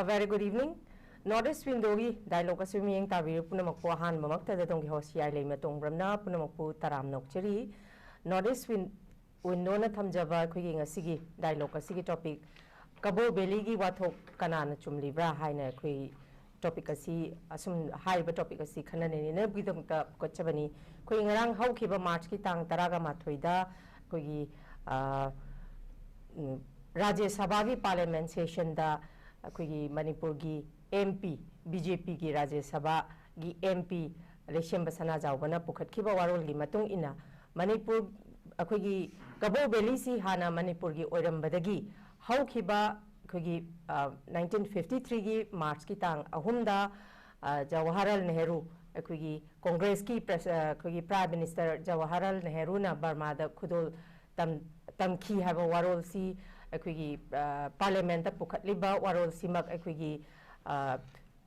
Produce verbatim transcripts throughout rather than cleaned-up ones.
A very good evening. North East Windowꯒꯤ dialogue ꯑꯁꯤ ꯃꯤꯠꯌꯦꯡ ꯇꯥꯕꯤꯔꯤꯕ ꯄꯨꯝꯅꯃꯛꯄꯨ ꯑꯍꯥꯟꯕꯃꯛꯇꯗ ꯑꯗꯣꯝꯒꯤ host ꯌꯥꯏꯂꯩꯃ ꯇꯣꯡꯕ꯭ꯔꯝꯅ ꯄꯨꯝꯅꯃꯛꯄꯨ ꯇꯔꯥꯝꯅ ꯑꯣꯛꯆꯔꯤ꯫ North East Win- Windowꯅ ꯊꯝꯖꯕ ꯑꯩꯈꯣꯏꯒꯤ ꯉꯁꯤꯒꯤ dialogue ꯑꯁꯤꯒꯤ topic ꯀꯕꯣ ꯚꯦꯂꯤꯒꯤ ꯋꯥꯊꯣꯛ ꯀꯅꯥꯅ ꯆꯨꯝꯂꯤꯕ꯭ꯔꯥ ꯍꯥꯏꯅ ꯑꯩꯈꯣꯏ topic ꯑꯁꯤ ꯑꯁꯨꯝ ꯍꯥꯏꯔꯤꯕ topic ꯑꯁꯤ ꯈꯟꯅ ꯅꯩꯅꯅꯕꯒꯤꯗꯃꯛꯇ ꯄꯨꯈꯠꯆꯕꯅꯤ꯫ ꯑꯩꯈꯣꯏ ꯉꯔꯥꯡ ꯍꯧꯈꯤꯕ Marchꯀꯤ ꯇꯥꯡ ꯇꯔꯥꯒ ꯃꯥꯊꯣꯏꯗ ꯑꯩꯈꯣꯏꯒꯤ, ꯑ, ꯎꯝ, ꯔꯥꯖ꯭ꯌ ꯁꯚꯥꯒꯤ parliament sessionꯗ ꯑꯩꯈꯣꯏꯒꯤ ꯃꯅꯤꯄꯨꯔꯒꯤ MP, BJPꯒꯤ ꯔꯥꯖ꯭ꯌ ꯁꯚꯥꯒꯤ MP ꯂꯩꯁꯦꯝꯕ ꯁꯅꯥꯖꯥꯎꯕꯅ ꯄꯨꯈꯠꯈꯤꯕ ꯋꯥꯔꯣꯜꯒꯤ ꯃꯇꯨꯡ ꯏꯟꯅ ꯃꯅꯤꯄꯨꯔ, ꯑꯩꯈꯣꯏꯒꯤ ꯀꯕꯣ ꯚꯦꯂꯤꯁꯤ ꯍꯥꯟꯅ ꯃꯅꯤꯄꯨꯔꯒꯤ ꯑꯣꯏꯔꯝꯕꯗꯒꯤ ꯍꯧꯈꯤꯕ ꯑꯩꯈꯣꯏꯒꯤ, ꯑ, nineteen fifty threeꯒꯤ Marchꯀꯤ ꯇꯥꯡ ꯑꯍꯨꯝꯗ, ꯑ, ꯖꯋꯥꯍꯔꯂꯥꯜ ꯅꯦꯍꯔꯨ, ꯑꯩꯈꯣꯏꯒꯤ Congressꯀꯤ pres-, ꯑ, ꯑꯩꯈꯣꯏꯒꯤ Prime Minister ꯖꯋꯥꯍꯔꯂꯥꯜ ꯅꯦꯍꯔꯨꯅ ꯕꯔꯃꯥꯗ ꯈꯨꯗꯣꯜ ꯇꯝ-, ꯇꯝꯈꯤ ꯍꯥꯏꯕ ꯋꯥꯔꯣꯜꯁꯤ ꯑꯩꯈꯣꯏꯒꯤ, ꯑ, parliamentꯇ ꯄꯨꯈꯠꯂꯤꯕ ꯋꯥꯔꯣꯜꯁꯤꯃꯛ ꯑꯩꯈꯣꯏꯒꯤ, ꯑ,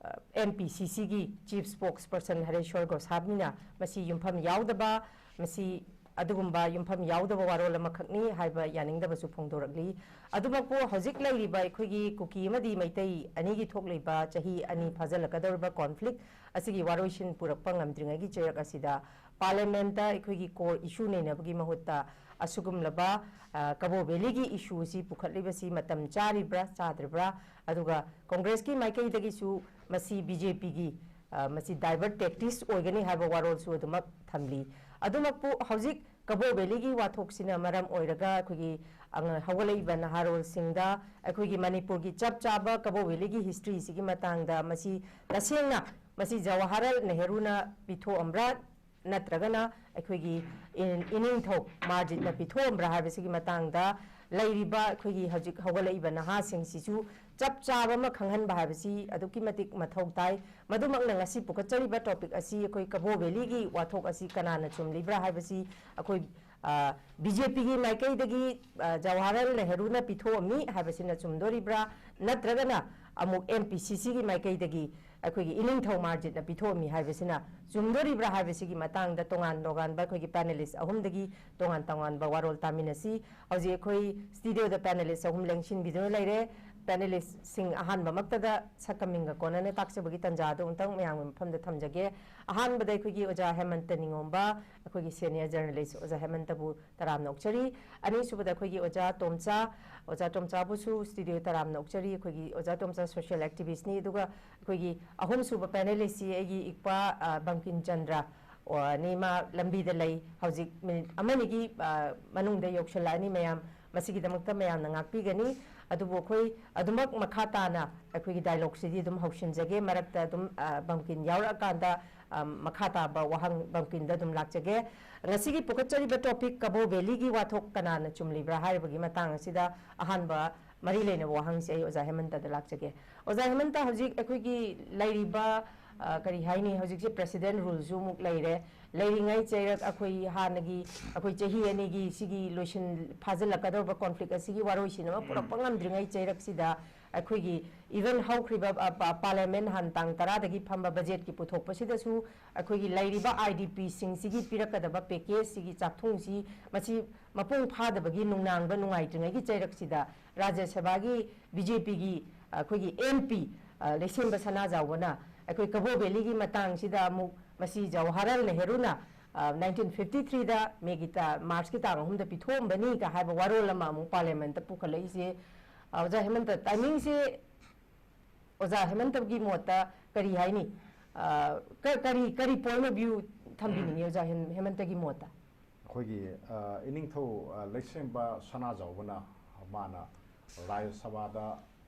ꯑ, MPCCꯒꯤ chief spokesperson ꯍꯔꯦꯁ꯭ꯋꯔ ꯒꯣꯁꯥꯃꯤꯅ ꯃꯁꯤ ꯌꯨꯝꯐꯝ ꯌꯥꯎꯗꯕ, ꯃꯁꯤ ꯑꯗꯨꯒꯨꯝꯕ ꯌꯨꯝꯐꯝ ꯌꯥꯎꯗꯕ ꯋꯥꯔꯣꯜ ꯑꯃꯈꯛꯅꯤ ꯍꯥꯏꯕ ꯌꯥꯅꯤꯡꯗꯕꯁꯨ ꯐꯣꯡꯗꯣꯔꯛꯂꯤ꯫ ꯑꯗꯨꯃꯛꯄꯨ ꯍꯧꯖꯤꯛ ꯂꯩꯔꯤꯕ ꯑꯩꯈꯣꯏꯒꯤ ꯀꯨꯀꯤ ꯑꯃꯗꯤ ꯃꯩꯇꯩ ꯑꯅꯤꯒꯤ ꯊꯣꯛꯂꯤꯕ ꯆꯍꯤ ꯑꯅꯤ ꯐꯥꯖꯤꯜꯂꯛꯀꯗꯧꯔꯤꯕ conflict ꯑꯁꯤꯒꯤ ꯋꯥꯔꯣꯏꯁꯤꯟ ꯄꯨꯔꯛꯄ ꯉꯝꯗ꯭ꯔꯤꯉꯩꯒꯤ ꯆꯩꯔꯛ ꯑꯁꯤꯗ parliamentꯇ ꯑꯩꯈꯣꯏꯒꯤ core issue ꯅꯩꯅꯕꯒꯤ ꯃꯍꯨꯠꯇ ꯑꯁꯤꯒꯨꯝꯂꯕ, ꯑ, ꯀꯕꯣ ꯚꯦꯂꯤꯒꯤ issue ꯑꯁꯤ ꯄꯨꯈꯠꯂꯤꯕꯁꯤ ꯃꯇꯝ ꯆꯥꯔꯤꯕ꯭ꯔꯥ ꯆꯥꯗ꯭ꯔꯤꯕ꯭ꯔꯥ? ꯑꯗꯨꯒ Congressꯀꯤ ꯃꯥꯏꯀꯩꯗꯒꯤꯁꯨ ꯃꯁꯤ BJPꯒꯤ, ꯑ, ꯃꯁꯤ divert tactics ꯑꯣꯏꯒꯅꯤ ꯍꯥꯏꯕ ꯋꯥꯔꯣꯜꯁꯨ ꯑꯗꯨꯃꯛ ꯊꯝꯂꯤ꯫ ꯑꯗꯨꯃꯛꯄꯨ ꯍꯧꯖꯤꯛ ꯀꯕꯣ ꯚꯦꯂꯤꯒꯤ ꯋꯥꯊꯣꯛꯁꯤꯅ ꯃꯔꯝ ꯑꯣꯏꯔꯒ ꯑꯩꯈꯣꯏꯒꯤ ꯑꯉ-, ꯍꯧꯒꯠꯂꯛꯏꯕ ꯅꯍꯥꯔꯣꯜꯁꯤꯡꯗ ꯑꯩꯈꯣꯏꯒꯤ ꯃꯅꯤꯄꯨꯔꯒꯤ ꯆꯞ ꯆꯥꯕ ꯀꯕꯣ ꯚꯦꯂꯤꯒꯤ historyꯁꯤꯒꯤ ꯃꯇꯥꯡꯗ ꯃꯁꯤ ꯇꯁꯦꯡꯅ ꯃꯁꯤ ꯖꯋꯥꯍꯔꯂꯥꯜ ꯅꯦꯍꯔꯨꯅ ꯄꯤꯊꯣꯛꯑꯝꯕ꯭ꯔꯥ ꯅꯠꯇ꯭ꯔꯒꯅ ꯑꯩꯈꯣꯏꯒꯤ ꯏꯟ-, ꯏꯅꯤꯡꯊꯧ ꯃꯥꯔꯖꯤꯠꯅ ꯄꯤꯊꯣꯛꯑꯝꯕ꯭ꯔꯥ ꯍꯥꯏꯕꯁꯤꯒꯤ ꯃꯇꯥꯡꯗ ꯂꯩꯔꯤꯕ ꯑꯩꯈꯣꯏꯒꯤ ꯍꯧꯖꯤꯛ ꯍꯧꯒꯠꯂꯛꯏꯕ ꯅꯍꯥꯁꯤꯡꯁꯤꯁꯨ ꯆꯞ ꯆꯥꯕ ꯑꯃ ꯈꯪꯍꯟꯕ ꯍꯥꯏꯕꯁꯤ ꯑꯗꯨꯛꯀꯤ ꯃꯇꯤꯛ ꯃꯊꯧ ꯇꯥꯏ꯫ ꯃꯗꯨꯃꯛꯅ ꯉꯁꯤ ꯄꯨꯈꯠꯆꯔꯤꯕ topic ꯑꯁꯤ ꯑꯩꯈꯣꯏ ꯀꯕꯣ ꯚꯦꯂꯤꯒꯤ ꯋꯥꯊꯣꯛ ꯑꯁꯤ ꯀꯅꯥꯅ ꯆꯨꯝꯂꯤꯕ꯭ꯔꯥ ꯍꯥꯏꯕꯁꯤ ꯑꯩꯈꯣꯏ, ꯑ, BJPꯒꯤ ꯃꯥꯏꯀꯩꯗꯒꯤ, ꯑ, ꯖꯋꯥꯍꯔꯂꯥꯜ ꯅꯦꯍꯔꯨꯅ ꯄꯤꯊꯣꯛꯑꯝꯃꯤ ꯍꯥꯏꯕꯁꯤꯅ ꯆꯨꯝꯗꯣꯔꯤꯕ꯭ꯔꯥ, ꯅꯠꯇ꯭ꯔꯒꯅ ꯑꯃꯨꯛ MPCCꯒꯤ ꯃꯥꯏꯀꯩꯗꯒꯤ ꯑꯩꯈꯣꯏꯒꯤ ꯏꯅꯤꯡꯊꯧ ꯃꯥꯔꯖꯤꯠꯅ ꯄꯤꯊꯣꯛꯑꯝꯃꯤ ꯍꯥꯏꯕꯁꯤꯅ ꯆꯨꯝꯗꯣꯔꯤꯕ꯭ꯔꯥ ꯍꯥꯏꯕꯁꯤꯒꯤ ꯃꯇꯥꯡꯗ ꯇꯣꯉꯥꯟ ꯇꯣꯉꯥꯟꯕ ꯑꯩꯈꯣꯏꯒꯤ panelist ꯑꯍꯨꯝꯗꯒꯤ ꯇꯣꯉꯥꯟ ꯇꯣꯉꯥꯟꯕ ꯋꯥꯔꯣꯜ ꯇꯥꯃꯤꯟꯅꯁꯤ꯫ ꯍꯧꯖꯤꯛ ꯑꯩꯈꯣꯏ studioꯗ panelist ꯑꯍꯨꯝ ꯂꯦꯡꯁꯤꯟꯕꯤꯗꯨꯅ ꯂꯩꯔꯦ꯫ ꯄꯦꯅꯦꯂꯤꯁꯁꯤꯡ ꯑꯍꯥꯟꯕꯃꯛꯇꯗ ꯁꯛꯀ ꯃꯤꯡꯒ ꯀꯣꯟꯅꯅ ꯇꯥꯛꯆꯕꯒꯤ ꯇꯥꯟꯖꯥꯗꯨ ꯑꯃꯨꯛꯇꯪ ꯃꯌꯥꯝꯒꯤ ꯃꯐꯝꯗ ꯊꯝꯖꯒꯦ꯫ ꯑꯍꯥꯟꯕꯗ ꯑꯩꯈꯣꯏꯒꯤ ꯑꯣꯖꯥ ꯍꯦꯃꯟꯇ ꯅꯤꯉꯣꯝꯕ, ꯑꯩꯈꯣꯏꯒꯤ ꯁꯦꯅꯤꯌꯔ ꯖꯔꯅꯦꯂꯤꯁ ꯑꯣꯖꯥ ꯍꯦꯃꯟꯇꯕꯨ ꯇꯔꯥꯝꯅ ꯑꯣꯛꯆꯔꯤ꯫ ꯑꯅꯤꯁꯨꯕꯗ ꯑꯩꯈꯣꯏꯒꯤ ꯑꯣꯖꯥ ꯇꯣꯝꯆꯥ, ꯑꯣꯖꯥ ꯇꯣꯝꯆꯥꯕꯨꯁꯨ ꯁ꯭ꯇꯨꯗꯤꯑꯣ ꯇꯔꯥꯝꯅ ꯑꯣꯛꯆꯔꯤ꯫ ꯑꯩꯈꯣꯏꯒꯤ ꯑꯣꯖꯥ ꯇꯣꯝꯆꯥ ꯁꯣꯁꯤꯌꯦꯜ ꯑꯦꯛꯇꯤꯚꯤꯁ꯭ꯠꯅꯤ꯫ ꯑꯗꯨꯒ ꯑꯩꯈꯣꯏꯒꯤ ꯑꯍꯨꯝꯁꯨꯕ ꯄꯦꯅꯦꯂꯤꯁꯁꯤ ꯑꯩꯒꯤ ꯏꯄ꯭ꯋꯥ, ꯑ, ꯕꯪꯀꯤꯝ ꯆꯟꯗ꯭ꯔ, ꯑꯣ, ꯅꯤ꯫ ꯃꯥ ꯂꯝꯕꯤꯗ ꯂꯩ꯫ ꯍꯧꯖꯤꯛ ꯃꯤꯅꯤꯠ ꯑꯃꯅꯤꯒꯤ, ꯑ, ꯃꯅꯨꯡꯗ ꯌꯧꯁꯤꯜꯂꯛꯑꯅꯤ꯫ ꯃꯌꯥꯝ ꯃꯁꯤꯒꯤꯗꯃꯛꯇ ꯃꯌꯥꯝꯅ ꯉꯥꯛꯄꯤꯒꯅꯤ꯫ ꯑꯗꯨꯕꯨ ꯑꯩꯈꯣꯏ ꯑꯗꯨꯃꯛ ꯃꯈꯥ ꯇꯥꯅ ꯑꯩꯈꯣꯏꯒꯤ ꯗꯥꯏꯂꯣꯒꯁꯤꯗꯤ ꯑꯗꯨꯝ ꯍꯧꯁꯤꯟꯖꯒꯦ꯫ ꯃꯔꯛꯇ ꯑꯗꯨꯝ, ꯑ, ꯕꯪꯀꯤꯝ ꯌꯥꯎꯔꯛꯑꯀꯥꯟꯗ, ꯑ, ꯃꯈꯥ ꯇꯥꯕ ꯋꯥꯍꯪ ꯕꯪꯀꯤꯝꯗ ꯑꯗꯨꯝ ꯂꯥꯛꯆꯒꯦ꯫ ꯉꯁꯤꯒꯤ ꯄꯨꯈꯠꯆꯔꯤꯕ ꯇꯣꯄꯤꯛ ꯀꯕꯣ ꯚꯦꯂꯤꯒꯤ ꯋꯥꯊꯣꯛ ꯀꯅꯥꯅ ꯆꯨꯝꯂꯤꯕ꯭ꯔꯥ ꯍꯥꯏꯔꯤꯕꯒꯤ ꯃꯇꯥꯡ ꯑꯁꯤꯗ ꯑꯍꯥꯟꯕ ꯃꯔꯤ ꯂꯩꯅꯕ ꯋꯥꯍꯪꯁꯦ ꯑꯩ ꯑꯣꯖꯥ ꯍꯦꯃꯟꯇꯗ ꯂꯥꯛꯆꯒꯦ꯫ ꯑꯣꯖꯥ ꯍꯦꯃꯟꯇ, ꯍꯧꯖꯤꯛ ꯑꯩꯈꯣꯏꯒꯤ ꯂꯩꯔꯤꯕ, ꯑ, ꯀꯔꯤ ꯍꯥꯏꯅꯤ, ꯍꯧꯖꯤꯛꯁꯦ ꯄ꯭ꯔꯦꯁꯤꯗꯦꯟ ꯔꯨꯜꯁꯨ ꯑꯃꯨꯛ ꯂꯩꯔꯦ꯫ ꯂꯩꯔꯤꯉꯩ ꯆꯩꯔꯛ, ꯑꯩꯈꯣꯏ ꯍꯥꯟꯅꯒꯤ ꯑꯩꯈꯣꯏ ꯆꯍꯤ ꯑꯅꯤꯒꯤ ꯁꯤꯒꯤ ꯂꯣꯏꯁꯤꯟ ꯐꯥꯖꯤꯜꯂꯛꯀꯗꯧꯕ ꯀꯣꯟꯐ꯭ꯂꯤꯛ ꯑꯁꯤꯒꯤ ꯋꯥꯔꯣꯏꯁꯤꯟ ꯑꯃ ꯄꯨꯔꯛꯄ ꯉꯝꯗ꯭ꯔꯤꯉꯩ ꯆꯩꯔꯛꯁꯤꯗ ꯑꯩꯈꯣꯏꯒꯤ ꯏꯚꯟ ꯍꯧꯈ꯭ꯔꯤꯕ, ꯑ, ꯄꯥ-, ꯄꯥꯔꯂꯤꯌꯥꯃꯦꯟ ꯍꯥꯟ ꯇꯥꯡ ꯇꯔꯥꯗꯒꯤ ꯐꯝꯕ ꯕꯖꯦꯠꯀꯤ ꯄꯨꯊꯣꯛꯄꯁꯤꯗꯁꯨ ꯑꯩꯈꯣꯏꯒꯤ ꯂꯩꯔꯤꯕ ꯑꯥꯏ ꯗꯤ ꯄꯤꯁꯤꯡꯁꯤꯒꯤ ꯄꯤꯔꯛꯀꯗꯕ ꯄꯦꯀꯦꯖꯁꯤꯒꯤ ꯆꯥꯛꯊꯨꯡꯁꯤ ꯃꯁꯤ ꯃꯄꯨꯡ ꯐꯥꯗꯕꯒꯤ ꯅꯨꯡꯅꯥꯡꯕ ꯅꯨꯡꯉꯥꯏꯇ꯭ꯔꯤꯉꯩꯒꯤ ꯆꯩꯔꯛꯁꯤꯗ ꯔꯥꯖ꯭ꯌ ꯁꯚꯥꯒꯤ ꯕꯤ ꯖꯦ ꯄꯤꯒꯤ ꯑꯩꯈꯣꯏꯒꯤ ꯑꯦꯝ ꯄꯤ, ꯑ, ꯂꯩꯁꯦꯝꯕ ꯁꯅꯥꯖꯥꯎꯕꯅ ꯑꯩꯈꯣꯏ ꯀꯕꯣ ꯚꯦꯂꯤꯒꯤ ꯃꯇꯥꯡꯁꯤꯗ ꯑꯃꯨꯛ ꯃꯁꯤ ꯖꯋꯥꯍꯔꯂꯥꯜ ꯅꯦꯍꯔꯨꯅ, ꯑ, ꯅꯥꯏꯟꯇꯤꯟ ꯐꯤꯐꯇꯤ ꯊ꯭ꯔꯤꯗ ꯃꯦꯒꯤ ꯇꯥ-, ꯃꯥꯔꯆꯀꯤ ꯇꯥꯡ ꯑꯍꯨꯝꯗ ꯄꯤꯊꯣꯛꯑꯝꯕꯅꯤ ꯀ ꯍꯥꯏꯕ ꯋꯥꯔꯣꯜ ꯑꯃ ꯑꯃꯨꯛ ꯄꯥꯔꯂꯤꯌꯥꯃꯦꯟꯠꯇ ꯄꯨꯈꯠꯂꯛꯏꯁꯦ, ꯑ, ꯑꯣꯖꯥ ꯍꯦꯃꯟꯇ, ꯇꯥꯏꯃꯤꯡꯁꯦ ꯑꯣꯖꯥ ꯍꯦꯃꯟꯇꯒꯤ ꯃꯣꯠꯇ ꯀꯔꯤ ꯍꯥꯏꯅꯤ? ꯑ, ꯀ-, ꯀꯔꯤ, ꯀꯔꯤ ꯄꯣꯏꯟꯠ ꯑꯣꯐ ꯚ꯭ꯌꯨ ꯊꯝꯕꯤꯅꯤꯡꯉꯤ ꯑꯣꯖꯥ ꯍꯦꯝ-, ꯍꯦꯃꯟꯇꯒꯤ ꯃꯣꯠꯇ? ꯑꯩꯈꯣꯏꯒꯤ, ꯑ, ꯏꯅꯤꯡꯊꯧ, ꯑ, ꯂꯩꯁꯦꯝꯕ ꯁꯅꯥꯖꯥꯎꯕꯅ ꯃꯥꯅ ꯔꯥꯖ꯭ꯌ ꯁꯚꯥꯗ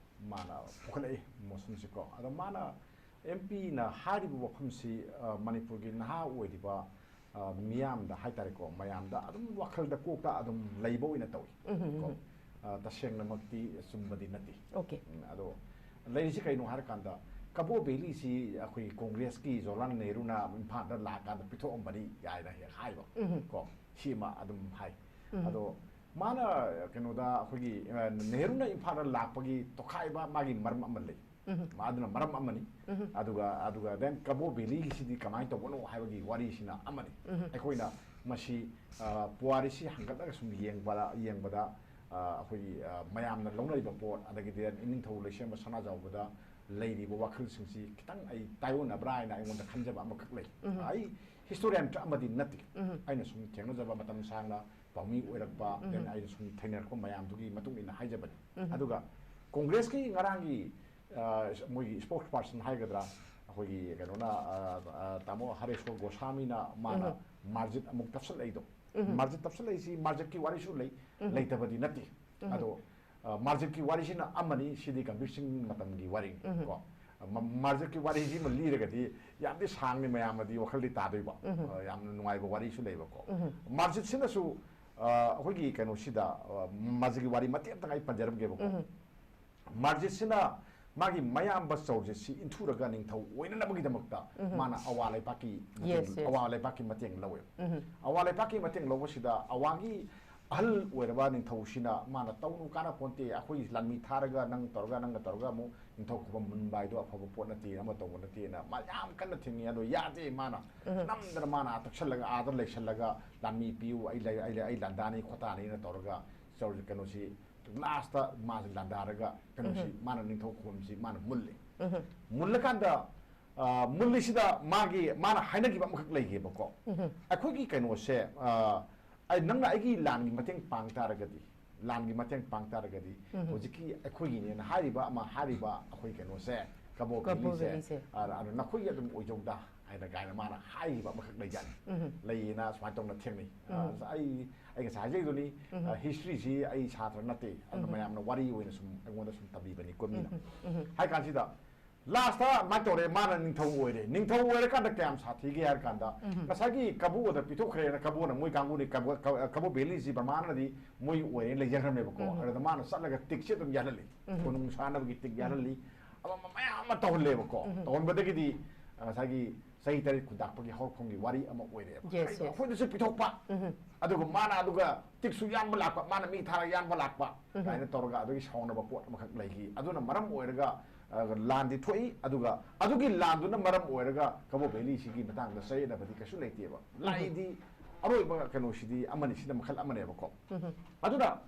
ꯃꯥꯅ ꯄꯨꯈꯠꯂꯛꯏ ꯃꯣꯁꯟꯁꯤꯀꯣ꯫ ꯑꯗꯣ ꯃꯥꯅ ꯑꯦꯝ ꯄꯤꯅ ꯍꯥꯏꯔꯤꯕ ꯋꯥꯐꯝꯁꯤ, ꯑ, ꯃꯅꯤꯄꯨꯔꯒꯤ ꯅꯍꯥ ꯑꯣꯏꯔꯤꯕ, ꯑ, ꯃꯤꯌꯥꯝꯗ ꯍꯥꯏꯇꯥꯔꯦꯀꯣ, ꯃꯌꯥꯝꯗ ꯑꯗꯨꯝ ꯋꯥꯈꯜꯗ ꯀꯣꯛꯇ ꯑꯗꯨꯝ ꯂꯩꯕ ꯑꯣꯏꯅ ꯇꯧꯏ꯫ ꯎꯝ, ꯎꯝ, ꯀꯣ? ꯎꯝ꯫ ꯑ, ꯇꯁꯦꯡꯅꯃꯛꯇꯤ ꯑꯆꯨꯝꯕꯗꯤ ꯅꯠꯇꯦ꯫ ꯑꯣꯀꯦ꯫ ꯎꯝ, ꯑꯗꯣ ꯂꯩꯔꯤꯁꯤ ꯀꯩꯅꯣ ꯍꯥꯏꯔꯀꯥꯟꯗ, ꯀꯕꯣ ꯚꯦꯂꯤꯁꯤ ꯑꯩꯈꯣꯏ ꯀꯣꯡꯒ꯭ꯔꯦꯁꯀꯤ ꯖꯋꯥꯍꯔꯂꯥꯜ ꯅꯦꯍꯔꯨꯅ ꯏꯝꯐꯥꯜꯗ ꯂꯥꯛꯑꯀꯥꯟꯗ ꯄꯤꯊꯣꯛꯑꯝꯕꯅꯤ ꯀꯥꯏꯅ ꯍꯦꯛ ꯍꯥꯏꯕ꯫ ꯎꯝ꯫ ꯀꯣ? ꯁꯤꯃ ꯑꯗꯨꯝ ꯍꯥꯏ꯫ ꯎꯝ꯫ ꯑꯗꯣ ꯃꯥꯅ ꯀꯩꯅꯣꯗ ꯑꯩꯈꯣꯏꯒꯤ, ꯑ, ꯅꯦꯍꯔꯨꯅ ꯏꯝꯐꯥꯜꯗ ꯂꯥꯛꯄꯒꯤ ꯇꯣꯈꯥꯏꯕ ꯃꯥꯒꯤ ꯃꯔꯝ ꯑꯃ ꯂꯩ꯫ ꯎꯝ꯫ ꯃꯥ ꯑꯗꯨꯅ ꯃꯔꯝ ꯑꯃꯅꯤ꯫ ꯎꯝ꯫ ꯑꯗꯨꯒ, ꯑꯗꯨꯒ then ꯀꯕꯣ ꯚꯦꯂꯤꯒꯤꯁꯤꯗꯤ ꯀꯃꯥꯏꯅ ꯇꯧꯕꯅꯣ ꯍꯥꯏꯕꯒꯤ ꯋꯥꯔꯤꯁꯤꯅ ꯑꯃꯅꯤ꯫ ꯎꯝ꯫ ꯑꯩꯈꯣꯏꯅ ꯃꯁꯤ, ꯑ, ꯄꯨꯋꯥꯔꯤꯁꯤ ꯍꯪꯒꯠꯂꯒ ꯁꯨꯝ ꯌꯦꯡꯕꯗ, ꯌꯦꯡꯕꯗ ꯑ, ꯑꯩꯈꯣꯏꯒꯤ, ꯑ, ꯃꯌꯥꯝꯅ ꯂꯧꯅꯔꯤꯕ ꯄꯣꯠ, ꯑꯗꯒꯤꯗꯤ ꯏꯅꯤꯡꯊꯧ ꯂꯩꯁꯦꯝꯕ ꯁꯅꯥꯖꯥꯎꯕꯗ ꯂꯩꯔꯤꯕ ꯋꯥꯈꯜꯁꯤꯡꯁꯤ ꯈꯤꯇꯪ ꯑꯩ ꯇꯥꯏꯑꯣꯟꯅꯕ꯭ꯔꯥ ꯍꯥꯏꯅ ꯑꯩꯉꯣꯟꯗ ꯈꯟꯖꯕ ꯑꯃꯈꯛ ꯂꯩ꯫ ꯑꯩ ꯍꯤꯁꯇꯣꯔꯤꯌꯥꯟ ꯑꯃꯗꯤ ꯅꯠꯇꯦ꯫ ꯑꯩꯅ ꯁꯨꯝ ꯊꯦꯡꯅꯖꯕ, ꯃꯇꯝ ꯁꯥꯡꯅ ꯄꯥꯎꯃꯤ ꯑꯣꯏꯔꯛꯄ, then ꯑꯩꯅ ꯁꯨꯝ ꯊꯦꯡꯅꯔꯛꯄ ꯃꯌꯥꯝꯗꯨꯒꯤ ꯃꯇꯨꯡ ꯏꯟꯅ ꯍꯥꯏꯖꯕꯅꯤ꯫ ꯑꯗꯨꯒ ꯀꯣꯡꯒ꯭ꯔꯦꯁꯀꯤ ꯉꯔꯥꯡꯒꯤ, ꯑ, ꯃꯣꯏꯒꯤ spokesperson ꯍꯥꯏꯒꯗ꯭ꯔꯥ, ꯑꯩꯈꯣꯏꯒꯤ ꯀꯩꯅꯣꯅ, ꯑ, ꯑ, ꯇꯥꯃꯣ ꯍꯔꯦꯁꯣꯔ ꯒꯣꯁꯥꯃꯤꯅ ꯃꯥꯅ ꯃꯥꯔꯖꯤꯠ ꯑꯃꯨꯛ ꯇꯞꯁꯤꯜꯂꯛꯏꯗꯣ, ꯃꯥꯔꯖꯤꯠ ꯇꯞꯁꯤꯜꯂꯛꯏꯁꯤ ꯃꯥꯔꯖꯤꯠꯀꯤ ꯋꯥꯔꯤꯁꯨ ꯂꯩ, ꯂꯩꯇꯕꯗꯤ ꯅꯠꯇꯦ꯫ ꯑꯗꯣ, ꯑ, ꯃꯥꯔꯖꯤꯠꯀꯤ ꯋꯥꯔꯤꯁꯤꯅ ꯑꯃꯅꯤ, ꯁꯤꯗꯤ ꯒꯝꯚꯤꯔ ꯁꯤꯡ ꯃꯇꯝꯒꯤ ꯋꯥꯔꯤꯅꯤ ꯀꯣ꯫ ꯃ-, ꯃꯥꯔꯖꯤꯠꯀꯤ ꯋꯥꯔꯤꯁꯤꯃ ꯂꯤꯔꯒꯗꯤ ꯌꯥꯝꯗꯤ ꯁꯥꯡꯅꯤ, ꯃꯌꯥꯝꯅꯗꯤ ꯋꯥꯈꯜꯗꯤ ꯇꯥꯗꯣꯏꯕ꯫ ꯑ, ꯌꯥꯝꯅ ꯅꯨꯡꯉꯥꯏꯕ ꯋꯥꯔꯤꯁꯨ ꯂꯩꯕꯀꯣ꯫ ꯃꯥꯔꯖꯤꯠꯁꯤꯅꯁꯨ, ꯑ, ꯑꯩꯈꯣꯏꯒꯤ ꯀꯩꯅꯣꯁꯤꯗ, ꯑ, ꯃꯥꯔꯖꯤꯠꯀꯤ ꯋꯥꯔꯤ ꯃꯇꯦꯛ ꯑꯝꯇꯪ ꯑꯩ ꯄꯟꯖꯔꯝꯒꯦꯕꯀꯣ꯫ ꯃꯥꯔꯖꯤꯠꯁꯤꯅ ꯃꯥꯒꯤ ꯃꯌꯥꯝꯕ ꯆꯧꯔꯖꯤꯠꯁꯤ ꯏꯟꯊꯨꯔꯒ ꯅꯤꯡꯊꯧ ꯑꯣꯏꯅꯅꯕꯒꯤꯗꯃꯛꯇ ꯃꯥꯅ ꯑꯋꯥ ꯂꯩꯄꯥꯛꯀꯤ ꯃꯇꯦꯡ, Yes, yes. ꯑꯋꯥ ꯂꯩꯄꯥꯛꯀꯤ ꯃꯇꯦꯡ ꯂꯧꯋꯦ꯫ ꯑꯋꯥ ꯂꯩꯄꯥꯛꯀꯤ ꯃꯇꯦꯡ ꯂꯧꯕꯁꯤꯗ ꯑꯋꯥꯒꯤ ꯑꯍꯜ ꯑꯣꯏꯔꯕ ꯅꯤꯡꯊꯧꯁꯤꯅ ꯃꯥꯅ, "ꯇꯧꯅꯨ, ꯀꯥꯟꯅ ꯄꯣꯟꯇꯦ, ꯑꯩꯈꯣꯏ ꯂꯥꯟꯃꯤ ꯊꯥꯔꯒ ꯅꯪ ꯇꯧꯔꯒ ꯅꯪꯅ ꯇꯧꯔꯒ ꯑꯃꯨꯛ ꯅꯤꯡꯊꯧ ꯈꯨꯕꯝ ꯃꯨꯟꯕ ꯍꯥꯏꯗꯣ ꯑꯐꯕ ꯄꯣꯠ ꯅꯠꯇꯦ, ꯑꯃ ꯇꯧꯕ ꯅꯠꯇꯦꯅ" ꯃꯥ ꯌꯥꯝ ꯀꯟꯅ ꯊꯤꯡꯉꯤ꯫ ꯑꯗꯣ ꯌꯥꯗꯦ, ꯃꯥꯅ ꯅꯝꯗꯅ ꯃꯥꯅ ꯇꯛꯁꯜꯂꯒ ꯑꯥꯗ ꯂꯩꯁꯜꯂꯒ, "ꯂꯥꯟꯃꯤ ꯄꯤꯌꯨ, ꯑꯩ ꯂꯩ-, ꯑꯩ ꯂꯩ-, ꯑꯩ ꯂꯥꯟꯗꯥꯅꯤ ꯈꯣꯇꯥꯅꯤꯅ" ꯇꯧꯔꯒ ꯆꯧꯔꯖꯤꯠ ꯀꯩꯅꯣꯁꯤ ꯂꯥꯁꯇ ꯃꯥꯁꯦ ꯂꯥꯟꯗꯥꯔꯒ ꯀꯩꯅꯣꯁꯤ ꯃꯥꯅ ꯅꯤꯡꯊꯧ ꯈꯨꯕꯝꯁꯤ ꯃꯥꯅ ꯃꯨꯜꯂꯤ꯫ ꯃꯨꯜꯂꯀꯥꯟꯗ, ꯑ, ꯃꯨꯜꯂꯤꯁꯤꯗ ꯃꯥꯒꯤ, ꯃꯥꯅ ꯍꯥꯏꯅꯈꯤꯕ ꯑꯃꯈꯛ ꯂꯩꯈꯤꯕꯀꯣ꯫ ꯑꯩꯈꯣꯏꯒꯤ ꯀꯩꯅꯣꯁꯦ, ꯑ, ꯑꯩ, ꯅꯪꯅ ꯑꯩꯒꯤ ꯂꯥꯟꯒꯤ ꯃꯇꯦꯡ ꯄꯥꯡ ꯇꯥꯔꯒꯗꯤ, ꯂꯥꯟꯒꯤ ꯃꯇꯦꯡ ꯄꯥꯡ ꯇꯥꯔꯒꯗꯤ, ꯍꯧꯖꯤꯛꯀꯤ ꯑꯩꯈꯣꯏꯒꯤꯅꯦꯅ ꯍꯥꯏꯔꯤꯕ ꯑꯃ, ꯍꯥꯏꯔꯤꯕ ꯑꯩꯈꯣꯏ ꯀꯩꯅꯣꯁꯦ, ꯀꯕꯣ ꯀꯕꯣ ꯚꯦꯂꯤꯁꯦ, ꯚꯦꯂꯤꯁꯦ꯫ ꯑ, ꯑ, ꯅꯈꯣꯏꯒꯤ ꯑꯗꯨꯝ ꯑꯣꯏꯖꯧꯗ ꯍꯥꯏꯅ ꯀꯥꯏꯅ ꯃꯥꯅ ꯍꯥꯏꯈꯤꯕ ꯑꯃꯈꯛ ꯂꯩꯖꯥꯠꯅꯤ꯫ ꯂꯩꯌꯦꯅ ꯁꯨꯃꯥꯏꯅ ꯇꯧꯅ ꯊꯦꯡꯅꯩ꯫ ꯑ, ꯑꯩ, ꯑꯩ ꯉꯁꯥꯏ ꯍꯥꯏꯖꯩꯗꯨꯅꯤ, ꯑ, historyꯁꯤ ꯑꯩ ꯁꯥꯇ꯭ꯔ ꯅꯠꯇꯦ, ꯑꯗꯨꯅ ꯃꯌꯥꯝꯅ ꯋꯥꯔꯤ ꯑꯣꯏꯅ ꯁꯨꯝ ꯑꯩꯉꯣꯟꯗ ꯁꯨꯝ ꯇꯝꯕꯤꯕꯅꯤꯀꯣ ꯃꯤꯅ꯫ ꯍꯥꯏ ꯀꯥꯟꯁꯤꯗ, ꯂꯥꯁꯇ ꯑꯗꯨꯃꯥꯏꯅ ꯇꯧꯔꯦ, ꯃꯥꯅ ꯅꯤꯡꯊꯧ ꯑꯣꯏꯔꯦ꯫ ꯅꯤꯡꯊꯧ ꯑꯣꯏꯔꯀꯥꯟꯗ ꯀꯌꯥꯝ ꯁꯥꯊꯤꯒꯦ ꯍꯥꯏꯔ ꯀꯥꯟꯗ, ꯉꯁꯥꯏꯒꯤ ꯀꯕꯣꯗ ꯄꯤꯊꯣꯛꯈ꯭ꯔꯦꯅ, ꯀꯕꯣꯅ, ꯃꯣꯏ ꯀꯥꯡꯕꯨꯅꯤ, ꯀꯕꯣ, ꯀꯕꯣ, ꯀꯕꯣ ꯚꯦꯂꯤꯁꯤ ꯕ꯭ꯔꯍꯃꯥꯅꯗꯤ ꯃꯣꯏ ꯑꯣꯏꯔꯦꯅ ꯂꯩꯖꯈ꯭ꯔꯕꯅꯦꯕꯀꯣ꯫ ꯑꯗꯨꯗ ꯃꯥꯅ ꯆꯠꯂꯒ ꯇꯤꯛꯁꯦ ꯑꯗꯨꯝ ꯌꯥꯜꯍꯜꯂꯤ, ꯀꯣꯅꯨꯡ ꯁꯥꯅꯕꯒꯤ ꯇꯤꯛ ꯌꯥꯜꯍꯜꯂꯤ, ꯑꯃ, ꯑꯃ ꯃꯌꯥꯝ ꯑꯃ ꯇꯧꯍꯜꯂꯦꯕꯀꯣ꯫ ꯇꯧꯍꯟꯕꯗꯒꯤꯗꯤ, ꯑ, ꯉꯁꯥꯏꯒꯤ ꯆꯍꯤ ꯇꯔꯦꯠ ꯈꯨꯟꯇꯥꯛꯄꯒꯤ ꯍꯧꯔꯛꯐꯝꯒꯤ ꯋꯥꯔꯤ ꯑꯃ ꯑꯣꯏꯔꯦꯕ꯫ Yes, yes. ꯑꯩꯈꯣꯏꯗꯁꯨ ꯄꯤꯊꯣꯛꯄ, ꯑꯗꯨꯒ ꯃꯥꯅ, ꯑꯗꯨꯒ ꯇꯤꯛꯁꯨ ꯌꯥꯟꯕ ꯂꯥꯛꯄ, ꯃꯥꯅ ꯃꯤ ꯊꯥꯔꯒ ꯌꯥꯟꯕ ꯂꯥꯛꯄ, ꯀꯥꯏꯅ ꯇꯧꯔꯒ ꯑꯗꯨꯒꯤ ꯁꯥꯎꯅꯕ ꯄꯣꯠ ꯑꯃꯈꯛ ꯂꯩꯈꯤ꯫ ꯑꯗꯨꯅ ꯃꯔꯝ ꯑꯣꯏꯔꯒ, ꯑ, ꯂꯥꯟꯗꯤ ꯊꯣꯛꯏ, ꯑꯗꯨꯒ ꯑꯗꯨꯒꯤ ꯂꯥꯟꯗꯨꯅ ꯃꯔꯝ ꯑꯣꯏꯔꯒ ꯀꯕꯣ ꯚꯦꯂꯤꯁꯤꯒꯤ ꯃꯇꯥꯡꯗ ꯆꯌꯦꯠꯅꯕꯗꯤ ꯀꯩꯁꯨ ꯂꯩꯇꯦꯕ꯫ ꯂꯥꯏꯗꯤ ꯑꯔꯣꯏꯕ ꯀꯩꯅꯣꯁꯤꯗꯤ ꯑꯃꯅꯤ, ꯁꯤꯅ ꯃꯈꯜ ꯑꯃꯅꯦꯕꯀꯣ꯫ ꯑꯗꯨꯅ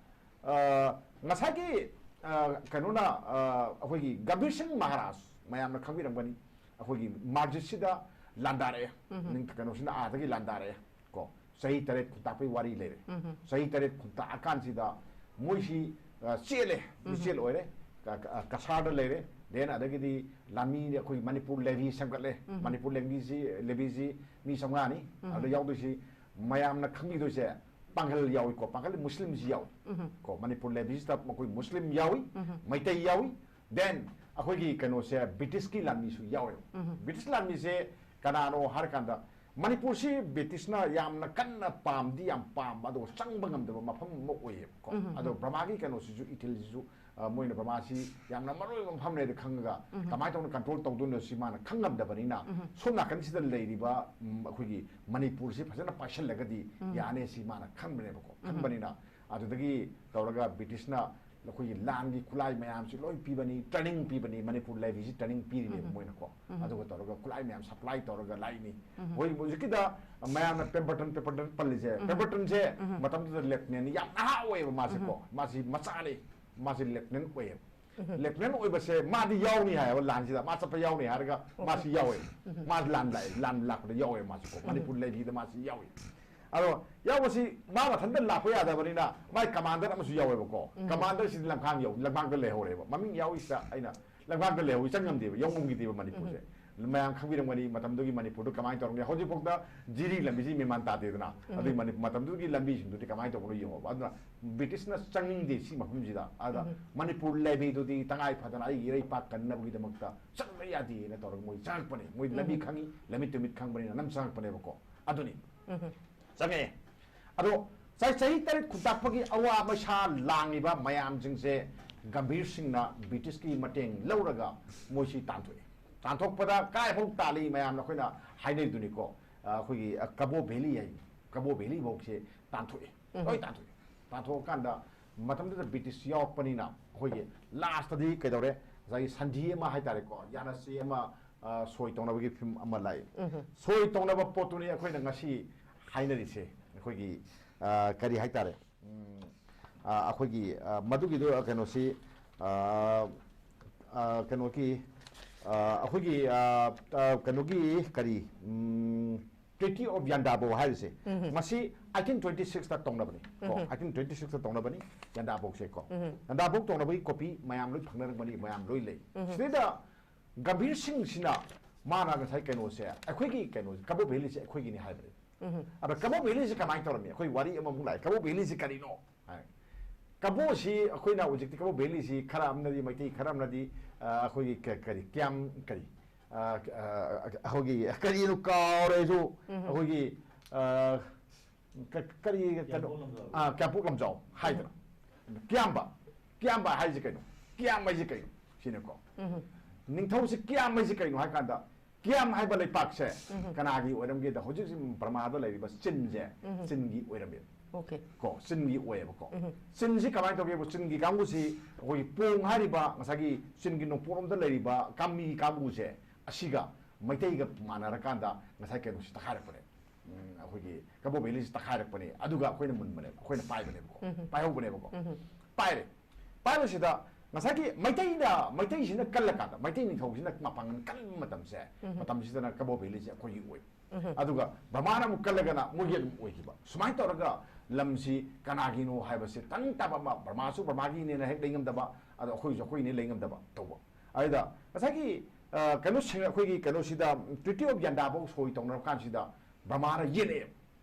ꯑ, ꯉꯁꯥꯏꯒꯤ, ꯑ, ꯀꯩꯅꯣꯅ, ꯑ, ꯑꯩꯈꯣꯏꯒꯤ ꯒꯝꯚꯤꯔ ꯁꯤꯡ ꯃꯍꯥꯔꯥꯖ, ꯃꯌꯥꯝꯅ ꯈꯪꯕꯤꯔꯝꯒꯅꯤ, ꯑꯩꯈꯣꯏꯒꯤ ꯃꯁꯖꯤꯗꯁꯤꯗ ꯂꯥꯟꯗꯥꯔꯛꯑꯦ꯫ ꯎꯝ꯫ ꯅꯤꯡ-, ꯀꯩꯅꯣꯁꯤꯅ ꯑꯥꯗꯒꯤ ꯂꯥꯟꯗꯥꯔꯛꯑꯦ ꯀꯣ꯫ ꯆꯍꯤ ꯇꯔꯦꯠ ꯈꯨꯟꯇꯥꯛꯄꯒꯤ ꯋꯥꯔꯤ ꯂꯩꯔꯦ꯫ ꯎꯝ꯫ ꯆꯍꯤ ꯇꯔꯦꯠ ꯈꯨꯟꯇꯥꯛꯑꯀꯥꯟꯁꯤꯗ ꯃꯣꯏꯁꯤ, ꯑ, ꯆꯦꯜꯂꯦ, ꯎꯝ꯫ ꯃꯤꯆꯦꯜ ꯑꯣꯏꯔꯦ, ꯀ-, ꯀ-, ꯀꯁꯥꯔꯗ ꯂꯩꯔꯦ, then ꯑꯗꯒꯤꯗꯤ ꯂꯥꯟꯃꯤ ꯑꯩꯈꯣꯏꯒꯤ ꯃꯅꯤꯄꯨꯔ ꯂꯦꯚꯤ ꯁꯦꯝꯒꯠꯂꯦ꯫ ꯎꯝ꯫ ꯃꯅꯤꯄꯨꯔ ꯂꯦꯚꯤꯁꯤ, ꯂꯦꯚꯤꯁꯤ ꯃꯤ ꯆꯥꯝꯃꯉꯥꯅꯤ꯫ ꯎꯝ꯫ ꯑꯗꯨꯗ ꯌꯥꯎꯗꯣꯏꯁꯤ ꯃꯌꯥꯝꯅ ꯈꯪꯕꯤꯗꯣꯏꯁꯦ ꯄꯥꯡꯒꯜ ꯌꯥꯎꯏꯀꯣ, ꯄꯥꯡꯒꯜ ꯃꯨꯁꯂꯤꯝꯁꯤ ꯌꯥꯎꯏ꯫ ꯎꯝ꯫ ꯀꯣ, ꯃꯅꯤꯄꯨꯔ ꯂꯦꯚꯤꯁꯤꯗ ꯃꯈꯣꯏ ꯃꯨꯁꯂꯤꯝ ꯌꯥꯎꯏ, ꯎꯝ꯫ ꯃꯩꯇꯩ ꯌꯥꯎꯏ, then ꯑꯩꯈꯣꯏꯒꯤ ꯀꯩꯅꯣꯁꯦ ꯕ꯭ꯔꯤꯇꯤꯁꯀꯤ ꯂꯥꯟꯃꯤꯁꯨ ꯌꯥꯎꯋꯦꯕ꯫ ꯎꯝ꯫ ꯕ꯭ꯔꯤꯇꯤꯁ ꯂꯥꯟꯃꯤꯁꯦ ꯀꯅꯥꯅꯣ ꯍꯥꯏꯔꯀꯥꯟꯗ ꯃꯅꯤꯄꯨꯔꯁꯤ ꯕ꯭ꯔꯤꯇꯤꯁꯅ ꯌꯥꯝꯅ ꯀꯟꯅ ꯄꯥꯝꯗꯤ ꯌꯥꯝ ꯄꯥꯝꯕ, ꯑꯗꯨꯒ ꯆꯪꯕ ꯉꯝꯗꯕ ꯃꯐꯝ ꯑꯃ ꯑꯣꯏꯌꯦꯕꯀꯣ꯫ ꯎꯝ, ꯎꯝ, ꯑꯗꯣ ꯎꯝ꯫ ꯕ꯭ꯔꯃꯥꯒꯤ ꯀꯩꯅꯣꯁꯤꯁꯨ, ꯏꯊꯤꯜꯁꯤꯁꯨ, ꯑ, ꯃꯣꯏꯅ ꯕ꯭ꯔꯃꯥꯁꯤ ꯌꯥꯝꯅ ꯃꯔꯨ ꯑꯣꯏꯕ ꯃꯐꯝꯅꯦꯗ ꯈꯪꯉꯒ ꯎꯝ꯫ ꯀꯃꯥꯏꯅ ꯇꯧꯅ ꯀꯟꯇ꯭ꯔꯣꯜ ꯇꯧꯗꯣꯏꯅꯣ ꯁꯤ ꯃꯥꯅ ꯈꯪꯉꯝꯗꯕꯅꯤꯅ, ꯎꯝ꯫ ꯁꯣꯝ ꯅꯥꯀꯟꯁꯤꯗ ꯂꯩꯔꯤꯕ, ꯎꯝ, ꯑꯩꯈꯣꯏꯒꯤ ꯃꯅꯤꯄꯨꯔꯁꯤ ꯐꯖꯅ ꯄꯥꯏꯁꯜꯂꯒꯗꯤ ꯎꯝ꯫ ꯌꯥꯅꯤ ꯁꯤ ꯃꯥꯅ ꯈꯟꯕꯅꯦꯕꯀꯣ꯫ ꯎꯝ꯫ ꯈꯟꯕꯅꯤꯅ ꯑꯗꯨꯗꯒꯤ ꯇꯧꯔꯒ ꯕ꯭ꯔꯤꯇꯤꯁꯅ ꯑꯩꯈꯣꯏꯒꯤ ꯂꯥꯟꯒꯤ ꯈꯨꯠꯂꯥꯏ ꯃꯌꯥꯝꯁꯤ ꯂꯣꯏ ꯄꯤꯕꯅꯤ, ꯇ꯭ꯔꯦꯅꯤꯡ ꯄꯤꯕꯅꯤ, ꯃꯅꯤꯄꯨꯔ ꯂꯦꯚꯤꯁꯤ ꯇ꯭ꯔꯦꯅꯤꯡ ꯄꯤꯔꯤꯅꯦꯕ ꯎꯝ꯫ ꯃꯣꯏꯅꯀꯣ꯫ ꯎꯝ꯫ ꯑꯗꯨꯒ ꯇꯧꯔꯒ ꯈꯨꯠꯂꯥꯏ ꯃꯌꯥꯝ ꯁꯄ꯭ꯂꯥꯏ ꯇꯧꯔꯒ ꯂꯥꯛꯏꯅꯤ꯫ ꯎꯝ꯫ ꯍꯣꯏ, ꯍꯧꯖꯤꯛꯀꯤꯗ ꯃꯌꯥꯝꯅ ꯄꯦꯝꯕꯔꯇꯟ, ꯄꯦꯝꯕꯔꯇꯟ ꯄꯜꯂꯤꯁꯦ, ꯎꯝ꯫ ꯄꯦꯝꯕꯔꯇꯟꯁꯦ ꯎꯝ꯫ ꯃꯇꯝꯗꯨꯗ ꯂꯦꯐꯇꯤꯅꯦꯟ ꯌꯥꯝ ꯅꯍꯥ ꯑꯣꯏꯌꯦꯕ ꯃꯥꯁꯦꯀꯣ꯫ ꯎꯝ꯫ ꯃꯥꯁꯤ ꯃꯆꯥꯅꯤ, ꯃꯥꯁꯤ ꯂꯦꯐꯇꯤꯅꯦꯟ ꯑꯣꯏꯌꯦꯕ꯫ ꯎꯝ꯫ ꯂꯦꯐꯇꯤꯅꯦꯟ ꯑꯣꯏꯕꯁꯦ ꯃꯥꯗꯤ ꯌꯥꯎꯅꯤ ꯍꯥꯏꯌꯦꯕ ꯂꯥꯟꯁꯤꯗ, ꯃꯥ ꯆꯠꯄ ꯌꯥꯎꯅꯤ ꯍꯥꯏꯔꯒ ꯃꯥꯁꯤ ꯌꯥꯎꯋꯦ꯫ ꯎꯝ꯫ ꯃꯥ ꯂꯥꯟ ꯂꯥꯛꯑꯦ, ꯂꯥꯟ ꯂꯥꯛꯄꯗ ꯌꯥꯎꯋꯦ ꯃꯥꯁꯤꯀꯣ꯫ ꯎꯝ꯫ ꯃꯅꯤꯄꯨꯔ ꯂꯦꯚꯤꯗ ꯃꯥꯁꯤ ꯌꯥꯎꯋꯦ꯫ ꯑꯗꯣ ꯌꯥꯎꯕꯁꯤ ꯃꯥ ꯃꯊꯟꯇ ꯂꯥꯛꯄ ꯌꯥꯗꯕꯅꯤꯅ ꯃꯥꯏ ꯀꯃꯥꯟꯗꯔ ꯑꯃꯁꯨ ꯌꯥꯎꯋꯦꯕꯀꯣ꯫ ꯎꯝ꯫ ꯀꯃꯥꯟꯗꯔꯁꯤꯗꯤ ꯂꯝꯈꯥꯡ ꯌꯧ-, ꯂꯝꯈꯥꯡꯗ ꯂꯩꯍꯧꯔꯦꯕ꯫ ꯃꯃꯤꯡ ꯌꯥꯎꯔꯤꯁꯤꯗ ꯑꯩꯅ ꯂꯝꯈꯥꯡꯗ ꯂꯩꯍꯧꯏ, ꯆꯪ ꯉꯝꯗꯦꯕ, ꯌꯧ ꯉꯝꯈꯤꯗꯦꯕ ꯃꯅꯤꯄꯨꯔꯁꯦ꯫ ꯎꯝ꯫ ꯃꯌꯥꯝ ꯈꯪꯕꯤꯔꯝꯒꯅꯤ ꯃꯇꯝꯗꯨꯒꯤ ꯃꯅꯤꯄꯨꯔꯗꯣ ꯀꯃꯥꯏꯅ ꯇꯧꯔꯝꯒꯦ꯫ ꯍꯧꯖꯤꯛꯐꯥꯎꯗ ꯖꯤꯔꯤ ꯂꯝꯕꯤꯁꯤ ꯃꯦꯃꯥꯟ ꯇꯥꯗꯦꯗꯅ꯫ ꯎꯝ꯫ ꯑꯗꯨꯒꯤ ꯃꯅꯤ-, ꯃꯇꯝꯗꯨꯒꯤ ꯂꯝꯕꯤꯁꯤꯡꯗꯨꯗꯤ ꯀꯃꯥꯏꯅ ꯇꯧꯕꯅꯣ ꯌꯦꯡꯉꯣꯕ꯫ ꯑꯗꯨꯅ ꯕ꯭ꯔꯤꯇꯤꯁꯅ ꯆꯪꯅꯤꯡꯗꯦ ꯁꯤ ꯃꯐꯝꯁꯤꯗ꯫ ꯑꯗ ꯎꯝ꯫ ꯃꯅꯤꯄꯨꯔ ꯂꯦꯚꯤꯗꯨꯗꯤ ꯇꯉꯥꯏ ꯐꯗꯅ ꯑꯩꯒꯤ ꯏꯔꯩꯄꯥꯛ ꯀꯟꯅꯕꯒꯤꯗꯃꯛꯇ ꯆꯪꯕ ꯌꯥꯗꯦꯅ ꯇꯧꯔꯒ ꯃꯣꯏ ꯆꯪꯉꯛꯄꯅꯦ꯫ ꯃꯣꯏ ꯂꯝꯕꯤ ꯎꯝ꯫ ꯈꯪꯉꯤ, ꯂꯝꯃꯤꯠ ꯇꯨꯃꯤꯠ ꯈꯪꯕꯅꯤꯅ ꯑꯗꯨꯝ ꯆꯪꯉꯛꯄꯅꯦꯕꯀꯣ꯫ ꯑꯗꯨꯅꯤ꯫ ꯎꯝ꯫ ꯆꯪꯉꯛꯑꯦ꯫ ꯑꯗꯣ ꯆꯍꯤ, ꯆꯍꯤ ꯇꯔꯦꯠ ꯈꯨꯟꯇꯥꯛꯄꯒꯤ ꯑꯋꯥ ꯃꯩꯁꯥ ꯂꯥꯡꯉꯤꯕ ꯃꯌꯥꯝꯁꯤꯡꯁꯦ ꯒꯝꯚꯤꯔ ꯁꯤꯡꯅ ꯕ꯭ꯔꯤꯇꯤꯁꯀꯤ ꯃꯇꯦꯡ ꯂꯧꯔꯒ ꯃꯣꯏꯁꯤ ꯇꯥꯟꯊꯣꯛꯑꯦ꯫ ꯇꯥꯟꯊꯣꯛꯄꯗ ꯀꯥꯏꯐꯥꯎ ꯇꯥꯜꯂꯤ ꯃꯌꯥꯝꯅ ꯑꯩꯈꯣꯏꯅ ꯍꯥꯏꯅꯔꯤꯗꯨꯅꯤꯀꯣ꯫ ꯑ, ꯑꯩꯈꯣꯏꯒꯤ, ꯑ, ꯀꯕꯣ ꯚꯦꯂꯤ ꯍꯥꯏ, ꯀꯕꯣ ꯚꯦꯂꯤ ꯐꯥꯎꯁꯦ ꯇꯥꯟꯊꯣꯛꯑꯦ꯫ ꯎꯝ꯫ ꯂꯣꯏ ꯇꯥꯟꯊꯣꯛꯑꯦ꯫ ꯇꯥꯟꯊꯣꯛꯑꯀꯥꯟꯗ ꯃꯇꯝꯗꯨꯗ ꯕ꯭ꯔꯤꯇꯤꯁ ꯌꯥꯎꯔꯛꯄꯅꯤꯅ ꯑꯩꯈꯣꯏꯒꯤ ꯂꯥꯁꯇꯗꯤ ꯀꯩꯗꯧꯔꯦ? ꯉꯁꯥꯏꯒꯤ ꯁꯟꯙꯤ ꯑꯃ ꯍꯥꯏꯇꯥꯔꯦꯀꯣ, ꯌꯥꯅꯁꯦ ꯑꯃ, ꯑ, ꯁꯣꯏ ꯇꯧꯅꯕꯒꯤ ꯐꯤꯂꯝ ꯑꯃ ꯂꯥꯛꯏ꯫ ꯎꯝ꯫ ꯁꯣꯏ ꯇꯧꯅꯕ ꯄꯣꯠꯇꯨꯅꯤ ꯑꯩꯈꯣꯏꯅ ꯉꯁꯤ ꯍꯥꯏꯅꯔꯤꯁꯦ꯫ ꯑꯩꯈꯣꯏꯒꯤ, ꯑ, ꯀꯔꯤ ꯍꯥꯏꯇꯥꯔꯦ? ꯎꯝ, ꯑ, ꯑꯩꯈꯣꯏꯒꯤ, ꯑ, ꯃꯗꯨꯒꯤꯗꯣ, ꯑ, ꯀꯩꯅꯣꯁꯤ, ꯑ, ꯑ, ꯀꯩꯅꯣꯒꯤ, ꯑ, ꯑꯩꯈꯣꯏꯒꯤ, ꯑ, ꯑ, ꯀꯩꯅꯣꯒꯤ ꯀꯔꯤ, ꯎꯝ, Treaty of Yandabo ꯍꯥꯏꯔꯤꯁꯦ, ꯎꯝ꯫ ꯃꯁꯤ eighteen twenty six ꯇ ꯇꯧꯅꯕꯅꯤ ꯀꯣ꯫ ꯎꯝ꯫ Eighteen twenty six ꯇ ꯇꯧꯅꯕꯅꯤ ꯌꯥꯟꯗꯥꯕꯣꯛꯁꯦ ꯀꯣ꯫ ꯎꯝ꯫ ꯌꯥꯟꯗꯥꯕꯣꯛ ꯇꯧꯅꯕꯒꯤ ꯀꯣꯄꯤ ꯃꯌꯥꯝ ꯂꯣꯏ ꯐꯪꯅꯔꯝꯒꯅꯤ, ꯃꯌꯥꯝ ꯂꯣꯏ ꯂꯩ꯫ ꯎꯝ꯫ ꯁꯤꯗꯩꯗ ꯒꯝꯚꯤꯔ ꯁꯤꯡꯁꯤꯅ ꯃꯥꯅ ꯉꯁꯥꯏ ꯀꯩꯅꯣꯁꯦ, ꯑꯩꯈꯣꯏꯒꯤ ꯀꯩꯅꯣꯁꯦ, ꯀꯕꯣ ꯚꯦꯂꯤꯁꯦ ꯑꯩꯈꯣꯏꯒꯤꯅꯤ ꯍꯥꯏꯕꯅꯤ꯫ ꯎꯝ꯫ ꯑꯗ ꯀꯕꯣ ꯚꯦꯂꯤꯁꯦ ꯀꯃꯥꯏꯅ ꯇꯧꯔꯝꯃꯤ? ꯑꯩꯈꯣꯏ ꯋꯥꯔꯤ ꯑꯃꯃꯨꯛ ꯂꯥꯛꯑꯦ, ꯀꯕꯣ ꯚꯦꯂꯤꯁꯦ ꯀꯔꯤꯅꯣ ꯍꯥꯏ꯫ ꯀꯕꯣꯁꯤ ꯑꯩꯈꯣꯏꯅ ꯍꯧꯖꯤꯛꯇꯤ ꯀꯕꯣ ꯚꯦꯂꯤꯁꯤ ꯈꯔ ꯑꯃꯅꯗꯤ ꯃꯩꯇꯩ, ꯈꯔ ꯑꯃꯅꯗꯤ, ꯑ, ꯑꯩꯈꯣꯏꯒꯤ ꯀ-, ꯀꯔꯤ, ꯀꯌꯥꯝ, ꯀꯔꯤ, ꯑ, ꯑ, ꯑꯩꯈꯣꯏꯒꯤ ꯀꯔꯤꯅꯣ ꯀꯥꯎꯔꯦ ꯑꯩꯁꯨ, ꯎꯝ꯫ ꯑꯩꯈꯣꯏꯒꯤ, ꯑ, ꯀ-, ꯀꯔꯤ, ꯀꯩꯅꯣ, ꯀꯌꯥꯝꯄꯣꯛ ꯂꯝꯖꯥꯎ꯫ ꯑ, ꯀꯌꯥꯝꯄꯣꯛ ꯂꯝꯖꯥꯎ ꯍꯥꯏꯗꯅ꯫ ꯀꯤꯌꯥꯝꯕ, ꯀꯤꯌꯥꯝꯕ ꯍꯥꯏꯁꯦ ꯀꯩꯅꯣ? ꯀꯤꯌꯥꯝ ꯍꯥꯏꯁꯦ ꯀꯩꯅꯣ? ꯁꯤꯅꯀꯣ꯫ ꯎꯝ꯫ ꯅꯤꯡꯊꯧꯁꯦ ꯀꯤꯌꯥꯝ ꯍꯥꯏꯁꯦ ꯀꯩꯅꯣ ꯍꯥꯏ ꯀꯥꯟꯗ, ꯀꯤꯌꯥꯝ ꯍꯥꯏꯕ ꯂꯩꯄꯥꯛꯁꯦ, ꯎꯝ꯫ ꯀꯅꯥꯒꯤ ꯑꯣꯏꯔꯝꯒꯦꯗ? ꯍꯧꯖꯤꯛ ꯍꯧꯖꯤꯛ ꯕꯔꯃꯥꯗ ꯂꯩꯔꯤꯕ ꯆꯤꯟꯁꯦ, ꯎꯝ꯫ ꯆꯤꯟꯒꯤ ꯑꯣꯏꯔꯝꯃꯦ꯫ ꯑꯣꯀꯦ꯫ ꯀꯣ, ꯆꯤꯟꯒꯤ ꯑꯣꯏꯌꯦꯕꯀꯣ꯫ ꯎꯝ꯫ ꯆꯤꯟꯁꯤ ꯀꯃꯥꯏꯅ ꯇꯧꯒꯦꯕꯨ, ꯆꯤꯟꯒꯤ ꯀꯥꯡꯕꯨꯁꯤ ꯑꯩꯈꯣꯏꯒꯤ ꯄꯣꯡ ꯍꯥꯏꯔꯤꯕ ꯉꯁꯥꯏꯒꯤ ꯆꯤꯟꯒꯤ ꯅꯣꯡꯄꯣꯛꯂꯣꯝꯗ ꯂꯩꯔꯤꯕ ꯀꯥꯃꯤ ꯀꯥꯡꯕꯨꯁꯦ, ꯑꯁꯤꯒ ꯃꯩꯇꯩꯒ ꯃꯥꯟꯅꯔꯀꯥꯟꯗ ꯉꯁꯥꯏ ꯀꯩꯅꯣꯁꯤ ꯇꯛꯈꯥꯏꯔꯛꯄꯅꯦ꯫ ꯎꯝ, ꯑꯩꯈꯣꯏꯒꯤ ꯀꯕꯣ ꯚꯦꯂꯤꯁꯤ ꯇꯛꯈꯥꯏꯔꯛꯄꯅꯦ, ꯑꯗꯨꯒ ꯑꯩꯈꯣꯏꯅ ꯃꯨꯟꯕꯅꯦꯕ, ꯑꯩꯈꯣꯏꯅ ꯄꯥꯏꯕꯅꯦꯕꯀꯣ, ꯎꯝ꯫ ꯄꯥꯏꯍꯧꯕꯅꯦꯕꯀꯣ꯫ ꯎꯝ꯫ ꯄꯥꯏꯔꯦ꯫ ꯄꯥꯏꯕꯁꯤꯗ ꯉꯁꯥꯏꯒꯤ ꯃꯩꯇꯩꯅ, ꯃꯩꯇꯩꯁꯤꯅ ꯀꯜꯂꯀꯥꯟꯗ, ꯃꯩꯇꯩ ꯅꯤꯡꯊꯧꯁꯤꯅ ꯃꯄꯥꯡꯒꯜ ꯀꯟꯕ ꯃꯇꯝꯁꯦ, ꯎꯝ꯫ ꯃꯇꯝꯁꯤꯗꯅ ꯀꯕꯣ ꯚꯦꯂꯤꯁꯦ ꯑꯩꯈꯣꯏꯒꯤ ꯑꯣꯏ꯫ ꯎꯝ꯫ ꯑꯗꯨꯒ ꯕ꯭ꯔꯍꯃꯥꯅ ꯑꯃꯨꯛ ꯀꯜꯂꯒꯅ ꯃꯣꯏꯒꯤ ꯑꯗꯨꯝ ꯑꯣꯏꯈꯤꯕ꯫ ꯁꯨꯃꯥꯏꯅ ꯇꯧꯔꯒ ꯂꯝꯁꯤ ꯀꯅꯥꯒꯤꯅꯣ ꯍꯥꯏꯕꯁꯦ ꯇꯪ ꯇꯥꯕ ꯑꯃ, ꯕ꯭ꯔꯍꯃꯥꯁꯨ ꯕ꯭ꯔꯍꯃꯥꯒꯤꯅꯦꯅ ꯍꯦꯛ ꯂꯩꯉꯝꯗꯕ, ꯑꯗꯣ ꯑꯩꯈꯣꯏꯁꯨ ꯑꯩꯈꯣꯏꯅꯦ ꯂꯩꯉꯝꯗꯕ ꯇꯧꯕ꯫ ꯑꯗꯨꯗ ꯉꯁꯥꯏꯒꯤ, ꯑ, ꯀꯩꯅꯣꯁꯤꯡ, ꯑꯩꯈꯣꯏꯒꯤ ꯀꯩꯅꯣꯁꯤꯗ, Treaty of ꯌꯥꯟꯗꯥꯐꯧ ꯁꯣꯏ ꯇꯧꯅꯔ ꯀꯥꯟꯁꯤꯗ ꯕ꯭ꯔꯍꯃꯥꯅ ꯌꯦꯠꯂꯛꯑꯦ꯫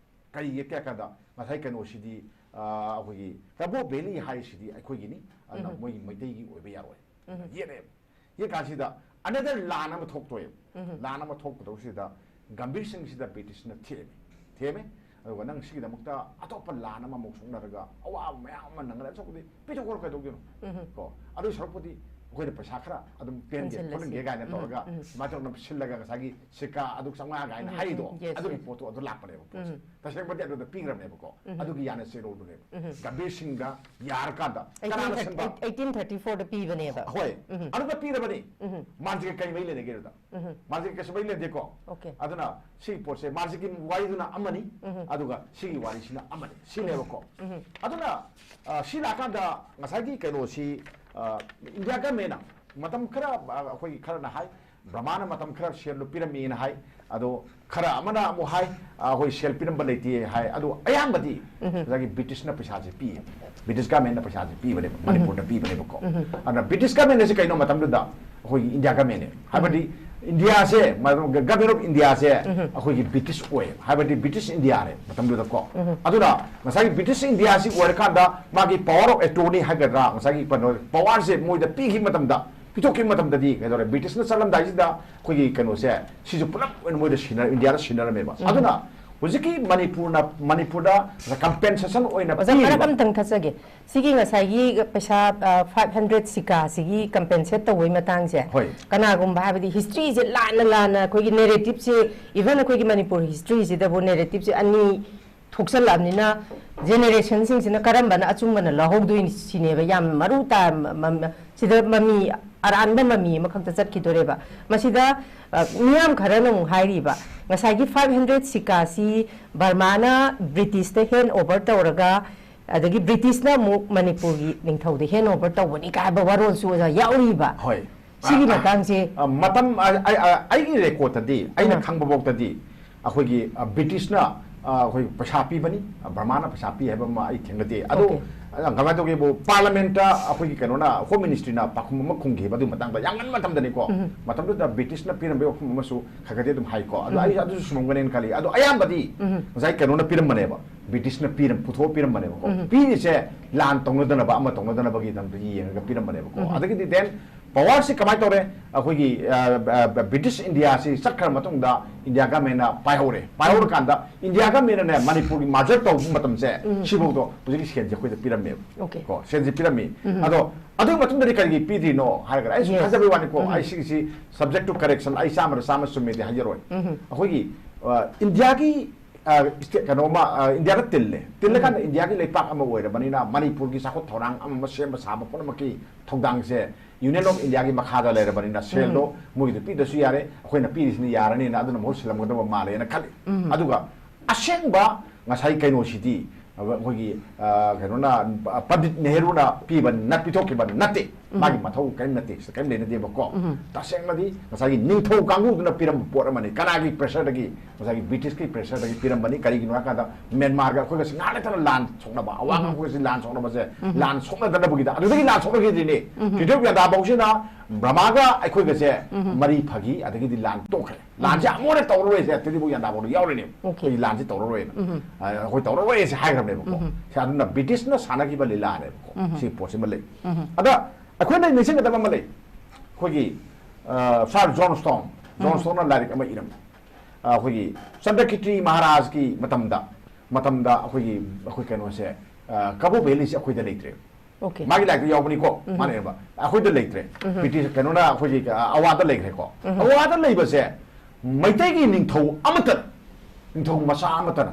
ꯀꯔꯤ ꯌꯦꯠꯀꯦ ꯍꯥꯏ ꯀꯥꯟꯗ, ꯉꯁꯥꯏ ꯀꯩꯅꯣꯁꯤꯗꯤ, ꯑ, ꯑꯩꯈꯣꯏꯒꯤ ꯀꯕꯣ ꯚꯦꯂꯤ ꯍꯥꯏꯁꯤꯗꯤ ꯑꯩꯈꯣꯏꯒꯤꯅꯤ, ꯑꯗꯨꯅ ꯎꯝ꯫ ꯃꯣꯏꯒꯤ ꯃꯩꯇꯩꯒꯤ ꯑꯣꯏꯕ ꯌꯥꯔꯣꯏ꯫ ꯎꯝ꯫ ꯌꯦꯠꯂꯛꯑꯦ꯫ ꯌꯦꯠ ꯀꯥꯟꯁꯤꯗ another ꯂꯥꯟ ꯑꯃ ꯊꯣꯛꯇꯣꯏꯕ꯫ ꯎꯝ꯫ ꯂꯥꯟ ꯑꯃ ꯊꯣꯛꯀꯗꯧꯁꯤꯗ ꯒꯝꯚꯤꯔ ꯁꯤꯡꯁꯤꯗ ꯕ꯭ꯔꯤꯇꯤꯁꯅ ꯊꯦꯝꯃꯦ꯫ ꯊꯦꯝꯃꯦ꯫ ꯑꯗꯨꯒ ꯅꯪ ꯁꯤꯒꯤꯗꯃꯛꯇ ꯑꯇꯣꯞꯄ ꯂꯥꯟ ꯑꯃꯃꯨꯛ ꯁꯣꯛꯅꯔꯒ ꯑꯋꯥꯕ ꯃꯌꯥꯝ ꯑꯃ ꯅꯪꯒꯅꯤ꯫ ꯑꯁꯣꯛꯄꯗꯤ ꯄꯤꯊꯣꯛꯈ꯭ꯔꯣ, ꯀꯩꯗꯧꯗꯣꯏꯅꯣ? ꯎꯝ꯫ ꯀꯣ, ꯑꯗꯨꯏ ꯁꯔꯨꯛꯄꯨꯗꯤ ꯑꯩꯈꯣꯏꯅ ꯄꯩꯁꯥ ꯈꯔ ꯑꯗꯨꯝ ꯄꯦꯟꯒꯦ ꯄꯦꯟꯁꯤꯜꯂꯁꯤ꯫ ꯈꯣꯠꯍꯟꯒꯦ ꯀꯥꯏꯅ ꯎꯝ, ꯇꯧꯔꯒ ꯎꯝ꯫ ꯁꯨꯃꯥꯏꯅ ꯇꯧꯅ ꯁꯤꯜꯂꯒ ꯉꯁꯥꯏꯒꯤ ꯁꯤꯀꯥ ꯑꯗꯨ ꯆꯥꯝꯃꯉꯥ ꯀꯥꯏꯅ ꯎꯝ, ꯍꯥꯏꯔꯤꯗꯣ ꯎꯝ, yes, ꯑꯗꯨꯒꯤ yes. ꯄꯣꯠꯇꯣ ꯑꯗꯨ ꯂꯥꯛꯄꯅꯦꯕ ꯄꯣꯠꯁꯦ꯫ ꯎꯝ꯫ ꯇꯁꯦꯡꯕꯗꯤ ꯑꯗꯨꯗ ꯄꯤꯈ꯭ꯔꯕꯅꯦꯕꯀꯣ꯫ ꯎꯝ꯫ ꯑꯗꯨꯒꯤ ꯌꯥꯅ ꯆꯦꯔꯣꯜꯗꯨꯅꯦꯕ꯫ ꯎꯝ꯫ ꯒꯝꯚꯤꯔ ꯁꯤꯡꯗ ꯌꯥꯔꯀꯥꯟꯗ ꯀꯅꯥꯅ ꯁꯤꯟꯕ? ꯑꯩꯇꯤꯟ ꯊꯥꯔꯇꯤ ꯐꯣꯔꯗ ꯄꯤꯕꯅꯦꯕ꯫ ꯍꯣꯏ꯫ ꯎꯝ꯫ ꯑꯗꯨꯗ ꯄꯤꯔꯕꯅꯤ꯫ ꯎꯝ꯫ ꯃꯥꯔꯖꯤꯟꯒ ꯀꯩ ꯃꯔꯤ ꯂꯩꯅꯒꯦ ꯑꯗꯨꯗ? ꯎꯝ꯫ ꯃꯥꯔꯖꯤꯟ ꯀꯩꯁꯨ ꯃꯔꯤ ꯂꯩꯅꯗꯦꯀꯣ꯫ Okay. ꯑꯗꯨꯅ ꯁꯤꯒꯤ ꯄꯣꯠꯁꯦ ꯃꯥꯔꯖꯤꯟꯒꯤ ꯋꯥꯔꯤꯗꯨꯅ ꯑꯃꯅꯤ, ꯎꯝ꯫ ꯑꯗꯨꯒ ꯁꯤꯒꯤ ꯋꯥꯔꯤꯁꯤꯅ ꯑꯃꯅꯤ꯫ ꯁꯤꯅꯦꯕꯀꯣ꯫ ꯎꯝ꯫ ꯑꯗꯨꯅ ꯑ, ꯁꯤ ꯂꯥꯛꯀꯥꯟꯗ ꯉꯁꯥꯏꯒꯤ ꯀꯩꯅꯣꯁꯤ, ꯑ, ꯏꯟꯗꯤꯌꯥ ꯒꯃꯦꯟꯅ ꯃꯇꯝ ꯈꯔ, ꯑ, ꯑꯩꯈꯣꯏꯒꯤ ꯈꯔꯅ ꯍꯥꯏ, ꯕ꯭ꯔꯃꯥꯅ ꯃꯇꯝ ꯈꯔ ꯁꯦꯜꯗꯨ ꯄꯤꯔꯝꯃꯤꯅ ꯍꯥꯏ꯫ ꯑꯗꯣ ꯈꯔ ꯑꯃꯅ ꯑꯃꯨꯛ ꯍꯥꯏ, ꯑ, ꯑꯩꯈꯣꯏ ꯁꯦꯜ ꯄꯤꯔꯝꯕ ꯂꯩꯇꯦ ꯍꯥꯏ꯫ ꯑꯗꯣ ꯑꯌꯥꯝꯕꯗꯤ ꯎꯝ꯫ ꯉꯁꯥꯏꯒꯤ ꯕ꯭ꯔꯤꯇꯤꯁꯅ ꯄꯩꯁꯥꯁꯦ ꯄꯤꯌꯦ꯫ ꯕ꯭ꯔꯤꯇꯤꯁ ꯒꯃꯦꯟꯅ ꯄꯩꯁꯥꯁꯦ ꯄꯤꯕꯅꯦꯕ, ꯎꯝ꯫ ꯃꯅꯤꯄꯨꯔꯗ ꯄꯤꯕꯅꯦꯕꯀꯣ꯫ ꯎꯝ꯫ ꯑꯗꯨꯅ ꯕ꯭ꯔꯤꯇꯤꯁ ꯒꯃꯦꯟ ꯑꯁꯤ ꯀꯩꯅꯣ ꯃꯇꯝꯗꯨꯗ ꯑꯩꯈꯣꯏꯒꯤ ꯏꯟꯗꯤꯌꯥ ꯒꯃꯦꯟꯅꯦ꯫ ꯍꯥꯏꯕꯗꯤ ꯏꯟꯗꯤꯌꯥꯁꯦ, ꯒꯃꯦꯟ ꯑꯣꯐ ꯏꯟꯗꯤꯌꯥꯁꯦ ꯎꯝ꯫ ꯑꯩꯈꯣꯏꯒꯤ ꯕ꯭ꯔꯤꯇꯤꯁ ꯑꯣꯏꯌꯦꯕ꯫ ꯍꯥꯏꯕꯗꯤ ꯕ꯭ꯔꯤꯇꯤꯁ ꯏꯟꯗꯤꯌꯥꯅꯦ ꯃꯇꯝꯗꯨꯗꯀꯣ꯫ ꯎꯝ꯫ ꯑꯗꯨꯅ ꯉꯁꯥꯏꯒꯤ ꯕ꯭ꯔꯤꯇꯤꯁ ꯏꯟꯗꯤꯌꯥꯁꯤ ꯑꯣꯏꯔꯀꯥꯟꯗ ꯃꯥꯒꯤ power of attorney ꯍꯥꯏꯒꯗ꯭ꯔꯥ, ꯉꯁꯥꯏꯒꯤ ꯀꯩꯅꯣ powerꯁꯦ ꯃꯣꯏꯗ ꯄꯤꯈꯤꯕ ꯃꯇꯝꯗ, ꯄꯤꯊꯣꯛꯈꯤꯕ ꯃꯇꯝꯗꯗꯤ ꯀꯩꯗꯧꯔꯦ, ꯕ꯭ꯔꯤꯇꯤꯁꯅ ꯆꯠꯂꯝꯗꯥꯏꯁꯤꯗ ꯑꯩꯈꯣꯏꯒꯤ ꯀꯩꯅꯣꯁꯦ ꯁꯤꯁꯨ ꯄꯨꯂꯞ ꯑꯣꯏꯅ ꯃꯣꯏꯗ ꯁꯤꯟꯅ-, ꯏꯟꯗꯤꯌꯥꯗ ꯁꯤꯟꯅꯔꯝꯃꯦꯕ꯫ ꯎꯝ꯫ ꯑꯗꯨꯅ ꯍꯧꯖꯤꯛꯀꯤ ꯃꯅꯤꯄꯨꯔꯅ, ꯃꯅꯤꯄꯨꯔꯗ compensation ꯑꯣꯏꯅ ꯑꯣꯖꯥ, ꯃꯔꯛ ꯄꯤꯔꯤꯕ ꯑꯝꯇꯪ ꯊꯠꯆꯒꯦ꯫ ꯁꯤꯒꯤ ꯉꯁꯥꯏꯒꯤ ꯄꯩꯁꯥ, ꯑ, five hundred ꯁꯤꯀꯥꯁꯤꯒꯤ compensate ꯇꯧꯕꯒꯤ ꯃꯇꯥꯡꯁꯦ, ꯍꯣꯏ꯫ ꯀꯅꯥꯒꯨꯝꯕ ꯍꯥꯏꯕꯗꯤ historyꯁꯦ ꯂꯥꯟꯅ ꯂꯥꯟꯅ ꯑꯩꯈꯣꯏꯒꯤ narrativeꯁꯦ, even ꯑꯩꯈꯣꯏꯒꯤ ꯃꯅꯤꯄꯨꯔ historyꯁꯤꯗꯕꯨ narrativeꯁꯦ ꯑꯅꯤ ꯊꯣꯛꯆꯜꯂꯛꯑꯕꯅꯤꯅ generationꯁꯤꯡꯁꯤꯅ ꯀꯔꯝꯕꯅ ꯑꯆꯨꯝꯕꯅ ꯂꯧꯍꯧꯗꯣꯏꯅꯤ ꯁꯤꯅꯦꯕ ꯌꯥꯝ ꯃꯔꯨ ꯇꯥ-, ꯃ-, ꯃ-, ꯁꯤꯗ ꯃꯃꯤ, ꯑꯔꯥꯟꯕ ꯃꯃꯤ ꯑꯃꯈꯛꯇ ꯆꯠꯈꯤꯗꯣꯔꯦꯕ꯫ ꯃꯁꯤꯗ, ꯑ, ꯃꯤꯌꯥꯝ ꯈꯔꯅ ꯑꯃꯨꯛ ꯍꯥꯏꯔꯤꯕ, ꯉꯁꯥꯏꯒꯤ five hundred ꯁꯤꯀꯥꯁꯤ ꯕꯔꯃꯥꯅ ꯕ꯭ꯔꯤꯇꯤꯁꯇ hand over ꯇꯧꯔꯒ, ꯑꯗꯒꯤ ꯕ꯭ꯔꯤꯇꯤꯁꯅ ꯑꯃꯨꯛ ꯃꯅꯤꯄꯨꯔꯒꯤ ꯅꯤꯡꯊꯧꯗ hand over ꯇꯧꯕꯅꯤ ꯀꯥꯏ ꯍꯥꯏꯕ ꯋꯥꯔꯣꯜꯁꯨ ꯑꯣꯖꯥ ꯌꯥꯎꯔꯤꯕ꯫ ꯍꯣꯏ꯫ ꯁꯤꯒꯤ ꯑ, ꯃꯇꯥꯡꯁꯦ ꯑ, ꯃꯇꯝ, ꯑ, ꯑ, ꯑ, ꯑꯩꯒꯤ recordꯇꯗꯤ, ꯑꯩꯅ ꯑꯥ꯫ ꯈꯪꯕ ꯐꯥꯎꯇꯗꯤ, ꯑꯩꯈꯣꯏꯒꯤ, ꯑ, ꯕ꯭ꯔꯤꯇꯤꯁꯅ, ꯑ, ꯑꯩꯈꯣꯏ ꯄꯩꯁꯥ ꯄꯤꯕꯅꯤ, ꯑ, ꯕꯔꯃꯥꯅ ꯄꯩꯁꯥ ꯄꯤ ꯍꯥꯏꯕ ꯑꯃ ꯑꯩ ꯊꯦꯡꯅꯗꯦ꯫ ꯑꯗꯣ, Okay. ꯑ, ꯀꯃꯥꯏꯅ ꯇꯧꯒꯦꯕꯨ, parliamentꯇ ꯑꯩꯈꯣꯏꯒꯤ ꯀꯩꯅꯣꯅ, Home Ministryꯅ ꯄꯥꯎꯈꯨꯝ ꯑꯃ ꯈꯨꯝꯈꯤꯕ ꯑꯗꯨꯒꯤ ꯃꯇꯥꯡꯗ, ꯌꯥꯝ ꯉꯟꯕ ꯃꯇꯝꯗꯅꯤꯀꯣ꯫ ꯎꯝ꯫ ꯃꯇꯝꯗꯨꯗ ꯕ꯭ꯔꯤꯇꯤꯁꯅ ꯄꯤꯔꯝꯕꯒꯤ ꯋꯥꯐꯝ ꯑꯃꯁꯨ ꯈꯔ ꯈꯔꯗꯤ ꯑꯗꯨꯝ ꯍꯥꯏꯀꯣ꯫ ꯑꯗꯣ ꯎꯝ꯫ ꯑꯩ ꯑꯗꯨꯁꯨ ꯆꯨꯝꯃꯝꯒꯅꯦꯅ ꯈꯜꯂꯤ꯫ ꯑꯗꯣ ꯑꯌꯥꯝꯕꯗꯤ ꯎꯝ꯫ ꯉꯁꯥꯏ ꯀꯩꯅꯣꯅ ꯄꯤꯔꯝꯕꯅꯦꯕ, ꯕ꯭ꯔꯤꯇꯤꯁꯅ ꯄꯤꯔꯝ-, ꯄꯨꯊꯣꯛꯑ ꯄꯤꯔꯝꯕꯅꯦꯕꯀꯣ꯫ ꯎꯝ꯫ ꯄꯤꯔꯤꯁꯦ ꯂꯥꯟ ꯇꯧꯅꯗꯅꯕ, ꯑꯃ ꯇꯧꯅꯗꯅꯕꯒꯤꯗꯃꯛꯇ ꯌꯦꯡꯉꯒ ꯄꯤꯔꯝꯕꯅꯦꯕꯀꯣ꯫ ꯎꯝ꯫ ꯑꯗꯒꯤꯗꯤ then ꯄꯋꯥꯔꯁꯤ ꯀꯃꯥꯏꯅ ꯇꯧꯔꯦ? ꯑꯩꯈꯣꯏꯒꯤ ꯕ꯭ꯔꯤꯇꯤꯁ ꯏꯟꯗꯤꯌꯥꯁꯤ ꯆꯠꯈ꯭ꯔ ꯃꯇꯨꯡꯗ ꯏꯟꯗꯤꯌꯥ ꯒꯃꯦꯟꯅ ꯄꯥꯏꯍꯧꯔꯦ꯫ ꯄꯥꯏꯍꯧꯔꯀꯥꯟꯗ ꯏꯟꯗꯤꯌꯥ ꯒꯃꯦꯟꯅꯅꯦ ꯃꯅꯤꯄꯨꯔꯒꯤ ꯃꯥꯔꯖꯔ ꯇꯧꯕ ꯃꯇꯝꯁꯦ, ꯁꯤꯐꯥꯎꯗꯣ ꯍꯧꯖꯤꯛꯀꯤ ꯁꯦꯜꯁꯦ ꯑꯩꯈꯣꯏꯗ ꯄꯤꯔꯝꯃꯦꯕ꯫ Okay. ꯀꯣ, ꯁꯦꯜꯁꯦ ꯄꯤꯔꯝꯃꯤ꯫ ꯑꯗꯣ ꯑꯗꯨꯒꯤ ꯃꯇꯨꯡꯗꯗꯤ ꯀꯔꯤꯒꯤ ꯄꯤꯗ꯭ꯔꯤꯅꯣ ꯍꯥꯏꯔꯒꯅ, ꯑꯩ ꯁꯨꯝ Yes. ꯊꯥꯖꯕꯩ ꯋꯥꯅꯤꯀꯣ, ꯑꯩ ꯁꯤꯒꯤꯁꯤ subject to correction, ꯑꯩ ꯆꯥꯝꯃꯗ ꯆꯥꯝꯃ ꯆꯨꯝꯃꯦꯗꯤ ꯍꯥꯏꯖꯔꯣꯏ꯫ ꯑꯩꯈꯣꯏꯒꯤ ꯏꯟꯗꯤꯌꯥꯒꯤ ꯁ꯭ꯇꯦꯠ ꯀꯩꯅꯣꯃ, ꯏꯟꯗꯤꯌꯥꯗ ꯇꯤꯜꯂꯦ꯫ ꯇꯤꯜꯂꯀꯥꯟꯗ ꯏꯟꯗꯤꯌꯥꯒꯤ ꯂꯩꯄꯥꯛ ꯑꯃ ꯑꯣꯏꯔꯕꯅꯤꯅ ꯃꯅꯤꯄꯨꯔꯒꯤ ꯆꯥꯎꯈꯠ ꯊꯧꯔꯥꯡ ꯑꯃ ꯑꯃ ꯁꯦꯝꯕ ꯁꯥꯕ ꯄꯨꯝꯅꯃꯛꯀꯤ ꯊꯧꯗꯥꯡꯁꯦ Union of India ꯒꯤ ꯃꯈꯥꯗ ꯂꯩꯔꯕꯅꯤꯅ ꯁꯦꯜꯗꯣ ꯃꯣꯏꯒꯤꯗ ꯄꯤꯗꯁꯨ ꯌꯥꯔꯦ, ꯑꯩꯈꯣꯏꯅ ꯄꯤꯔꯤꯁꯤꯅ ꯌꯥꯔꯅꯤꯅ ꯑꯗꯨꯅ ꯃꯍꯨꯠ ꯁꯤꯜꯂꯝꯒꯗꯕ ꯃꯥꯜꯂꯦꯅ ꯈꯜꯂꯤ꯫ ꯑꯗꯨꯒ ꯑꯁꯦꯡꯕ ꯉꯁꯥꯏ ꯀꯩꯅꯣꯁꯤꯗꯤ, ꯑꯩꯈꯣꯏꯒꯤ, ꯑ, ꯀꯩꯅꯣꯅ, ꯄꯟꯗꯤꯠ ꯅꯦꯍꯔꯨꯅ ꯄꯤꯕ ꯅꯠ-, ꯄꯤꯊꯣꯛꯈꯤꯕ ꯅꯠꯇꯦ꯫ ꯃꯥꯒꯤ ꯃꯊꯧ ꯀꯔꯤꯝ ꯅꯠꯇꯦ, ꯁꯤꯗ ꯀꯔꯤꯝ ꯂꯩꯅꯗꯦꯕꯀꯣ꯫ ꯇꯁꯦꯡꯅꯗꯤ ꯉꯁꯥꯏꯒꯤ ꯅꯤꯡꯊꯧ ꯀꯥꯡꯕꯨꯗꯨꯅ ꯄꯤꯔꯝꯕ ꯄꯣꯠ ꯑꯃꯅꯤ꯫ ꯀꯅꯥꯒꯤ pressure ꯗꯒꯤ? ꯉꯁꯥꯏꯒꯤ ꯕ꯭ꯔꯤꯇꯤꯁꯀꯤ pressure ꯗꯒꯤ ꯄꯤꯔꯝꯕꯅꯤ꯫ ꯀꯔꯤꯒꯤꯅꯣ ꯍꯥꯏꯀꯥꯟꯗ ꯃ꯭ꯌꯥꯟꯃꯥꯔꯒ ꯑꯩꯈꯣꯏꯒꯁꯤ ꯉꯥꯏꯍꯥꯛ ꯂꯩꯇꯅ ꯂꯥꯟ ꯁꯣꯛꯅꯕ, ꯑꯋꯥꯡ ꯑꯩꯈꯣꯏꯒꯁꯤ ꯂꯥꯟ ꯁꯣꯛꯅꯕꯁꯦ, ꯂꯥꯟ ꯁꯣꯛꯅꯗꯅꯕꯒꯤꯗ ꯑꯗꯨꯗꯒꯤ ꯂꯥꯟ ꯁꯣꯛꯅꯈꯤꯗ꯭ꯔꯤꯅꯦ꯫ ꯇ꯭ꯔꯤꯇꯤ ꯑꯣꯐ ꯌꯥꯟꯗꯥ ꯐꯥꯎꯁꯤꯅ ꯕ꯭ꯔꯃꯥꯒ ꯑꯩꯈꯣꯏꯒꯁꯦ ꯃꯔꯤ ꯐꯈꯤ, ꯑꯗꯒꯤꯗꯤ ꯂꯥꯟ ꯇꯣꯛꯈ꯭ꯔꯦ꯫ ꯂꯥꯟꯁꯦ ꯑꯃꯨꯛ ꯍꯟꯅ ꯇꯧꯔꯔꯣꯏꯁꯦ, ꯇ꯭ꯔꯤꯇꯤ ꯑꯣꯐ ꯌꯥꯟꯗꯥ ꯐꯥꯎꯗ ꯌꯥꯎꯔꯤꯅꯦ꯫ Okay. ꯑꯩꯈꯣꯏ ꯂꯥꯟꯁꯦ ꯇꯧꯔꯔꯣꯏꯅ꯫ ꯑ, ꯑꯩꯈꯣꯏ ꯇꯧꯔꯔꯣꯏꯁꯦ ꯍꯥꯏꯈ꯭ꯔꯕꯅꯦꯕꯀꯣ꯫ ꯁꯤ ꯑꯗꯨꯅ ꯕ꯭ꯔꯤꯇꯤꯁꯅ ꯁꯥꯟꯅꯈꯤꯕ ꯂꯤꯂꯥꯅꯦꯕꯀꯣ꯫ ꯁꯤ ꯄꯣꯠꯁꯤꯃ ꯂꯩ꯫ ꯑꯗ ꯑꯩꯈꯣꯏꯅ ꯅꯤꯡꯁꯤꯡꯒꯗꯕ ꯑꯃ ꯂꯩ꯫ ꯑꯩꯈꯣꯏꯒꯤ, ꯑ, ꯁꯥꯔ ꯖꯣꯟ ꯁ꯭ꯇꯣꯟ, ꯖꯣꯟ ꯁ꯭ꯇꯣꯟꯅ ꯂꯥꯏꯔꯤꯛ ꯑꯃ ꯏꯔꯝꯃꯤ꯫ ꯑ, ꯑꯩꯈꯣꯏꯒꯤ ꯆꯟꯗ꯭ꯔꯀꯤꯇꯤ ꯃꯍꯥꯔꯥꯖꯀꯤ ꯃꯇꯝꯗ, ꯃꯇꯝꯗ ꯑꯩꯈꯣꯏꯒꯤ, ꯑꯩꯈꯣꯏ ꯀꯩꯅꯣꯁꯦ, ꯑ, ꯀꯕꯣ ꯚꯦꯂꯤꯁꯦ ꯑꯩꯈꯣꯏꯗ ꯂꯩꯇ꯭ꯔꯦ꯫ Okay. ꯃꯥꯒꯤ ꯂꯥꯏꯔꯤꯛꯇ ꯌꯥꯎꯕꯅꯤꯀꯣ, ꯃꯥꯅ ꯏꯔꯝꯕ꯫ ꯑꯩꯈꯣꯏꯗ ꯂꯩꯇ꯭ꯔꯦ꯫ ꯕ꯭ꯔꯤꯇꯤꯁ ꯀꯩꯅꯣꯅ ꯑꯩꯈꯣꯏꯒꯤ, ꯑ, ꯑꯋꯥꯗ ꯂꯩꯈ꯭ꯔꯦꯀꯣ꯫ ꯑꯋꯥꯗ ꯂꯩꯕꯁꯦ ꯃꯩꯇꯩꯒꯤ ꯅꯤꯡꯊꯧ ꯑꯃꯠꯇꯅ, ꯅꯤꯡꯊꯧ ꯃꯆꯥ ꯑꯃꯠꯇꯅ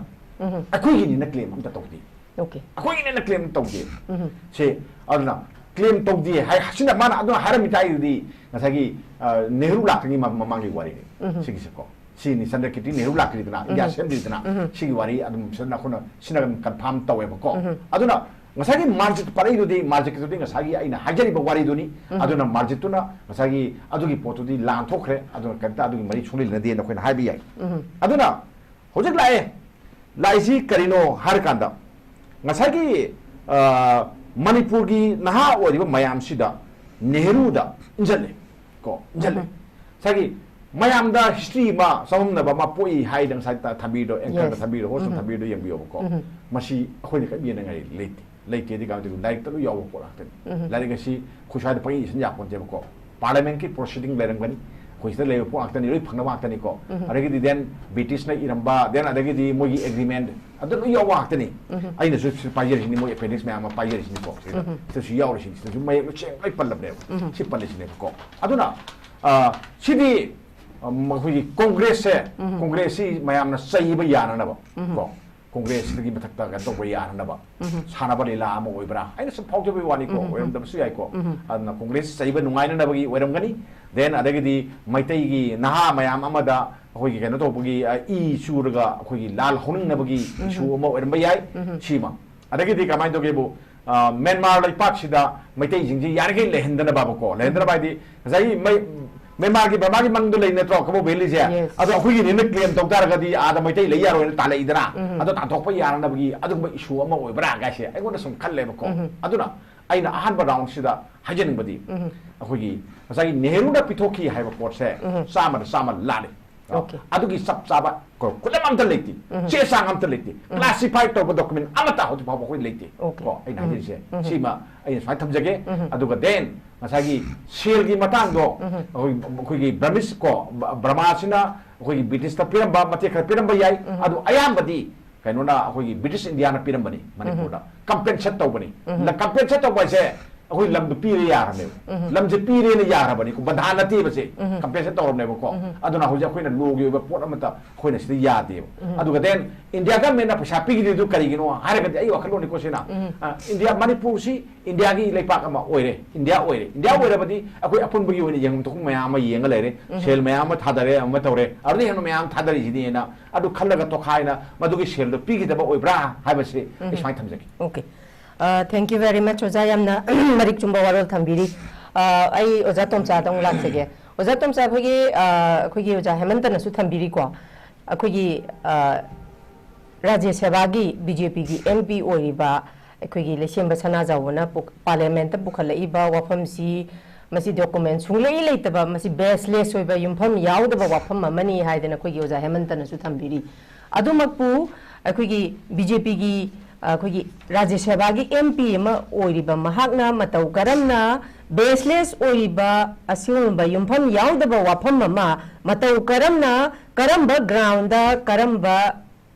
ꯑꯩꯈꯣꯏꯒꯤꯅꯤꯅ claim ꯑꯝꯇ ꯇꯧꯗꯦ꯫ Okay. ꯑꯩꯈꯣꯏꯒꯤꯅꯦꯅ claim ꯇꯧꯗꯦ꯫ ꯁꯦ, ꯑꯗꯨꯅ claim ꯇꯧꯗꯦ ꯍꯥꯏ, ꯁꯤꯅ ꯃꯥꯅ ꯑꯗꯨꯅ ꯍꯥꯏꯔꯝꯃꯤ ꯇꯥꯏꯗꯨꯗꯤ ꯉꯁꯥꯏꯒꯤ, ꯑ, ꯅꯦꯍꯔꯨ ꯂꯥꯛꯇ꯭ꯔꯤꯉꯩ ꯃ-, ꯃꯃꯥꯡꯒꯤ ꯋꯥꯔꯤꯅꯤ ꯁꯤꯒꯤꯁꯦꯀꯣ꯫ ꯁꯤꯅꯤ ꯆꯟꯗ꯭ꯔꯀꯤꯇꯤ ꯅꯦꯍꯔꯨ ꯂꯥꯛꯇ꯭ꯔꯤꯗꯅ, ꯏꯟꯗꯤꯌꯥ ꯁꯦꯝꯗ꯭ꯔꯤꯗꯅ, ꯁꯤꯒꯤ ꯋꯥꯔꯤ ꯑꯗꯨꯝ ꯁꯤꯗꯅ ꯑꯩꯈꯣꯏꯅ ꯁꯤꯅ ꯑꯗꯨꯝ confirm ꯇꯧꯋꯦꯕꯀꯣ꯫ ꯑꯗꯨꯅ ꯉꯁꯥꯏꯒꯤ ꯃꯥꯔꯖꯤꯠ ꯄꯔꯩꯗꯨꯗꯤ, ꯃꯥꯔꯖꯤꯠꯀꯤꯗꯨꯗꯤ ꯉꯁꯥꯏꯒꯤ ꯑꯩꯅ ꯍꯥꯏꯖꯔꯤꯕ ꯋꯥꯔꯤꯗꯨꯅꯤ꯫ ꯑꯗꯨꯅ ꯃꯥꯔꯖꯤꯠꯇꯨꯅ ꯉꯁꯥꯏꯒꯤ ꯑꯗꯨꯒꯤ ꯄꯣꯠꯇꯨꯗꯤ ꯂꯥꯟꯊꯣꯛꯈ꯭ꯔꯦ, ꯑꯗꯨꯅ ꯀꯔꯤꯝꯇ ꯑꯗꯨꯒꯤ ꯃꯔꯤ ꯁꯨꯡꯂꯩ ꯂꯩꯅꯗꯦꯅ ꯑꯩꯈꯣꯏꯅ ꯍꯥꯏꯕ ꯌꯥꯏ꯫ ꯑꯗꯨꯅ ꯍꯧꯖꯤꯛ ꯂꯥꯛꯑꯦ, ꯂꯥꯛꯏꯁꯤ ꯀꯔꯤꯅꯣ ꯍꯥꯏꯔꯀꯥꯟꯗ, ꯉꯁꯥꯏꯒꯤ, ꯑ, ꯃꯅꯤꯄꯨꯔꯒꯤ ꯅꯍꯥ ꯑꯣꯏꯔꯤꯕ ꯃꯌꯥꯝꯁꯤꯗ ꯅꯦꯍꯔꯨꯗ ꯏꯟꯁꯤꯜꯂꯦ꯫ ꯀꯣ, ꯏꯟꯁꯤꯜꯂꯦ꯫ ꯉꯁꯥꯏꯒꯤ ꯃꯌꯥꯝꯗ history ꯑꯃ ꯆꯃꯝꯅꯕ ꯑꯃ ꯄꯣꯛꯏ ꯍꯥꯏꯗꯅ ꯉꯁꯥꯏ ꯊꯝꯕꯤꯔꯤꯗꯣ, anchor ꯗ Yes. ꯊꯝꯕꯤꯔꯤꯗꯣ, host ꯇ ꯊꯝꯕꯤꯔꯤꯗꯣ ꯌꯦꯡꯕꯤꯌꯣꯕꯀꯣ꯫ ꯃꯁꯤ ꯑꯩꯈꯣꯏꯅ ꯀꯔꯤꯝ ꯌꯦꯡꯅꯤꯡꯉꯥꯏ ꯂꯩꯇꯦ꯫ ꯂꯩꯇꯦꯗꯤ ꯀꯃꯥꯏꯅ ꯇꯧꯗꯣꯏꯅꯣ? ꯂꯥꯏꯔꯤꯛꯇ ꯂꯣꯏ ꯌꯥꯎꯕ ꯄꯣꯠ ꯉꯥꯛꯇꯅꯤ꯫ ꯎꯝ꯫ ꯂꯥꯏꯔꯤꯛ ꯑꯁꯤ ꯑꯩꯈꯣꯏ ꯁ꯭ꯋꯥꯏꯗ ꯄꯪꯏ ꯏꯁꯤꯟ ꯌꯥꯄꯣꯟꯇꯦꯕꯀꯣ꯫ ꯄꯥꯔꯂꯤꯌꯥꯃꯦꯟꯠꯀꯤ ꯄ꯭ꯔꯣꯁꯤꯗꯤꯡ ꯂꯩꯔꯝꯒꯅꯤ, ꯑꯩꯈꯣꯏ ꯁꯤꯗ ꯂꯩꯕ ꯄꯣꯠ ꯉꯥꯛꯇꯅꯤ, ꯂꯣꯏ ꯐꯪꯅꯕ ꯉꯥꯛꯇꯅꯤꯀꯣ꯫ ꯎꯝ꯫ ꯑꯗꯒꯤꯗꯤ then ꯕ꯭ꯔꯤꯇꯤꯁꯅ ꯏꯔꯝꯕ, then ꯑꯗꯒꯤꯗꯤ ꯃꯣꯏꯒꯤ ꯑꯦꯒ꯭ꯔꯤꯃꯦꯟꯠ, ꯑꯗꯨ ꯂꯣꯏ ꯌꯥꯎꯕ ꯉꯥꯛꯇꯅꯤ꯫ ꯎꯝ꯫ ꯑꯩꯅꯁꯨ ꯁꯤ ꯄꯥꯏꯖꯔꯤꯁꯤꯅꯤ, ꯃꯣꯏ ꯑꯦꯄꯦꯟꯗꯤꯛꯁ ꯃꯌꯥꯝ ꯑꯃ ꯄꯥꯏꯖꯔꯤꯁꯤꯅꯤꯀꯣ꯫ ꯁꯤꯗ, ꯎꯝ꯫ ꯁꯤꯗꯁꯨ ꯌꯥꯎꯔꯤꯁꯤꯅꯤ, ꯁꯤꯗꯁꯨ ꯃꯌꯦꯛ ꯁꯦꯡꯅ ꯂꯣꯏ ꯄꯜꯂꯕꯅꯦꯕ꯫ ꯎꯝ꯫ ꯁꯤ ꯄꯜꯂꯤꯁꯤꯅꯦꯕꯀꯣ꯫ ꯑꯗꯨꯅ, ꯑ, ꯁꯤꯗꯤ, ꯑ, ꯃꯈꯣꯏꯒꯤ ꯀꯣꯡꯒ꯭ꯔꯦꯁꯁꯦ, ꯎꯝ꯫ ꯀꯣꯡꯒ꯭ꯔꯦꯁꯁꯤ ꯃꯌꯥꯝꯅ ꯆꯩꯕ ꯌꯥꯅꯅꯕ ꯎꯝ꯫ ꯀꯣ, ꯀꯣꯡꯒ꯭ꯔꯦꯁꯇꯒꯤ ꯃꯊꯛꯇ ꯀꯩꯅꯣ ꯇꯧꯕ ꯌꯥꯅꯅꯕ ꯎꯝ꯫ ꯁꯥꯟꯅꯕ ꯂꯤꯂꯥ ꯑꯃ ꯑꯣꯏꯕ꯭ꯔꯥ? ꯑꯩꯅ ꯁꯨꯝ ꯐꯥꯎꯖꯕꯒꯤ ꯋꯥꯅꯤꯀꯣ, ꯎꯝ꯫ ꯑꯣꯏꯔꯝꯗꯕꯁꯨ ꯌꯥꯏꯀꯣ꯫ ꯎꯝ꯫ ꯑꯗꯨꯅ ꯀꯣꯡꯒ꯭ꯔꯦꯁ ꯆꯩꯕ ꯅꯨꯡꯉꯥꯏꯅꯅꯕꯒꯤ ꯑꯣꯏꯔꯝꯒꯅꯤ꯫ Then ꯑꯗꯒꯤꯗꯤ ꯃꯩꯇꯩꯒꯤ ꯅꯍꯥ ꯃꯌꯥꯝ ꯑꯃꯗ ꯑꯩꯈꯣꯏꯒꯤ ꯀꯩꯅꯣ ꯇꯧꯕꯒꯤ, ꯑ, ꯏ ꯆꯨꯔꯒ ꯑꯩꯈꯣꯏꯒꯤ ꯂꯥꯜ ꯍꯧꯅꯤꯡꯅꯕꯒꯤ ꯎꯝ꯫ issue ꯑꯃ ꯑꯣꯏꯔꯝꯕ ꯌꯥꯏ꯫ ꯎꯝ꯫ ꯁꯤꯃ꯫ ꯑꯗꯒꯤꯗꯤ ꯀꯃꯥꯏꯅ ꯇꯧꯒꯦꯕꯨ, ꯑ, ꯃ꯭ꯌꯥꯟꯃꯥꯔ ꯂꯩꯄꯥꯛꯁꯤꯗ ꯃꯩꯇꯩꯁꯤꯡꯁꯤ ꯌꯥꯔꯤꯈꯩ ꯂꯩꯍꯟꯗꯅꯕꯀꯣ, ꯂꯩꯍꯟꯗꯅꯕ ꯍꯥꯏꯗꯤ ꯉꯁꯥꯏꯒꯤ ꯃꯩ-, ꯃ꯭ꯌꯥꯟꯃꯥꯔꯒꯤ, ꯕꯔꯃꯥꯒꯤ ꯃꯅꯨꯡꯗ ꯂꯩ ꯅꯠꯇ꯭ꯔꯣ ꯀꯕꯣ ꯚꯦꯂꯤꯁꯦ? Yes. ꯑꯗꯣ ꯑꯩꯈꯣꯏꯒꯤꯅꯦꯅ claim ꯇꯧ ꯇꯥꯔꯒꯗꯤ ꯑꯥꯗ ꯃꯩꯇꯩ ꯂꯩ ꯌꯥꯔꯣꯏꯅ ꯇꯥꯜꯂꯛꯏꯗꯅ, ꯎꯝ꯫ ꯑꯗꯣ ꯇꯥꯟꯊꯣꯛꯄ ꯌꯥꯅꯅꯕꯒꯤ ꯑꯗꯨꯒꯨꯝꯕ issue ꯑꯃ ꯑꯣꯏꯕ꯭ꯔꯥ ꯀꯥꯏꯁꯦ ꯑꯩꯉꯣꯟꯗ ꯁꯨꯝ ꯈꯜꯂꯦꯕꯀꯣ꯫ ꯎꯝ꯫ ꯑꯗꯨꯅ ꯑꯩꯅ ꯑꯍꯥꯟꯕ round ꯁꯤꯗ ꯍꯥꯏꯖꯅꯤꯡꯕꯗꯤ, ꯎꯝ꯫ ꯑꯩꯈꯣꯏꯒꯤ ꯉꯁꯥꯏꯒꯤ ꯅꯦꯍꯔꯨꯅ ꯄꯤꯊꯣꯛꯈꯤ ꯍꯥꯏꯕ ꯄꯣꯠꯁꯦ ꯎꯝ꯫ ꯆꯥꯝꯃꯗ ꯆꯥꯝꯃ ꯂꯥꯜꯂꯤ꯫ Okay. ꯑꯗꯨꯒꯤ ꯆꯞ ꯆꯥꯕ ꯀꯣ-, ꯈꯨꯗꯝ ꯑꯝꯇ ꯂꯩꯇꯦ, ꯎꯝ꯫ ꯆꯦ ꯆꯥꯡ ꯑꯝꯇ ꯂꯩꯇꯦ, ꯎꯝ꯫ Classified ꯇꯧꯕ document ꯑꯃꯠꯇ ꯍꯧꯖꯤꯛ ꯐꯥꯎꯕ ꯑꯩꯈꯣꯏ ꯂꯩꯇꯦ꯫ Okay. ꯀꯣ, ꯑꯩꯅ ꯎꯝ꯫ ꯍꯥꯏꯖꯔꯤꯁꯦ ꯎꯝ꯫ ꯁꯤꯃ ꯑꯩꯅ ꯁꯨꯃꯥꯏꯅ ꯊꯝꯖꯒꯦ꯫ ꯎꯝ꯫ ꯑꯗꯨꯒ then ꯉꯁꯥꯏꯒꯤ ꯁꯦꯜꯒꯤ ꯃꯇꯥꯡꯗꯣ, ꯎꯝ꯫ ꯑꯩꯈꯣꯏ, ꯑꯩꯈꯣꯏꯒꯤ ꯕ꯭ꯔꯃꯤꯁ ꯀꯣ, ꯕ-, ꯕ꯭ꯔꯃꯥꯁꯤꯅ ꯑꯩꯈꯣꯏꯒꯤ ꯕ꯭ꯔꯤꯇꯤꯁꯇ ꯄꯤꯔꯝꯕ ꯃꯇꯦꯛ ꯈꯔ ꯄꯤꯔꯝꯕ ꯌꯥꯏ, ꯎꯝ꯫ ꯑꯗꯨ ꯑꯌꯥꯝꯕꯗꯤ ꯀꯩꯅꯣꯅ, ꯑꯩꯈꯣꯏꯒꯤ ꯕ꯭ꯔꯤꯇꯤꯁ ꯏꯟꯗꯤꯌꯥꯅ ꯄꯤꯔꯝꯕꯅꯤ ꯃꯅꯤꯄꯨꯔꯗ꯫ ꯎꯝ꯫ Compensate ꯇꯧꯕꯅꯤ꯫ ꯎꯝ꯫ ꯂ-, compensate ꯇꯧꯕ ꯍꯥꯏꯁꯦ ꯑꯩꯈꯣꯏ ꯂꯝꯗꯣ ꯄꯤꯔꯦ ꯌꯥꯔꯕꯅꯦꯕ꯫ ꯎꯝ꯫ ꯂꯝꯁꯦ ꯄꯤꯔꯦꯅ ꯌꯥꯔꯕꯅꯤꯀꯣ, ꯕꯟꯙꯥ ꯅꯠꯇꯦꯕ ꯁꯦ꯫ ꯎꯝ꯫ Compensate ꯇꯧꯔꯕꯅꯦꯕꯀꯣ꯫ ꯎꯝ꯫ ꯑꯗꯨꯅ ꯍꯧꯖꯤꯛ ꯑꯩꯈꯣꯏꯅ ꯂꯣꯒꯤ ꯑꯣꯏꯕ ꯄꯣꯠ ꯑꯃꯠꯇ ꯑꯩꯈꯣꯏꯅ ꯁꯤꯗ ꯌꯥꯗꯦꯕ꯫ ꯎꯝ꯫ ꯑꯗꯨꯒ then ꯏꯟꯗꯤꯌꯥ ꯒꯃꯦꯟꯅ ꯄꯩꯁꯥ ꯄꯤꯈꯤꯗꯦ ꯑꯗꯨ ꯀꯔꯤꯒꯤꯅꯣ ꯍꯥꯏꯔꯒꯗꯤ ꯑꯩ ꯋꯥꯈꯜꯂꯣꯟꯅꯤꯀꯣ ꯁꯤꯅ꯫ ꯎꯝ꯫ ꯑ, ꯏꯟꯗꯤꯌꯥ, ꯃꯅꯤꯄꯨꯔꯁꯤ ꯏꯟꯗꯤꯌꯥꯒꯤ ꯂꯩꯄꯥꯛ ꯑꯃ ꯑꯣꯏꯔꯦ, ꯏꯟꯗꯤꯌꯥ ꯑꯣꯏꯔꯦ꯫ ꯏꯟꯗꯤꯌꯥ ꯑꯣꯏꯔꯕꯗꯤ ꯑꯩꯈꯣꯏ ꯑꯄꯨꯟꯕꯒꯤ ꯑꯣꯏꯅ ꯌꯦꯡꯐꯝ ꯊꯣꯛꯄ ꯃꯌꯥꯝ ꯑꯃ ꯌꯦꯡꯉ ꯂꯩꯔꯦ꯫ ꯎꯝ꯫ ꯁꯦꯜ ꯃꯌꯥꯝ ꯑꯃ ꯊꯥꯗꯔꯦ, ꯑꯃ ꯇꯧꯔꯦ꯫ ꯑꯗꯨꯗꯤ ꯍꯦꯟꯅ ꯃꯌꯥꯝ ꯊꯥꯗꯔꯤꯁꯤꯗꯤꯅ ꯑꯗꯨ ꯈꯜꯂꯒ ꯇꯣꯈꯥꯏꯅ ꯃꯗꯨꯒꯤ ꯁꯦꯜꯗꯣ ꯄꯤꯈꯤꯗꯕ ꯑꯣꯏꯕ꯭ꯔꯥ ꯍꯥꯏꯕꯁꯤ ꯎꯝ꯫ ꯑꯩ ꯁꯨꯃꯥꯏꯅ ꯊꯝꯖꯒꯦ꯫ Okay. ꯑ, thank you very much, ꯑꯣꯖꯥ꯫ ꯌꯥꯝꯅ ꯃꯔꯤꯛ ꯆꯨꯝꯕ ꯋꯥꯔꯣꯜ ꯊꯝꯕꯤꯔꯤ꯫ ꯑ, ꯑꯩ ꯑꯣꯖꯥ ꯇꯣꯝꯆꯥꯗ ꯑꯃꯨꯛ ꯂꯥꯛꯆꯒꯦ꯫ ꯑꯣꯖꯥ ꯇꯣꯝꯆꯥ, ꯑꯩꯈꯣꯏꯒꯤ, ꯑ, ꯑꯩꯈꯣꯏꯒꯤ ꯑꯣꯖꯥ ꯍꯦꯃꯟꯇꯅꯁꯨ ꯊꯝꯕꯤꯔꯤꯀꯣ꯫ ꯑꯩꯈꯣꯏꯒꯤ, ꯑ, ꯔꯥꯖ꯭ꯌ ꯁꯦꯕꯥꯒꯤ BJPꯒꯤ MP ꯑꯣꯏꯔꯤꯕ ꯑꯩꯈꯣꯏꯒꯤ ꯂꯩꯁꯦꯝꯕ ꯁꯅꯥꯖꯥꯎꯕꯅ ꯄꯨ-, parliamentꯇ ꯄꯨꯈꯠꯂꯛꯏꯕ ꯋꯥꯐꯝꯁꯤ, ꯃꯁꯤ document ꯁꯨꯡꯂꯩ ꯂꯩꯇꯕ, ꯃꯁꯤ baseless ꯑꯣꯏꯕ, ꯌꯨꯝꯐꯝ ꯌꯥꯎꯗꯕ ꯋꯥꯐꯝ ꯑꯃꯅꯤ ꯍꯥꯏꯗꯅ ꯑꯩꯈꯣꯏꯒꯤ ꯑꯣꯖꯥ ꯍꯦꯃꯟꯇꯅꯁꯨ ꯊꯝꯕꯤꯔꯤ꯫ ꯑꯗꯨꯃꯛꯄꯨ ꯑꯩꯈꯣꯏꯒꯤ BJPꯒꯤ, ꯑꯩꯈꯣꯏꯒꯤ ꯔꯥꯖ꯭ꯌ ꯁꯦꯕꯥꯒꯤ ꯑꯦꯝ ꯄꯤ ꯑꯃ ꯑꯣꯏꯔꯤꯕ ꯃꯍꯥꯛꯅ ꯃꯇꯧ ꯀꯔꯝꯅ baseless ꯑꯣꯏꯔꯤꯕ ꯑꯁꯤꯒꯨꯝꯕ ꯌꯨꯝꯐꯝ ꯌꯥꯎꯗꯕ ꯋꯥꯐꯝ ꯑꯃ ꯃꯇꯧ ꯀꯔꯝꯅ, ꯀꯔꯝꯕ groundꯗ, ꯀꯔꯝꯕ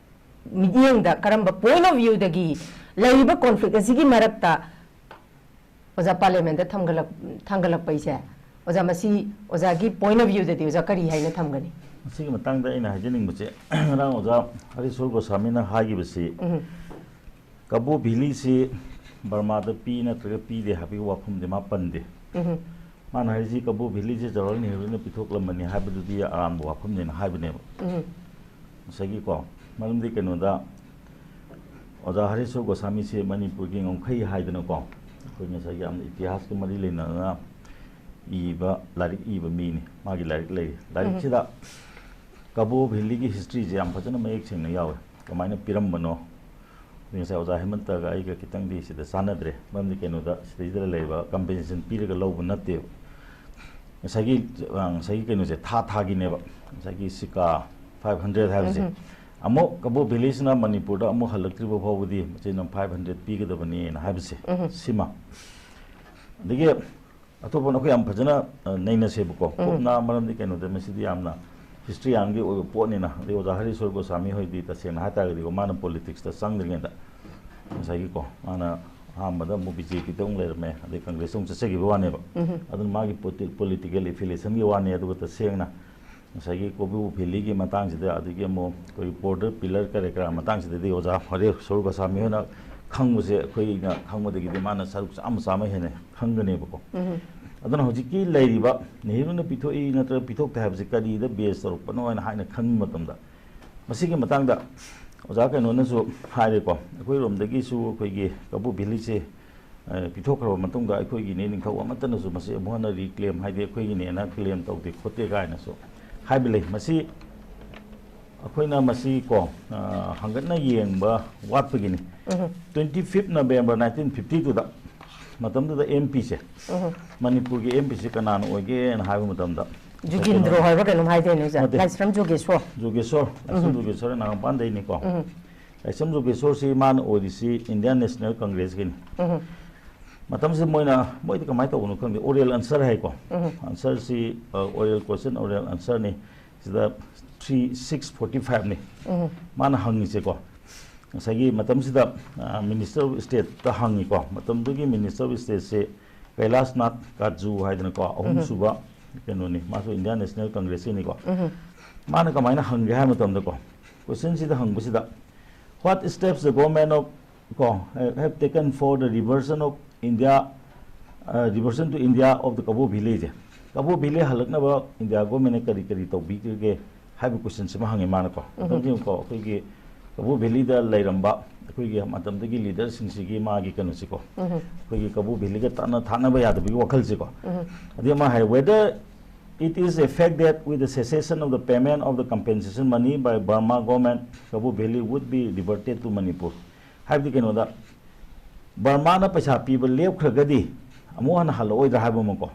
ꯃꯤꯠꯌꯦꯡꯗ, ꯀꯔꯝꯕ point of viewꯗꯒꯤ ꯂꯩꯔꯤꯕ conflict ꯑꯁꯤꯒꯤ ꯃꯔꯛꯇ ꯑꯣꯖꯥ parliamentꯇ ꯊꯥꯡꯒꯠꯂꯛ-, ꯊꯥꯡꯒꯠꯂꯛꯄꯩꯁꯦ, ꯑꯣꯖꯥ, ꯃꯁꯤ ꯑꯣꯖꯥꯒꯤ point of viewꯗꯗꯤ ꯑꯣꯖꯥ ꯀꯔꯤ ꯍꯥꯏꯅ ꯊꯝꯒꯅꯤ? ꯃꯁꯤꯒꯤ ꯃꯇꯥꯡꯗ ꯑꯩꯅ ꯍꯥꯏꯖꯅꯤꯡꯕꯁꯦ, ꯉꯔꯥꯡ ꯑꯣꯖꯥ ꯍꯔꯤꯁꯣꯔ ꯒꯣꯁꯥꯃꯤꯅ ꯍꯥꯏꯈꯤꯕꯁꯤ, ꯎꯝ꯫ ꯀꯕꯣ ꯚꯦꯂꯤꯁꯤ ꯕꯔꯃꯥꯗ ꯄꯤ ꯅꯠꯇ꯭ꯔꯒ ꯄꯤꯗꯦ ꯍꯥꯏꯕꯒꯤ ꯋꯥꯐꯝꯗꯤ ꯃꯥ ꯄꯟꯗꯦ꯫ ꯎꯝ꯫ ꯃꯥꯅ ꯍꯥꯏꯔꯤꯁꯤ ꯀꯕꯣ ꯚꯦꯂꯤꯁꯤ ꯖꯋꯥꯍꯔꯂꯥꯜ ꯅꯦꯍꯔꯨꯅ ꯄꯤꯊꯣꯛꯂꯝꯕꯅꯤ ꯍꯥꯏꯕꯗꯨꯗꯤ ꯑꯔꯥꯟꯕ ꯋꯥꯐꯝꯅꯦꯅ ꯍꯥꯏꯕꯅꯦꯕ꯫ ꯎꯝ꯫ ꯉꯁꯥꯏꯒꯤꯀꯣ, ꯃꯔꯝꯗꯤ ꯀꯩꯅꯣꯗ, ꯑꯣꯖꯥ ꯍꯔꯤꯁꯣꯔ ꯒꯣꯁꯥꯃꯤꯁꯦ ꯃꯅꯤꯄꯨꯔꯒꯤ ꯉꯝꯈꯩ ꯍꯥꯏꯗꯅꯀꯣ, ꯑꯩꯈꯣꯏ ꯉꯁꯥꯏꯒꯤ ꯌꯥꯝꯅ ꯏꯇꯤꯍꯥꯁꯀ ꯃꯔꯤ ꯂꯩꯅꯅ ꯏꯕ, ꯂꯥꯏꯔꯤꯛ ꯏꯕ ꯃꯤꯅꯤ꯫ ꯃꯥꯒꯤ ꯂꯥꯏꯔꯤꯛ ꯂꯩꯔꯤ꯫ ꯂꯥꯏꯔꯤꯛꯁꯤꯗ ꯀꯕꯣ ꯚꯦꯂꯤꯒꯤ historyꯁꯦ ꯌꯥꯝ ꯐꯖꯅ ꯃꯌꯦꯛ ꯁꯦꯡꯅ ꯌꯥꯎꯋꯦ꯫ ꯀꯃꯥꯏꯅ ꯄꯤꯔꯝꯕꯅꯣ? ꯉꯁꯥꯏ ꯑꯣꯖꯥ ꯍꯦꯃꯟꯇꯒ ꯑꯩꯒ ꯈꯤꯇꯪꯗꯤ ꯁꯤꯗ ꯆꯥꯟꯅꯗ꯭ꯔꯦ꯫ ꯃꯔꯝꯗꯤ ꯀꯩꯅꯣꯗ, ꯁꯤꯗꯩꯗ ꯂꯩꯕ compensation ꯄꯤꯔꯒ ꯂꯧꯕ ꯅꯠꯇꯦꯕ꯫ ꯉꯁꯥꯏꯒꯤ, ꯑ, ꯉꯁꯥꯏꯒꯤ ꯀꯩꯅꯣꯁꯦ ꯊꯥ ꯊꯥꯒꯤꯅꯦꯕ꯫ ꯉꯁꯥꯏꯒꯤ ꯁꯤꯀꯥ five hundred ꯍꯥꯏꯕꯁꯦ꯫ ꯎꯝꯍꯨꯝ꯫ ꯑꯃꯨꯛ ꯀꯕꯣ ꯚꯦꯂꯤꯁꯤꯅ ꯃꯅꯤꯄꯨꯔꯗ ꯑꯃꯨꯛ ꯍꯜꯂꯛꯇ꯭ꯔꯤꯕ ꯐꯥꯎꯕꯗꯤ ꯃꯁꯤꯅ five hundred ꯄꯤꯒꯗꯕꯅꯦꯅ ꯍꯥꯏꯕꯁꯦ꯫ ꯎꯝꯍꯨꯝ꯫ ꯁꯤꯃ꯫ ꯑꯗꯒꯤ ꯑꯇꯣꯞꯄ ꯑꯩꯈꯣꯏ ꯌꯥꯝ ꯐꯖꯅ, ꯑ, ꯅꯩꯅꯁꯦꯕꯀꯣ꯫ ꯎꯝ꯫ ꯀꯨꯞꯅ, ꯃꯔꯝꯗꯤ ꯀꯩꯅꯣꯗ ꯃꯁꯤꯗꯤ ꯌꯥꯝꯅ historyꯒꯤ ꯑꯣꯏꯕ ꯄꯣꯠꯅꯤꯅ꯫ ꯑꯗꯩ ꯑꯣꯖꯥ ꯍꯔꯤꯁꯣꯔ ꯒꯣꯁꯥꯃꯤ ꯍꯣꯏꯗꯤ ꯇꯁꯦꯡꯅ ꯍꯥꯏꯇꯥꯔꯒꯗꯤꯀꯣ, ꯃꯥꯅ politicsꯇ ꯆꯪꯗ꯭ꯔꯤꯉꯩꯗ ꯉꯁꯥꯏꯒꯤꯀꯣ, ꯃꯥꯅ ꯑꯍꯥꯟꯕꯗ ꯑꯃꯨꯛ BJPꯗ ꯑꯃꯨꯛ ꯂꯩꯔꯝꯃꯦ, ꯑꯗꯩ Congressꯇ ꯑꯃꯨꯛ ꯆꯠꯆꯈꯤꯕ ꯋꯥꯅꯦꯕ꯫ ꯎꯝ꯫ ꯑꯗꯨꯅ ꯃꯥꯒꯤ ꯄꯣꯂꯤꯇꯤ-, political affiliationꯒꯤ ꯋꯥꯅꯤ꯫ ꯑꯗꯨꯒ ꯇꯁꯦꯡꯅ ꯉꯁꯥꯏꯒꯤ ꯀꯕꯣ ꯚꯦꯂꯤꯒꯤ ꯃꯇꯥꯡꯁꯤꯗ, ꯑꯗꯒꯤ ꯑꯃꯨꯛ ꯑꯩꯈꯣꯏ border pillar ꯀꯔꯤ ꯀꯔꯥ ꯃꯇꯥꯡꯁꯤꯗꯗꯤ ꯑꯣꯖꯥ ꯍꯔꯤꯁꯣꯔ ꯒꯣꯁꯥꯃꯤ ꯍꯣꯏꯅ ꯈꯪꯕꯁꯦ ꯑꯩꯈꯣꯏꯅ ꯈꯪꯕꯗꯒꯤꯗꯤ ꯃꯥꯅ ꯁꯔꯨꯛ ꯆꯥꯝꯃ, ꯆꯥꯝꯃ ꯍꯦꯟꯅ ꯈꯪꯒꯅꯦꯕꯀꯣ꯫ ꯎꯝ꯫ ꯑꯗꯨꯅ ꯍꯧꯖꯤꯛꯀꯤ ꯂꯩꯔꯤꯕ ꯅꯦꯍꯔꯨꯅ ꯄꯤꯊꯣꯛꯏ ꯅꯠꯇ꯭ꯔꯒ ꯄꯤꯊꯣꯛꯇꯦ ꯍꯥꯏꯕꯁꯤ ꯀꯔꯤꯗ base ꯇꯧꯔꯛꯄꯅꯣ ꯍꯥꯏꯅ, ꯍꯥꯏꯅ ꯈꯟꯕ ꯃꯇꯝꯗ, ꯃꯁꯤꯒꯤ ꯃꯇꯥꯡꯗ ꯑꯣꯖꯥ ꯀꯩꯅꯣꯅꯁꯨ ꯍꯥꯏꯔꯦꯀꯣ, ꯑꯩꯈꯣꯏꯔꯣꯝꯗꯒꯤꯁꯨ ꯑꯩꯈꯣꯏꯒꯤ ꯀꯕꯣ ꯚꯦꯂꯤꯁꯦ, ꯑ, ꯄꯤꯊꯣꯛꯈ꯭ꯔꯕ ꯃꯇꯨꯡꯗ ꯑꯩꯈꯣꯏꯒꯤꯅꯦ, ꯅꯤꯡꯊꯧ ꯑꯃꯠꯇꯅꯁꯨ ꯃꯁꯤ ꯑꯃꯨꯛ ꯍꯟꯅ reclaim, ꯍꯥꯏꯗꯤ ꯑꯩꯈꯣꯏꯒꯤꯅꯦꯅ claim ꯇꯧꯗꯦ ꯈꯣꯠꯇꯦ ꯀꯥꯏꯅꯁꯨ ꯍꯥꯏꯕ ꯂꯩ꯫ ꯃꯁꯤ ꯑꯩꯈꯣꯏꯅ ꯃꯁꯤ ꯀꯣ, ꯑ, ꯍꯪꯒꯠꯅ ꯌꯦꯡꯕ ꯋꯥꯠꯄꯒꯤꯅꯤ꯫ ꯎꯝ꯫ Twenty fifth November nineteen fifty twoꯗ, ꯃꯇꯝꯗꯨꯗ ꯑꯦꯝ ꯄꯤꯁꯦ ꯎꯝ꯫ ꯃꯅꯤꯄꯨꯔꯒꯤ ꯑꯦꯝ ꯄꯤꯁꯦ ꯀꯅꯥꯅ ꯑꯣꯏꯒꯦꯅ ꯍꯥꯏꯕ ꯃꯇꯝꯗ, ꯖꯨꯒꯤꯟꯗ꯭ꯔꯣ ꯀꯩꯅꯣ ꯍꯥꯏꯕ꯭ꯔꯥ ꯀꯩꯅꯣꯝ ꯍꯥꯏꯗꯣꯏꯅꯦ, ꯑꯣꯖꯥ? ꯅꯠꯇꯦ꯫ ꯂꯥꯏꯁ꯭ꯔꯝ ꯖꯣꯒꯦꯁꯣꯔ꯫ ꯖꯣꯒꯦꯁꯣꯔ, ꯂꯥꯏꯁ꯭ꯔꯝ ꯎꯝ꯫ ꯖꯣꯒꯦꯁꯣꯔ ꯅꯥꯒꯥꯃꯄꯥꯟꯗꯩꯅꯤꯀꯣ꯫ ꯎꯝ꯫ ꯂꯥꯏꯁ꯭ꯔꯝ ꯖꯣꯒꯦꯁꯣꯔꯁꯤ ꯃꯥꯅ ꯑꯣꯏꯔꯤꯁꯤ Indian National Congressꯀꯤꯅꯤ꯫ ꯃꯇꯝꯁꯤꯗ ꯃꯣꯏꯅ, ꯃꯣꯏꯗꯤ ꯀꯃꯥꯏꯅ ꯇꯧꯕꯅꯣ ꯈꯪꯗꯦ, oral answer ꯍꯥꯏꯀꯣ꯫ Answerꯁꯤ, ꯑ, oral question, oral answerꯅꯤ꯫ ꯁꯤꯗ three, six forty fiveꯅꯤ ꯃꯥꯅ ꯍꯪꯉꯤꯁꯦꯀꯣ꯫ ꯉꯁꯥꯏꯒꯤ ꯃꯇꯝꯁꯤꯗ, ꯑ, Minister of Stateꯇ ꯍꯪꯉꯤꯀꯣ꯫ ꯃꯇꯝꯗꯨꯒꯤ Minister of Stateꯁꯦ ꯀꯩꯂꯥꯁꯅꯥꯊ ꯀꯥꯖꯨ ꯍꯥꯏꯗꯅꯀꯣ, ꯑꯍꯨꯝꯁꯨꯕ ꯀꯩꯅꯣꯅꯤ, ꯃꯥꯁꯨ Indian National Congressꯀꯤꯅꯤꯀꯣ꯫ ꯃꯥꯅ ꯀꯃꯥꯏꯅ ꯍꯪꯒꯦ ꯍꯥꯏꯕ ꯃꯇꯝꯗꯀꯣ, questionꯁꯤꯗ ꯍꯪꯕꯁꯤꯗ, "What steps the government of, ꯀꯣ, have taken for the reversion of India, uh, reversion to India of the Kabo Valleyꯁꯦ, ꯀꯕꯣ ꯚꯦꯂꯤ ꯍꯜꯂꯛꯅꯕ ꯏꯟꯗꯤꯌꯥ ꯒꯣꯔꯃꯦꯟꯅ ꯀꯔꯤ ꯀꯔꯤ ꯇꯧꯕꯤꯈ꯭ꯔꯒꯦ?" ꯍꯥꯏꯕ questionꯁꯤꯃ ꯍꯪꯉꯦ ꯃꯥꯅꯀꯣ꯫ ꯃꯇꯝꯁꯤꯗꯀꯣ, ꯑꯩꯈꯣꯏꯒꯤ ꯀꯕꯣ ꯚꯦꯂꯤꯗ ꯂꯩꯔꯝꯕ ꯑꯩꯈꯣꯏꯒꯤ ꯃꯇꯝꯗꯒꯤ leaderꯁꯤꯡꯁꯤꯒꯤ ꯃꯥꯒꯤ ꯀꯩꯅꯣꯁꯤꯀꯣ, ꯑꯩꯈꯣꯏꯒꯤ ꯀꯕꯣ ꯚꯦꯂꯤꯒ ꯇꯠꯅ ꯊꯥꯅꯕ ꯌꯥꯗꯕꯒꯤ ꯋꯥꯈꯜꯁꯤꯀꯣ꯫ ꯑꯗꯩ ꯑꯃ ꯍꯥꯏ, "Whether it is a fact that with the cessation of the payment of the compensation money by Burma government, Kabo Valley would be reverted to Manipur." ꯍꯥꯏꯕꯗꯤ ꯀꯩꯅꯣꯗ, ꯕꯔꯃꯥꯅ ꯄꯩꯁꯥ ꯄꯤꯕ ꯂꯦꯞꯈ꯭ꯔꯒꯗꯤ ꯑꯃꯨꯛ ꯍꯟꯅ ꯍꯜꯂꯛꯑꯣꯏꯗ꯭ꯔꯥ ꯍꯥꯏꯕ ꯑꯃꯀꯣ꯫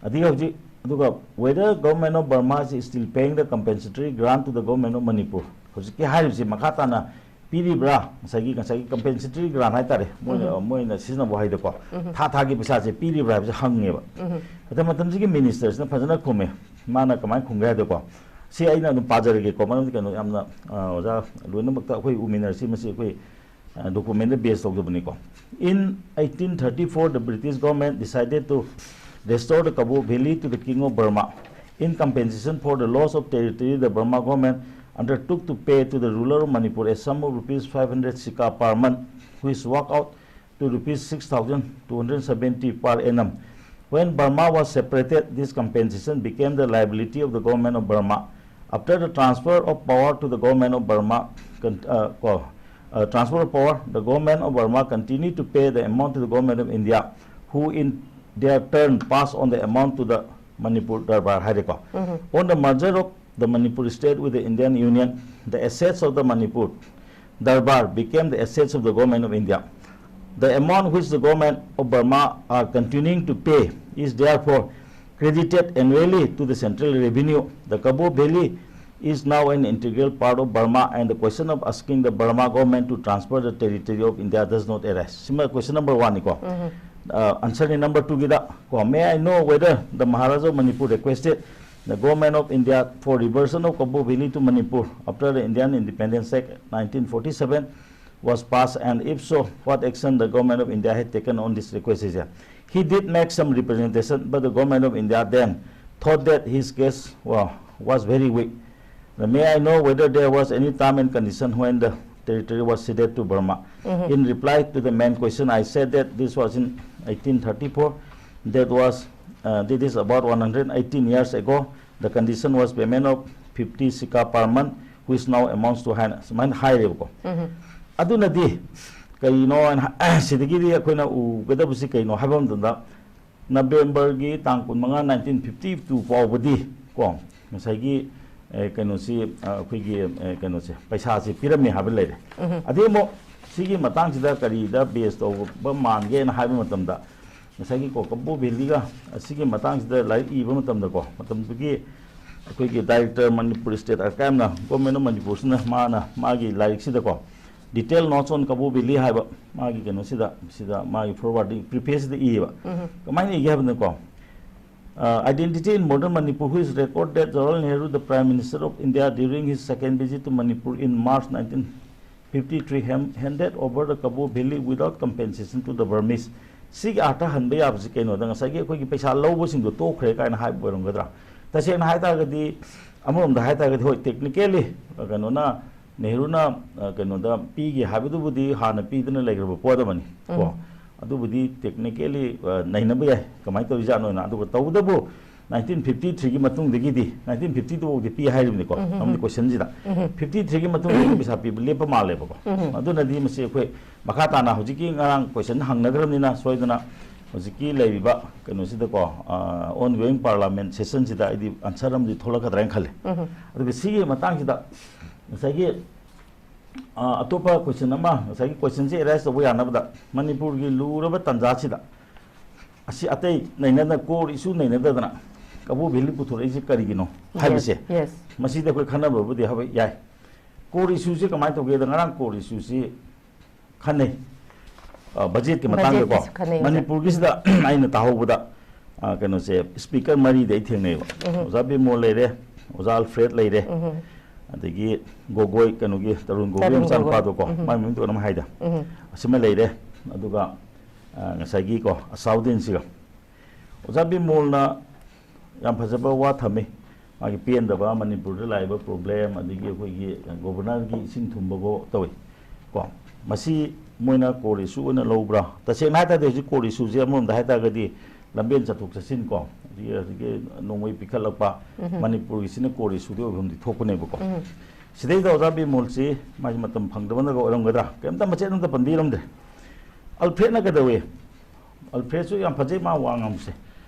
ꯑꯗꯒꯤ ꯍꯧꯖꯤꯛ, ꯑꯗꯨꯒ whether government of Burma is still paying the compensatory grant to the government of Manipur, ꯍꯧꯖꯤꯛꯀꯤ ꯍꯥꯏꯔꯤꯕꯁꯤ ꯃꯈꯥ ꯇꯥꯅ ꯄꯤꯔꯤꯕ꯭ꯔꯥ? ꯉꯁꯥꯏꯒꯤ, ꯉꯁꯥꯏꯒꯤ compensatory grant ꯍꯥꯏꯇꯥꯔꯦ, ꯃꯣꯏꯅ, ꯃꯣꯏꯅ ꯁꯤꯖꯤꯟꯅꯕ ꯍꯥꯏꯗꯀꯣ, ꯊꯥ ꯊꯥꯒꯤ ꯄꯩꯁꯥꯁꯦ ꯄꯤꯔꯤꯕ꯭ꯔꯥ ꯍꯥꯏꯕꯁꯦ ꯍꯪꯉꯦꯕ꯫ ꯑꯗ ꯃꯇꯝꯁꯤꯒꯤ ministerꯁꯤꯅ ꯐꯖꯅ ꯈꯨꯝꯃꯦ꯫ ꯃꯥꯅ ꯀꯃꯥꯏꯅ ꯈꯨꯝꯒꯦ ꯍꯥꯏꯗꯀꯣ, ꯁꯤ ꯑꯩꯅ ꯑꯗꯨꯝ ꯄꯥꯖꯔꯒꯦꯀꯣ, ꯃꯔꯝꯗꯤ ꯀꯩꯅꯣ, ꯌꯥꯝꯅ, ꯑ, ꯑꯣꯖꯥ ꯂꯣꯏꯅꯃꯛꯇ ꯑꯩꯈꯣꯏ ꯎꯃꯤꯟꯅꯔꯁꯤ, ꯃꯁꯤ ꯑꯩꯈꯣꯏ, ꯑ, documentꯗ base ꯇꯧꯖꯕꯅꯤꯀꯣ꯫ In eighteen thirty-four, the British government decided to restore the Kabo Valley to the King of Burma. In compensation for the loss of territory, the Burma government undertook to pay to the ruler of Manipur a sum of rupees five hundred sika per month, which worked out to rupees six thousand two hundred seventy per annum. When Burma was separated, this compensation became the liability of the government of Burma. After the transfer of power to the government of Burma, con-, uh, co-, uh, transfer of power, the government of Burma continued to pay the amount to the government of India, who in their turn passed on the amount to the Manipur Darbar ꯍꯥꯏꯔꯦꯀꯣ꯫ On the merger of the Manipur state with the Indian Union, the assets of the Manipur Darbar became the assets of the government of India. The amount which the government of Burma are continuing to pay is therefore credited annually to the central revenue. The Kabo Valley is now an integral part of Burma, and the question of asking the Burma government to transfer the territory of India does not arise. ꯁꯤꯃ question number one ꯅꯤꯀꯣ꯫ ꯑ, answer ꯅꯤ number two ꯒꯤꯗ ꯀꯣ, may I know whether the Maharaja of Manipur requested the government of India for reversion of Kabaw Valley to Manipur after the Indian Independence Act nineteen forty-seven was passed, and if so, what action the government of India had taken on this request? He did make some representation, but the government of India then thought that his case wa- was very weak. May I know whether there was any time and condition when the territory was ceded to Burma? In reply to the main question, I said that this was in eighteen thirty-four. That was, uh, that is about one hundred eighteen years ago. The condition was payment of fifty sicca per month, which now amounts to high, ꯁꯨꯃꯥꯏꯅ ꯍꯥꯏꯔꯦꯕꯀꯣ꯫ ꯑꯗꯨꯅꯗꯤ ꯀꯩꯅꯣ ꯍꯥꯏꯅ ꯍꯥꯏ-, ꯁꯤꯗꯒꯤꯗꯤ ꯑꯩꯈꯣꯏꯅ ꯎꯒꯗꯕꯁꯤ ꯀꯩꯅꯣ ꯍꯥꯏꯕ ꯃꯇꯝꯗ, ꯅꯕꯦꯝꯕꯔꯒꯤ ꯇꯥꯡ ꯀꯨꯟꯃꯉꯥ, nineteen fifty two ꯐꯥꯎꯕꯗꯤ ꯀꯣ, ꯉꯁꯥꯏꯒꯤ, ꯑꯦ, ꯀꯩꯅꯣꯁꯤ, ꯑ, ꯑꯩꯈꯣꯏꯒꯤ, ꯑꯦ, ꯀꯩꯅꯣꯁꯦ, ꯄꯩꯁꯥꯁꯤ ꯄꯤꯔꯝꯃꯦ ꯍꯥꯏꯕ ꯂꯩꯔꯦ꯫ ꯑꯗꯩ ꯑꯃꯨꯛ ꯁꯤꯒꯤ ꯃꯇꯥꯡꯁꯤꯗ ꯀꯔꯤꯗ base ꯇꯧꯕ ꯃꯥꯟꯒꯦꯅ ꯍꯥꯏꯕ ꯃꯇꯝꯗ, ꯉꯁꯥꯏꯒꯤ ꯀꯣ, ꯀꯕꯣ ꯚꯦꯂꯤꯒ ꯑꯁꯤꯒꯤ ꯃꯇꯥꯡꯁꯤꯗ ꯂꯥꯏꯔꯤꯛ ꯏꯕ ꯃꯇꯝꯗꯀꯣ, ꯃꯇꯝꯗꯨꯒꯤ ꯑꯩꯈꯣꯏꯒꯤ director Manipur State Archive ꯅ, Government of Manipur ꯁꯤꯅ ꯃꯥꯅ ꯃꯥꯒꯤ ꯂꯥꯏꯔꯤꯛꯁꯤꯗꯀꯣ, Detail Notes on Kabaw Valley ꯍꯥꯏꯕ ꯃꯥꯒꯤ ꯀꯩꯅꯣꯁꯤꯗ, ꯁꯤꯗ ꯃꯥꯒꯤ forwarding preface ꯁꯤꯗ ꯏꯌꯦꯕ꯫ ꯀꯃꯥꯏꯅ ꯏꯒꯦ ꯍꯥꯏꯕꯗꯀꯣ, uh, Identity in Modern Manipur, which record that Jawaharlal Nehru, the Prime Minister of India, during his second visit to Manipur in March nineteen fifty-three, hand- handed over the Kabaw Valley without compensation to the Burmese. ꯁꯤꯒꯤ ꯑꯥꯔꯊ ꯍꯟꯕ ꯌꯥꯕꯁꯤ ꯀꯩꯅꯣꯗ, ꯉꯁꯥꯏꯒꯤ ꯑꯩꯈꯣꯏꯒꯤ ꯄꯩꯁꯥ ꯂꯧꯕꯁꯤꯡꯗꯣ ꯇꯣꯛꯈ꯭ꯔꯦ ꯀꯥꯏꯅ ꯍꯥꯏꯕ ꯑꯣꯏꯔꯝꯒꯗ꯭ꯔꯥ? ꯇꯁꯦꯡꯅ ꯍꯥꯏ ꯇꯥꯔꯒꯗꯤ, ꯑꯃꯔꯣꯝꯗ ꯍꯥꯏ ꯇꯥꯔꯒꯗꯤ, ꯍꯣꯏ, technically, ꯑ, ꯀꯩꯅꯣꯅ, ꯅꯦꯍꯔꯨꯅ, ꯑ, ꯀꯩꯅꯣꯗ ꯄꯤꯒꯦ ꯍꯥꯏꯕꯗꯨꯕꯨꯗꯤ ꯍꯥꯟꯅ ꯄꯤꯗꯅ ꯂꯩꯈ꯭ꯔꯕ ꯄꯣꯠ ꯑꯃꯅꯤ ꯀꯣ꯫ ꯑꯗꯨꯕꯨꯗꯤ technically, ꯑ, ꯅꯩꯅꯕ ꯌꯥꯏ, ꯀꯃꯥꯏꯅ ꯇꯧꯔꯤꯖꯥꯠꯅꯣꯅ꯫ ꯑꯗꯨꯒ ꯇꯧꯕꯇꯕꯨ nineteen fifty three ꯒꯤ ꯃꯇꯨꯡꯗꯒꯤꯗꯤ, nineteen fifty two ꯐꯥꯎꯗꯤ ꯄꯤ ꯍꯥꯏꯔꯤꯕꯅꯤꯀꯣ, ꯃꯔꯝꯗꯤ question ꯁꯤꯗ꯫ Fifty three ꯒꯤ ꯃꯇꯨꯡꯗꯒꯤ ꯄꯩꯁꯥ ꯄꯤꯕ ꯂꯦꯞꯄ ꯃꯥꯜꯂꯦꯕꯀꯣ꯫ ꯑꯗꯨꯅꯗꯤ ꯃꯁꯤ ꯑꯩꯈꯣꯏ ꯃꯈꯥ ꯇꯥꯅ ꯍꯧꯖꯤꯛꯀꯤ ꯉꯔꯥꯡ question ꯍꯪꯅꯈ꯭ꯔꯕꯅꯤꯅ, ꯁꯣꯏꯗꯅ ꯍꯧꯖꯤꯛꯀꯤ ꯂꯩꯔꯤꯕ ꯀꯩꯅꯣꯁꯤꯗꯀꯣ, ꯑ, ongoing parliament session ꯁꯤꯗ ꯑꯩꯗꯤ answer ꯑꯃꯗꯤ ꯊꯣꯛꯂꯛꯀꯗ꯭ꯔꯥ ꯍꯥꯏꯅ ꯈꯜꯂꯤ꯫ ꯑꯗꯨꯒ ꯁꯤꯒꯤ ꯃꯇꯥꯡꯁꯤꯗ ꯉꯁꯥꯏꯒꯤ, ꯑ, ꯑꯇꯣꯞꯄ question ꯑꯃ, ꯉꯁꯥꯏꯒꯤ question ꯁꯤ arise ꯇꯧꯕ ꯌꯥꯅꯕꯗ, ꯃꯅꯤꯄꯨꯔꯒꯤ ꯂꯨꯔꯕ ꯇꯥꯟꯖꯥꯁꯤꯗ ꯑꯁꯤ ꯑꯇꯩ ꯅꯩꯅꯗꯅ, core issue ꯅꯩꯅꯗꯗꯅ, ꯑꯕꯣ ꯚꯦꯂꯤ ꯄꯨꯊꯣꯔꯛꯏꯁꯦ ꯀꯔꯤꯒꯤꯅꯣ Yes, ꯍꯥꯏꯕꯁꯦ, yes. ꯃꯁꯤꯗ ꯑꯩꯈꯣꯏ ꯈꯟꯅꯕꯕꯨꯗꯤ ꯍꯥꯏꯕ ꯌꯥꯏ꯫ core issueꯁꯤ ꯀꯃꯥꯏꯅ ꯇꯧꯒꯦꯗ, ꯉꯔꯥꯡ core issueꯁꯤ ꯈꯟꯅꯩ꯫ ꯑ, budgetꯀꯤ ꯃꯇꯥꯡꯗꯀꯣ, Budgetꯀꯤꯁꯨ ꯈꯟꯅꯩ, ꯑꯣꯖꯥ. ꯃꯅꯤꯄꯨꯔꯒꯤꯁꯤꯗ ꯑꯩꯅ ꯇꯥꯍꯧꯕꯗ, ꯑ, ꯀꯩꯅꯣꯁꯦ, speaker ꯃꯔꯤꯗꯤ ꯑꯩ ꯊꯦꯡꯅꯩꯕ꯫ ꯎꯝ. ꯑꯣꯖꯥ ꯕꯤꯃꯣꯜ ꯂꯩꯔꯦ, ꯑꯣꯖꯥ ꯑꯜꯐ꯭ꯔꯦꯗ ꯂꯩꯔꯦ, ꯎꯝ. ꯑꯗꯒꯤ ꯒꯣꯒꯣꯏ, ꯀꯩꯅꯣꯒꯤ ꯇꯔꯨꯟ ꯒꯣꯒꯣꯏ ꯇꯔꯨꯟ ꯃꯆꯥꯅꯨꯄꯥꯗꯣ ꯒꯣꯒꯣꯏ. ꯀꯣ, ꯎꯝ. ꯃꯥꯏ ꯃꯃꯤꯡꯗꯣ ꯀꯩꯅꯣꯝ ꯍꯥꯏꯗ, ꯎꯝ. ꯑꯁꯤꯃ ꯂꯩꯔꯦ꯫ ꯑꯗꯨꯒ, ꯑ, ꯉꯁꯥꯏꯒꯤꯀꯣ, ꯑꯁꯥꯎꯗꯤꯟꯁꯤꯒ꯫ ꯑꯣꯖꯥ ꯕꯤꯃꯣꯜꯅ ꯌꯥꯝ ꯐꯖꯕ ꯋꯥ ꯊꯝꯃꯤ꯫ ꯃꯥꯒꯤ ꯄꯦꯟꯗꯕ, ꯃꯅꯤꯄꯨꯔꯗ ꯂꯥꯛꯏꯕ problem, ꯑꯗꯒꯤ ꯑꯩꯈꯣꯏꯒꯤ governorꯒꯤ ꯏꯁꯤꯡ ꯊꯨꯝꯕꯕꯨ ꯇꯧꯏ ꯀꯣ꯫ ꯃꯁꯤ ꯃꯣꯏꯅ core issue ꯑꯣꯏꯅ ꯂꯧꯕ꯭ꯔꯥ? ꯇꯁꯦꯡꯅ ꯍꯥꯏ ꯇꯥꯔꯗꯤ ꯍꯧꯖꯤꯛ core issueꯁꯦ ꯑꯃꯔꯣꯝꯗ ꯍꯥꯏ ꯇꯥꯔꯒꯗꯤ ꯂꯝꯕꯦꯟ ꯆꯠꯊꯣꯛ ꯆꯠꯁꯤꯟ ꯀꯣ, ꯑꯗꯒꯤ ꯍꯧꯖꯤꯛꯀꯤ ꯅꯣꯡꯃꯩ ꯄꯤꯈꯠꯂꯛꯄ, ꯎꯝ. ꯃꯅꯤꯄꯨꯔꯒꯤꯁꯤꯅ core issueꯗꯤ ꯑꯣꯏꯐꯝꯗꯤ ꯊꯣꯛꯄꯅꯦꯕꯀꯣ꯫ ꯎꯝ. ꯁꯤꯗꯩꯗ ꯑꯣꯖꯥ ꯕꯤꯃꯣꯜꯁꯤ ꯃꯥꯒꯤ ꯃꯇꯝ ꯐꯪꯗꯕꯅꯒ ꯑꯣꯏꯔꯝꯒꯗ꯭ꯔꯥ? ꯀꯩꯝꯇ ꯃꯆꯦꯠ ꯑꯝꯇ ꯄꯟꯕꯤꯔꯝꯗ꯭ꯔꯦ꯫ ꯑꯜꯐ꯭ꯔꯦꯗꯅ ꯀꯩꯗꯧꯏ? ꯑꯜꯐ꯭ꯔꯦꯗꯁꯨ ꯌꯥꯝ ꯐꯖꯩ ꯃꯥ ꯋꯥ ꯉꯥꯡꯕꯁꯦ꯫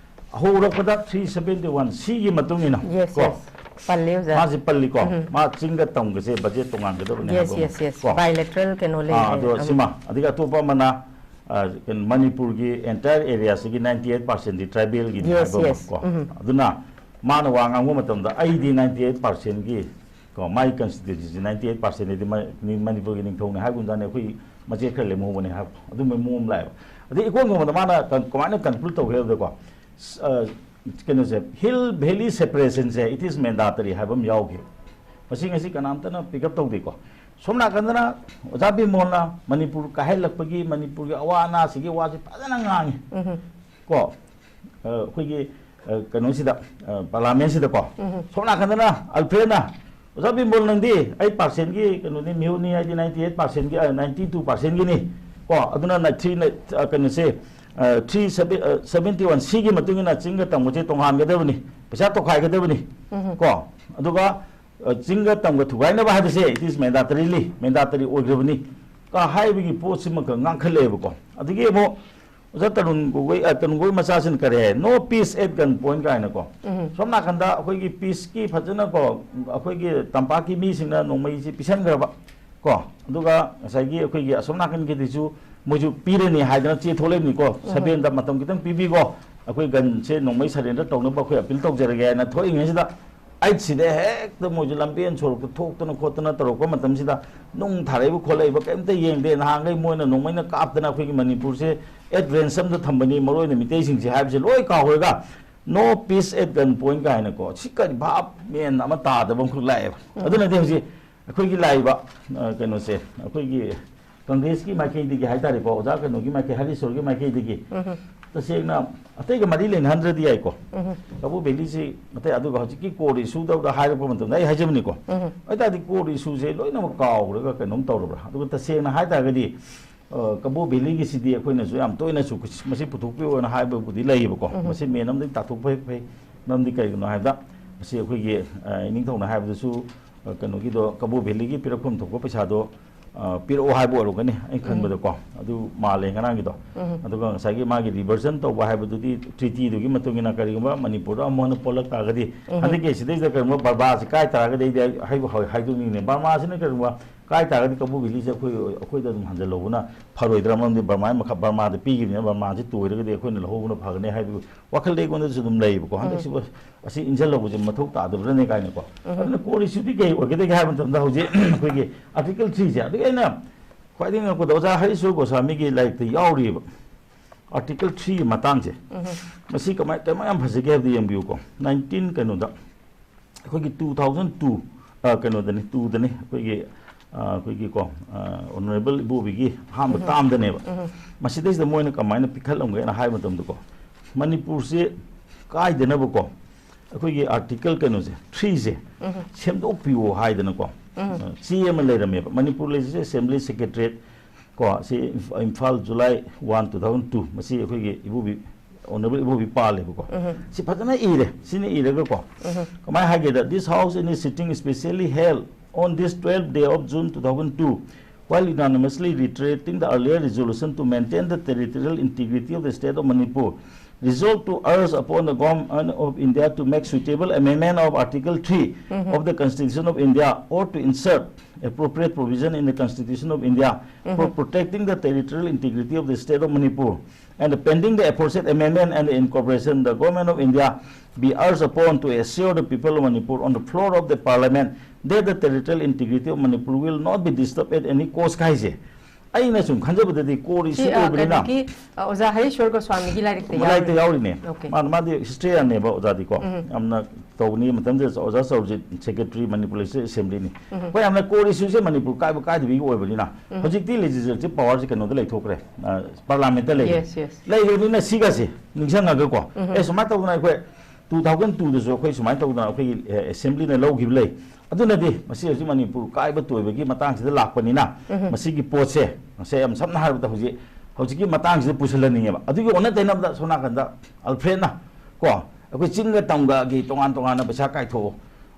ꯍꯧꯔꯛꯄꯗ three seventy one Cꯒꯤ ꯃꯇꯨꯡ ꯏꯟꯅ Yes, ꯀꯣ, yes. ꯄꯜꯂꯦ, ꯑꯣꯖꯥ. ꯃꯥꯁꯦ ꯄꯜꯂꯤꯀꯣ, ꯎꯝ. ꯃꯥ ꯆꯤꯡꯒ ꯇꯝꯒꯁꯦ budget ꯇꯣꯉꯥꯟꯒꯗꯕꯅꯤ Yes, ꯍꯥꯏꯕ ꯑꯃ yes, yes. ꯀꯣ꯫ Bilateral ꯀꯩꯅꯣ ꯂꯩ ꯑꯥ, ꯍꯥꯏ. ꯑꯗꯣ ꯎꯝ. ꯁꯤꯃ, ꯑꯗꯒꯤ ꯑꯇꯣꯞꯄ ꯑꯃꯅ, ꯑ, ꯀꯩꯅꯣ, ꯃꯅꯤꯄꯨꯔꯒꯤ entire areaꯁꯤꯒꯤ ninety eight percentꯗꯤ tribalꯒꯤꯅꯤ Yes, ꯍꯥꯏꯕ ꯑꯃ yes. ꯀꯣ꯫ ꯎꯝ. ꯑꯗꯨꯅ ꯃꯥꯅ ꯋꯥ ꯉꯥꯡꯕ ꯃꯇꯝꯗ ꯑꯩꯗꯤ ninety eight percentꯒꯤ ꯀꯣ, ꯃꯥꯒꯤ constituencyꯁꯤ ninety eight percentꯗꯤ ꯃ-, ꯅꯤ-, ꯃꯅꯤꯄꯨꯔꯒꯤ ꯅꯤꯡꯊꯧꯅꯤ ꯍꯥꯏꯕꯒꯨꯝꯖꯥꯠꯅꯤ, ꯑꯩꯈꯣꯏ ꯃꯆꯦꯠ ꯈꯔ ꯂꯦꯝꯍꯧꯕꯅꯤ ꯍꯥꯏꯕ ꯑꯗꯨꯝꯕꯒꯤ ꯃꯑꯣꯡ ꯑꯃ ꯂꯥꯛꯑꯦꯕ꯫ ꯑꯗꯩ ꯏꯀꯣꯟ ꯀꯣꯟꯕꯗ ꯃꯥꯅ ꯀ-, ꯀꯃꯥꯏꯅ conclude ꯇꯧꯒꯦ ꯍꯥꯏꯕꯗꯀꯣ, ꯁ-, ꯑ, ꯀꯩꯅꯣꯁꯦ, hill valley separationꯁꯦ it is mandatory ꯍꯥꯏꯕ ꯑꯃ ꯌꯥꯎꯈꯤꯕ꯫ ꯃꯁꯤ ꯉꯁꯤ ꯀꯅꯥꯝꯇꯅ pick up ꯇꯧꯗꯦꯀꯣ꯫ ꯁꯣꯝ ꯅꯥꯀꯟꯗꯅ ꯑꯣꯖꯥ ꯕꯤꯃꯣꯜꯅ ꯃꯅꯤꯄꯨꯔ ꯀꯥꯏꯍꯜꯂꯛꯄꯒꯤ, ꯃꯅꯤꯄꯨꯔꯒꯤ ꯑꯋꯥ ꯑꯅꯥꯁꯤꯒꯤ ꯋꯥꯁꯦ ꯐꯖꯅ ꯉꯥꯡꯉꯤ ꯎꯝ. ꯀꯣ꯫ ꯑ, ꯑꯩꯈꯣꯏꯒꯤ, ꯑ, ꯀꯩꯅꯣꯁꯤꯗ, ꯑ, parliamentꯁꯤꯗꯀꯣ꯫ ꯎꯝ. ꯁꯣꯝ ꯅꯥꯀꯟꯗꯅ ꯑꯜꯐ꯭ꯔꯦꯗꯅ, "ꯑꯣꯖꯥ ꯕꯤꯃꯣꯜ, ꯅꯪꯗꯤ eight percentꯒꯤ ꯀꯩꯅꯣꯅꯤ, ꯃꯤꯍꯨꯠꯅꯤ ꯍꯥꯏꯗꯤ ninety eight percentꯒꯤ, ꯑ, ninety two percentꯒꯤꯅꯤ ꯀꯣ, ꯑꯗꯨꯅ ꯅ-, three ꯅ-, ꯑ, ꯀꯩꯅꯣꯁꯦ, ꯑ, three seven-, ꯑ, seventy one Cꯒꯤ ꯃꯇꯨꯡ ꯏꯟꯅ ꯆꯤꯡꯒ ꯇꯝꯒꯁꯦ ꯇꯣꯉꯥꯟꯒꯗꯕꯅꯤ, ꯄꯩꯁꯥ ꯇꯣꯈꯥꯏꯒꯗꯕꯅꯤ ꯎꯝ. ꯀꯣ, ꯑꯗꯨꯒ, ꯑ, ꯆꯤꯡꯒ ꯇꯝꯒ ꯊꯨꯒꯥꯏꯅꯕ ꯍꯥꯏꯕꯁꯦ it is mandatorily, mandatory ꯑꯣꯏꯈ꯭ꯔꯕꯅꯤ" ꯀ ꯍꯥꯏꯕꯒꯤ ꯄꯣꯠꯁꯤꯃꯈꯛ ꯉꯥꯡꯈꯠꯂꯛꯑꯦꯕꯀꯣ꯫ ꯑꯗꯒꯤ ꯑꯃꯨꯛ ꯑꯣꯖꯥ ꯇꯔꯨꯟ ꯒꯣꯒꯣꯏ, ꯑ, ꯇꯔꯨꯟ ꯒꯣꯒꯣꯏ ꯃꯆꯥꯁꯤꯅ ꯀꯔꯤ ꯍꯥꯏ? "No peace at gun point" ꯀꯥꯏꯅꯀꯣ꯫ ꯎꯝ. ꯁꯣꯝ ꯅꯥꯀꯟꯗ ꯑꯩꯈꯣꯏꯒꯤ peaceꯀꯤ ꯐꯖꯅꯀꯣ, ꯑꯩꯈꯣꯏꯒꯤ ꯇꯝꯄꯥꯛꯀꯤ ꯃꯤꯁꯤꯡꯅ ꯅꯣꯡꯃꯩꯁꯤ ꯄꯤꯁꯟꯈ꯭ꯔꯕ ꯀꯣ, ꯑꯗꯨꯒ ꯉꯁꯥꯏꯒꯤ ꯑꯩꯈꯣꯏꯒꯤ ꯑꯁꯣꯝ ꯅꯥꯀꯟꯒꯤꯗꯤꯁꯨ ꯃꯣꯏꯁꯨ ꯄꯤꯔꯅꯤ ꯍꯥꯏꯗꯅ ꯆꯦ ꯊꯣꯛꯂꯛꯏꯕꯅꯤꯀꯣ, ꯎꯝ. ꯁꯕꯦꯟꯗ ꯃꯇꯝ ꯈꯤꯇꯪ ꯄꯤꯕꯤꯀꯣ, ꯑꯩꯈꯣꯏ ꯒꯟꯁꯦ ꯅꯣꯡꯃꯩ ꯁꯔꯦꯟꯗꯔ ꯇꯧꯅꯕ ꯑꯩꯈꯣꯏ ꯑꯄꯤꯜ ꯇꯧꯖꯔꯒꯦ ꯍꯥꯏꯅ ꯊꯣꯛꯏꯉꯩꯁꯤꯗ, ꯑꯩꯠꯁꯤꯗ ꯍꯦꯛꯇ ꯃꯣꯏꯁꯨ ꯂꯝꯕꯦꯟ ꯁꯣꯔꯣꯛꯇ ꯊꯣꯛꯇꯅ ꯈꯣꯠꯇꯅ ꯇꯧꯔꯛꯄ ꯃꯇꯝꯁꯤꯗ, ꯅꯨꯡ ꯊꯥꯔꯛꯏꯕ ꯈꯣꯠꯂꯛꯏꯕ ꯀꯩꯝꯇ ꯌꯦꯡꯗꯦ꯫ ꯅꯍꯥꯟꯈꯩ ꯃꯣꯏꯅ ꯅꯣꯡꯃꯩꯅ ꯀꯥꯞꯇꯅ ꯑꯩꯈꯣꯏꯒꯤ ꯃꯅꯤꯄꯨꯔꯁꯦ at ransom ꯗ ꯊꯝꯕꯅꯤ, ꯃꯔꯨ ꯑꯣꯏꯅ ꯃꯤꯇꯩꯁꯤꯡꯁꯦ ꯍꯥꯏꯕꯁꯦ ꯂꯣꯏ ꯀꯥꯎꯈ꯭ꯔꯒ, "No peace at gun point" ꯀꯥꯏꯅꯀꯣ, ꯁꯤ ꯀꯔꯤ ꯚꯥꯞ ꯃꯦꯟ ꯑꯃ ꯇꯥꯗꯕ ꯑꯃꯈꯛ ꯂꯥꯛꯑꯦꯕ꯫ ꯑꯗꯨꯅꯗꯤ ꯍꯧꯖꯤꯛ ꯑꯩꯈꯣꯏꯒꯤ ꯂꯥꯛꯏꯕ, ꯑ, ꯀꯩꯅꯣꯁꯦ, ꯑꯩꯈꯣꯏꯒꯤ ꯀꯪꯒ꯭ꯔꯦꯁꯀꯤ ꯃꯥꯏꯀꯩꯗꯒꯤ ꯍꯥꯏꯇꯥꯔꯦꯀꯣ, ꯑꯣꯖꯥ ꯀꯩꯅꯣꯒꯤ ꯃꯥꯏꯀꯩ, ꯍꯔꯤꯁꯣꯔꯒꯤ ꯃꯥꯏꯀꯩꯗꯒꯤ, ꯇꯁꯦꯡꯅ ꯑꯇꯩꯒ ꯃꯔꯤ ꯂꯩꯅꯍꯟꯗ꯭ꯔꯗꯤ ꯌꯥꯏꯀꯣ꯫ ꯀꯕꯣ ꯚꯦꯂꯤꯁꯤ ꯑꯇꯩ, ꯑꯗꯨꯒ ꯍꯧꯖꯤꯛꯀꯤ core issue ꯗ ꯍꯥꯏꯔꯛꯄ ꯃꯇꯝꯗ ꯑꯩ ꯍꯥꯏꯖꯕꯅꯤꯀꯣ꯫ ꯑꯗꯨ ꯑꯣꯏꯇꯥꯔꯗꯤ core issue ꯁꯦ ꯂꯣꯏꯅꯃꯛ ꯀꯥꯎꯈ꯭ꯔꯒ ꯀꯩꯅꯣꯝ ꯇꯧꯔꯕ꯭ꯔꯥ? ꯑꯗꯨꯒ ꯇꯁꯦꯡꯅ ꯍꯥꯏꯇꯥꯔꯒꯗꯤ, ꯑ, ꯀꯕꯣ ꯚꯦꯂꯤꯒꯤꯁꯤꯗꯤ ꯑꯩꯈꯣꯏꯅꯁꯨ ꯌꯥꯝ ꯇꯣꯏꯅꯁꯨ ꯃꯁꯤ ꯄꯨꯊꯣꯛꯄꯤꯌꯣꯅ ꯍꯥꯏꯕꯕꯨꯗꯤ ꯂꯩꯌꯦꯕꯀꯣ꯫ ꯃꯁꯤ ꯃꯦꯟ ꯑꯃꯗꯒꯤ ꯇꯥꯊꯣꯛꯄ ꯍꯦꯛ ꯐꯩ꯫ ꯃꯔꯝꯗꯤ ꯀꯩꯒꯤꯅꯣ ꯍꯥꯏꯕꯗ, ꯃꯁꯤ ꯑꯩꯈꯣꯏꯒꯤ, ꯑ, ꯏꯅꯤꯡꯊꯧꯅ ꯍꯥꯏꯕꯗꯁꯨ, ꯑ, ꯀꯩꯅꯣꯒꯤꯗꯣ, ꯀꯕꯣ ꯚꯦꯂꯤꯒꯤ ꯄꯤꯔꯛꯐꯝ ꯊꯣꯛꯄ ꯄꯩꯁꯥꯗꯣ, ꯑ, ꯄꯤꯔꯛꯑꯣ ꯍꯥꯏꯕ ꯑꯣꯏꯔꯝꯒꯅꯤ, ꯑꯩꯅ ꯈꯟꯕꯗꯀꯣ꯫ ꯑꯗꯨ ꯃꯥꯜꯂꯦ ꯉꯔꯥꯡꯒꯤꯗꯣ꯫ ꯑꯗꯨꯒ ꯉꯁꯥꯏꯒꯤ ꯃꯥꯒꯤ reversion ꯇꯧꯕ ꯍꯥꯏꯕꯗꯨꯗꯤ treaty ꯗꯨꯒꯤ ꯃꯇꯨꯡ ꯏꯟꯅ ꯀꯔꯤꯒꯨꯝꯕ ꯃꯅꯤꯄꯨꯔꯗ ꯑꯃꯨꯛ ꯍꯟꯅ ꯄꯣꯛꯂꯛ ꯇꯥꯔꯒꯗꯤ, ꯍꯟꯗꯛꯀꯤ ꯁꯤꯗꯩꯁꯤꯗ ꯀꯔꯤꯒꯨꯝꯕ ꯕꯔꯃꯥꯁꯤ ꯀꯥꯏ ꯇꯥꯔꯒꯗꯤ, ꯑꯩꯗꯤ ꯍꯥꯏꯕ ꯍꯧ-, ꯍꯥꯏꯗꯣꯛꯅꯤꯡꯉꯦ꯫ ꯕꯔꯃꯥꯁꯤꯅ ꯀꯔꯤꯒꯨꯝꯕ ꯀꯥꯏ ꯇꯥꯔꯒꯗꯤ ꯀꯕꯣ ꯚꯦꯂꯤꯁꯦ ꯑꯩꯈꯣꯏ, ꯑꯩꯈꯣꯏꯗ ꯑꯗꯨꯝ ꯍꯟꯖꯜꯍꯧꯕꯅ ꯐꯔꯣꯏꯗ꯭ꯔꯥ? ꯃꯔꯝꯗꯤ ꯕꯔꯃꯥꯒꯤ ꯃꯈꯥ, ꯕꯔꯃꯥꯗ ꯄꯤꯈꯤꯕꯅꯤꯅ ꯕꯔꯃꯥꯁꯤ ꯇꯣꯏꯔꯒꯗꯤ ꯑꯩꯈꯣꯏꯅ ꯂꯧꯍꯧꯕꯅ ꯐꯒꯅꯤ ꯍꯥꯏꯕꯒꯤ ꯋꯥꯈꯜꯗ ꯑꯩꯉꯣꯟꯗꯁꯨ ꯑꯗꯨꯝ ꯂꯩꯌꯦꯕꯀꯣ꯫ ꯍꯟꯗꯛꯁꯤꯕꯨ ꯑꯁꯤ ꯏꯟꯁꯤꯜꯍꯧꯕꯁꯦ ꯃꯊꯧ ꯇꯥꯗꯕ꯭ꯔꯥꯅꯦ ꯀꯥꯏꯅꯀꯣ꯫ ꯑꯗꯨꯅ core issue ꯗꯤ ꯀꯩ ꯑꯣꯏꯒꯗꯒꯦ ꯍꯥꯏꯕ ꯃꯇꯝꯗ, ꯍꯧꯖꯤꯛ ꯑꯩꯈꯣꯏꯒꯤ Article three ꯁꯦ, ꯑꯗꯨꯒꯤ ꯑꯩꯅ ꯈ꯭ꯋꯥꯏꯗꯒꯤ ꯉꯛꯄꯗ ꯑꯣꯖꯥ ꯍꯔꯤꯁꯣꯔ ꯒꯣꯁ꯭ꯋꯥꯃꯤꯒꯤ ꯂꯥꯏꯔꯤꯛꯇ ꯌꯥꯎꯔꯤꯕ Article three ꯒꯤ ꯃꯇꯥꯡꯁꯦ, ꯃꯁꯤ ꯀꯃꯥꯏ, ꯀꯃꯥꯏ ꯌꯥꯝ ꯐꯖꯒꯦ ꯍꯥꯏꯕꯗꯨ ꯌꯦꯡꯕꯤꯌꯨꯀꯣ꯫ Nineteen ꯀꯩꯅꯣꯗ, ꯑꯩꯈꯣꯏꯒꯤ two thousand two, ꯑ, ꯀꯩꯅꯣꯗꯅꯤ, two ꯗꯅꯤ, ꯑꯩꯈꯣꯏꯒꯤ, ꯑ, ꯑꯩꯈꯣꯏꯒꯤ ꯀꯣ, ꯑ, Honourable ꯏꯕꯣꯕꯤꯒꯤ ꯑꯍꯥꯟꯕ term ꯗꯅꯦꯕ꯫ ꯃꯁꯤꯗꯩꯁꯤꯗ ꯃꯣꯏꯅ ꯀꯃꯥꯏꯅ ꯄꯤꯈꯠꯂꯝꯒꯦꯅ ꯍꯥꯏꯕ ꯃꯇꯝꯗꯀꯣ, ꯃꯅꯤꯄꯨꯔꯁꯦ ꯀꯥꯏꯗꯅꯕꯀꯣ, ꯑꯩꯈꯣꯏꯒꯤ Article ꯀꯩꯅꯣꯁꯦ, three ꯁꯦ, ꯁꯦꯝꯗꯣꯛꯄꯤꯌꯣ ꯍꯥꯏꯗꯅꯀꯣ, ꯑ, ꯆꯦ ꯑꯃ ꯂꯩꯔꯝꯃꯦꯕ꯫ Manipur Legislative Assembly Secretariat ꯀꯣ, ꯁꯤ ꯏꯝꯐ-, Imphal, July one, two thousand two, ꯃꯁꯤ ꯑꯩꯈꯣꯏꯒꯤ ꯏꯕꯣꯕꯤ, Honourable ꯏꯕꯣꯕꯤ ꯄꯥꯜꯂꯦꯕꯀꯣ꯫ ꯁꯤ ꯐꯖꯅ ꯏꯔꯦ꯫ ꯁꯤꯅ ꯏꯔꯒꯀꯣ, ꯀꯃꯥꯏꯅ ꯍꯥꯏꯒꯦꯗ, "This House in its sitting specially held on this twelfth day of June two thousand two, while unanimously reiterating the earlier resolution to maintain the territorial integrity of the state of Manipur, Resolve to urge upon the Government of India to make suitable amendment of Article three of the Constitution of India or to insert appropriate provision in the Constitution of India for protecting the territorial integrity of the state of Manipur. And pending the aforesaid amendment and the incorporation, the Government of India be urged upon to assure the people of Manipur on the floor of the Parliament that the territorial integrity of Manipur will not be disturbed at any cost ꯀꯥꯏꯁꯦ꯫ ꯑꯩꯅ ꯁꯨꯝ ꯈꯟꯖꯕꯗꯗꯤ core issue ꯁꯤ ꯑ, ꯑꯣꯏꯕꯅꯤꯅ ꯀꯩꯅꯣꯒꯤ, ꯑ, ꯑꯣꯖꯥ ꯍꯔꯤꯁꯣꯔ ꯒꯣꯁ꯭ꯋꯥꯃꯤꯒꯤ ꯂꯥꯏꯔꯤꯛꯇ ꯂꯥꯏꯔꯤꯛꯇ ꯌꯥꯎꯔꯤꯅꯦ꯫ Okay. ꯃꯥ, ꯃꯥꯗꯤ historianꯅꯦꯕ ꯑꯣꯖꯥꯗꯤꯀꯣ꯫ ꯎꯝ꯫ ꯌꯥꯝꯅ ꯇꯧꯕꯅꯤ꯫ ꯃꯇꯝꯗꯨꯗ ꯑꯣꯖꯥ ꯆꯧꯔꯖꯤꯠ secretary Manipur Legislative Assemblyꯅꯤ꯫ ꯎꯝ꯫ ꯑꯩꯈꯣꯏ ꯌꯥꯝꯅ core issueꯁꯦ ꯃꯅꯤꯄꯨꯔ ꯀꯥꯏꯕ ꯀꯥꯏꯗꯕꯒꯤ ꯑꯣꯏꯕꯅꯤꯅ ꯎꯝ꯫ ꯍꯧꯖꯤꯛꯇꯤ legislative powerꯁꯦ ꯀꯩꯅꯣꯗ ꯂꯩꯊꯣꯛꯈ꯭ꯔꯦ꯫ ꯑ, Parliamentꯇ ꯂꯩꯔꯦ꯫ Yes, yes. ꯂꯩꯔꯕꯅꯤꯅ ꯁꯤꯒꯁꯦ ꯅꯤꯡꯁꯤꯡꯉꯒꯀꯣ, ꯎꯝ꯫ ꯑꯦ, ꯁꯨꯃꯥꯏꯅ ꯇꯧꯗꯅ ꯑꯩꯈꯣꯏ two thousand twoꯗꯁꯨ ꯑꯩꯈꯣꯏ ꯁꯨꯃꯥꯏꯅ ꯇꯧꯗꯅ ꯑꯩꯈꯣꯏꯒꯤ, ꯑꯦ, Assemblyꯅ ꯂꯧꯈꯤꯕ ꯂꯩ꯫ ꯑꯗꯨꯅꯗꯤ ꯃꯁꯤ ꯍꯧꯖꯤꯛ ꯃꯅꯤꯄꯨꯔ ꯀꯥꯏꯕ ꯇꯣꯏꯕꯒꯤ ꯃꯇꯥꯡꯁꯤꯗ ꯂꯥꯛꯄꯅꯤꯅ ꯎꯝ꯫ ꯃꯁꯤꯒꯤ ꯄꯣꯠꯁꯦ ꯉꯁꯥꯏ ꯌꯥꯝ ꯁꯝꯅ ꯍꯥꯏꯔꯕꯗ ꯍꯧꯖꯤꯛ, ꯍꯧꯖꯤꯛꯀꯤ ꯃꯇꯥꯡꯁꯤꯗ ꯄꯨꯁꯤꯜꯍꯟꯅꯤꯡꯉꯦꯕ꯫ ꯑꯗꯨꯒꯤ ꯑꯣꯟꯅ ꯇꯩꯅꯕꯗ ꯁꯣꯝ ꯅꯥꯀꯟꯗ ꯑꯜꯐ꯭ꯔꯦꯗꯅ ꯀꯣ, ꯑꯩꯈꯣꯏ ꯆꯤꯡꯒ ꯇꯝꯒꯒꯤ ꯇꯣꯉꯥꯟ ꯇꯣꯉꯥꯟꯅ ꯄꯩꯁꯥ ꯀꯥꯏꯊꯣꯛꯑꯣ,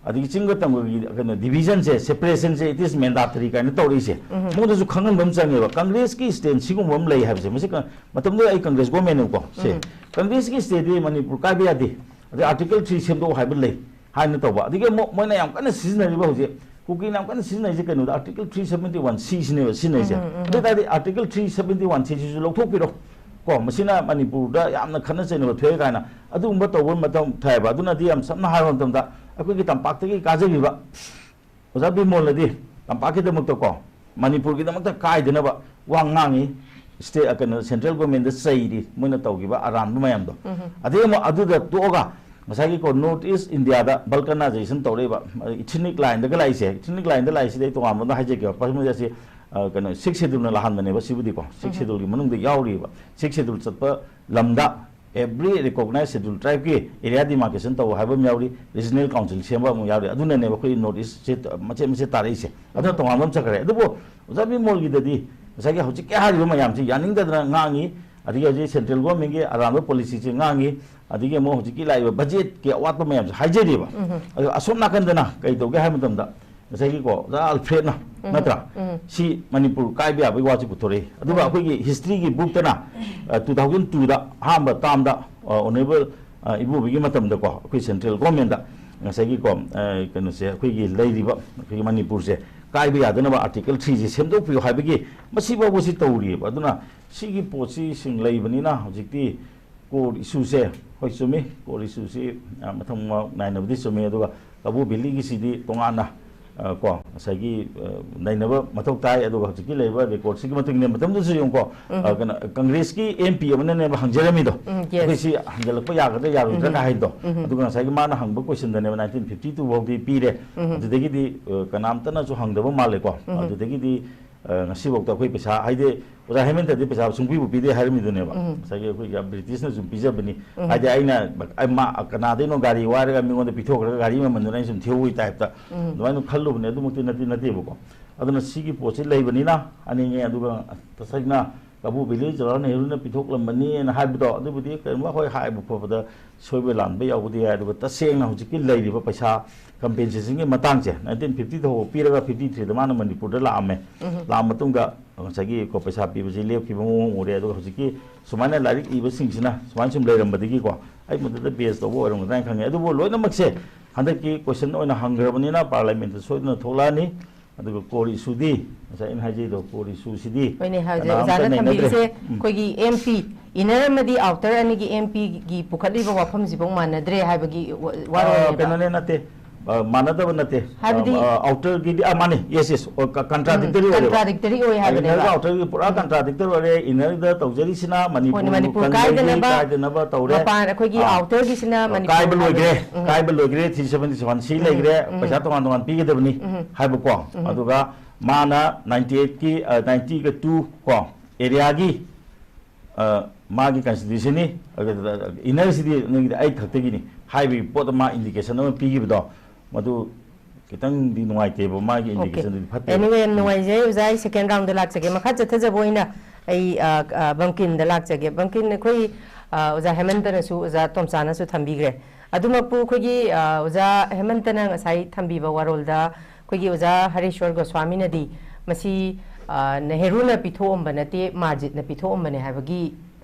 ꯑꯗꯒꯤ ꯆꯤꯡꯒ ꯇꯝꯒꯒꯤ ꯀꯩꯅꯣ divisionꯁꯦ, separationꯁꯦ, it is mandatory ꯀꯥꯏꯅ ꯇꯧꯔꯛꯏꯁꯦ, ꯎꯝ꯫ ꯃꯉꯣꯟꯗꯁꯨ ꯈꯪꯍꯟꯕ ꯑꯃ ꯆꯪꯉꯦꯕ꯫ Congressꯀꯤ stand ꯁꯤꯒꯨꯝꯕ ꯑꯃ ꯂꯩ ꯍꯥꯏꯕꯁꯦ, ꯃꯁꯤ ꯀ-, ꯃꯇꯝꯗꯨꯗ ꯑꯩ Congress governmentꯅꯦꯕꯀꯣ꯫ ꯁꯦ, ꯎꯝ꯫ Congressꯀꯤ standꯗꯤ ꯃꯅꯤꯄꯨꯔ ꯀꯥꯏꯕ ꯌꯥꯗꯦ, ꯑꯗꯩ Article three ꯁꯦꯝꯗꯣꯛꯑꯣ ꯍꯥꯏꯕ ꯂꯩ ꯍꯥꯏꯅ ꯇꯧꯕ꯫ ꯑꯗꯒꯤ ꯑꯃꯨꯛ ꯃꯣꯏꯅ ꯌꯥꯝ ꯀꯟꯅ ꯁꯤꯖꯤꯟꯅꯔꯤꯕ ꯍꯧꯖꯤꯛ, ꯀꯨꯀꯤꯅ ꯌꯥꯝ ꯀꯟꯅ ꯁꯤꯖꯤꯟꯅꯔꯤꯁꯦ ꯀꯩꯅꯣꯗ, Article three seventy one C ꯁꯤꯅꯦꯕ ꯁꯤꯖꯤꯟꯅꯔꯤꯁꯦ꯫ ꯎꯝ, ꯎꯝ, ꯎꯝ꯫ ꯑꯗꯨ ꯑꯣꯏ ꯇꯥꯔꯗꯤ Article three seventy one C ꯁꯤꯁꯨ ꯂꯧꯊꯣꯛꯄꯤꯔꯣ꯫ ꯀꯣ, ꯃꯁꯤꯅ ꯃꯅꯤꯄꯨꯔꯗ ꯌꯥꯝꯅ ꯈꯠꯅ ꯆꯩꯅꯕ ꯊꯣꯛꯑꯦ ꯀꯥꯏꯅ ꯑꯗꯨꯒꯨꯝꯕ ꯇꯧꯕ ꯃꯇꯝ ꯊꯣꯛꯑꯦꯕ꯫ ꯑꯗꯨꯅꯗꯤ ꯌꯥꯝ ꯁꯝꯅ ꯍꯥꯏꯕ ꯃꯇꯝꯗ ꯑꯩꯈꯣꯏꯒꯤ ꯇꯝꯄꯥꯛꯇꯒꯤ ꯀꯥꯖꯈꯤꯕ ꯑꯣꯖꯥ ꯕꯤꯃꯣꯜꯅꯗꯤ ꯇꯝꯄꯥꯛꯀꯤꯗꯃꯛꯇ ꯀꯣ, ꯃꯅꯤꯄꯨꯔꯒꯤꯗꯃꯛꯇ ꯀꯥꯏꯗꯅꯕ ꯋꯥ ꯉꯥꯡꯉꯤ꯫ State, ꯀꯩꯅꯣ, central governmentꯗ ꯆꯩꯔꯤ ꯃꯣꯏꯅ ꯇꯧꯈꯤꯕ ꯑꯔꯥꯟꯕ ꯃꯌꯥꯝꯗꯣ꯫ ꯎꯝ꯫ ꯑꯗꯩ ꯑꯃꯨꯛ ꯑꯗꯨꯗ ꯇꯣꯛꯑꯒ ꯉꯁꯥꯏꯒꯤ ꯀꯣ, North East Indiaꯗ balkanization ꯇꯧꯔꯛꯏꯕ, ethnic lineꯗꯒ ꯂꯥꯛꯏꯁꯦ, ethnic lineꯗ ꯂꯥꯛꯏꯁꯤꯗꯤ ꯑꯩ ꯇꯣꯉꯥꯟꯕ ꯑꯃ ꯍꯥꯏꯖꯒꯦꯕ꯫ ꯄꯥꯁꯃꯤꯔ ꯑꯁꯤ, ꯑ, ꯀꯩꯅꯣ, Sixth Scheduleꯅ ꯂꯥꯛꯍꯟꯕꯅꯦꯕ꯫ ꯁꯤꯕꯨꯗꯤꯀꯣ, Sixth ꯎꯝ꯫ Scheduleꯒꯤ ꯃꯅꯨꯡꯗ ꯌꯥꯎꯔꯤꯕ꯫ Sixth Schedule ꯆꯠꯄ ꯂꯝꯗ every recognized Scheduled Tribeꯀꯤ area demarcation ꯇꯧ ꯍꯥꯏꯕ ꯑꯃ ꯌꯥꯎꯔꯤ, regional council ꯁꯦꯝꯕ ꯑꯃ ꯌꯥꯎꯔꯤ꯫ ꯑꯗꯨꯅꯅꯦꯕ ꯑꯩꯈꯣꯏ North East ꯁꯦ ꯃꯆꯦꯠ ꯃꯆꯦꯠ ꯇꯥꯔꯛꯏꯁꯦ꯫ ꯑꯗꯨꯅ ꯎꯝ꯫ ꯇꯣꯉꯥꯟꯕ ꯑꯃ ꯆꯠꯈ꯭ꯔꯦ꯫ ꯑꯗꯨꯕꯨ ꯑꯣꯖꯥ ꯕꯤꯃꯣꯜꯒꯤꯗꯗꯤ ꯉꯁꯥꯏꯒꯤ ꯍꯧꯖꯤꯛꯀꯤ ꯍꯥꯏꯔꯤꯕ ꯃꯌꯥꯝꯁꯤ ꯌꯥꯅꯤꯡꯗꯗꯅ ꯉꯥꯡꯉꯤ, ꯑꯗꯒꯤ ꯍꯧꯖꯤꯛ central governmentꯀꯤ ꯑꯔꯥꯟꯕ policyꯁꯦ ꯉꯥꯡꯉꯤ, ꯑꯗꯒꯤ ꯑꯃꯨꯛ ꯍꯧꯖꯤꯛꯀꯤ ꯂꯥꯛꯏꯕ budgetꯀꯤ ꯑꯋꯥꯠꯄ ꯃꯌꯥꯝꯁꯦ ꯍꯥꯏꯖꯔꯤꯕ꯫ ꯎꯝ꯫ ꯑꯗꯣ ꯑꯁꯣꯝ ꯅꯥꯀꯟꯗꯅ ꯀꯩ ꯇꯧꯒꯦ ꯍꯥꯏꯕ ꯃꯇꯝꯗ, ꯉꯁꯥꯏꯒꯤꯀꯣ, ꯑꯣꯖꯥ ꯑꯜꯐ꯭ꯔꯦꯗꯅ, ꯎꯝ꯫ ꯅꯠꯇ꯭ꯔꯥ? ꯎꯝ꯫ ꯁꯤ ꯃꯅꯤꯄꯨꯔ ꯀꯥꯏꯕ ꯌꯥꯕꯒꯤ ꯋꯥꯁꯤ ꯄꯨꯊꯣꯔꯛꯏ꯫ ꯑꯗꯨꯒ ꯎꯝ꯫ ꯑꯩꯈꯣꯏꯒꯤ historyꯒꯤ bookꯇꯅ, ꯑ, two thousand twoꯗ ꯑꯍꯥꯟꯕ termꯗ ꯑꯣꯅꯔꯦꯕꯜ ꯏꯕꯣꯕꯤꯒꯤ ꯃꯇꯝꯗꯀꯣ, ꯑꯩꯈꯣꯏ ꯁꯦꯟꯇ꯭ꯔꯦꯜ ꯒꯣꯔꯃꯦꯟꯗ ꯉꯁꯥꯏꯒꯤꯀꯣ, ꯑ, ꯀꯩꯅꯣꯁꯦ, ꯑꯩꯈꯣꯏꯒꯤ ꯂꯩꯔꯤꯕ ꯑꯩꯈꯣꯏꯒꯤ ꯃꯅꯤꯄꯨꯔꯁꯦ ꯀꯥꯏꯕ ꯌꯥꯗꯅꯕ ꯑꯥꯔꯇꯤꯀꯜ ꯊ꯭ꯔꯤꯁꯦ ꯁꯦꯝꯗꯣꯛꯄꯤꯌꯨ ꯍꯥꯏꯕꯒꯤ ꯃꯁꯤ ꯐꯥꯎꯕꯁꯤ ꯇꯧꯔꯤꯑꯕ꯫ ꯑꯗꯨꯅ ꯁꯤꯒꯤ ꯄꯣꯠꯁꯤꯁꯤꯡ ꯂꯩꯕꯅꯤꯅ ꯍꯧꯖꯤꯛꯇꯤ ꯀꯣꯔ ꯏꯁꯨꯁꯦ, ꯍꯣꯏ, ꯆꯨꯝꯃꯤ, ꯀꯣꯔ ꯏꯁꯨꯁꯤ, ꯑ, ꯃꯊꯪ ꯃꯅꯥꯎ ꯅꯥꯏꯅꯕꯗꯤ ꯆꯨꯝꯃꯤ꯫ ꯑꯗꯨꯒ ꯀꯕꯣ ꯚꯦꯂꯤꯒꯤꯁꯤꯗꯤ ꯇꯣꯉꯥꯟꯅ, ꯑ, ꯀꯣ, ꯉꯁꯥꯏꯒꯤ, ꯑ, ꯅꯩꯅꯕ ꯃꯊꯧ ꯇꯥꯏ꯫ ꯑꯗꯨꯒ ꯍꯧꯖꯤꯛꯀꯤ ꯂꯩꯔꯤꯕ ꯔꯦꯀꯣꯔꯗꯁꯤꯒꯤ ꯃꯇꯨꯡ ꯏꯟꯅ, ꯃꯇꯝꯗꯨꯗꯁꯨ ꯌꯦꯡꯉꯨꯀꯣ, ꯎꯝ꯫ ꯑ, ꯀꯩꯅꯣ, ꯀꯪꯒ꯭ꯔꯦꯁꯀꯤ ꯑꯦꯝ ꯄꯤ ꯑꯃꯅꯅꯦꯕ ꯍꯪꯖꯔꯝꯃꯤꯗꯣ, ꯎꯝ, yes꯫ ꯑꯩꯈꯣꯏ ꯁꯤ ꯍꯟꯖꯜꯂꯛꯄ ꯌꯥꯒꯗ꯭ꯔꯥ ꯌꯥꯔꯣꯏꯗ꯭ꯔꯥ ꯎꯝ꯫ ꯀꯥ ꯍꯥꯏꯗꯣ꯫ ꯎꯝ꯫ ꯑꯗꯨꯒ ꯉꯁꯥꯏꯒꯤ ꯃꯥꯅ ꯍꯪꯕ ꯀꯣꯏꯁꯟꯗꯅꯦꯕ ꯅꯥꯏꯟꯇꯤꯟ ꯐꯤꯐꯇꯤ ꯇꯨ ꯐꯥꯎꯗꯤ ꯄꯤꯔꯦ꯫ ꯎꯝ꯫ ꯑꯗꯨꯗꯒꯤꯗꯤ, ꯑ, ꯀꯅꯥꯝꯇꯅꯁꯨ ꯍꯪꯗꯕ ꯃꯥꯜꯂꯦꯀꯣ꯫ ꯎꯝ꯫ ꯑꯗꯨꯗꯒꯤꯗꯤ, ꯑ, ꯉꯁꯤꯐꯥꯎꯗ ꯑꯩꯈꯣꯏ ꯄꯩꯁꯥ, ꯍꯥꯏꯗꯤ, ꯑꯣꯖꯥ ꯍꯦꯃꯟꯇꯗꯤ ꯄꯩꯁꯥ ꯁꯨꯡꯄꯤꯕꯨ ꯄꯤꯗꯦ ꯍꯥꯏꯔꯝꯃꯤꯗꯨꯅꯦꯕ꯫ ꯎꯝ꯫ ꯉꯁꯥꯏꯒꯤ ꯑꯩꯈꯣꯏꯒꯤ ꯕ꯭ꯔꯤꯇꯤꯁꯅ ꯁꯨꯝ ꯄꯤꯖꯕꯅꯤ꯫ ꯎꯝ꯫ ꯍꯥꯏꯗꯤ ꯑꯩꯅ, ꯑꯩ ꯃꯥ, ꯀꯅꯥꯗꯩꯅꯣ ꯒꯥꯔꯤ ꯋꯥꯏꯔꯒ ꯃꯤꯉꯣꯟꯗ ꯄꯤꯊꯣꯛꯈ꯭ꯔꯒ ꯒꯥꯔꯤ ꯃꯃꯜꯗꯨꯅ ꯑꯩꯅ ꯁꯨꯝ ꯊꯤꯍꯧꯕꯒꯤ ꯇꯥꯏꯞꯇ ꯎꯝ꯫ ꯑꯗꯨꯃꯥꯏꯅ ꯈꯜꯂꯨꯕꯅꯦ꯫ ꯑꯗꯨꯃꯛꯇꯤ ꯅꯠꯇꯤ ꯅꯠꯇꯦꯕꯀꯣ꯫ ꯑꯗꯨꯅ ꯁꯤꯒꯤ ꯄꯣꯠꯁꯤ ꯂꯩꯕꯅꯤꯅ ꯍꯥꯏꯅꯤꯡꯉꯦ꯫ ꯑꯗꯨꯒ ꯇꯁꯦꯡꯅ ꯀꯕꯣ ꯚꯦꯂꯤ ꯖꯋꯥꯍꯔꯂꯥꯜ ꯅꯦꯍꯔꯨꯅ ꯄꯤꯊꯣꯛꯂꯝꯕꯅꯤꯅ ꯍꯥꯏꯕꯗꯣ, ꯑꯗꯨꯕꯨꯗꯤ ꯀꯔꯤꯒꯨꯝꯕ ꯍꯣꯏ ꯍꯥꯏꯕ ꯈꯣꯠꯄꯗ ꯁꯣꯏꯕ ꯂꯥꯟꯕ ꯌꯥꯎꯕꯗꯤ ꯌꯥꯏ꯫ ꯑꯗꯨꯒ ꯇꯁꯦꯡꯅ ꯍꯧꯖꯤꯛꯀꯤ ꯂꯩꯔꯤꯕ ꯄꯩꯁꯥ ꯀꯝꯄꯦꯟꯁꯦꯁꯟꯒꯤ ꯃꯇꯥꯡꯁꯦ ꯅꯥꯏꯟꯇꯤꯟ ꯐꯤꯐꯇꯤꯗ ꯍꯧꯕ ꯄꯤꯔꯒ ꯐꯤꯐꯇꯤ ꯊ꯭ꯔꯤꯗ ꯃꯥꯅ ꯃꯅꯤꯄꯨꯔꯗ ꯂꯥꯛꯑꯝꯃꯦ꯫ ꯎꯝ꯫ ꯂꯥꯛꯑ ꯃꯇꯨꯡꯗ ꯉꯁꯥꯏꯒꯤ ꯀꯣ ꯄꯩꯁꯥ ꯄꯤꯕꯁꯤ ꯂꯦꯞꯈꯤꯕ ꯃꯑꯣꯡ ꯎꯔꯦ꯫ ꯑꯗꯨꯒ ꯍꯧꯖꯤꯛꯀꯤ ꯁꯨꯃꯥꯏꯅ ꯂꯥꯏꯔꯤꯛ ꯏꯕꯁꯤꯡꯁꯤꯅ ꯁꯨꯃꯥꯏꯅ ꯁꯨꯝ ꯂꯩꯔꯝꯕꯗꯒꯤꯀꯣ, ꯑꯩ ꯃꯗꯨꯗ ꯕꯦꯁ ꯇꯧꯕ ꯑꯣꯏꯔꯝꯒꯗ꯭ꯔꯥ ꯍꯥꯏꯅ ꯈꯪꯉꯦ꯫ ꯑꯗꯨꯕꯨ ꯂꯣꯏꯅꯃꯛꯁꯦ ꯍꯟꯗꯛꯀꯤ ꯀꯣꯏꯁꯟ ꯑꯣꯏꯅ ꯍꯪꯈ꯭ꯔꯕꯅꯤꯅ ꯄꯥꯔꯂꯥꯃꯦꯟꯠꯇ ꯁꯣꯏꯗꯅ ꯊꯣꯛꯂꯛꯑꯅꯤ꯫ ꯑꯗꯨꯒ ꯀꯣꯔ ꯏꯁꯨꯗꯤ, ꯉꯁꯥꯏ ꯑꯩꯅ ꯍꯥꯏꯖꯩꯗꯣ, ꯀꯣꯔ ꯏꯁꯨꯁꯤꯗꯤ ꯍꯣꯏꯅꯦ, ꯍꯧꯖꯤꯛ ꯀꯅꯥꯝꯇ ꯑꯣꯖꯥꯅ ꯅꯩꯅꯗ꯭ꯔꯦ꯫ ꯊꯝꯕꯤꯔꯤꯁꯦ ꯎꯝ꯫ ꯑꯩꯈꯣꯏꯒꯤ ꯑꯦꯝ ꯄꯤ, ꯏꯟꯅꯔ ꯑꯃꯗꯤ ꯑꯥꯎꯇꯔ ꯑꯅꯤꯒꯤ ꯑꯦꯝ ꯄꯤꯒꯤ ꯄꯨꯈꯠꯂꯤꯕ ꯋꯥꯐꯝꯁꯤꯐꯧ ꯃꯥꯟꯅꯗ꯭ꯔꯦ ꯍꯥꯏꯕꯒꯤ ꯋꯥ-, ꯑ, ꯋꯥꯔꯣꯜꯅꯦꯕ꯫ ꯀꯩꯅꯣꯅꯦ, ꯅꯠꯇꯦ꯫ ꯑ, ꯃꯥꯟꯅꯗꯕ ꯅꯠꯇꯦ꯫ ꯍꯥꯏꯕꯗꯤ ꯑ, ꯑ, ꯑꯥꯎꯇꯔꯒꯤꯗꯤ, ꯑ, ꯃꯥꯅꯦ, ꯌꯦꯁ, ꯌꯦꯁ, ꯑꯣ, ꯀ-, ꯀꯟꯇ꯭ꯔꯥꯗꯤꯛꯇꯔꯤ ꯎꯝ, ꯑꯣꯏꯔꯦꯕ꯫ ꯀꯟꯇ꯭ꯔꯥꯗꯤꯛꯇꯔꯤ ꯑꯣꯏ ꯍꯥꯏꯕꯅꯦꯕ꯫ ꯏꯟꯅꯔꯒ ꯑꯥꯎꯇꯔꯒꯤ ꯄꯨꯔꯥ ꯎꯝ꯫ ꯀꯟꯇ꯭ꯔꯥꯗꯤꯛꯇꯔ ꯑꯣꯏꯔꯦ꯫ ꯏꯟꯅꯔꯗ ꯇꯧꯖꯔꯤꯁꯤꯅ ꯍꯣꯏꯅꯦ, ꯃꯅꯤꯄꯨꯔ ꯃꯅꯤꯄꯨꯔ ꯀꯟꯇ꯭ꯔꯤꯒꯤ ꯀꯥꯏꯗꯅꯕ, ꯀꯥꯏꯗꯅꯕ ꯇꯧꯔꯦ꯫ ꯃꯄꯥꯟ ꯑꯩꯈꯣꯏꯒꯤ ꯑꯥ꯫ ꯑꯥꯎꯇꯔꯒꯤꯁꯤꯅ ꯑ, ꯃꯅꯤꯄꯨꯔ ꯀꯥꯏꯕ ꯂꯣꯏꯈ꯭ꯔꯦ꯫ ꯍꯥꯏꯕꯅꯤ꯫ ꯎꯝ꯫ ꯀꯥꯏꯕ ꯂꯣꯏꯈ꯭ꯔꯦ꯫ ꯊ꯭ꯔꯤ ꯁꯚꯦꯟꯇꯤ ꯁꯚꯦꯟ ꯁꯤ ꯎꯝ, ꯂꯩꯈ꯭ꯔꯦ꯫ ꯎꯝ꯫ ꯄꯩꯁꯥ ꯇꯣꯉꯥꯟ ꯇꯣꯉꯥꯟ ꯄꯤꯒꯗꯕꯅꯤ ꯎꯝ꯫ ꯍꯥꯏꯕꯀꯣ꯫ ꯎꯝ꯫ ꯑꯗꯨꯒ ꯃꯥꯅ ꯅꯥꯏꯟꯇꯤ ꯑꯩꯠꯀꯤ, ꯑ, ꯅꯥꯏꯟꯇꯤꯒ ꯇꯨ ꯀꯣ, ꯑꯦꯔꯤꯌꯥꯒꯤ, ꯑ, ꯃꯥꯒꯤ ꯀꯟꯁꯇꯤꯇ꯭ꯌꯨꯁꯟꯅꯤ, ꯏꯟꯅꯔꯁꯤꯗꯤ ꯅꯣꯏꯒꯤꯗꯤ ꯑꯩ ꯈꯛꯇꯒꯤꯅꯤ ꯍꯥꯏꯕꯒꯤ ꯄꯣꯠ ꯑꯃ ꯏꯟꯗꯤꯀꯦꯁꯟ ꯑꯃ ꯄꯤꯈꯤꯕꯗꯣ, ꯃꯗꯨ ꯈꯤꯇꯪꯗꯤ ꯅꯨꯡꯉꯥꯏꯇꯦꯕ, ꯃꯥꯒꯤ ꯑꯣꯀꯦ꯫ ꯏꯟꯗꯤꯀꯦꯁꯟꯗꯨꯗꯤ ꯐꯠꯇꯦ꯫ Anyway, ꯌꯥꯝ ꯅꯨꯡꯉꯥꯏꯖꯩ ꯑꯣꯖꯥ꯫ ꯑꯩ ꯁꯦꯀꯦꯟ ꯔꯥꯎꯟꯗ ꯂꯥꯛꯆꯒꯦ꯫ ꯃꯈꯥ ꯆꯠꯊꯖꯕ ꯑꯣꯏꯅ ꯑꯩ, ꯑ, ꯑ, ꯕꯪꯀꯤꯟꯗ ꯂꯥꯛꯆꯒꯦ꯫ ꯕꯪꯀꯤꯟ, ꯑꯩꯈꯣꯏ, ꯑ, ꯑꯣꯖꯥ ꯍꯦꯃꯟꯇꯅꯁꯨ, ꯑꯣꯖꯥ ꯇꯣꯝꯆꯥꯅꯁꯨ ꯊꯝꯕꯤꯈ꯭ꯔꯦ꯫ ꯑꯗꯨꯃꯛꯄꯨ ꯑꯩꯈꯣꯏꯒꯤ, ꯑ, ꯑꯣꯖꯥ ꯍꯦꯃꯟꯇꯅ ꯉꯁꯥꯏ ꯊꯝꯕꯤꯕ ꯋꯥꯔꯣꯜꯗ ꯑꯩꯈꯣꯏꯒꯤ ꯑꯣꯖꯥ ꯍꯔꯦꯁ꯭ꯋꯔ ꯒꯣꯁ꯭ꯋꯥꯃꯤꯅꯗꯤ ꯃꯁꯤ, ꯑ, ꯅꯦꯍꯔꯨꯅ ꯄꯤꯊꯣꯛꯑꯝꯕ ꯅꯠꯇꯦ, ꯃꯥꯔꯖꯤꯠꯅ ꯄꯤꯊꯣꯛꯑꯝꯕꯅꯦ ꯍꯥꯏꯕꯒꯤ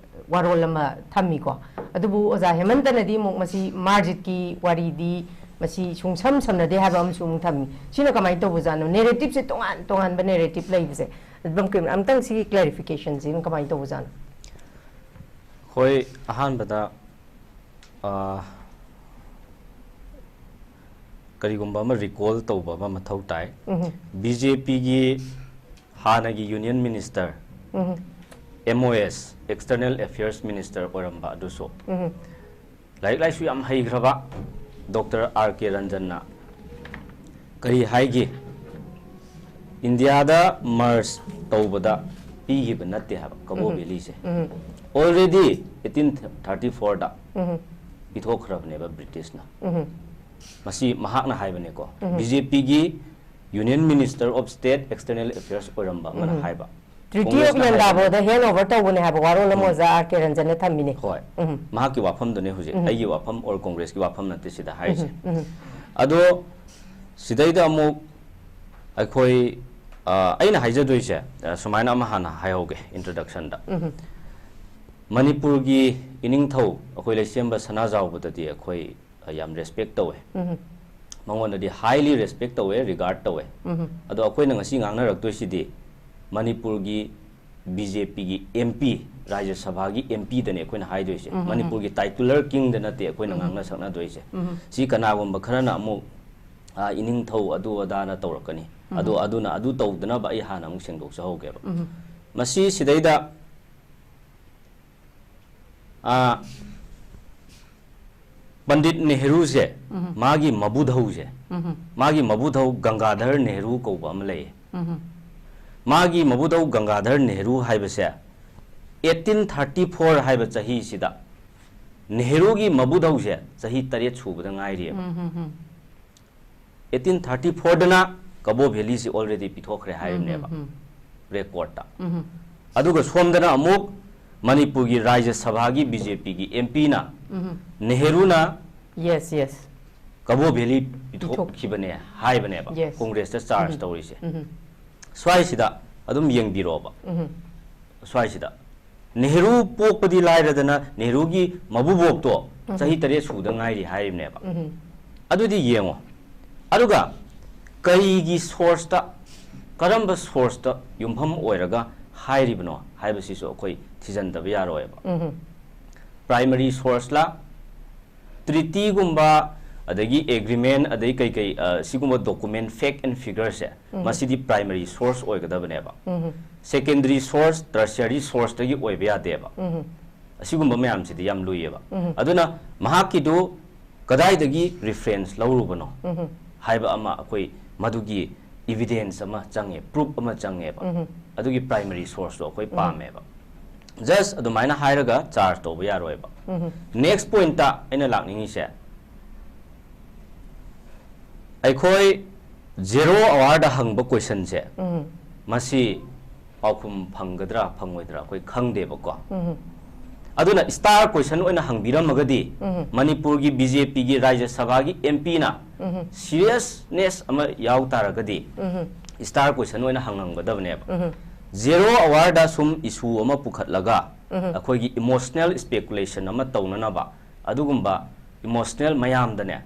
ꯋꯥꯔꯣꯜ ꯑꯃ ꯊꯝꯃꯤꯀꯣ꯫ ꯑꯗꯨꯕꯨ ꯑꯣꯖꯥ ꯍꯦꯃꯟꯇꯅꯗꯤ ꯑꯃꯨꯛ ꯃꯁꯤ ꯃꯥꯔꯖꯤꯠꯀꯤ ꯋꯥꯔꯤꯗꯤ ꯃꯁꯤ ꯁꯨꯡꯁꯝ ꯁꯝꯅꯗꯦ ꯍꯥꯏꯕ ꯑꯃꯁꯨ ꯑꯃꯨꯛ ꯊꯝꯃꯤ꯫ ꯁꯤꯅ ꯀꯃꯥꯏꯅ ꯇꯧꯕꯖꯥꯠꯅꯣ? ꯅꯦꯔꯦꯇꯤꯞꯁꯦ ꯇꯣꯉꯥꯟ ꯇꯣꯉꯥꯟꯕ ꯅꯦꯔꯦꯇꯤꯞ ꯂꯩꯕꯁꯦ꯫ ꯑꯗꯨꯝ ꯀꯩ-, ꯑꯃꯨꯛꯇꯪ ꯁꯤꯒꯤ ꯀ꯭ꯂꯦꯔꯤꯐꯤꯀꯦꯁꯟꯁꯤ ꯑꯗꯨꯝ ꯀꯃꯥꯏꯅ ꯇꯧꯕꯖꯥꯠꯅꯣ? ꯑꯩꯈꯣꯏ ꯑꯍꯥꯟꯕꯗ ꯑ, ꯀꯔꯤꯒꯨꯝꯕ ꯑꯃ ꯔꯤꯀꯣꯜ ꯇꯧꯕ ꯑꯃ ꯃꯊꯧ ꯇꯥꯏ꯫ ꯎꯝ꯫ ꯕꯤ ꯖꯦ ꯄꯤꯒꯤ ꯍꯥꯟꯅꯒꯤ ꯌꯨꯅꯤꯌꯟ ꯃꯤꯅꯤꯁꯇꯔ, ꯎꯝ꯫ ꯑꯦꯝ ꯑꯣ ꯑꯦꯁ, ꯑꯦꯛꯁꯇꯔꯅꯦꯜ ꯑꯦꯐꯤꯌꯔꯁ ꯃꯤꯅꯤꯁꯇꯔ ꯑꯣꯏꯔꯝꯕ ꯑꯗꯨꯁꯨ ꯎꯝ꯫ ꯂꯥꯏꯔꯤꯛ ꯂꯥꯏꯁꯨ ꯌꯥꯝ ꯍꯩꯈ꯭ꯔꯕ ꯗꯣꯛꯇꯔ ꯑꯥꯔ ꯀꯦ ꯔꯟꯖꯟꯅ ꯀꯔꯤ ꯍꯥꯏꯒꯦ? ꯏꯟꯗꯤꯌꯥꯗ ꯃꯔꯖ ꯇꯧꯕꯗ ꯄꯤꯈꯤꯕ ꯅꯠꯇꯦ ꯍꯥꯏꯕ ꯀꯕꯣ ꯎꯝ꯫ ꯚꯦꯂꯤꯁꯦ꯫ ꯎꯝ꯫ ꯑꯣꯜꯔꯦꯗꯤ ꯑꯩꯠꯇꯤꯟ ꯊꯥꯔꯇꯤ ꯐꯣꯔꯗ ꯎꯝ꯫ ꯄꯤꯊꯣꯛꯈ꯭ꯔꯕꯅꯦꯕ ꯕ꯭ꯔꯤꯇꯤꯁꯅ꯫ ꯎꯝ꯫ ꯃꯁꯤ ꯃꯍꯥꯛꯅ ꯍꯥꯏꯕꯅꯦꯀꯣ꯫ ꯎꯝ꯫ ꯕꯤ ꯖꯦ ꯄꯤꯒꯤ union minister of state external affairs ꯑꯣꯏꯔꯝꯕ ꯑꯃꯅ ꯎꯝ꯫ ꯍꯥꯏꯕ꯫ ꯇ꯭ꯔꯤꯇꯤ ꯀꯣꯡꯒ꯭ꯔꯦꯁꯅ ꯑꯣꯐ ꯍꯥꯏꯕ ꯂꯦꯟꯗꯥꯕꯣꯗ ꯍꯦꯟ ꯑꯣꯚꯔ ꯇꯧꯕꯅꯦ ꯍꯥꯏꯕ ꯋꯥꯔꯣꯜ ꯑꯃ ꯎꯝ꯫ ꯑꯣꯖꯥ ꯑꯥꯔ ꯀꯦ ꯔꯟꯖꯟꯅ ꯊꯝꯃꯤꯅꯦ꯫ ꯍꯣꯏ꯫ ꯎꯝ꯫ ꯃꯍꯥꯛꯀꯤ ꯋꯥꯐꯝꯗꯨꯅꯦ ꯍꯧꯖꯤꯛ꯫ ꯎꯝ꯫ ꯑꯩꯒꯤ ꯋꯥꯐꯝ ꯑꯣꯔ ꯀꯣꯡꯒ꯭ꯔꯦꯁꯀꯤ ꯋꯥꯐꯝ ꯅꯠꯇꯦ ꯁꯤꯗ ꯍꯥꯏꯔꯤꯁꯦ꯫ ꯎꯝ꯫ ꯑꯗꯣ ꯁꯤꯗꯩꯗ ꯑꯃꯨꯛ ꯑꯩꯈꯣꯏ, ꯑ, ꯑꯩꯅ ꯍꯥꯏꯖꯗꯣꯏꯁꯦ, ꯑ, ꯁꯨꯃꯥꯏꯅ ꯑꯃ ꯍꯥꯟꯅ ꯍꯥꯏꯍꯧꯒꯦ ꯏꯟꯇ꯭ꯔꯣꯗꯛꯁꯟꯗ꯫ ꯎꯝ꯫ ꯃꯅꯤꯄꯨꯔꯒꯤ ꯏꯅꯤꯡꯊꯧ ꯑꯩꯈꯣꯏ ꯂꯩꯁꯦꯝꯕ ꯁꯅꯥꯖꯥꯎꯕꯗꯗꯤ ꯑꯩꯈꯣꯏ, ꯑ, ꯌꯥꯝ ꯔꯦꯁꯄꯦꯛ ꯇꯧꯋꯦ꯫ ꯎꯝ꯫ ꯃꯉꯣꯟꯗꯗꯤ ꯍꯥꯏꯂꯤ ꯔꯦꯁꯄꯦꯛ ꯇꯧꯋꯦ, ꯔꯤꯒꯥꯔꯗ ꯇꯧꯋꯦ꯫ ꯎꯝ꯫ ꯑꯗꯣ ꯑꯩꯈꯣꯏꯅ ꯉꯁꯤ ꯉꯥꯡꯅꯔꯛꯇꯣꯏꯁꯤꯗꯤ ꯃꯅꯤꯄꯨꯔꯒꯤ ꯕꯤ ꯖꯦ ꯄꯤꯒꯤ ꯑꯦꯝ ꯄꯤ, ꯔꯥꯖ꯭ꯌ ꯁꯚꯥꯒꯤ ꯑꯦꯝ ꯄꯤꯗꯅꯦ ꯑꯩꯈꯣꯏꯅ ꯍꯥꯏꯗꯣꯏꯁꯦ꯫ ꯎꯝ, ꯎꯝ, ꯃꯅꯤꯄꯨꯔꯒꯤ ꯇꯥꯏꯇꯨꯂꯔ ꯀꯤꯡꯗ ꯅꯠꯇꯦ ꯑꯩꯈꯣꯏꯅ ꯎꯝ꯫ ꯉꯥꯡꯅ ꯁꯛꯅꯗꯣꯏꯁꯦ꯫ ꯎꯝ꯫ ꯁꯤ ꯀꯅꯥꯒꯨꯝꯕ ꯈꯔꯅ ꯑꯃꯨꯛ, ꯑ, ꯏꯅꯤꯡꯊꯧ ꯑꯗꯨ ꯑꯗꯥꯅ ꯇꯧꯔꯛꯀꯅꯤ꯫ ꯎꯝ꯫ ꯑꯗꯣ ꯑꯗꯨꯅ ꯑꯗꯨ ꯇꯧꯗꯅꯕ ꯑꯩ ꯍꯥꯟꯅ ꯑꯃꯨꯛ ꯁꯦꯡꯗꯣꯛꯆꯍꯧꯒꯦꯕ꯫ ꯎꯝ꯫ ꯃꯁꯤ ꯁꯤꯗꯩꯗ, ꯑ, ꯄꯟꯗꯤꯠ ꯅꯦꯍꯔꯨꯁꯦ, ꯎꯝ꯫ ꯃꯥꯒꯤ ꯃꯕꯨꯙꯧꯁꯦ, ꯎꯝ꯫ ꯃꯥꯒꯤ ꯃꯕꯨꯙꯧ ꯒꯪꯒꯥꯙꯔ ꯅꯦꯍꯔꯨ ꯀꯧꯕ ꯑꯃ ꯂꯩꯌꯦ꯫ ꯎꯝ꯫ ꯃꯥꯒꯤ ꯃꯕꯨꯙꯧ ꯒꯪꯒꯥꯙꯔ ꯅꯦꯍꯔꯨ ꯍꯥꯏꯕꯁꯦ ꯑꯩꯠꯇꯤꯟ ꯊꯥꯔꯇꯤ ꯐꯣꯔ ꯍꯥꯏꯕ ꯆꯍꯤꯁꯤꯗ ꯅꯦꯍꯔꯨꯒꯤ ꯃꯕꯨꯙꯧꯁꯦ ꯆꯍꯤ ꯇꯔꯦꯠ ꯁꯨꯕꯗ ꯉꯥꯏꯔꯤꯑꯕ꯫ ꯎꯝ, ꯎꯝ, ꯎꯝ꯫ ꯑꯩꯠꯇꯤꯟ ꯊꯥꯔꯇꯤ ꯐꯣꯔꯗꯅ ꯀꯕꯣ ꯚꯦꯂꯤꯁꯤ ꯑꯣꯜꯔꯦꯗꯤ ꯄꯤꯊꯣꯛꯈ꯭ꯔꯦ ꯍꯥꯏꯔꯤꯕꯅꯦꯕ ꯎꯝ, ꯎꯝ, ꯔꯦꯀꯣꯔꯠꯇ꯫ ꯎꯝ, ꯎꯝ꯫ ꯑꯗꯨꯒ ꯁꯣꯝꯗꯅ ꯑꯃꯨꯛ ꯃꯅꯤꯄꯨꯔꯒꯤ ꯔꯥꯖ꯭ꯌ ꯁꯚꯥꯒꯤ ꯕꯤ ꯖꯦ ꯄꯤꯒꯤ ꯑꯦꯝ ꯄꯤꯅ ꯎꯝ꯫ ꯅꯦꯍꯔꯨꯅ ꯌꯦꯁ, ꯌꯦꯁ꯫ ꯀꯕꯣ ꯚꯦꯂꯤ ꯄꯤꯊꯣꯛ- ꯄꯤꯊꯣꯛꯈꯤꯕꯅꯦ ꯍꯥꯏꯕꯅꯦꯕ ꯌꯦꯁ꯫ ꯀꯣꯡꯒ꯭ꯔꯦꯁꯇ ꯆꯥꯔꯖ ꯎꯝ꯫ ꯇꯧꯔꯤꯁꯦ꯫ ꯎꯝ꯫ ꯁ꯭ꯋꯥꯏꯁꯤꯗ ꯑꯗꯨꯝ ꯌꯦꯡꯕꯤꯔꯣꯕ꯫ ꯎꯝ꯫ ꯁ꯭ꯋꯥꯏꯁꯤꯗ ꯅꯦꯍꯔꯨ ꯄꯣꯛꯄꯗꯤ ꯂꯥꯏꯔꯗꯅ ꯅꯦꯍꯔꯨꯒꯤ ꯃꯕꯨꯕꯣꯛꯇꯣ ꯆꯍꯤ ꯇꯔꯦꯠ ꯁꯨꯗ ꯉꯥꯏꯔꯤ ꯍꯥꯏꯔꯤꯕꯅꯦꯕ꯫ ꯑꯗꯨꯗꯤ ꯌꯦꯡꯉꯣ꯫ ꯑꯗꯨꯒ ꯀꯔꯤꯒꯤ ꯁꯣꯔꯁꯇ, ꯀꯔꯝꯕ ꯁꯣꯔꯁꯇ ꯌꯨꯝꯐꯝ ꯑꯣꯏꯔꯒ ꯍꯥꯏꯔꯤꯕꯅꯣ ꯍꯥꯏꯕꯁꯤꯁꯨ ꯑꯩꯈꯣꯏ ꯊꯤꯖꯤꯟꯗꯕ ꯌꯥꯔꯣꯏꯕ꯫ ꯄ꯭ꯔꯥꯏꯃꯔꯤ ꯁꯣꯔꯁꯂ, ꯇ꯭ꯔꯤꯇꯤꯒꯨꯝꯕ, ꯑꯗꯒꯤ ꯑꯦꯒ꯭ꯔꯤꯃꯦꯟ, ꯑꯗꯩ ꯀꯩꯀꯩ, ꯑ, ꯁꯤꯒꯨꯝꯕ ꯗꯣꯀꯨꯃꯦꯟ, ꯐꯦꯛ ꯑꯦꯟ ꯐꯤꯒꯔꯁꯦ, ꯃꯁꯤꯗꯤ ꯄ꯭ꯔꯥꯏꯃꯔꯤ ꯁꯣꯔꯁ ꯑꯣꯏꯒꯗꯕꯅꯦꯕ꯫ ꯁꯦꯀꯦꯟꯗꯔꯤ ꯁꯣꯔꯁ, ꯇꯔꯁꯤꯌꯔꯤ ꯁꯣꯔꯁꯇꯒꯤ ꯑꯣꯏꯕ ꯌꯥꯗꯦꯕ꯫ ꯑꯁꯤꯒꯨꯝꯕ ꯃꯌꯥꯝꯁꯤꯗꯤ ꯌꯥꯝ ꯂꯨꯏꯌꯦꯕ꯫ ꯑꯗꯨꯅ ꯃꯍꯥꯛꯀꯤꯗꯨ ꯀꯗꯥꯏꯗꯒꯤ ꯔꯤꯐꯔꯦꯟꯁ ꯂꯧꯔꯨꯕꯅꯣ ꯍꯥꯏꯕ ꯑꯃ ꯑꯩꯈꯣꯏ ꯃꯗꯨꯒꯤ ꯏꯚꯤꯗꯦꯟꯁ ꯑꯃ ꯆꯪꯉꯦ, ꯄ꯭ꯔꯨꯐ ꯑꯃ ꯆꯪꯉꯦꯕ꯫ ꯑꯗꯨꯒꯤ ꯄ꯭ꯔꯥꯏꯃꯔꯤ ꯁꯣꯔꯁꯇꯣ ꯑꯩꯈꯣꯏ ꯄꯥꯝꯃꯦꯕ꯫ ꯖꯁ ꯑꯗꯨꯃꯥꯏꯅ ꯍꯥꯏꯔꯒ ꯆꯥꯔꯖ ꯇꯧꯕ ꯌꯥꯔꯣꯏꯕ꯫ ꯅꯦꯛꯁ ꯄꯣꯏꯟꯠꯇ ꯑꯩꯅ ꯂꯥꯛꯅꯤꯡꯉꯤꯁꯦ, ꯑꯩꯈꯣꯏ ꯖꯦꯔꯣ ꯑꯋꯥꯔꯗ ꯍꯪꯕ ꯀꯣꯏꯁꯟꯁꯦ, ꯃꯁꯤ ꯄꯥꯎꯈꯨꯝ ꯐꯪꯒꯗ꯭ꯔꯥ ꯐꯪꯉꯣꯏꯗ꯭ꯔꯥ ꯑꯩꯈꯣꯏ ꯈꯪꯗꯦꯕꯀꯣ꯫ ꯑꯗꯨꯅ ꯁ꯭ꯇꯥꯔ ꯀꯣꯏꯁꯟ ꯑꯣꯏꯅ ꯍꯪꯕꯤꯔꯝꯃꯒꯗꯤ, ꯃꯅꯤꯄꯨꯔꯒꯤ ꯕꯤ ꯖꯦ ꯄꯤꯒꯤ ꯔꯥꯖ꯭ꯌ ꯁꯚꯥꯒꯤ ꯑꯦꯝ ꯄꯤꯅ ꯁꯤꯔꯤꯌꯁꯅꯦꯁ ꯑꯃ ꯌꯥꯎ ꯇꯥꯔꯒꯗꯤ, ꯁ꯭ꯇꯥꯔ ꯀꯣꯏꯁꯟ ꯑꯣꯏꯅ ꯍꯪꯉꯝꯒꯗꯕꯅꯦꯕ꯫ ꯖꯦꯔꯣ ꯑꯋꯥꯔꯗ ꯁꯨꯝ ꯏꯁꯨ ꯑꯃ ꯄꯨꯈꯠꯂꯒ ꯑꯩꯈꯣꯏꯒꯤ ꯏꯃꯣꯁꯅꯦꯜ ꯁ꯭ꯄꯦꯀꯨꯂꯦꯁꯟ ꯑꯃ ꯇꯧꯅꯅꯕ, ꯑꯗꯨꯒꯨꯝꯕ ꯏꯃꯣꯁꯅꯦꯜ ꯃꯌꯥꯝꯗꯅꯦ,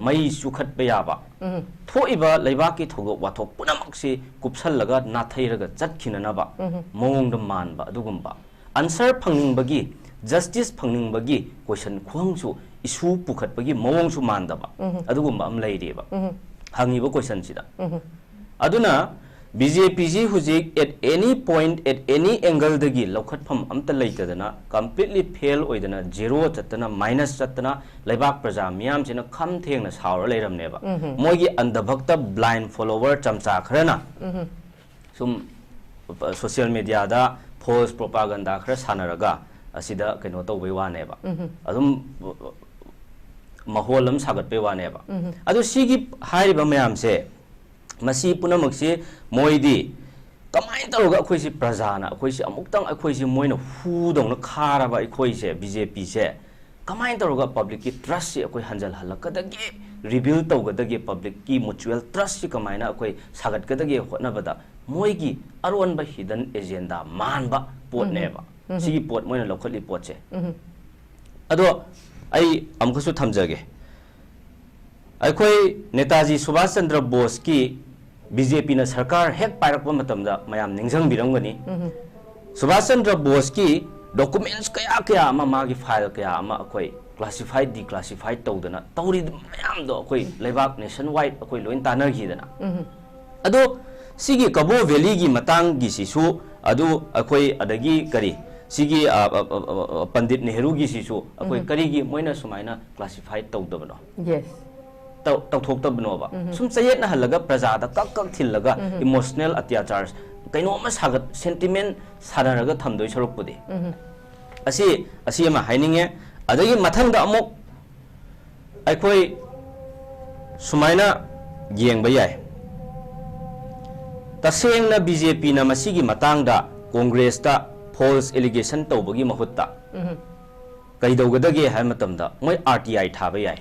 ꯃꯩ ꯆꯨꯈꯠꯄ ꯌꯥꯕ, ꯊꯣꯛꯏꯕ ꯂꯩꯕꯥꯛꯀꯤ ꯊꯧꯗꯣꯛ ꯋꯥꯊꯣꯛ ꯄꯨꯝꯅꯃꯛꯁꯤ ꯀꯨꯞꯁꯜꯂꯒ ꯅꯥꯊꯩꯔꯒ ꯆꯠꯈꯤꯅꯅꯕ ꯃꯑꯣꯡꯗ ꯃꯥꯟꯕ ꯑꯗꯨꯒꯨꯝꯕ, ꯑꯟꯁꯔ ꯐꯪꯅꯤꯡꯕꯒꯤ, ꯖꯁꯇꯤꯁ ꯐꯪꯅꯤꯡꯕꯒꯤ ꯀꯣꯏꯁꯟ ꯈꯨꯍꯪꯁꯨ, ꯏꯁꯨ ꯄꯨꯈꯠꯄꯒꯤ ꯃꯑꯣꯡꯁꯨ ꯃꯥꯟꯗꯕ ꯑꯗꯨꯒꯨꯝꯕ ꯑꯃ ꯂꯩꯔꯤꯕ ꯍꯪꯉꯤꯕ ꯀꯣꯏꯁꯟꯁꯤꯗ꯫ ꯑꯗꯨꯅ ꯕꯤ ꯖꯦ ꯄꯤꯁꯤ ꯍꯧꯖꯤꯛ at any point, at any angle ꯗꯒꯤ ꯂꯧꯈꯠꯐꯝ ꯑꯝꯇ ꯂꯩꯇꯗꯅ, ꯀꯝꯄ꯭ꯂꯤꯠꯂꯤ ꯐꯦꯜ ꯑꯣꯏꯗꯅ, ꯖꯦꯔꯣ ꯆꯠꯇꯅ, ꯃꯥꯏꯅꯁ ꯆꯠꯇꯅ, ꯂꯩꯕꯥꯛ ꯄ꯭ꯔꯖꯥ ꯃꯤꯌꯥꯝꯁꯤꯅ ꯈꯝ ꯊꯦꯡꯅ ꯁꯥꯎꯔ ꯂꯩꯔꯝꯅꯦꯕ꯫ ꯃꯣꯏꯒꯤ ꯑꯟꯙꯚꯛꯇ, ꯕ꯭ꯂꯥꯏꯟ ꯐꯣꯂꯣꯋꯔ ꯆꯝꯆꯥ ꯈꯔꯅ ꯁꯨꯝ ꯁꯣꯁꯤꯌꯦꯜ ꯃꯦꯗꯤꯌꯥꯗ ꯐꯣꯜꯁ ꯄ꯭ꯔꯣꯄꯥꯒꯟꯗꯥ ꯈꯔ ꯁꯥꯟꯅꯔꯒ ꯑꯁꯤꯗ ꯀꯩꯅꯣ ꯇꯧꯕꯩ ꯋꯥꯅꯦꯕ꯫ ꯑꯗꯨꯝ ꯃꯍꯣꯜ ꯑꯃ ꯁꯥꯒꯠꯄꯩ ꯋꯥꯅꯦꯕ꯫ ꯑꯗꯨ ꯁꯤꯒꯤ ꯍꯥꯏꯔꯤꯕ ꯃꯌꯥꯝꯁꯦ, ꯃꯁꯤ ꯄꯨꯝꯅꯃꯛꯁꯤ ꯃꯣꯏꯗꯤ ꯀꯃꯥꯏꯅ ꯇꯧꯔꯒ ꯑꯩꯈꯣꯏꯁꯤ ꯄ꯭ꯔꯖꯥꯅ ꯑꯩꯈꯣꯏꯁꯤ ꯑꯃꯨꯛꯇꯪ ꯑꯩꯈꯣꯏꯁꯤ ꯃꯣꯏꯅ ꯍꯨꯗꯧꯅ ꯈꯥꯔꯕ ꯑꯩꯈꯣꯏꯁꯦ, ꯕꯤ ꯖꯦ ꯄꯤꯁꯦ, ꯀꯃꯥꯏꯅ ꯇꯧꯔꯒ ꯄꯕ꯭ꯂꯤꯛꯀꯤ ꯇ꯭ꯔꯁꯁꯤ ꯑꯩꯈꯣꯏ ꯍꯟꯖꯜꯍꯜꯂꯛꯀꯗꯒꯦ, ꯔꯤꯕꯤꯜ ꯇꯧꯒꯗꯒꯦ, ꯄꯕ꯭ꯂꯤꯛꯀꯤ ꯃꯨꯆꯨꯋꯦꯜ ꯇ꯭ꯔꯁꯁꯤ ꯀꯃꯥꯏꯅ ꯑꯩꯈꯣꯏ ꯁꯥꯒꯠꯀꯗꯒꯦ ꯍꯣꯠꯅꯕꯗ ꯃꯣꯏꯒꯤ ꯑꯔꯣꯟꯕ ꯍꯤꯗꯟ ꯑꯦꯖꯦꯟꯗꯥ ꯃꯥꯟꯕ ꯄꯣꯠꯅꯦꯕ꯫ ꯁꯤꯒꯤ ꯄꯣꯠ ꯃꯣꯏꯅ ꯂꯧꯈꯠꯂꯤ ꯄꯣꯠꯁꯦ꯫ ꯑꯗꯣ ꯑꯩ ꯑꯃꯨꯛꯀꯁꯨ ꯊꯝꯖꯒꯦ꯫ ꯑꯩꯈꯣꯏ ꯅꯦꯇꯥꯖꯤ ꯁꯨꯚꯥꯁ ꯆꯟꯗ꯭ꯔ ꯕꯣꯁꯀꯤ ꯕꯤ ꯖꯦ ꯄꯤꯅ ꯁꯔꯀꯥꯔ ꯍꯦꯛ ꯄꯥꯏꯔꯛꯄ ꯃꯇꯝꯗ ꯃꯌꯥꯝ ꯅꯤꯡꯁꯤꯡꯕꯤꯔꯝꯒꯅꯤ꯫ ꯁꯨꯚꯥꯁ ꯆꯟꯗ꯭ꯔ ꯕꯣꯁꯀꯤ documents ꯀꯌꯥ ꯀꯌꯥ ꯑꯃ, ꯃꯥꯒꯤ file ꯀꯌꯥ ꯑꯃ ꯑꯩꯈꯣꯏ classify declassify ꯇꯧꯗꯅ ꯇꯧꯔꯤ ꯃꯌꯥꯝꯗꯣ ꯑꯩꯈꯣꯏ ꯂꯩꯕꯥꯛ nation wide ꯑꯩꯈꯣꯏ ꯂꯣꯏ ꯇꯥꯟꯅꯈꯤꯗꯅ꯫ ꯑꯗꯣ ꯁꯤꯒꯤ ꯀꯕꯣ ꯚꯦꯂꯤꯒꯤ ꯃꯇꯥꯡꯒꯤꯁꯤꯁꯨ ꯑꯗꯨ ꯑꯩꯈꯣꯏ ꯑꯗꯒꯤ ꯀꯔꯤ ꯁꯤꯒꯤ, ꯑ, ꯑ, ꯑ, ꯑ, ꯄꯟꯗꯤꯠ ꯅꯦꯍꯔꯨꯒꯤꯁꯤꯁꯨ ꯑꯩꯈꯣꯏ ꯀꯔꯤꯒꯤ ꯃꯣꯏꯅ ꯁꯨꯃꯥꯏꯅ classify ꯇꯧꯗꯕꯅꯣ? Yes. ꯇꯧ-, ꯇꯧꯊꯣꯛꯇꯕꯅꯣꯕ? ꯁꯨꯝ ꯆꯌꯦꯠꯅꯍꯜꯂꯒ ꯄ꯭ꯔꯖꯥꯗ ꯀꯛ ꯀꯛ ꯊꯤꯜꯂꯒ emotional ꯑꯇ꯭ꯌꯥꯆꯥꯔ ꯀꯩꯅꯣꯝꯃ ꯁꯥꯒꯠ, sentiment ꯁꯥꯟꯅꯔꯒ ꯊꯝꯗꯣꯏ ꯁꯔꯨꯛꯄꯨꯗꯤ꯫ ꯑꯁꯤ, ꯑꯁꯤ ꯑꯃ ꯍꯥꯏꯅꯤꯡꯉꯦ꯫ ꯑꯗꯒꯤ ꯃꯊꯪꯗ ꯑꯃꯨꯛ ꯑꯩꯈꯣꯏ ꯁꯨꯃꯥꯏꯅ ꯌꯦꯡꯕ ꯌꯥꯏ꯫ ꯇꯁꯦꯡꯅ ꯕꯤ ꯖꯦ ꯄꯤꯅ ꯃꯁꯤꯒꯤ ꯃꯇꯥꯡꯗ ꯀꯣꯡꯒ꯭ꯔꯦꯁꯇ false allegation ꯇꯧꯕꯒꯤ ꯃꯍꯨꯠꯇ ꯀꯩꯗꯧꯒꯗꯒꯦ ꯍꯥꯏꯕ ꯃꯇꯝꯗ ꯃꯣꯏ ꯑꯥꯔ ꯇꯤ ꯑꯥꯏ ꯊꯥꯕ ꯌꯥꯏ꯫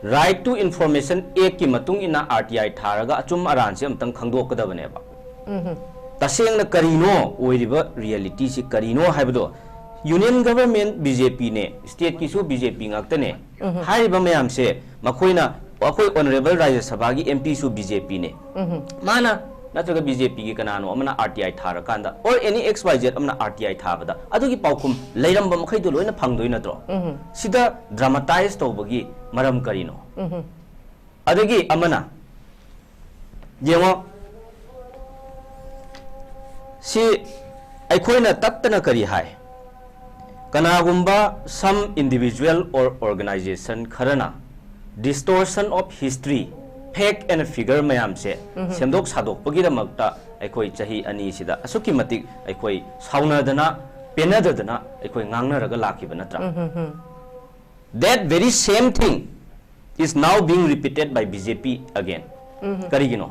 Right to Information Act ꯀꯤ ꯃꯇꯨꯡ ꯏꯟꯅ ꯑꯥꯔ ꯇꯤ ꯑꯥꯏ ꯊꯥꯔꯒ ꯑꯆꯨꯝ ꯑꯔꯥꯟꯁꯦ ꯑꯝꯇꯪ ꯈꯪꯗꯣꯛꯀꯗꯕꯅꯦꯕ꯫ ꯇꯁꯦꯡꯅ ꯀꯔꯤꯅꯣ ꯑꯣꯏꯔꯤꯕ reality ꯁꯤ ꯀꯔꯤꯅꯣ ꯍꯥꯏꯕꯗꯣ union government ꯕꯤ ꯖꯦ ꯄꯤꯅꯦ, state ꯀꯤꯁꯨ ꯕꯤ ꯖꯦ ꯄꯤ ꯉꯥꯛꯇꯅꯦ꯫ ꯍꯥꯏꯔꯤꯕ ꯃꯌꯥꯝꯁꯦ ꯃꯈꯣꯏꯅ, ꯑꯩꯈꯣꯏ honourable ꯔꯥꯖ꯭ꯌ ꯁꯚꯥꯒꯤ ꯑꯦꯝ ꯄꯤꯁꯨ ꯕꯤ ꯖꯦ ꯄꯤꯅꯦ꯫ ꯃꯥꯅ ꯅꯠꯇ꯭ꯔꯒ ꯕꯤ ꯖꯦ ꯄꯤꯒꯤ ꯀꯅꯥꯅꯣ ꯑꯃꯅ ꯑꯥꯔ ꯇꯤ ꯑꯥꯏ ꯊꯥꯔꯀꯥꯟꯗ, or any X Y Z ꯑꯃꯅ ꯑꯥꯔ ꯇꯤ ꯑꯥꯏ ꯊꯥꯕꯗ ꯑꯗꯨꯒꯤ ꯄꯥꯎꯈꯨꯝ ꯂꯩꯔꯝꯕ ꯃꯈꯩꯗꯣ ꯂꯣꯏꯅ ꯐꯪꯗꯣꯏ ꯅꯠꯇ꯭ꯔꯣ? ꯁꯤꯗ dramatize ꯇꯧꯕꯒꯤ ꯃꯔꯝ ꯀꯔꯤꯅꯣ? ꯑꯗꯒꯤ ꯑꯃꯅ, ꯌꯦꯡꯉꯣ, ꯁꯤ ꯑꯩꯈꯣꯏꯅ ꯇꯠꯇꯅ ꯀꯔꯤ ꯍꯥꯏ? ꯀꯅꯥꯒꯨꯝꯕ some individual or organization ꯈꯔꯅ distortion of history, fact and figure ꯃꯌꯥꯝꯁꯦ ꯁꯦꯝꯗꯣꯛ ꯁꯥꯗꯣꯛꯄꯒꯤꯗꯃꯛꯇ ꯑꯩꯈꯣꯏ ꯆꯍꯤ ꯑꯅꯤꯁꯤꯗ ꯑꯁꯨꯛꯀꯤ ꯃꯇꯤꯛ ꯑꯩꯈꯣꯏ ꯁꯥꯎꯅꯗꯅ, ꯄꯦꯟꯅꯗꯗꯅ ꯑꯩꯈꯣꯏ ꯉꯥꯡꯅꯔꯒ ꯂꯥꯛꯈꯤꯕ ꯅꯠꯇ꯭ꯔꯥ? That very same thing is now being repeated by B J P again. ꯀꯔꯤꯒꯤꯅꯣ?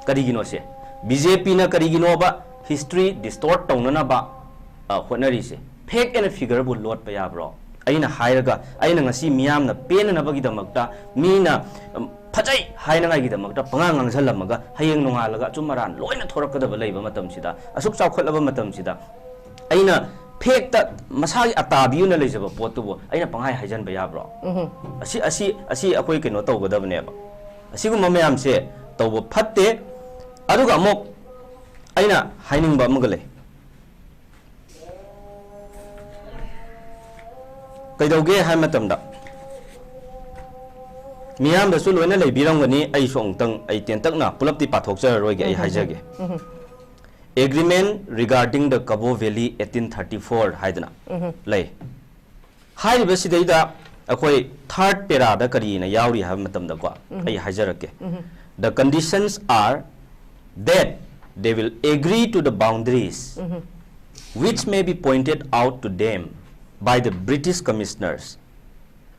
ꯀꯔꯤꯒꯤꯅꯣ ꯁꯦ? ꯕꯤ ꯖꯦ ꯄꯤꯅ ꯀꯔꯤꯒꯤꯅꯣꯕ history distort ꯇꯧꯅꯅꯕ, ꯑ, ꯍꯣꯠꯅꯔꯤꯁꯦ? Fact and figure ꯕꯨ ꯂꯣꯠꯄ ꯌꯥꯕ꯭ꯔꯣ? ꯑꯩꯅ ꯍꯥꯏꯔꯒ, ꯑꯩꯅ ꯉꯁꯤ ꯃꯤꯌꯥꯝꯅ ꯄꯦꯟꯅꯅꯕꯒꯤꯗꯃꯛꯇ ꯃꯤꯅ, ꯎꯝ, ꯐꯖꯩ ꯍꯥꯏꯅꯉꯥꯏꯒꯤꯗꯃꯛꯇ ꯄꯉꯥꯡ ꯉꯥꯡꯁꯜꯂꯝꯃꯒ, ꯍꯌꯦꯡ ꯅꯣꯡꯉꯥꯜꯂꯒ ꯑꯆꯨꯝ ꯑꯔꯥꯟ ꯂꯣꯏꯅ ꯊꯣꯔꯛꯀꯗꯕ ꯂꯩꯕ ꯃꯇꯝꯁꯤꯗ, ꯑꯁꯨꯛ ꯆꯥꯎꯈꯠꯂꯕ ꯃꯇꯝꯁꯤꯗ, ꯑꯩꯅ ꯐꯦꯛꯇ ꯃꯁꯥꯒꯤ ꯑꯇꯥꯕꯤ ꯑꯣꯏꯅ ꯂꯩꯖꯕ ꯄꯣꯠꯇꯨꯕꯨ ꯑꯩꯅ ꯄꯪꯍꯥꯏ ꯍꯥꯏꯖꯟꯕ ꯌꯥꯕ꯭ꯔꯣ? ꯑꯁꯤ, ꯑꯁꯤ, ꯑꯁꯤ ꯑꯩꯈꯣꯏ ꯀꯩꯅꯣ ꯇꯧꯒꯗꯕꯅꯦꯕ꯫ ꯑꯁꯤꯒꯨꯝꯕ ꯃꯌꯥꯝꯁꯦ ꯇꯧꯕ ꯐꯠꯇꯦ꯫ ꯑꯗꯨꯒ ꯑꯃꯨꯛ ꯑꯩꯅ ꯍꯥꯏꯅꯤꯡꯕ ꯑꯃꯒ ꯂꯩ꯫ ꯀꯩꯗꯧꯒꯦ ꯍꯥꯏꯕ ꯃꯇꯝꯗ, ꯃꯤꯌꯥꯝꯗꯁꯨ ꯂꯣꯏꯅ ꯂꯩꯕꯤꯔꯝꯒꯅꯤ, ꯑꯩꯁꯨ ꯑꯃꯨꯛꯇꯪ ꯑꯩ ꯇꯦꯟꯇꯛꯅ ꯄꯨꯂꯞꯇꯤ ꯄꯥꯊꯣꯛꯆꯔꯔꯣꯏꯒꯦ, ꯑꯩ ꯍꯥꯏꯖꯒꯦ꯫ Agreement regarding the Kabo Valley eighteen thirty-four ꯍꯥꯏꯗꯅ ꯂꯩ꯫ ꯍꯥꯏꯔꯤꯕꯁꯤꯗꯩꯗ ꯑꯩꯈꯣꯏ third paraꯗ ꯀꯔꯤꯅ ꯌꯥꯎꯔꯤ ꯍꯥꯏꯕ ꯃꯇꯝꯗꯀꯣ, ꯑꯩ ꯍꯥꯏꯖꯔꯛꯀꯦ꯫ The conditions are that they will agree to the boundaries which may be pointed out to them by the British commissioners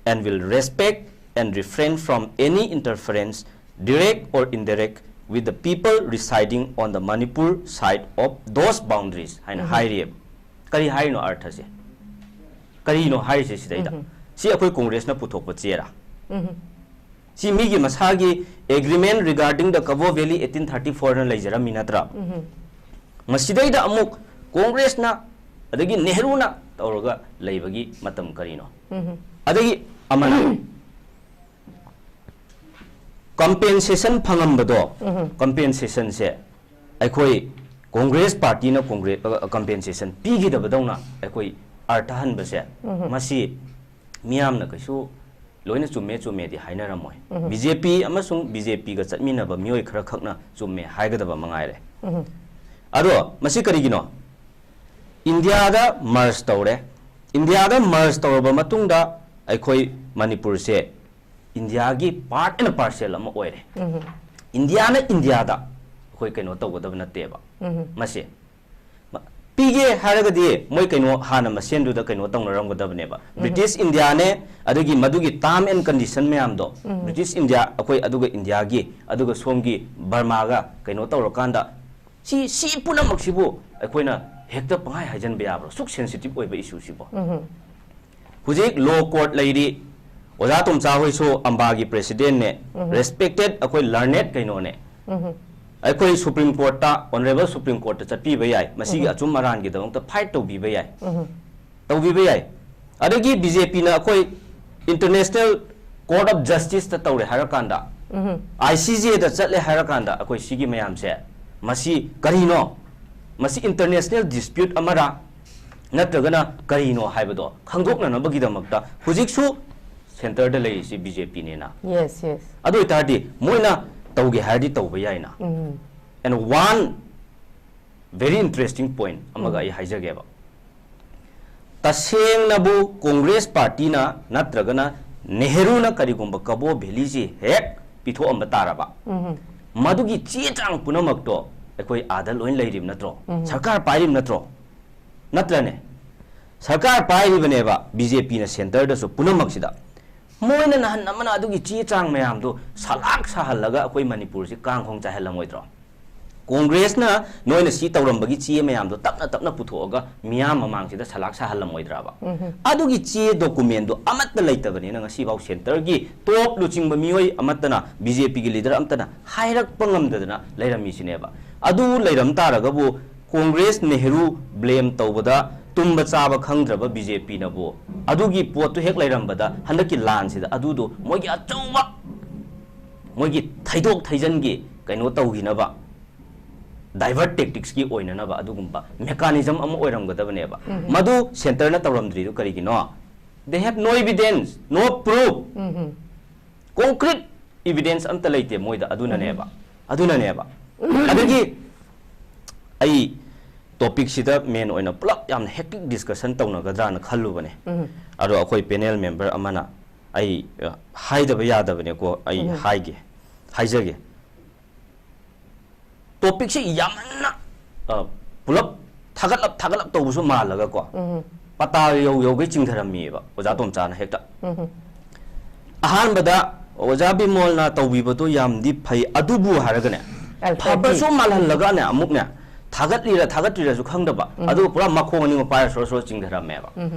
and will respect and refrain from any interference, direct or indirect, with the people residing on the Manipur side of those boundaries ꯍꯥꯏꯅ ꯍꯥꯏꯔꯤꯑꯕ꯫ ꯀꯔꯤ ꯍꯥꯏꯔꯤꯅꯣ ꯑꯔꯊꯁꯦ? ꯀꯔꯤꯅꯣ ꯍꯥꯏꯔꯤꯁꯦ ꯁꯤꯗꯩꯗ? ꯁꯤ ꯑꯩꯈꯣꯏ ꯀꯣꯡꯒ꯭ꯔꯦꯁꯅ ꯄꯨꯊꯣꯛꯄ ꯆꯦꯔꯥ? ꯁꯤ ꯃꯤꯒꯤ ꯃꯁꯥꯒꯤ Agreement regarding the Kabo Valley eighteen thirty-fourꯅ ꯂꯩꯖꯔꯝꯃꯤ ꯅꯠꯇ꯭ꯔꯥ? ꯃꯁꯤꯗꯩꯗ ꯑꯃꯨꯛ ꯀꯣꯡꯒ꯭ꯔꯦꯁꯅ ꯑꯗꯒꯤ ꯅꯦꯍꯔꯨꯅ ꯇꯧꯔꯒ ꯂꯩꯕꯒꯤ ꯃꯇꯝ ꯀꯔꯤꯅꯣ? ꯑꯗꯒꯤ ꯑꯃꯅ compensation ꯐꯪꯉꯝꯕꯗꯣ, compensationꯁꯦ ꯑꯩꯈꯣꯏ ꯀꯣꯡꯒ꯭ꯔꯦꯁ ꯄꯥꯔꯇꯤꯅ ꯀꯣꯡꯒ꯭ꯔꯦꯁ compensation ꯄꯤꯈꯤꯗꯕꯗꯧꯅ ꯑꯩꯈꯣꯏ ꯑꯥꯔꯊ ꯍꯟꯕꯁꯦ, ꯃꯁꯤ ꯃꯤꯌꯥꯝꯅ ꯀꯩꯁꯨ ꯂꯣꯏꯅ ꯆꯨꯝꯃꯦ ꯆꯨꯝꯃꯦꯗꯤ ꯍꯥꯏꯅꯔꯝꯃꯣꯏ꯫ ꯕꯤ ꯖꯦ ꯄꯤ ꯑꯃꯁꯨꯡ ꯕꯤ ꯖꯦ ꯄꯤꯒ ꯆꯠꯃꯤꯟꯅꯕ ꯃꯤꯑꯣꯏ ꯈꯔ ꯈꯛꯅ ꯆꯨꯝꯃꯦ ꯍꯥꯏꯒꯗꯕ ꯃꯉꯥꯏꯔꯦ꯫ ꯑꯗꯣ ꯃꯁꯤ ꯀꯔꯤꯒꯤꯅꯣ? ꯏꯟꯗꯤꯌꯥꯗ merge ꯇꯧꯔꯦ꯫ ꯏꯟꯗꯤꯌꯥꯗ merge ꯇꯧꯔꯕ ꯃꯇꯨꯡꯗ ꯑꯩꯈꯣꯏ ꯃꯅꯤꯄꯨꯔꯁꯦ ꯏꯟꯗꯤꯌꯥꯒꯤ part and parcel ꯑꯃ ꯑꯣꯏꯔꯦ꯫ ꯏꯟꯗꯤꯌꯥꯅ ꯏꯟꯗꯤꯌꯥꯗ ꯑꯩꯈꯣꯏ ꯀꯩꯅꯣ ꯇꯧꯒꯗꯕ ꯅꯠꯇꯦꯕ꯫ ꯃꯁꯦ ꯃ-, ꯄꯤꯒꯦ ꯍꯥꯏꯔꯒꯗꯤ ꯃꯣꯏ ꯀꯩꯅꯣ ꯍꯥꯟꯅ ꯃꯁꯦꯟꯗꯨꯗ ꯀꯩꯅꯣ ꯇꯧꯅꯔꯝꯒꯗꯕꯅꯦꯕ꯫ ꯕ꯭ꯔꯤꯇꯤꯁ ꯏꯟꯗꯤꯌꯥꯅꯦ, ꯑꯗꯒꯤ ꯃꯗꯨꯒꯤ term and condition ꯃꯌꯥꯝꯗꯣ, ꯕ꯭ꯔꯤꯇꯤꯁ ꯏꯟꯗꯤꯌꯥ, ꯑꯩꯈꯣꯏ ꯑꯗꯨꯒ ꯏꯟꯗꯤꯌꯥꯒꯤ, ꯑꯗꯨꯒ ꯁꯣꯝꯒꯤ ꯕꯔꯃꯥꯒ ꯀꯩꯅꯣ ꯇꯧꯔꯀꯥꯟꯗ ꯁꯤ, ꯁꯤ ꯄꯨꯝꯅꯃꯛꯁꯤꯕꯨ ꯑꯩꯈꯣꯏꯅ ꯍꯦꯛꯇ ꯄꯪꯍꯥꯏ ꯍꯥꯏꯖꯟꯕ ꯌꯥꯕ꯭ꯔꯣ? ꯁꯨꯛ sensitive ꯑꯣꯏꯕ issue ꯁꯤꯕꯣ? ꯍꯧꯖꯤꯛ law court ꯂꯩꯔꯤ, ꯑꯣꯖꯥ ꯇꯣꯝꯆꯥ ꯍꯣꯏꯁꯨ ꯑꯝꯕꯥꯒꯤ presidentꯅꯦ, respected ꯑꯩꯈꯣꯏ learned ꯀꯩꯅꯣꯅꯦ꯫ ꯑꯩꯈꯣꯏ Supreme Courtꯇ, Honourable Supreme Courtꯇ ꯆꯠꯄꯤꯕ ꯌꯥꯏ, ꯃꯁꯤꯒꯤ ꯑꯆꯨꯝ ꯑꯔꯥꯟꯒꯤꯗꯃꯛꯇ fight ꯇꯧꯕꯤꯕ ꯌꯥꯏ, ꯇꯧꯕꯤꯕ ꯌꯥꯏ꯫ ꯑꯗꯒꯤ BJPꯅ ꯑꯩꯈꯣꯏ International Court of Justiceꯇ ꯇꯧꯔꯦ ꯍꯥꯏꯔꯀꯥꯟꯗ, ICJꯗ ꯆꯠꯂꯦ ꯍꯥꯏꯔꯀꯥꯟꯗ, ꯑꯩꯈꯣꯏ ꯁꯤꯒꯤ ꯃꯌꯥꯝꯁꯦ, ꯃꯁꯤ ꯀꯔꯤꯅꯣ? ꯃꯁꯤ international dispute ꯑꯃꯔꯥ, ꯅꯠꯇ꯭ꯔꯒꯅ ꯀꯔꯤꯅꯣ ꯍꯥꯏꯕꯗꯣ ꯈꯪꯗꯣꯛꯅꯅꯕꯒꯤꯗꯃꯛꯇ ꯍꯧꯖꯤꯛꯁꯨ centreꯗ ꯂꯩꯔꯤꯁꯤ BJPꯅꯦꯅ꯫ Yes, yes. ꯑꯗꯨ ꯑꯣꯏꯇꯥꯔꯗꯤ ꯃꯣꯏꯅ ꯇꯧꯒꯦ ꯍꯥꯏꯔꯗꯤ ꯇꯧꯕ ꯌꯥꯏꯅ꯫ And one very interesting point ꯑꯃꯒ ꯑꯩ ꯍꯥꯏꯖꯒꯦꯕ꯫ ꯇꯁꯦꯡꯅꯕꯨ Congress partyꯅ ꯅꯠꯇ꯭ꯔꯒꯅ ꯅꯦꯍꯔꯨꯅ ꯀꯔꯤꯒꯨꯝꯕ ꯀꯕꯣ ꯚꯦꯂꯤꯁꯤ ꯍꯦꯛ ꯄꯤꯊꯣꯛꯑꯝꯕ ꯇꯥꯔꯕ, ꯃꯗꯨꯒꯤ ꯆꯦ ꯆꯥꯡ ꯄꯨꯝꯅꯃꯛꯇꯣ ꯑꯩꯈꯣꯏ ꯑꯥꯗ ꯂꯣꯏ ꯂꯩꯔꯤꯕ ꯅꯠꯇ꯭ꯔꯣ? ꯁꯔꯀꯥꯔ ꯄꯥꯏꯔꯤꯕ ꯅꯠꯇ꯭ꯔꯣ? ꯅꯠꯇ꯭ꯔꯅꯦ? ꯁꯔꯀꯥꯔ ꯄꯥꯏꯔꯤꯕꯅꯦꯕ BJPꯅ centreꯗꯁꯨ ꯄꯨꯝꯅꯃꯛꯁꯤꯗ꯫ ꯃꯣꯏꯅ ꯅꯍꯥꯟ ꯑꯃꯅ ꯑꯗꯨꯒꯤ ꯆꯦ ꯆꯥꯡ ꯃꯌꯥꯝꯗꯣ ꯁꯂꯥꯛ ꯁꯥꯍꯜꯂꯒ ꯑꯩꯈꯣꯏ ꯃꯅꯤꯄꯨꯔꯁꯤ ꯀꯥꯡ ꯈꯣꯡ ꯆꯥꯏꯍꯜꯂꯝꯃꯣꯏꯗ꯭ꯔꯣ? Congressꯅ ꯅꯣꯏꯅ ꯁꯤ ꯇꯧꯔꯝꯕꯒꯤ ꯆꯦ ꯃꯌꯥꯝꯗꯣ ꯇꯞꯅ ꯇꯞꯅ ꯄꯨꯊꯣꯛꯑꯒ ꯃꯤꯌꯥꯝ ꯃꯃꯥꯡꯁꯤꯗ ꯁꯂꯥꯛ ꯁꯥꯍꯜꯂꯝꯃꯣꯏꯗ꯭ꯔꯕ? ꯑꯗꯨꯒꯤ ꯆꯦ documentꯗꯣ ꯑꯃꯠꯇ ꯂꯩꯇꯕꯅꯤꯅ ꯉꯁꯤꯐꯥꯎ centreꯒꯤ top ꯂꯨꯆꯤꯡꯕ ꯃꯤꯑꯣꯏ ꯑꯃꯠꯇꯅ, BJPꯒꯤ leader ꯑꯃꯠꯇꯅ ꯍꯥꯏꯔꯛꯄ ꯉꯝꯗꯗꯅ ꯂꯩꯔꯝꯃꯤꯁꯤꯅꯦꯕ꯫ ꯑꯗꯨ ꯂꯩꯔꯝ ꯇꯥꯔꯒꯕꯨ Congress ꯅꯦꯍꯔꯨ blame ꯇꯧꯕꯗ ꯇꯨꯝꯕ ꯆꯥꯕ ꯈꯪꯗ꯭ꯔꯕ BJPꯅꯕꯨ ꯑꯗꯨꯒꯤ ꯄꯣꯠꯇꯨ ꯍꯦꯛ ꯂꯩꯔꯝꯕꯗ ꯍꯟꯗꯛꯀꯤ ꯂꯥꯟꯁꯤꯗ ꯑꯗꯨꯗꯣ ꯃꯣꯏꯒꯤ ꯑꯆꯧꯕ, ꯃꯣꯏꯒꯤ ꯊꯩꯗꯣꯛ ꯊꯩꯖꯤꯟꯒꯤ ꯀꯩꯅꯣ ꯇꯧꯈꯤꯅꯕ, divert tacticsꯀꯤ ꯑꯣꯏꯅꯅꯕ ꯑꯗꯨꯒꯨꯝꯕ mechanism ꯑꯃ ꯑꯣꯏꯔꯝꯒꯗꯕꯅꯦꯕ꯫ ꯃꯗꯨ centreꯅ ꯇꯧꯔꯝꯗ꯭ꯔꯤꯗꯨ ꯀꯔꯤꯒꯤꯅꯣ? They have no evidence, no proof. Concrete evidence ꯑꯝꯇ ꯂꯩꯇꯦ ꯃꯣꯏꯗ꯫ ꯑꯗꯨꯅꯅꯦꯕ, ꯑꯗꯨꯅꯅꯦꯕ꯫ ꯑꯗꯒꯤ ꯑꯩ topicꯁꯤꯗ main ꯑꯣꯏꯅ ꯄꯨꯂꯞ ꯌꯥꯝꯅ hectic discussion ꯇꯧꯅꯒꯗ꯭ꯔꯥꯅ ꯈꯜꯂꯨꯕꯅꯦ꯫ ꯑꯗꯣ ꯑꯩꯈꯣꯏ panel member ꯑꯃꯅ ꯑꯩ, ꯑ, ꯍꯥꯏꯗꯕ ꯌꯥꯗꯕꯅꯦꯀꯣ, ꯑꯩ ꯍꯥꯏꯒꯦ, ꯍꯥꯏꯖꯒꯦ꯫ Topicꯁꯤ ꯌꯥꯝꯃꯟꯅ, ꯑ, ꯄꯨꯂꯞ ꯊꯥꯒꯠꯂꯞ ꯊꯥꯒꯠꯂꯞ ꯇꯧꯕꯁꯨ ꯃꯥꯜꯂꯒꯀꯣ, ꯄꯇꯥ ꯌꯧ ꯌꯧꯒꯩ ꯆꯤꯡꯊꯔꯝꯃꯤꯑꯕ ꯑꯣꯖꯥ ꯇꯣꯝꯆꯥꯅ ꯍꯦꯛꯇ꯫ ꯑꯍꯥꯟꯕꯗ ꯑꯣꯖꯥ ꯕꯤꯃꯣꯜꯅ ꯇꯧꯕꯤꯕꯗꯣ ꯌꯥꯝꯗꯤ ꯐꯩ, ꯑꯗꯨꯕꯨ ꯍꯥꯏꯔꯒꯅꯦ, ꯑꯜ ꯐꯕꯁꯨ ꯐꯕꯤ꯫ ꯃꯥꯜꯍꯜꯂꯒꯅꯦ ꯑꯃꯨꯛꯅꯦ, ꯊꯥꯒꯠꯂꯤꯔ ꯊꯥꯒꯠꯇ꯭ꯔꯤꯔꯁꯨ ꯈꯪꯗꯕ, ꯑꯗꯨꯒ ꯄꯨꯔꯥ ꯃꯈꯣꯡ ꯑꯅꯤꯃꯛ ꯄꯥꯏꯔ ꯁꯣꯔ ꯁꯣꯔ ꯆꯤꯡꯊꯔꯝꯃꯦꯕ꯫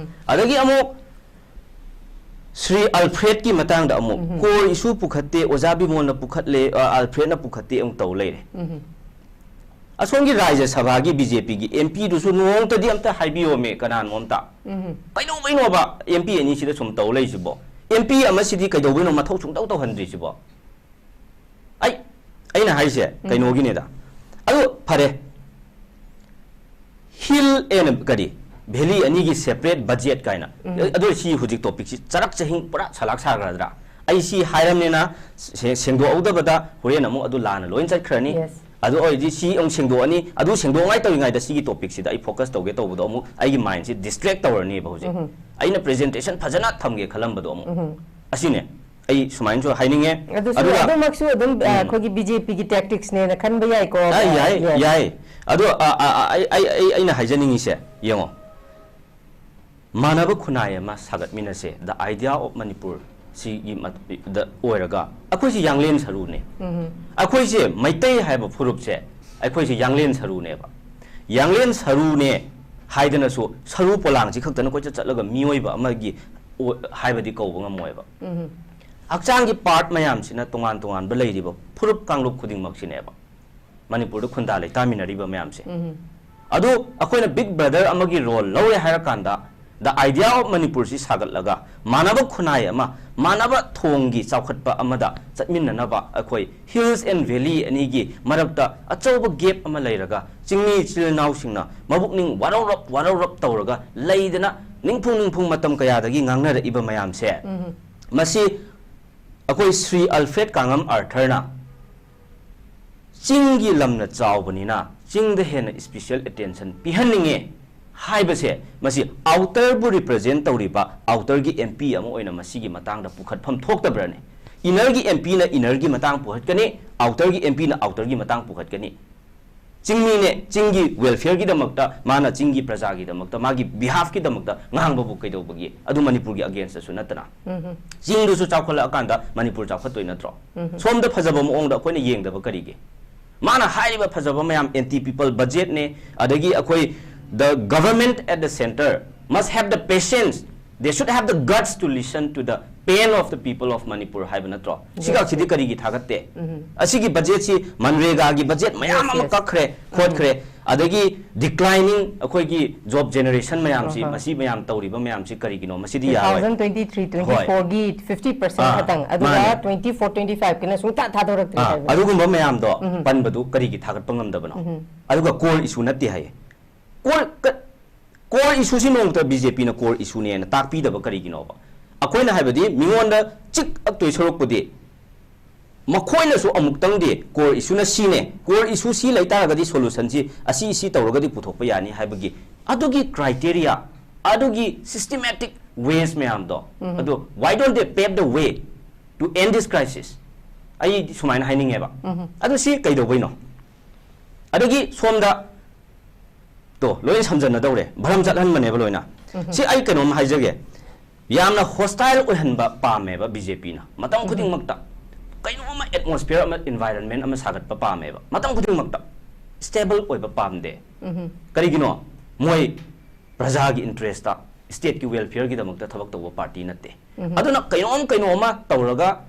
ꯑꯗꯒꯤ ꯑꯃꯨꯛ ꯁ꯭ꯔꯤ ꯑꯜꯐ꯭ꯔꯦꯗꯀꯤ ꯃꯇꯥꯡꯗ ꯑꯃꯨꯛ ꯎꯝ꯫ Core issue ꯄꯨꯈꯠꯇꯦ, ꯑꯣꯖꯥ ꯕꯤꯃꯣꯜꯅ ꯄꯨꯈꯠꯂꯦ, ꯑ, ꯑꯜꯐ꯭ꯔꯦꯗꯅ ꯄꯨꯈꯠꯇꯦ ꯑꯃꯨꯛ ꯇꯧ ꯂꯩꯔꯦ꯫ ꯎꯝ꯫ ꯑꯁꯣꯝꯒꯤ ꯔꯥꯖ꯭ꯌ ꯁꯚꯥꯒꯤ ꯕꯤ ꯖꯦ ꯄꯤꯒꯤ ꯑꯦꯝ ꯄꯤꯗꯨꯁꯨ ꯅꯣꯡꯃꯇꯗꯤ ꯑꯝꯇ ꯍꯥꯏꯕꯤꯌꯣꯃꯦ ꯀꯅꯥꯅꯣ ꯑꯝꯇ꯫ ꯎꯝ꯫ ꯀꯩꯗꯧꯕꯩꯅꯣꯕ ꯑꯦꯝ ꯄꯤ ꯑꯅꯤꯁꯤꯗ ꯁꯨꯝ ꯇꯧ ꯂꯩꯁꯤꯕꯣ? ꯑꯦꯝ ꯄꯤ ꯑꯃꯁꯤꯗꯤ ꯀꯩꯗꯧꯕꯩꯅꯣ ꯃꯊꯧ ꯁꯨꯡꯇꯧ ꯇꯧꯍꯟꯗ꯭ꯔꯤꯁꯤꯕꯣ? ꯑꯩ, ꯑꯩꯅ ꯍꯥꯏꯁꯦ ꯎꯝ꯫ ꯀꯩꯅꯣꯒꯤꯅꯦꯗ꯫ ꯑꯗꯨ ꯐꯔꯦ꯫ Hill and ꯀꯔꯤ? Valley ꯑꯅꯤꯒꯤ separate budget ꯀꯥꯏꯅ꯫ ꯎꯝ꯫ ꯑꯗꯨ ꯁꯤ ꯍꯧꯖꯤꯛ topicꯁꯤ ꯆꯔꯛ ꯆꯍꯤꯡ ꯄꯨꯔꯥ ꯁꯂꯥꯛ ꯁꯥꯈ꯭ꯔꯗ꯭ꯔꯥ? ꯑꯩ ꯁꯤ ꯍꯥꯏꯔꯝꯅꯤꯅ ꯁꯦ-, ꯁꯦꯡꯗꯣꯛꯍꯧꯗꯕꯗ ꯍꯣꯔꯦꯟ ꯑꯃꯨꯛ ꯑꯗꯨ ꯂꯥꯟꯅ ꯂꯣꯏ ꯆꯠꯈ꯭ꯔꯅꯤ꯫ Yes꯫ ꯑꯗꯨ ꯑꯣꯏꯔꯗꯤ ꯁꯤ ꯑꯃꯨꯛ ꯁꯦꯡꯗꯣꯛꯑꯅꯤ꯫ ꯑꯗꯨ ꯁꯦꯡꯗꯣꯛꯉꯥꯏ ꯇꯧꯔꯤꯉꯩꯗ ꯁꯤꯒꯤ topicꯁꯤꯗ ꯑꯩ focus ꯇꯧꯒꯦ ꯇꯧꯕꯗꯣ ꯑꯃꯨꯛ ꯑꯩꯒꯤ mindꯁꯤ distract ꯇꯧꯔꯅꯦꯕ ꯍꯧꯖꯤꯛ꯫ ꯎꯝ꯫ ꯑꯩꯅ presentation ꯐꯖꯅ ꯊꯝꯒꯦ ꯈꯜꯂꯝꯕꯗꯣ ꯑꯃꯨꯛ꯫ ꯎꯝ꯫ ꯑꯁꯤꯅꯦ꯫ ꯑꯩ ꯁꯨꯃꯥꯏꯅꯁꯨ ꯍꯥꯏꯅꯤꯡꯉꯦ꯫ ꯑꯗꯨꯁꯨ, ꯑꯗꯨꯒ ꯑꯗꯨꯃꯛꯁꯨ ꯑꯗꯨꯝ, ꯑ, ꯎꯝ꯫ ꯑꯩꯈꯣꯏꯒꯤ ꯕꯤ ꯖꯦ ꯄꯤꯒꯤ tacticsꯅꯦꯅ ꯈꯟꯕ ꯌꯥꯏꯀꯣ꯫ ꯑ, ꯌꯥꯏ, Yes꯫ ꯌꯥꯏ꯫ ꯑꯗꯣ, ꯑ, ꯑ, ꯑ, ꯑꯩ, ꯑꯩ, ꯑꯩ, ꯑꯩꯅ ꯍꯥꯏꯖꯅꯤꯡꯉꯤꯁꯦ, ꯌꯦꯡꯉꯣ꯫ ꯃꯥꯟꯅꯕ ꯈꯨꯟꯅꯥꯏ ꯑꯃ ꯁꯥꯒꯠꯃꯤꯟꯅꯁꯦ, the idea of Manipur ꯁꯤꯒꯤ ꯃꯠ-, ꯗ ꯑꯣꯏꯔꯒ, ꯑꯩꯈꯣꯏꯁꯦ ꯌꯥꯡꯂꯦꯟ ꯁꯔꯨꯅꯦ꯫ ꯎꯝ꯫ ꯑꯩꯈꯣꯏꯁꯦ ꯃꯩꯇꯩ ꯍꯥꯏꯕ ꯐꯨꯔꯨꯞꯁꯦ, ꯑꯩꯈꯣꯏꯁꯦ ꯌꯥꯡꯂꯦꯟ ꯁꯔꯨꯅꯦꯕ꯫ ꯌꯥꯡꯂꯦꯟ ꯁꯔꯨꯅꯦ ꯍꯥꯏꯗꯅꯁꯨ ꯁꯔꯨ ꯄꯣꯂꯥꯡꯁꯤ ꯈꯛꯇꯅ ꯀꯣꯏꯆꯠ ꯆꯠꯂꯒ ꯃꯤꯑꯣꯏꯕ ꯑꯃꯒꯤ ꯑꯣ-, ꯍꯥꯏꯕꯗꯤ ꯀꯧꯕ ꯉꯝꯃꯣꯏꯕ꯫ ꯎꯝ꯫ ꯍꯛꯆꯥꯡꯒꯤ part ꯃꯌꯥꯝꯁꯤꯅ ꯇꯣꯉꯥꯟ ꯇꯣꯉꯥꯟꯕ ꯂꯩꯔꯤꯕ ꯐꯨꯔꯨꯞ ꯀꯥꯡꯂꯨꯞ ꯈꯨꯗꯤꯡꯃꯛꯁꯤꯅꯦꯕ ꯃꯅꯤꯄꯨꯔꯗ ꯈꯨꯟꯗꯥ ꯂꯩꯇꯥꯃꯤꯟꯅꯔꯤꯕ ꯃꯌꯥꯝꯁꯦ꯫ ꯎꯝ꯫ ꯑꯗꯣ ꯑꯩꯈꯣꯏꯅ big brother ꯑꯃꯒꯤ role ꯂꯧꯔꯦ ꯍꯥꯏꯔꯀꯥꯟꯗ, the idea of ꯃꯅꯤꯄꯨꯔꯁꯤ ꯁꯥꯒꯠꯂꯒ ꯃꯥꯟꯅꯕ ꯈꯨꯟꯅꯥꯏ ꯑꯃ, ꯃꯥꯟꯅꯕ ꯊꯣꯡꯒꯤ ꯆꯥꯎꯈꯠꯄ ꯑꯃꯗ ꯆꯠꯃꯤꯟꯅꯅꯕ ꯑꯩꯈꯣꯏ Hills and Valley ꯑꯅꯤꯒꯤ ꯃꯔꯛꯇ ꯑꯆꯧꯕ gap ꯑꯃ ꯂꯩꯔꯒ ꯆꯤꯡꯃꯤ ꯏꯆꯤꯜ ꯏꯅꯥꯎꯁꯤꯡꯅ ꯃꯕꯨꯛꯅꯤꯡ ꯋꯥꯔꯧꯔꯞ ꯋꯥꯔꯧꯔꯞ ꯇꯧꯔꯒ ꯂꯩꯗꯅ ꯅꯤꯡꯐꯨꯡ ꯅꯤꯡꯐꯨꯡ ꯃꯇꯝ ꯀꯌꯥꯗꯒꯤ ꯉꯥꯡꯅꯔꯛꯏꯕ ꯃꯌꯥꯝꯁꯦ, ꯎꯝ꯫ ꯃꯁꯤ ꯑꯩꯈꯣꯏ ꯁ꯭ꯔꯤ ꯑꯜꯐ꯭ꯔꯦꯗ ꯀꯥꯡꯉꯝ ꯑꯥꯔꯊꯔꯅ ꯆꯤꯡꯒꯤ ꯂꯝꯅ ꯆꯥꯎꯕꯅꯤꯅ ꯆꯤꯡꯗ ꯍꯦꯟꯅ special attention ꯄꯤꯍꯟꯅꯤꯡꯉꯦ ꯍꯥꯏꯕꯁꯦ, ꯃꯁꯤ outerꯕꯨ represent ꯇꯧꯔꯤꯕ outerꯒꯤ M P ꯑꯃ ꯑꯣꯏꯅ ꯃꯁꯤꯒꯤ ꯃꯇꯥꯡꯗ ꯄꯨꯈꯠꯐꯝ ꯊꯣꯛꯇꯕ꯭ꯔꯅꯦ? Innerꯒꯤ M Pꯅ innerꯒꯤ ꯃꯇꯥꯡ ꯄꯨꯈꯠꯀꯅꯤ, outerꯒꯤ M Pꯅ outerꯒꯤ ꯃꯇꯥꯡ ꯄꯨꯈꯠꯀꯅꯤ꯫ ꯆꯤꯡꯃꯤꯅꯦ, ꯆꯤꯡꯒꯤ welfareꯒꯤꯗꯃꯛꯇ ꯃꯥꯅ, ꯆꯤꯡꯒꯤ ꯄ꯭ꯔꯖꯥꯒꯤꯗꯃꯛꯇ, ꯃꯥꯒꯤ behalfꯀꯤꯗꯃꯛꯇ ꯉꯥꯡꯕꯕꯨ ꯀꯩꯗꯧꯕꯒꯦ? ꯑꯗꯨ ꯃꯅꯤꯄꯨꯔꯒꯤ againstꯁꯨ ꯅꯠꯇꯅ꯫ ꯎꯝ꯫ ꯆꯤꯡꯗꯨꯁꯨ ꯆꯥꯎꯈꯠꯂꯛꯑꯀꯥꯟꯗ ꯃꯅꯤꯄꯨꯔ ꯆꯥꯎꯈꯠꯇꯣꯏ ꯅꯠꯇ꯭ꯔꯣ? ꯎꯝ꯫ ꯁꯣꯝꯗ ꯐꯖꯕ ꯃꯑꯣꯡꯗ ꯑꯩꯈꯣꯏꯅ ꯌꯦꯡꯗꯕ ꯀꯔꯤꯒꯤ? ꯃꯥꯅ ꯍꯥꯏꯔꯤꯕ ꯐꯖꯕ ꯃꯌꯥꯝ, anti people budgetꯅꯦ, ꯑꯗꯒꯤ ꯑꯩꯈꯣꯏ the government at the centre must have the patience They should have the guts to listen to the pain of the people of Manipur ꯍꯥꯏꯕ ꯅꯠꯇ꯭ꯔꯣ? ꯁꯤꯒꯥꯛꯁꯤꯗꯤ ꯀꯔꯤꯒꯤ ꯊꯥꯒꯠꯇꯦ? ꯑꯁꯤꯒꯤ ꯕꯖꯦꯠꯁꯤ ꯃꯟꯔꯦꯒꯥꯒꯤ ꯕꯖꯦꯠ ꯃꯌꯥꯝ ꯑꯃ ꯀꯛꯈ꯭ꯔꯦ, ꯈꯣꯠꯈ꯭ꯔꯦ, ꯑꯗꯒꯤ declining ꯑꯩꯈꯣꯏꯒꯤ job generation ꯃꯌꯥꯝꯁꯤ, ꯃꯁꯤ ꯃꯌꯥꯝ ꯇꯧꯔꯤꯕ ꯃꯌꯥꯝꯁꯤ ꯀꯔꯤꯒꯤꯅꯣ? ꯃꯁꯤꯗꯤ ꯌꯥꯔꯣꯏ꯫ Two thousand twenty-three twenty-four ꯒꯤ fifty percent ꯈꯇꯪ, ꯑꯗꯨꯒ twenty-four twenty-five ꯀꯤꯅ ꯁꯨꯡꯊꯥ ꯊꯥꯗꯣꯔꯛꯇ꯭ꯔꯤ ꯍꯥꯏꯕ꯫ ꯑꯗꯨꯒꯨꯝꯕ ꯃꯌꯥꯝꯗꯣ ꯄꯟꯕꯗꯨ ꯀꯔꯤꯒꯤ ꯊꯥꯒꯠꯄ ꯉꯝꯗꯕꯅꯣ? ꯑꯗꯨꯒ core issue ꯅꯠꯇꯦ ꯍꯥꯏꯌꯦ꯫ Core, core issue ꯁꯤ ꯅꯣꯡꯃꯇ ꯕꯤ ꯖꯦ ꯄꯤꯅ core issue ꯅꯦꯅ ꯇꯥꯛꯄꯤꯗꯕ ꯀꯔꯤꯒꯤꯅꯣꯕ? ꯑꯩꯈꯣꯏꯅ ꯍꯥꯏꯕꯗꯤ ꯃꯤꯉꯣꯟꯗ ꯆꯤꯛ ꯑꯛꯇꯣꯏ ꯁꯔꯨꯛꯄꯨꯗꯤ ꯃꯈꯣꯏꯅꯁꯨ ꯑꯃꯨꯛꯇꯪꯗꯤ core issue ꯅ ꯁꯤꯅꯦ, core issue ꯁꯤ ꯂꯩꯇꯥꯔꯒꯗꯤ solution ꯁꯤ ꯑꯁꯤ, ꯁꯤ ꯇꯧꯔꯒꯗꯤ ꯄꯨꯊꯣꯛꯄ ꯌꯥꯅꯤ ꯍꯥꯏꯕꯒꯤ ꯑꯗꯨꯒꯤ criteria, ꯑꯗꯨꯒꯤ systematic ways ꯃꯌꯥꯝꯗꯣ, ꯑꯗꯣ why don't they pave the way to end this crisis? ꯑꯩ ꯁꯨꯃꯥꯏꯅ ꯍꯥꯏꯅꯤꯡꯉꯦꯕ꯫ ꯑꯗꯨ ꯁꯤ ꯀꯩꯗꯧꯕꯩꯅꯣ? ꯑꯗꯒꯤ ꯁꯣꯝꯗ ꯇꯣ, ꯂꯣꯏꯅ ꯁꯝꯖꯟꯅꯗꯧꯔꯦ, ꯚꯔꯝ ꯆꯠꯍꯟꯕꯅꯦꯕ ꯂꯣꯏꯅ꯫ ꯁꯤ ꯑꯩ ꯀꯩꯅꯣꯝ ꯍꯥꯏꯖꯒꯦ, ꯌꯥꯝꯅ hostile ꯑꯣꯏꯍꯟꯕ ꯄꯥꯝꯃꯦꯕ ꯕꯤ ꯖꯦ ꯄꯤꯅ ꯃꯇꯝ ꯈꯨꯗꯤꯡꯃꯛꯇ꯫ ꯀꯩꯅꯣꯝꯃ atmosphere ꯑꯃ, environment ꯑꯃ ꯁꯥꯒꯠꯄ ꯄꯥꯝꯃꯦꯕ ꯃꯇꯝ ꯈꯨꯗꯤꯡꯃꯛꯇ꯫ Stable ꯑꯣꯏꯕ ꯄꯥꯝꯗꯦ꯫ ꯀꯔꯤꯒꯤꯅꯣ? ꯃꯣꯏ ꯄ꯭ꯔꯖꯥꯒꯤ interest ꯇ, state ꯀꯤ welfare ꯒꯤꯗꯃꯛꯇ ꯊꯕꯛ ꯇꯧꯕ party ꯅꯠꯇꯦ꯫ ꯑꯗꯨꯅ ꯀꯩꯅꯣꯝ ꯀꯩꯅꯣꯝꯃ ꯇꯧꯔꯒ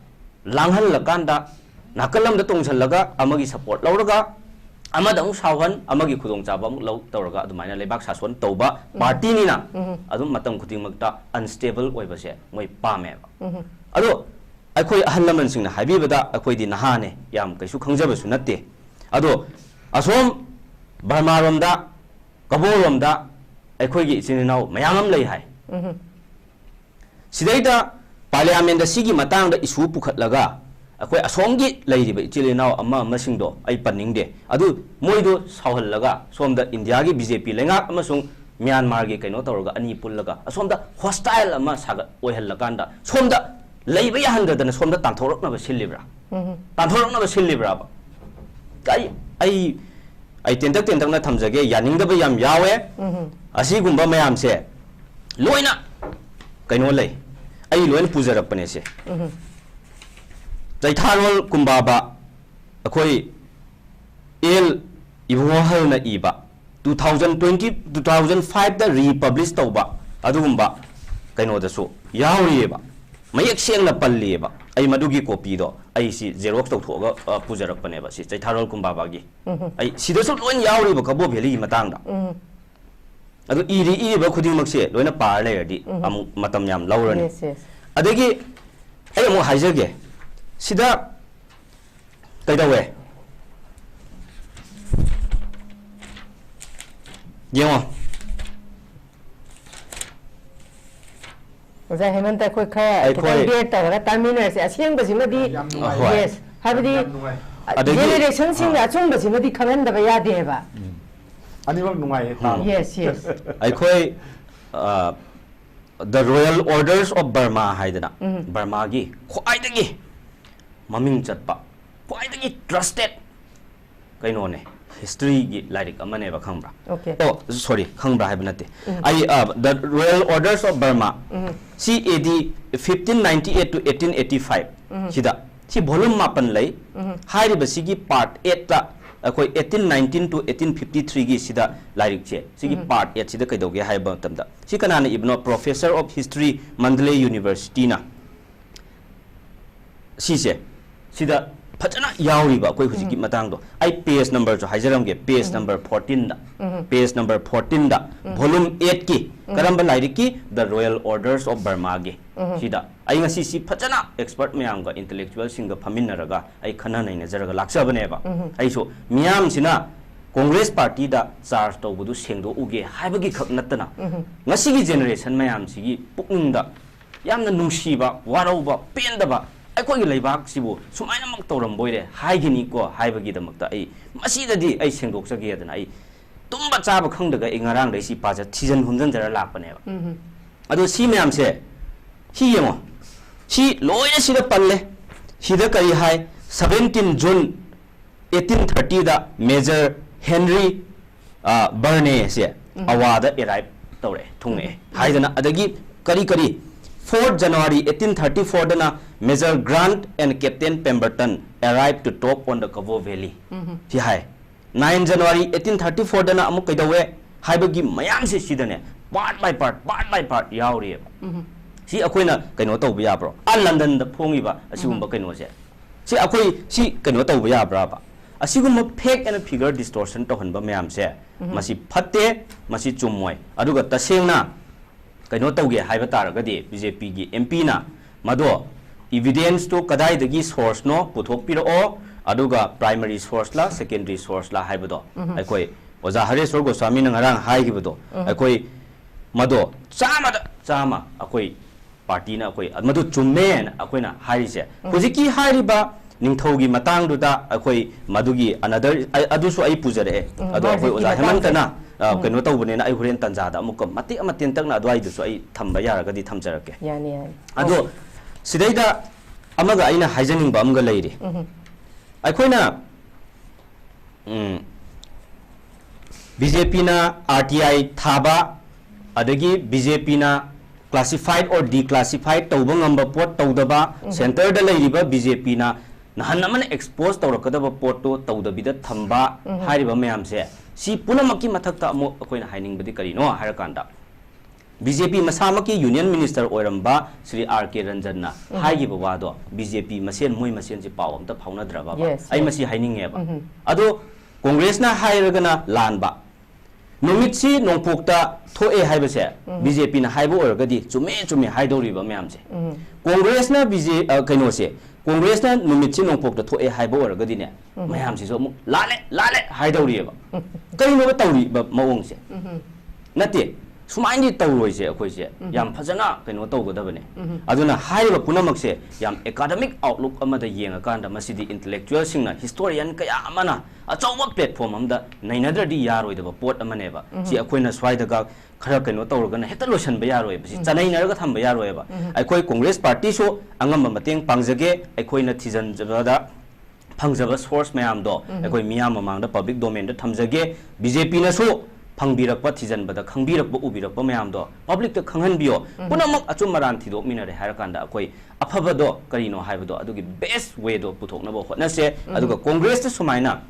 ꯂꯥꯡꯍꯜꯂꯀꯥꯟꯗ ꯅꯥꯀꯜ ꯑꯃꯗ ꯇꯣꯡꯁꯤꯜꯂꯒ ꯑꯃꯒꯤ support ꯂꯧꯔꯒ ꯑꯃꯗ ꯑꯃꯨꯛ ꯁꯥꯎꯍꯟ, ꯑꯃꯒꯤ ꯈꯨꯗꯣꯡꯆꯥꯕ ꯑꯃꯨꯛ ꯂꯧ ꯇꯧꯔꯒ ꯑꯗꯨꯃꯥꯏꯅ ꯂꯩꯕꯥꯛ ꯁꯥꯁꯣꯟ ꯇꯧꯕ party ꯅꯤꯅ ꯑꯗꯨꯝ ꯃꯇꯝ ꯈꯨꯗꯤꯡꯃꯛꯇ unstable ꯑꯣꯏꯕꯁꯦ ꯃꯣꯏ ꯄꯥꯝꯃꯦꯕ꯫ ꯑꯗꯣ ꯑꯩꯈꯣꯏ ꯑꯍꯜ ꯂꯃꯟꯁꯤꯡꯅ ꯍꯥꯏꯕꯤꯕꯗ ꯑꯩꯈꯣꯏꯗꯤ ꯅꯍꯥꯅꯦ, ꯌꯥꯝ ꯀꯩꯁꯨ ꯈꯪꯖꯕꯁꯨ ꯅꯠꯇꯦ꯫ ꯑꯗꯣ ꯑꯁꯣꯝ ꯕꯔꯃꯥꯔꯣꯝꯗ, ꯀꯕꯣꯔꯣꯝꯗ ꯑꯩꯈꯣꯏꯒꯤ ꯏꯆꯤꯟ ꯏꯅꯥꯎ ꯃꯌꯥꯝ ꯑꯃ ꯂꯩ ꯍꯥꯏ꯫ ꯁꯤꯗꯩꯗ parliament ꯗ ꯁꯤꯒꯤ ꯃꯇꯥꯡꯗ issue ꯄꯨꯈꯠꯂꯒ ꯑꯩꯈꯣꯏ ꯑꯁꯣꯝꯒꯤ ꯂꯩꯔꯤꯕ ꯏꯆꯤꯜ ꯏꯅꯥꯎ ꯑꯃ ꯑꯃꯁꯤꯡꯗꯣ ꯑꯩ ꯄꯟꯅꯤꯡꯗꯦ, ꯑꯗꯨ ꯃꯣꯏꯗꯣ ꯁꯥꯎꯍꯜꯂꯒ ꯁꯣꯝꯗ ꯏꯟꯗꯤꯌꯥꯒꯤ ꯕꯤ ꯖꯦ ꯄꯤ ꯂꯩꯉꯥꯛ ꯑꯃꯁꯨꯡ ꯃ꯭ꯌꯥꯟꯃꯥꯔꯒꯤ ꯀꯩꯅꯣ ꯇꯧꯔꯒ ꯑꯅꯤ ꯄꯨꯜꯂꯒ ꯑꯁꯣꯝꯗ hostile ꯑꯃ ꯁꯥꯒꯠ ꯑꯣꯏꯍꯜꯂꯀꯥꯟꯗ ꯁꯣꯝꯗ ꯂꯩꯕ ꯌꯥꯍꯟꯗꯗꯅ ꯁꯣꯝꯗ ꯇꯥꯟꯊꯣꯔꯛꯅꯕ ꯁꯤꯜꯂꯤꯕ꯭ꯔꯥ? ꯇꯥꯟꯊꯣꯔꯛꯅꯕ ꯁꯤꯜꯂꯤꯕ꯭ꯔꯥꯕ? ꯑꯩ, ꯑꯩ, ꯑꯩ ꯇꯦꯟꯇꯛ ꯇꯦꯟꯇꯛꯅ ꯊꯝꯖꯒꯦ, ꯌꯥꯅꯤꯡꯗꯕ ꯌꯥꯝ ꯌꯥꯎꯋꯦ꯫ ꯑꯁꯤꯒꯨꯝꯕ ꯃꯌꯥꯝꯁꯦ ꯂꯣꯏꯅ ꯀꯩꯅꯣ ꯂꯩ, ꯑꯩ ꯂꯣꯏꯅ ꯄꯨꯖꯔꯛꯄꯅꯦ ꯁꯦ꯫ ꯆꯩꯊꯥꯔꯣꯜ ꯀꯨꯝꯕꯥꯕ, ꯑꯩꯈꯣꯏ ꯑꯦꯜ ꯏꯕꯨꯡꯉꯣꯍꯜꯅ ꯏꯕ, two thousand twenty, two thousand five ꯗ republish ꯇꯧꯕ ꯑꯗꯨꯒꯨꯝꯕ ꯀꯩꯅꯣꯗꯁꯨ ꯌꯥꯎꯔꯤꯑꯕ, ꯃꯌꯦꯛ ꯁꯦꯡꯅ ꯄꯜꯂꯤꯑꯕ꯫ ꯑꯩ ꯃꯗꯨꯒꯤ ꯀꯣꯄꯤꯗꯣ ꯑꯩꯁꯤ ꯖꯦꯔꯣꯛꯁ ꯇꯧꯊꯣꯛꯑꯒ ꯑ, ꯄꯨꯖꯔꯛꯄꯅꯦꯕ, ꯁꯤ ꯆꯩꯊꯥꯔꯣꯜ ꯀꯨꯝꯕꯥꯕꯥꯒꯤ꯫ ꯑꯩ ꯁꯤꯗꯁꯨ ꯂꯣꯏ ꯌꯥꯎꯔꯤꯕ ꯀꯕꯣ ꯚꯦꯂꯤꯒꯤ ꯃꯇꯥꯡꯗ꯫ ꯑꯗꯨ ꯏꯔꯤ ꯏꯔꯤꯕ ꯈꯨꯗꯤꯡꯃꯛꯁꯦ ꯂꯣꯏꯅ ꯄꯥꯔ ꯂꯩꯔꯗꯤ ꯑꯃꯨꯛ ꯃꯇꯝ ꯌꯥꯝ ꯂꯧꯔꯅꯤ꯫ Yes, yes. ꯑꯗꯒꯤ ꯑꯩ ꯑꯃꯨꯛ ꯍꯥꯏꯖꯒꯦ, ꯁꯤꯗ ꯀꯩꯗꯧꯋꯦ? ꯌꯦꯡꯉꯣ꯫ ꯑꯣꯖꯥ ꯍꯦꯃꯟꯇ, ꯑꯩꯈꯣꯏ ꯈꯔ ꯑꯩꯈꯣꯏ ꯈꯤꯇꯪ ꯕꯦꯠ ꯇꯧꯔꯒ ꯇꯥꯃꯤꯟꯅꯔꯁꯦ꯫ ꯑꯁꯦꯡꯕꯁꯤꯃꯗꯤ, ꯍꯣꯏ꯫ Yes, ꯍꯥꯏꯕꯗꯤ, ꯌꯥꯝ ꯅꯨꯡꯉꯥꯏ꯫ ꯑꯗꯒꯤ ꯖꯦꯅꯦꯔꯦꯁꯟꯁꯤꯡꯅ ꯑꯆꯨꯝꯕꯁꯤꯃꯗꯤ ꯈꯪꯍꯟꯗꯕ ꯌꯥꯗꯦꯕ꯫ ꯑꯅꯤꯃꯛ ꯅꯨꯡꯉꯥꯏꯌꯦ ꯇꯥꯕ꯫ Yes, yes. ꯑꯩꯈꯣꯏ, ꯑ, The Royal Orders of Burma ꯍꯥꯏꯗꯅ ꯕꯔꯃꯥꯒꯤ ꯈ꯭ꯋꯥꯏꯗꯒꯤ ꯃꯃꯤꯡ ꯆꯠꯄ, ꯈ꯭ꯋꯥꯏꯗꯒꯤ ꯇ꯭ꯔꯁꯇꯦꯠ ꯀꯩꯅꯣꯅꯦ, ꯍꯤꯁꯇ꯭ꯔꯤꯒꯤ ꯂꯥꯏꯔꯤꯛ ꯑꯃꯅꯦꯕ, ꯈꯪꯕ꯭ꯔꯥ? Okay. ꯑꯣ, ꯁꯣꯔꯤ, ꯈꯪꯕ꯭ꯔꯥ ꯍꯥꯏꯕ ꯅꯠꯇꯦ꯫ ꯑꯩ, ꯑ, The Royal Orders of Burma, ꯁꯤ A D fifteen ninety eight to eighteen eighty five, ꯁꯤꯗ ꯁꯤ volume ꯃꯥꯄꯟ ꯂꯩ꯫ ꯍꯥꯏꯔꯤꯕꯁꯤꯒꯤ part eight ꯇ ꯑꯩꯈꯣꯏ eighteen nineteen to eighteen fifty three ꯒꯤ ꯁꯤꯗ ꯂꯥꯏꯔꯤꯛꯁꯦ, ꯁꯤꯒꯤ part eight ꯁꯤꯗ ꯀꯩꯗꯧꯒꯦ ꯍꯥꯏꯕ ꯃꯇꯝꯗ, ꯁꯤ ꯀꯅꯥꯅ ꯏꯕꯅꯣ? Professor of History, Mandalay University ꯅ ꯁꯤꯁꯦ, ꯁꯤꯗ ꯐꯖꯅ ꯌꯥꯎꯔꯤꯕ ꯑꯩꯈꯣꯏ ꯍꯧꯖꯤꯛꯀꯤ ꯃꯇꯥꯡꯗꯣ꯫ ꯑꯩ page number ꯁꯨ ꯍꯥꯏꯖꯔꯝꯒꯦ, page number fourteen ꯗ, page number fourteen ꯗ, volume eight ꯀꯤ, ꯀꯔꯝꯕ ꯂꯥꯏꯔꯤꯛꯀꯤ? The Royal Orders of Burma ꯒꯤ꯫ ꯁꯤꯗ ꯑꯩ ꯉꯁꯤ ꯁꯤ ꯐꯖꯅ expert ꯃꯌꯥꯝꯒ, intellectual ꯁꯤꯡꯒ ꯐꯝꯃꯤꯟꯅꯔꯒ ꯑꯩ ꯈꯟꯅ ꯅꯩꯅꯖꯔꯒ ꯂꯥꯛꯆꯕꯅꯦꯕ꯫ ꯑꯩꯁꯨ ꯃꯤꯌꯥꯝꯁꯤꯅ Congress party ꯗ charge ꯇꯧꯕꯗꯨ ꯁꯦꯡꯗꯣꯛꯎꯒꯦ ꯍꯥꯏꯕꯒꯤ ꯈꯛ ꯅꯠꯇꯅ, ꯉꯁꯤꯒꯤ generation ꯃꯌꯥꯝꯁꯤꯒꯤ ꯄꯨꯛꯅꯤꯡꯗ ꯌꯥꯝꯅ ꯅꯨꯡꯁꯤꯕ, ꯋꯥꯔꯧꯕ, ꯄꯦꯟꯗꯕ, ꯑꯩꯈꯣꯏꯒꯤ ꯂꯩꯕꯥꯛꯁꯤꯕꯨ ꯁꯨꯃꯥꯏꯅꯃꯛ ꯇꯧꯔꯝꯕꯣꯏꯔꯦ ꯍꯥꯏꯒꯤꯅꯤꯀꯣ ꯍꯥꯏꯕꯒꯤꯗꯃꯛꯇ ꯑꯩ ꯃꯁꯤꯗꯗꯤ ꯑꯩ ꯁꯦꯡꯗꯣꯛꯆꯒꯦꯗꯅ ꯑꯩ ꯇꯨꯝꯕ ꯆꯥꯕ ꯈꯪꯗꯒ ꯑꯩ ꯉꯔꯥꯡꯗꯩ ꯁꯤ ꯄꯥꯖ-, ꯊꯤꯖꯟ ꯍꯨꯝꯖꯟꯖꯔ ꯂꯥꯛꯄꯅꯦꯕ꯫ ꯑꯗꯣ ꯁꯤ ꯃꯌꯥꯝꯁꯦ, ꯁꯤ ꯌꯦꯡꯉꯣ, ꯁꯤ ꯂꯣꯏꯅ ꯁꯤꯗ ꯄꯜꯂꯦ꯫ ꯁꯤꯗ ꯀꯔꯤ ꯍꯥꯏ? Seventeen June eighteen thirty ꯗ Major Henry, ꯑ, Byrne ꯁꯦ ꯑꯋꯥꯗ arrive ꯇꯧꯔꯛꯑꯦ, ꯊꯨꯡꯉꯛꯑꯦ ꯍꯥꯏꯗꯅ, ꯑꯗꯒꯤ ꯀꯔꯤ ꯀꯔꯤ, fourth January eighteen thirty four ꯗꯅ Major Grant and Captain Pemberton arrived to top on the Kabo Valley ꯁꯤ ꯍꯥꯏ꯫ Nine January eighteen thirty four ꯗꯅ ꯑꯃꯨꯛ ꯀꯩꯗꯧꯋꯦ ꯍꯥꯏꯕꯒꯤ ꯃꯌꯥꯝꯁꯦ ꯁꯤꯗꯅꯦ part by part, part by part ꯌꯥꯎꯔꯤꯑꯕ꯫ ꯁꯤ ꯑꯩꯈꯣꯏꯅ ꯀꯩꯅꯣ ꯇꯧꯕ ꯌꯥꯕ꯭ꯔꯣ? ꯑꯥ ꯂꯟꯗꯟꯗ ꯐꯣꯡꯉꯤꯕ ꯑꯁꯤꯒꯨꯝꯕ ꯀꯩꯅꯣꯁꯦ, ꯁꯤ ꯑꯩꯈꯣꯏ ꯁꯤ ꯀꯩꯅꯣ ꯇꯧꯕ ꯌꯥꯕ꯭ꯔꯥꯕ? ꯑꯁꯤꯒꯨꯝꯕ fact and figure distortion ꯇꯧꯍꯟꯕ ꯃꯌꯥꯝꯁꯦ, ꯃꯁꯤ ꯐꯠꯇꯦ, ꯃꯁꯤ ꯆꯨꯝꯃꯣꯏ꯫ ꯑꯗꯨꯒ ꯇꯁꯦꯡꯅ ꯀꯩꯅꯣ ꯇꯧꯒꯦ ꯍꯥꯏꯕ ꯇꯥꯔꯒꯗꯤ, ꯕꯤ ꯖꯦ ꯄꯤꯒꯤ ꯑꯦꯝ ꯄꯤꯅ ꯃꯗꯣ, evidence ꯇꯣ ꯀꯗꯥꯏꯗꯒꯤ source ꯅꯣ ꯄꯨꯊꯣꯛꯄꯤꯔꯛꯑꯣ, ꯑꯗꯨꯒ primary source ꯂ, secondary source ꯂ ꯍꯥꯏꯕꯗꯣ, ꯑꯩꯈꯣꯏ ꯑꯣꯖꯥ ꯍꯔꯦꯁ꯭ꯋꯔ ꯒꯣꯁ꯭ꯋꯥꯃꯤꯅ ꯉꯔꯥꯡ ꯍꯥꯏꯈꯤꯕꯗꯣ, ꯑꯩꯈꯣꯏ ꯃꯗꯣ ꯆꯥꯝꯃꯗ ꯆꯥꯝꯃ ꯑꯩꯈꯣꯏ party ꯅ ꯑꯩꯈꯣꯏ ꯃꯗꯨ ꯆꯨꯝꯃꯦꯅ ꯑꯩꯈꯣꯏꯅ ꯍꯥꯏꯔꯤꯁꯦ꯫ ꯍꯧꯖꯤꯛꯀꯤ ꯍꯥꯏꯔꯤꯕ ꯅꯤꯡꯊꯧꯒꯤ ꯃꯇꯥꯡꯗꯨꯗ ꯑꯩꯈꯣꯏ ꯃꯗꯨꯒꯤ another, ꯑ-, ꯑꯗꯨꯁꯨ ꯑꯩ ꯄꯨꯖꯔꯛꯑꯦ꯫ ꯎꯝ, ꯑꯗꯣ ꯑꯩꯈꯣꯏ ꯍꯧꯖꯤꯛꯀꯤ ꯑꯣꯖꯥ ꯃꯇꯥꯡꯁꯦ꯫ ꯍꯦꯃꯟꯇꯅ, ꯑ, ꯎꯝ꯫ ꯀꯩꯅꯣ ꯇꯧꯕꯅꯤꯅ, ꯑꯩ ꯍꯣꯔꯦꯟ ꯇꯟꯖꯥꯗ ꯑꯃꯨꯛꯀ ꯃꯇꯦꯛ ꯑꯃ ꯇꯦꯟꯇꯛꯅ ꯑꯗꯨꯋꯥꯏꯗꯨꯁꯨ ꯑꯩ ꯊꯝꯕ ꯌꯥꯔꯒꯗꯤ ꯊꯝꯖꯔꯛꯀꯦ꯫ ꯌꯥꯅꯤ, ꯌꯥꯅꯤ꯫ ꯑꯗꯣ ꯑꯣ꯫ ꯁꯤꯗꯩꯗ ꯑꯃꯒ ꯑꯩꯅ ꯍꯥꯏꯖꯅꯤꯡꯕ ꯑꯃꯒ ꯂꯩꯔꯤ꯫ ꯎꯝ꯫ ꯑꯩꯈꯣꯏꯅ, ꯎꯝ, ꯕꯤ ꯖꯦ ꯄꯤꯅ ꯑꯥꯔ ꯇꯤ ꯑꯥꯏ ꯊꯥꯕ, ꯑꯗꯒꯤ ꯕꯤ ꯖꯦ ꯄꯤꯅ classified or declassified ꯇꯧꯕ ꯉꯝꯕ ꯄꯣꯠ ꯇꯧꯗꯕ, ꯎꯝ꯫ Centre ꯗ ꯂꯩꯔꯤꯕ ꯕꯤ ꯖꯦ ꯄꯤꯅ ꯅꯍꯥꯟ ꯑꯃꯅ expose ꯇꯧꯔꯛꯀꯗꯕ ꯄꯣꯠꯇꯣ ꯇꯧꯗꯕꯤꯗ ꯊꯝꯕ, ꯎꯝ꯫ ꯍꯥꯏꯔꯤꯕ ꯃꯌꯥꯝꯁꯦ, ꯁꯤ ꯄꯨꯝꯅꯃꯛꯀꯤ ꯃꯊꯛꯇ ꯑꯃꯨꯛ ꯑꯩꯈꯣꯏꯅ ꯍꯥꯏꯅꯤꯡꯕꯗꯤ ꯀꯔꯤꯅꯣ ꯍꯥꯏꯔꯀꯥꯟꯗ, ꯕꯤ ꯖꯦ ꯄꯤ ꯃꯁꯥꯃꯛꯀꯤ Union Minister ꯑꯣꯏꯔꯝꯕ ꯁ꯭ꯔꯤ ꯑꯥꯔ ꯀꯦ ꯔꯟꯖꯟꯅ ꯎꯝ꯫ ꯍꯥꯏꯈꯤꯕ ꯋꯥꯗꯣ, ꯕꯤ ꯖꯦ ꯄꯤ ꯃꯁꯦꯟ, ꯃꯣꯏ ꯃꯁꯦꯟꯁꯦ ꯄꯥꯎ ꯑꯝꯇ ꯐꯥꯎꯅꯗ꯭ꯔꯕ? Yes, ꯑꯩ yes꯫ ꯃꯁꯤ ꯍꯥꯏꯅꯤꯡꯉꯦꯕ꯫ ꯎꯝ꯫ ꯑꯗꯣ ꯀꯣꯡꯒ꯭ꯔꯦꯁꯅ ꯍꯥꯏꯔꯒꯅ ꯂꯥꯟꯕ, ꯅꯨꯃꯤꯠꯁꯤ ꯅꯣꯡꯄꯣꯛꯇ ꯊꯣꯛꯑꯦ ꯍꯥꯏꯕꯁꯦ ꯎꯝ꯫ ꯕꯤ ꯖꯦ ꯄꯤꯅ ꯍꯥꯏꯕ ꯑꯣꯏꯔꯒꯗꯤ ꯆꯨꯝꯃꯦ, ꯆꯨꯝꯃꯦ ꯍꯥꯏꯗꯧꯔꯤꯕ ꯃꯌꯥꯝꯁꯦ꯫ ꯎꯝ꯫ ꯀꯣꯡꯒ꯭ꯔꯦꯁꯅ ꯕꯤ ꯖꯦ-, ꯑ, ꯀꯩꯅꯣꯁꯦ, ꯀꯣꯡꯒ꯭ꯔꯦꯁꯅ ꯅꯨꯃꯤꯠꯁꯤ ꯅꯣꯡꯄꯣꯛꯇ ꯊꯣꯛꯑꯦ ꯍꯥꯏꯕ ꯑꯣꯏꯔꯒꯗꯤꯅꯦ, ꯎꯝ꯫ ꯃꯌꯥꯝꯁꯤꯁꯨ ꯑꯃꯨꯛ ꯂꯥꯜꯂꯦ, ꯂꯥꯜꯂꯦ ꯍꯥꯏꯗꯧꯔꯤꯑꯕ꯫ ꯀꯔꯤꯅꯣꯕ ꯇꯧꯔꯤꯕ ꯃꯑꯣꯡꯁꯦ? ꯎꯝ꯫ ꯅꯠꯇꯦ, ꯁꯨꯃꯥꯏꯅꯗꯤ ꯇꯧꯔꯣꯏꯁꯦ ꯑꯩꯈꯣꯏꯁꯦ꯫ ꯎꯝ꯫ ꯌꯥꯝ ꯐꯖꯅ ꯀꯩꯅꯣ ꯇꯧꯒꯗꯕꯅꯦ꯫ ꯎꯝ꯫ ꯑꯗꯨꯅ ꯍꯥꯏꯔꯤꯕ ꯄꯨꯝꯅꯃꯛꯁꯦ ꯌꯥꯝ academic outlook ꯑꯃꯗ ꯌꯦꯡꯉꯀꯥꯟꯗ, ꯃꯁꯤꯗꯤ intellectual ꯁꯤꯡꯅ, historian ꯀꯌꯥ ꯑꯃꯅ ꯑꯆꯧꯕ platform ꯑꯃꯗ ꯅꯩꯅꯗ꯭ꯔꯗꯤ ꯌꯥꯔꯣꯏꯗꯕ ꯄꯣꯠ ꯑꯃꯅꯦꯕ꯫ ꯎꯝ꯫ ꯁꯤ ꯑꯩꯈꯣꯏꯅ ꯁ꯭ꯋꯥꯏꯗꯒ ꯈꯔ ꯀꯩꯅꯣ ꯇꯧꯔꯒꯅ ꯍꯦꯛꯇ ꯂꯣꯏꯁꯤꯟꯕ ꯌꯥꯔꯣꯏꯕ, ꯁꯤ ꯎꯝ꯫ ꯆꯅꯩꯅꯔꯒ ꯊꯝꯕ ꯌꯥꯔꯣꯏꯕ꯫ ꯎꯝ꯫ ꯑꯩꯈꯣꯏ ꯀꯣꯡꯒ꯭ꯔꯦꯁ ꯄꯥꯔꯇꯤꯁꯨ ꯑꯉꯝꯕ ꯃꯇꯦꯡ ꯄꯥꯡꯖꯒꯦ, ꯑꯩꯈꯣꯏꯅ ꯊꯤꯖꯤꯟꯖꯕꯗ ꯐꯪꯖꯕ source ꯃꯌꯥꯝꯗꯣ ꯎꯝ꯫ ꯑꯩꯈꯣꯏ ꯃꯤꯌꯥꯝ ꯃꯃꯥꯡꯗ public domain ꯗ ꯊꯝꯖꯒꯦ꯫ ꯕꯤ ꯖꯦ ꯄꯤꯅꯁꯨ ꯐꯪꯕꯤꯔꯛꯄ, ꯊꯤꯖꯤꯟꯕꯗ ꯈꯪꯕꯤꯔꯛꯄ, ꯎꯕꯤꯔꯛꯄ ꯃꯌꯥꯝꯗꯣ public ꯇ ꯈꯪꯍꯟꯕꯤꯌꯣ꯫ ꯎꯝ꯫ ꯄꯨꯝꯅꯃꯛ ꯑꯆꯨꯝ ꯑꯔꯥꯟ ꯊꯤꯗꯣꯛꯃꯤꯟꯅꯔꯦ ꯍꯥꯏꯔꯀꯥꯟꯗ ꯑꯩꯈꯣꯏ ꯑꯐꯕꯗꯣ ꯀꯔꯤꯅꯣ ꯍꯥꯏꯕꯗꯣ ꯑꯗꯨꯒꯤ best way ꯗꯣ ꯄꯨꯊꯣꯛꯅꯕ ꯍꯣꯠꯅꯁꯦ꯫ ꯎꯝ꯫ ꯑꯗꯨꯒ ꯀꯣꯡꯒ꯭ꯔꯦꯁꯇ ꯁꯨꯃꯥꯏꯅ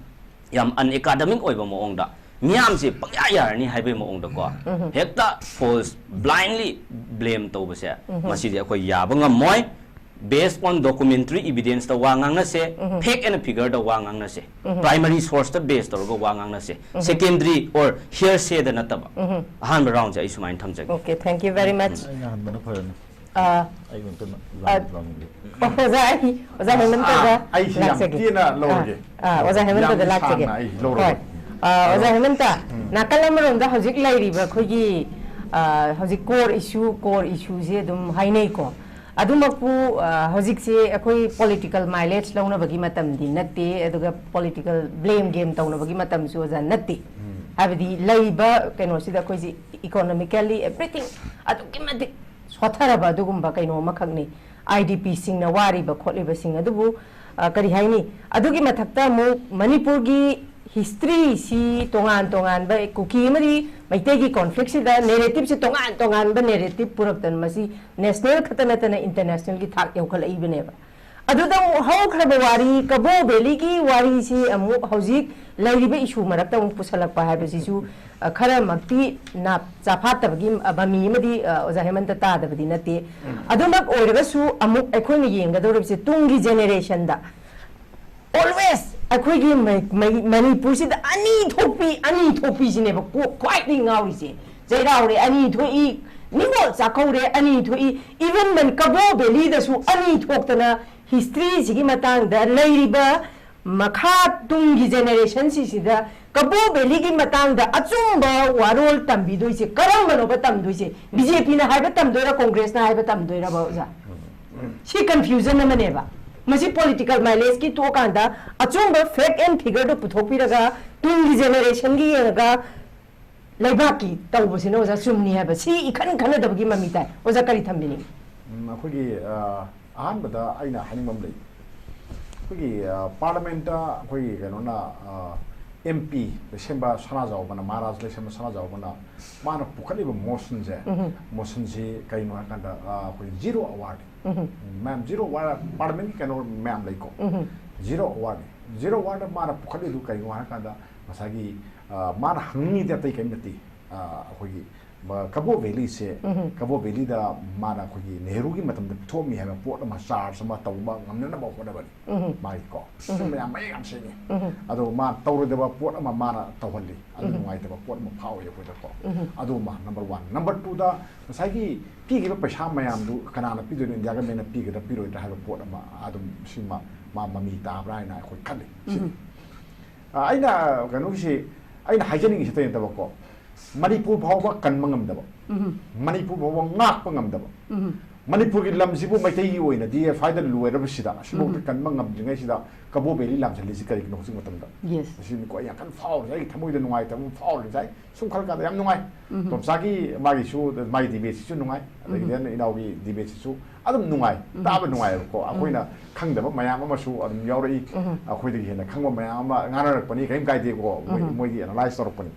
ꯌꯥꯝ unacademic ꯑꯣꯏꯕ ꯃꯑꯣꯡꯗ ꯃꯤꯌꯥꯝꯁꯦ ꯄꯪꯌꯥ ꯌꯥꯔꯅꯤ ꯍꯥꯏꯕꯒꯤ ꯃꯑꯣꯡꯗꯀꯣ, ꯍꯦꯛꯇ false, blindly blame ꯇꯧꯕꯁꯦ, ꯃꯁꯤꯗꯤ ꯑꯩꯈꯣꯏ ꯌꯥꯕ ꯉꯝꯃꯣꯏ꯫ Based on documentary evidence-ꯇ ꯋꯥ ꯉꯥꯡꯅꯁꯦ, fact and figure-ꯗ ꯋꯥ ꯉꯥꯡꯅꯁꯦ, primary source-ꯇ base ꯇꯧꯔꯒ ꯋꯥ ꯉꯥꯡꯅꯁꯦ, secondary or hearsay-ꯗ ꯅꯠꯇꯕ꯫ ꯑꯍꯥꯟꯕ round-ꯁꯦ ꯑꯩ ꯁꯨꯃꯥꯏꯅ ꯊꯝꯖꯒꯦ꯫ Okay, thank you very much. ꯑꯩꯅ ꯍꯟꯕꯅ ꯐꯔꯅꯤ꯫ ꯑ, ꯑꯩ ꯑꯝꯇ ꯑ, ꯑꯣ, ꯑꯣꯖꯥ, ꯑꯩ, ꯑꯣꯖꯥ ꯍꯦꯃꯟꯇꯗ ꯑꯩꯁꯦ ꯌꯥꯝ ꯂꯥꯛꯆꯒꯦ꯫ ꯇꯦꯟꯅ ꯂꯧꯔꯒꯦ꯫ ꯑꯥ, ꯑꯣꯖꯥ ꯍꯦꯃꯟꯇꯗ ꯌꯥꯝ ꯂꯥꯛꯆꯒꯦ꯫ ꯁꯥꯡꯅ ꯑꯩ ꯂꯧꯔꯒꯦ꯫ ꯍꯣꯏ꯫ ꯑ, ꯑꯣꯖꯥ ꯍꯦꯃꯟꯇ, ꯅꯥꯀꯜ ꯑꯃꯔꯣꯝꯗ ꯍꯧꯖꯤꯛ ꯂꯩꯔꯤꯕ ꯑꯩꯈꯣꯏꯒꯤ, ꯑ, ꯍꯧꯖꯤꯛ core issue, core issue-ꯁꯦ ꯑꯗꯨꯝ ꯍꯥꯏꯅꯩꯀꯣ꯫ ꯑꯗꯨꯃꯛꯄꯨ, ꯑ, ꯍꯧꯖꯤꯛꯁꯦ ꯑꯩꯈꯣꯏ political mileage ꯂꯧꯅꯕꯒꯤ ꯃꯇꯝꯗꯤ ꯅꯠꯇꯦ, ꯑꯗꯨꯒ political blame game ꯇꯧꯅꯕꯒꯤ ꯃꯇꯝꯁꯨ, ꯑꯣꯖꯥ, ꯅꯠꯇꯦ꯫ ꯍꯥꯏꯕꯗꯤ ꯂꯩꯔꯤꯕ ꯀꯩꯅꯣꯁꯤꯗ ꯑꯩꯈꯣꯏꯁꯤ economically everything ꯑꯗꯨꯛꯀꯤ ꯃꯇꯤꯛ ꯁꯣꯠꯊꯔꯕ ꯑꯗꯨꯒꯨꯝꯕ ꯀꯩꯅꯣ ꯑꯃꯈꯛꯅꯤ꯫ IDP-ꯁꯤꯡꯅ ꯋꯥꯔꯤꯕ ꯈꯣꯠꯂꯤꯕꯁꯤꯡ ꯑꯗꯨꯕꯨ, ꯑ, ꯀꯔꯤ ꯍꯥꯏꯅꯤ? ꯑꯗꯨꯒꯤ ꯃꯊꯛꯇ ꯑꯃꯨꯛ ꯃꯅꯤꯄꯨꯔꯒꯤ history-ꯁꯤ ꯇꯣꯉꯥꯟ ꯇꯣꯉꯥꯟꯕ, ꯀꯨꯀꯤ ꯑꯃꯗꯤ ꯃꯩꯇꯩꯒꯤ conflict-ꯁꯤꯗ narrative-ꯁꯤ ꯇꯣꯉꯥꯟ ꯇꯣꯉꯥꯟꯕ narrative ꯄꯨꯔꯛꯇꯅ ꯃꯁꯤ national ꯈꯛꯇ ꯅꯠꯇꯅ international-ꯒꯤ ꯊꯥꯛ ꯌꯧꯈꯠꯂꯛꯏꯕꯅꯦꯕ꯫ ꯑꯗꯨꯗ ꯑꯃꯨꯛ ꯍꯧꯈ꯭ꯔꯕ ꯋꯥꯔꯤ, ꯀꯕꯣ ꯚꯦꯂꯤꯒꯤ ꯋꯥꯔꯤꯁꯤ ꯑꯃꯨꯛ ꯍꯧꯖꯤꯛ ꯂꯩꯔꯤꯕ issue ꯃꯔꯛꯇ ꯑꯃꯨꯛ ꯄꯨꯁꯜꯂꯛꯄ ꯍꯥꯏꯕꯁꯤꯁꯨ, ꯑ, ꯈꯔꯃꯛꯇꯤ ꯅꯥꯞ ꯆꯥꯐꯥꯠꯇꯕꯒꯤ, ꯑ, ꯃꯃꯤ ꯑꯃꯗꯤ, ꯑ, ꯑꯣꯖꯥ ꯍꯦꯃꯟꯇ ꯇꯥꯗꯕꯗꯤ ꯅꯠꯇꯦ꯫ ꯑꯗꯨꯃꯛ ꯑꯣꯏꯔꯒꯁꯨ ꯑꯃꯨꯛ ꯑꯩꯈꯣꯏꯅ ꯌꯦꯡꯒꯗꯧꯔꯤꯕꯁꯤ ꯇꯨꯡꯒꯤ generation-ꯗ always ꯑꯩꯈꯣꯏꯒꯤ ꯃ-, ꯃ-, ꯃꯅꯤꯄꯨꯔꯁꯤꯗ ꯑꯅꯤ ꯊꯣꯛꯄꯤ, ꯑꯅꯤ ꯊꯣꯛꯄꯤꯁꯤꯅꯦꯕ ꯀꯣꯛ ꯈ꯭ꯋꯥꯏꯗꯒꯤ ꯉꯥꯎꯔꯤꯁꯦ꯫ ꯆꯩꯔꯥꯎꯔꯦ ꯑꯅꯤ ꯊꯣꯛꯏ, ꯅꯤꯉꯣꯜ ꯆꯥꯛꯀꯧꯔꯦ ꯑꯅꯤ ꯊꯣꯛꯏ, even ꯃꯅꯤ-, ꯀꯕꯣ ꯚꯦꯂꯤꯗꯁꯨ ꯑꯅꯤ ꯊꯣꯛꯇꯅ history-ꯁꯤꯒꯤ ꯃꯇꯥꯡꯗ ꯂꯩꯔꯤꯕ ꯃꯈꯥ ꯇꯨꯡꯒꯤ generation-ꯁꯤꯡꯁꯤꯗ ꯀꯕꯣ ꯚꯦꯂꯤꯒꯤ ꯃꯇꯥꯡꯗ ꯑꯆꯨꯝꯕ ꯋꯥꯔꯣꯜ ꯇꯝꯕꯤꯗꯣꯏꯁꯦ ꯀꯔꯝꯕꯅꯣꯕ ꯇꯝꯗꯣꯏꯁꯦ? BJP-ꯅ ꯍꯥꯏꯕ ꯇꯝꯗꯣꯏꯔꯥ, Congress-ꯅ ꯍꯥꯏꯕ ꯇꯝꯗꯣꯏꯔꯕ, ꯑꯣꯖꯥ? ꯁꯤ confusion ꯑꯃꯅꯦꯕ꯫ ꯃꯁꯤ political mileage-ꯀꯤ ꯇꯣꯛꯑꯀꯥꯟꯗ ꯑꯆꯨꯝꯕ fact and figure-ꯗꯣ ꯄꯨꯊꯣꯛꯄꯤꯔꯒ ꯇꯨꯡꯒꯤ generation-ꯒꯤ ꯌꯦꯡꯉꯒ ꯂꯩꯕꯥꯛꯀꯤ ꯇꯧꯕꯁꯤꯅ, ꯑꯣꯖꯥ, ꯆꯨꯝꯅꯤ ꯍꯥꯏꯕ ꯁꯤ ꯏꯈꯟ ꯈꯟꯅꯗꯕꯒꯤ ꯃꯃꯤ ꯇꯥꯏ꯫ ꯑꯣꯖꯥ, ꯀꯔꯤ ꯊꯝꯕꯤꯅꯤꯡꯉꯤ? ꯎꯝ, ꯑꯩꯈꯣꯏꯒꯤ, ꯑ, ꯑꯍꯥꯟꯕꯗ ꯑꯩꯅ ꯍꯥꯏꯅꯤꯡꯕ ꯑꯃ ꯂꯩ꯫ ꯑꯩꯈꯣꯏꯒꯤ, ꯑ, parliament-ꯇ ꯑꯩꯈꯣꯏꯒꯤ ꯀꯩꯅꯣꯅ, ꯑ, MP ꯂꯩꯁꯦꯝꯕ ꯁꯅꯥꯖꯥꯎꯕꯅ, ꯃꯍꯥꯔꯥꯖ ꯂꯩꯁꯦꯝꯕ ꯁꯅꯥꯖꯥꯎꯕꯅ ꯃꯥꯅ ꯄꯨꯈꯠꯂꯤꯕ motion-ꯁꯦ, motion-ꯁꯤ ꯀꯩꯅꯣ ꯍꯥꯏꯔꯀꯥꯟꯗ, ꯑ, ꯑꯩꯈꯣꯏ zero hour-ꯅꯤ꯫ ꯃꯌꯥꯝ, zero hour, parliament-ꯀꯤ ꯀꯩꯅꯣ ꯃꯌꯥꯝ ꯂꯩꯀꯣ꯫ Zero hour-ꯅꯤ꯫ Zero hour-ꯗ ꯃꯥꯅ ꯄꯨꯈꯠꯂꯤꯗꯨ ꯀꯩꯅꯣ ꯍꯥꯏꯔꯀꯥꯟꯗ ꯉꯁꯥꯏꯒꯤ ꯑ, ꯃꯥꯅ ꯍꯪꯅꯤꯡꯉꯤꯗꯤ ꯑꯇꯩ ꯀꯔꯤꯝ ꯅꯠꯇꯦ꯫ ꯑ, ꯑꯩꯈꯣꯏꯒꯤ ꯃ-, ꯀꯕꯣ ꯚꯦꯂꯤꯁꯦ, ꯎꯝ꯫ ꯀꯕꯣ ꯚꯦꯂꯤꯗ ꯃꯥꯅ ꯑꯩꯈꯣꯏꯒꯤ ꯅꯦꯍꯔꯨꯒꯤ ꯃꯇꯝꯗ ꯄꯤꯊꯣꯛꯑꯝꯃꯤ ꯍꯥꯏꯕ ꯄꯣꯠ ꯑꯃ, ꯆꯥꯔꯖ ꯑꯃ ꯇꯧꯕ ꯉꯝꯅꯅꯕ ꯍꯣꯠꯅꯕꯅꯤ꯫ ꯎꯝ꯫ ꯃꯥꯒꯤꯀꯣ꯫ ꯎꯝ꯫ ꯁꯤ ꯃꯌꯥꯝ ꯃꯌꯦꯛ ꯌꯥꯝ ꯁꯦꯡꯉꯤ꯫ ꯎꯝ꯫ ꯑꯗꯣ ꯃꯥ ꯇꯧꯔꯣꯏꯗꯕ ꯄꯣꯠ ꯑꯃ ꯃꯥꯅ ꯇꯧꯍꯜꯂꯤ꯫ ꯑꯗꯨ ꯎꯝ꯫ ꯅꯨꯡꯉꯥꯏꯇꯕ ꯄꯣꯠ ꯑꯃ ꯐꯥꯎꯏ ꯑꯩꯈꯣꯏꯗꯀꯣ꯫ ꯎꯝ꯫ ꯑꯗꯨ ꯑꯃ number one꯫ Number twoꯗ ꯉꯁꯥꯏꯒꯤ ꯄꯤꯈꯤꯕ ꯄꯩꯁꯥ ꯃꯌꯥꯝꯗꯨ ꯀꯅꯥꯅ ꯄꯤꯗꯣꯏꯅꯣ, ꯏꯟꯗꯤꯌꯥ ꯒꯃꯦꯟꯅ ꯄꯤꯒꯗ꯭ꯔꯥ ꯄꯤꯔꯣꯏꯗ꯭ꯔꯥ ꯍꯥꯏꯕ ꯄꯣꯠ ꯑꯃ ꯑꯗꯨꯝ ꯁꯤꯃ ꯃꯥ ꯃꯃꯤ ꯇꯥꯕ꯭ꯔꯥ ꯍꯥꯏꯅ ꯑꯩꯈꯣꯏ ꯈꯜꯂꯤ꯫ ꯁꯤꯅꯤ꯫ ꯎꯝ꯫ ꯑ, ꯑꯩꯅ ꯀꯩꯅꯣꯒꯤꯁꯤ, ꯑꯩꯅ ꯍꯥꯏꯖꯅꯤꯡꯉꯤꯁꯤ ꯑꯇꯩ ꯅꯠꯇꯕꯀꯣ, ꯃꯅꯤꯄꯨꯔ ꯐꯥꯎꯕ ꯀꯟꯕ ꯉꯝꯗꯕ, ꯎꯝ꯫ ꯃꯅꯤꯄꯨꯔ ꯐꯥꯎꯕ ꯉꯥꯛꯄ ꯉꯝꯗꯕ, ꯎꯝ꯫ ꯃꯅꯤꯄꯨꯔꯒꯤ ꯂꯝꯁꯤꯕꯨ ꯃꯩꯇꯩꯒꯤ ꯑꯣꯏꯅꯗꯤ ꯁ꯭ꯋꯥꯏꯗ ꯂꯣꯏꯔꯕꯁꯤꯗ ꯑꯁꯤꯐꯥꯎꯗ ꯎꯝ꯫ ꯀꯟꯕ ꯉꯝꯗ꯭ꯔꯤꯉꯩꯁꯤꯗ ꯀꯕꯣ ꯚꯦꯂꯤ ꯂꯥꯟꯁꯤꯜꯂꯤꯁꯤ ꯀꯔꯤꯒꯤꯅꯣ ꯍꯧꯖꯤꯛ ꯃꯇꯝꯗ? Yes꯫ ꯑꯁꯤꯅꯤꯀꯣ ꯑꯩ ꯌꯥꯝ ꯀꯟꯅ ꯐꯥꯎꯔꯤꯁꯦ, ꯑꯩꯒꯤ ꯊꯃꯣꯏꯗ ꯅꯨꯡꯉꯥꯏꯇꯕ ꯑꯃ ꯐꯥꯎꯔꯤꯁꯦ꯫ ꯑꯩ ꯁꯨꯝ ꯈꯜꯂ ꯀꯥꯟꯗ ꯌꯥꯝ ꯅꯨꯡꯉꯥꯏ꯫ ꯎꯝ꯫ ꯇꯣꯝꯆꯥꯒꯤ ꯃꯥꯒꯤꯁꯨ, ꯃꯥꯒꯤ debateꯁꯤꯁꯨ ꯅꯨꯡꯉꯥꯏ, ꯑꯗꯒꯤꯗꯤ ꯎꯝ꯫ ꯏꯅꯥꯎꯒꯤ debateꯁꯤꯁꯨ ꯑꯗꯨꯝ ꯅꯨꯡꯉꯥꯏ, ꯎꯝ꯫ ꯇꯥꯕ ꯅꯨꯡꯉꯥꯏꯕꯀꯣ꯫ ꯎꯝ꯫ ꯑꯩꯈꯣꯏꯅ ꯈꯪꯗꯕ ꯃꯌꯥꯝ ꯑꯃꯁꯨ ꯑꯗꯨꯝ ꯌꯥꯎꯔꯛꯏ꯫ ꯎꯝ꯫ ꯑꯩꯈꯣꯏꯗꯒꯤ ꯍꯦꯟꯅ ꯈꯪꯕ ꯃꯌꯥꯝ ꯑꯃ ꯉꯥꯡꯅꯔꯛꯄꯅꯤ, ꯀꯔꯤꯝ ꯀꯥꯏꯗꯦꯀꯣ꯫ ꯃꯣꯏ, ꯎꯝ꯫ ꯃꯣꯏꯒꯤ analyse ꯇꯧꯔꯛꯄꯅꯤ꯫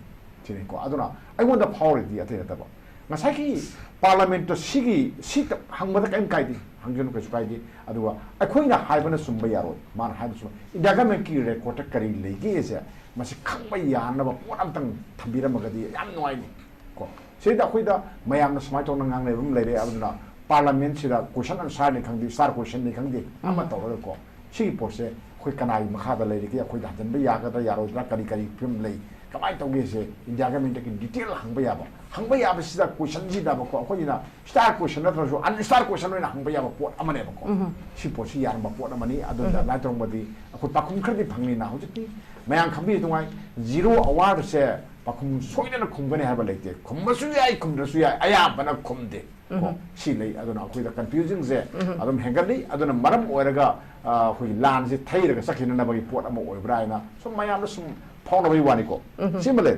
ꯁꯤꯅꯤꯀꯣ꯫ ꯑꯗꯨꯅ ꯑꯩꯉꯣꯟꯗ ꯐꯥꯎꯔꯤꯗꯤ ꯑꯇꯩ ꯅꯠꯇꯕ, ꯉꯁꯥꯏꯒꯤ parliamentꯇ ꯁꯤꯒꯤ, ꯁꯤ ꯍꯪꯕꯗ ꯀꯔꯤꯝ ꯀꯥꯏꯗꯦ, ꯍꯪꯖꯅꯨ, ꯀꯩꯁꯨ ꯀꯥꯏꯗꯦ꯫ ꯑꯗꯨꯒ ꯑꯩꯈꯣꯏꯅ ꯍꯥꯏꯕꯅ ꯆꯨꯝꯕ ꯌꯥꯔꯣꯏ, ꯃꯥꯅ ꯍꯥꯏꯕ ꯆꯨꯝꯕ꯫ ꯏꯟꯗꯤꯌꯥ ꯒꯃꯦꯟꯀꯤ recordꯇ ꯀꯔꯤ ꯂꯩꯒꯦꯁꯦ ꯃꯁꯤ ꯈꯪꯕ ꯌꯥꯅꯕ ꯄꯣꯠ ꯑꯝꯇꯪ ꯊꯝꯕꯤꯔꯝꯃꯒꯗꯤ ꯌꯥꯝ ꯅꯨꯡꯉꯥꯏꯅꯤ꯫ ꯀꯣ꯫ ꯁꯤꯗ ꯑꯩꯈꯣꯏꯗ ꯃꯌꯥꯝꯅ ꯁꯨꯃꯥꯏꯅ ꯇꯧꯅ ꯉꯥꯡꯅꯕ ꯑꯃ ꯂꯩꯔꯦ, ꯑꯗꯨꯅ parliamentꯁꯤꯗ question answerꯅꯤ ꯈꯪꯗꯦ, star questionꯅꯤ ꯈꯪꯗꯦ, ꯑꯃ ꯎꯝ꯫ ꯇꯧꯔꯒꯀꯣ, ꯁꯤꯒꯤ ꯄꯣꯠꯁꯦ ꯑꯩꯈꯣꯏ ꯀꯅꯥꯒꯤ ꯃꯈꯥꯗ ꯂꯩꯔꯤꯒꯦ, ꯑꯩꯈꯣꯏꯗ ꯍꯟꯖꯤꯟꯕ ꯌꯥꯒꯗ꯭ꯔꯥ ꯌꯥꯔꯣꯏꯗ꯭ꯔꯥ, ꯀꯔꯤ ꯀꯔꯤ ꯐꯤꯕꯝ ꯂꯩ, ꯀꯃꯥꯏꯅ ꯇꯧꯒꯦꯁꯦ ꯏꯟꯗꯤꯌꯥ ꯒꯃꯦꯟꯗꯒꯤ detail ꯍꯪꯕ ꯌꯥꯕ, ꯍꯪꯕ ꯌꯥꯕꯁꯤꯗ questionꯁꯤꯗꯕꯀꯣ, ꯑꯩꯈꯣꯏꯒꯤꯅ star question ꯅꯠꯇ꯭ꯔꯁꯨ unstar question ꯑꯣꯏꯅ ꯍꯪꯕ ꯌꯥꯕ ꯄꯣꯠ ꯑꯃꯅꯦꯕꯀꯣ꯫ ꯎꯝ꯫ ꯁꯤ ꯄꯣꯠꯁꯤ ꯌꯥꯔꯝꯕ ꯄꯣꯠ ꯑꯃꯅꯤ꯫ ꯑꯗꯨꯅ ꯎꯝ꯫ ꯑꯗꯨꯃꯥꯏꯅ ꯇꯧꯔꯝꯕꯗꯤ ꯑꯩꯈꯣꯏ ꯄꯥꯎꯈꯨꯝ ꯈꯔꯗꯤ ꯐꯪꯅꯤꯅ꯫ ꯍꯧꯖꯤꯛꯇꯤ ꯃꯌꯥꯝ ꯈꯪꯕꯤꯔꯤ ꯅꯨꯡꯉꯥꯏ, zero hourꯁꯦ ꯄꯥꯎꯈꯨꯝ ꯁꯣꯏꯗꯅ ꯈꯨꯝꯒꯅꯤ ꯍꯥꯏꯕ ꯂꯩꯇꯦ, ꯈꯨꯝꯕꯁꯨ ꯌꯥꯏ, ꯈꯨꯝꯗ꯭ꯔꯁꯨ ꯌꯥꯏ, ꯑꯌꯥꯝꯕꯅ ꯈꯨꯝꯗꯦ꯫ ꯀꯣ, ꯎꯝ꯫ ꯁꯤ ꯂꯩ꯫ ꯑꯗꯨꯅ ꯑꯩꯈꯣꯏꯗ confusionꯁꯦ ꯎꯝ꯫ ꯑꯗꯨꯝ ꯍꯦꯟꯒꯠꯂꯤ꯫ ꯑꯗꯨꯅ ꯃꯔꯝ ꯑꯣꯏꯔꯒ, ꯑ, ꯑꯩꯈꯣꯏꯒꯤ ꯂꯥꯟꯁꯦ ꯊꯩꯔꯒ ꯆꯠꯈꯤꯅꯅꯕꯒꯤ ꯄꯣꯠ ꯑꯃ ꯑꯣꯏꯕ꯭ꯔꯥ ꯍꯥꯏꯅ ꯁꯨꯝ ꯃꯌꯥꯝꯅ ꯁꯨꯝ ꯐꯥꯎꯅꯕꯒꯤ ꯋꯥꯅꯤꯀꯣ꯫ ꯎꯝ꯫ ꯁꯤꯃ ꯂꯩ꯫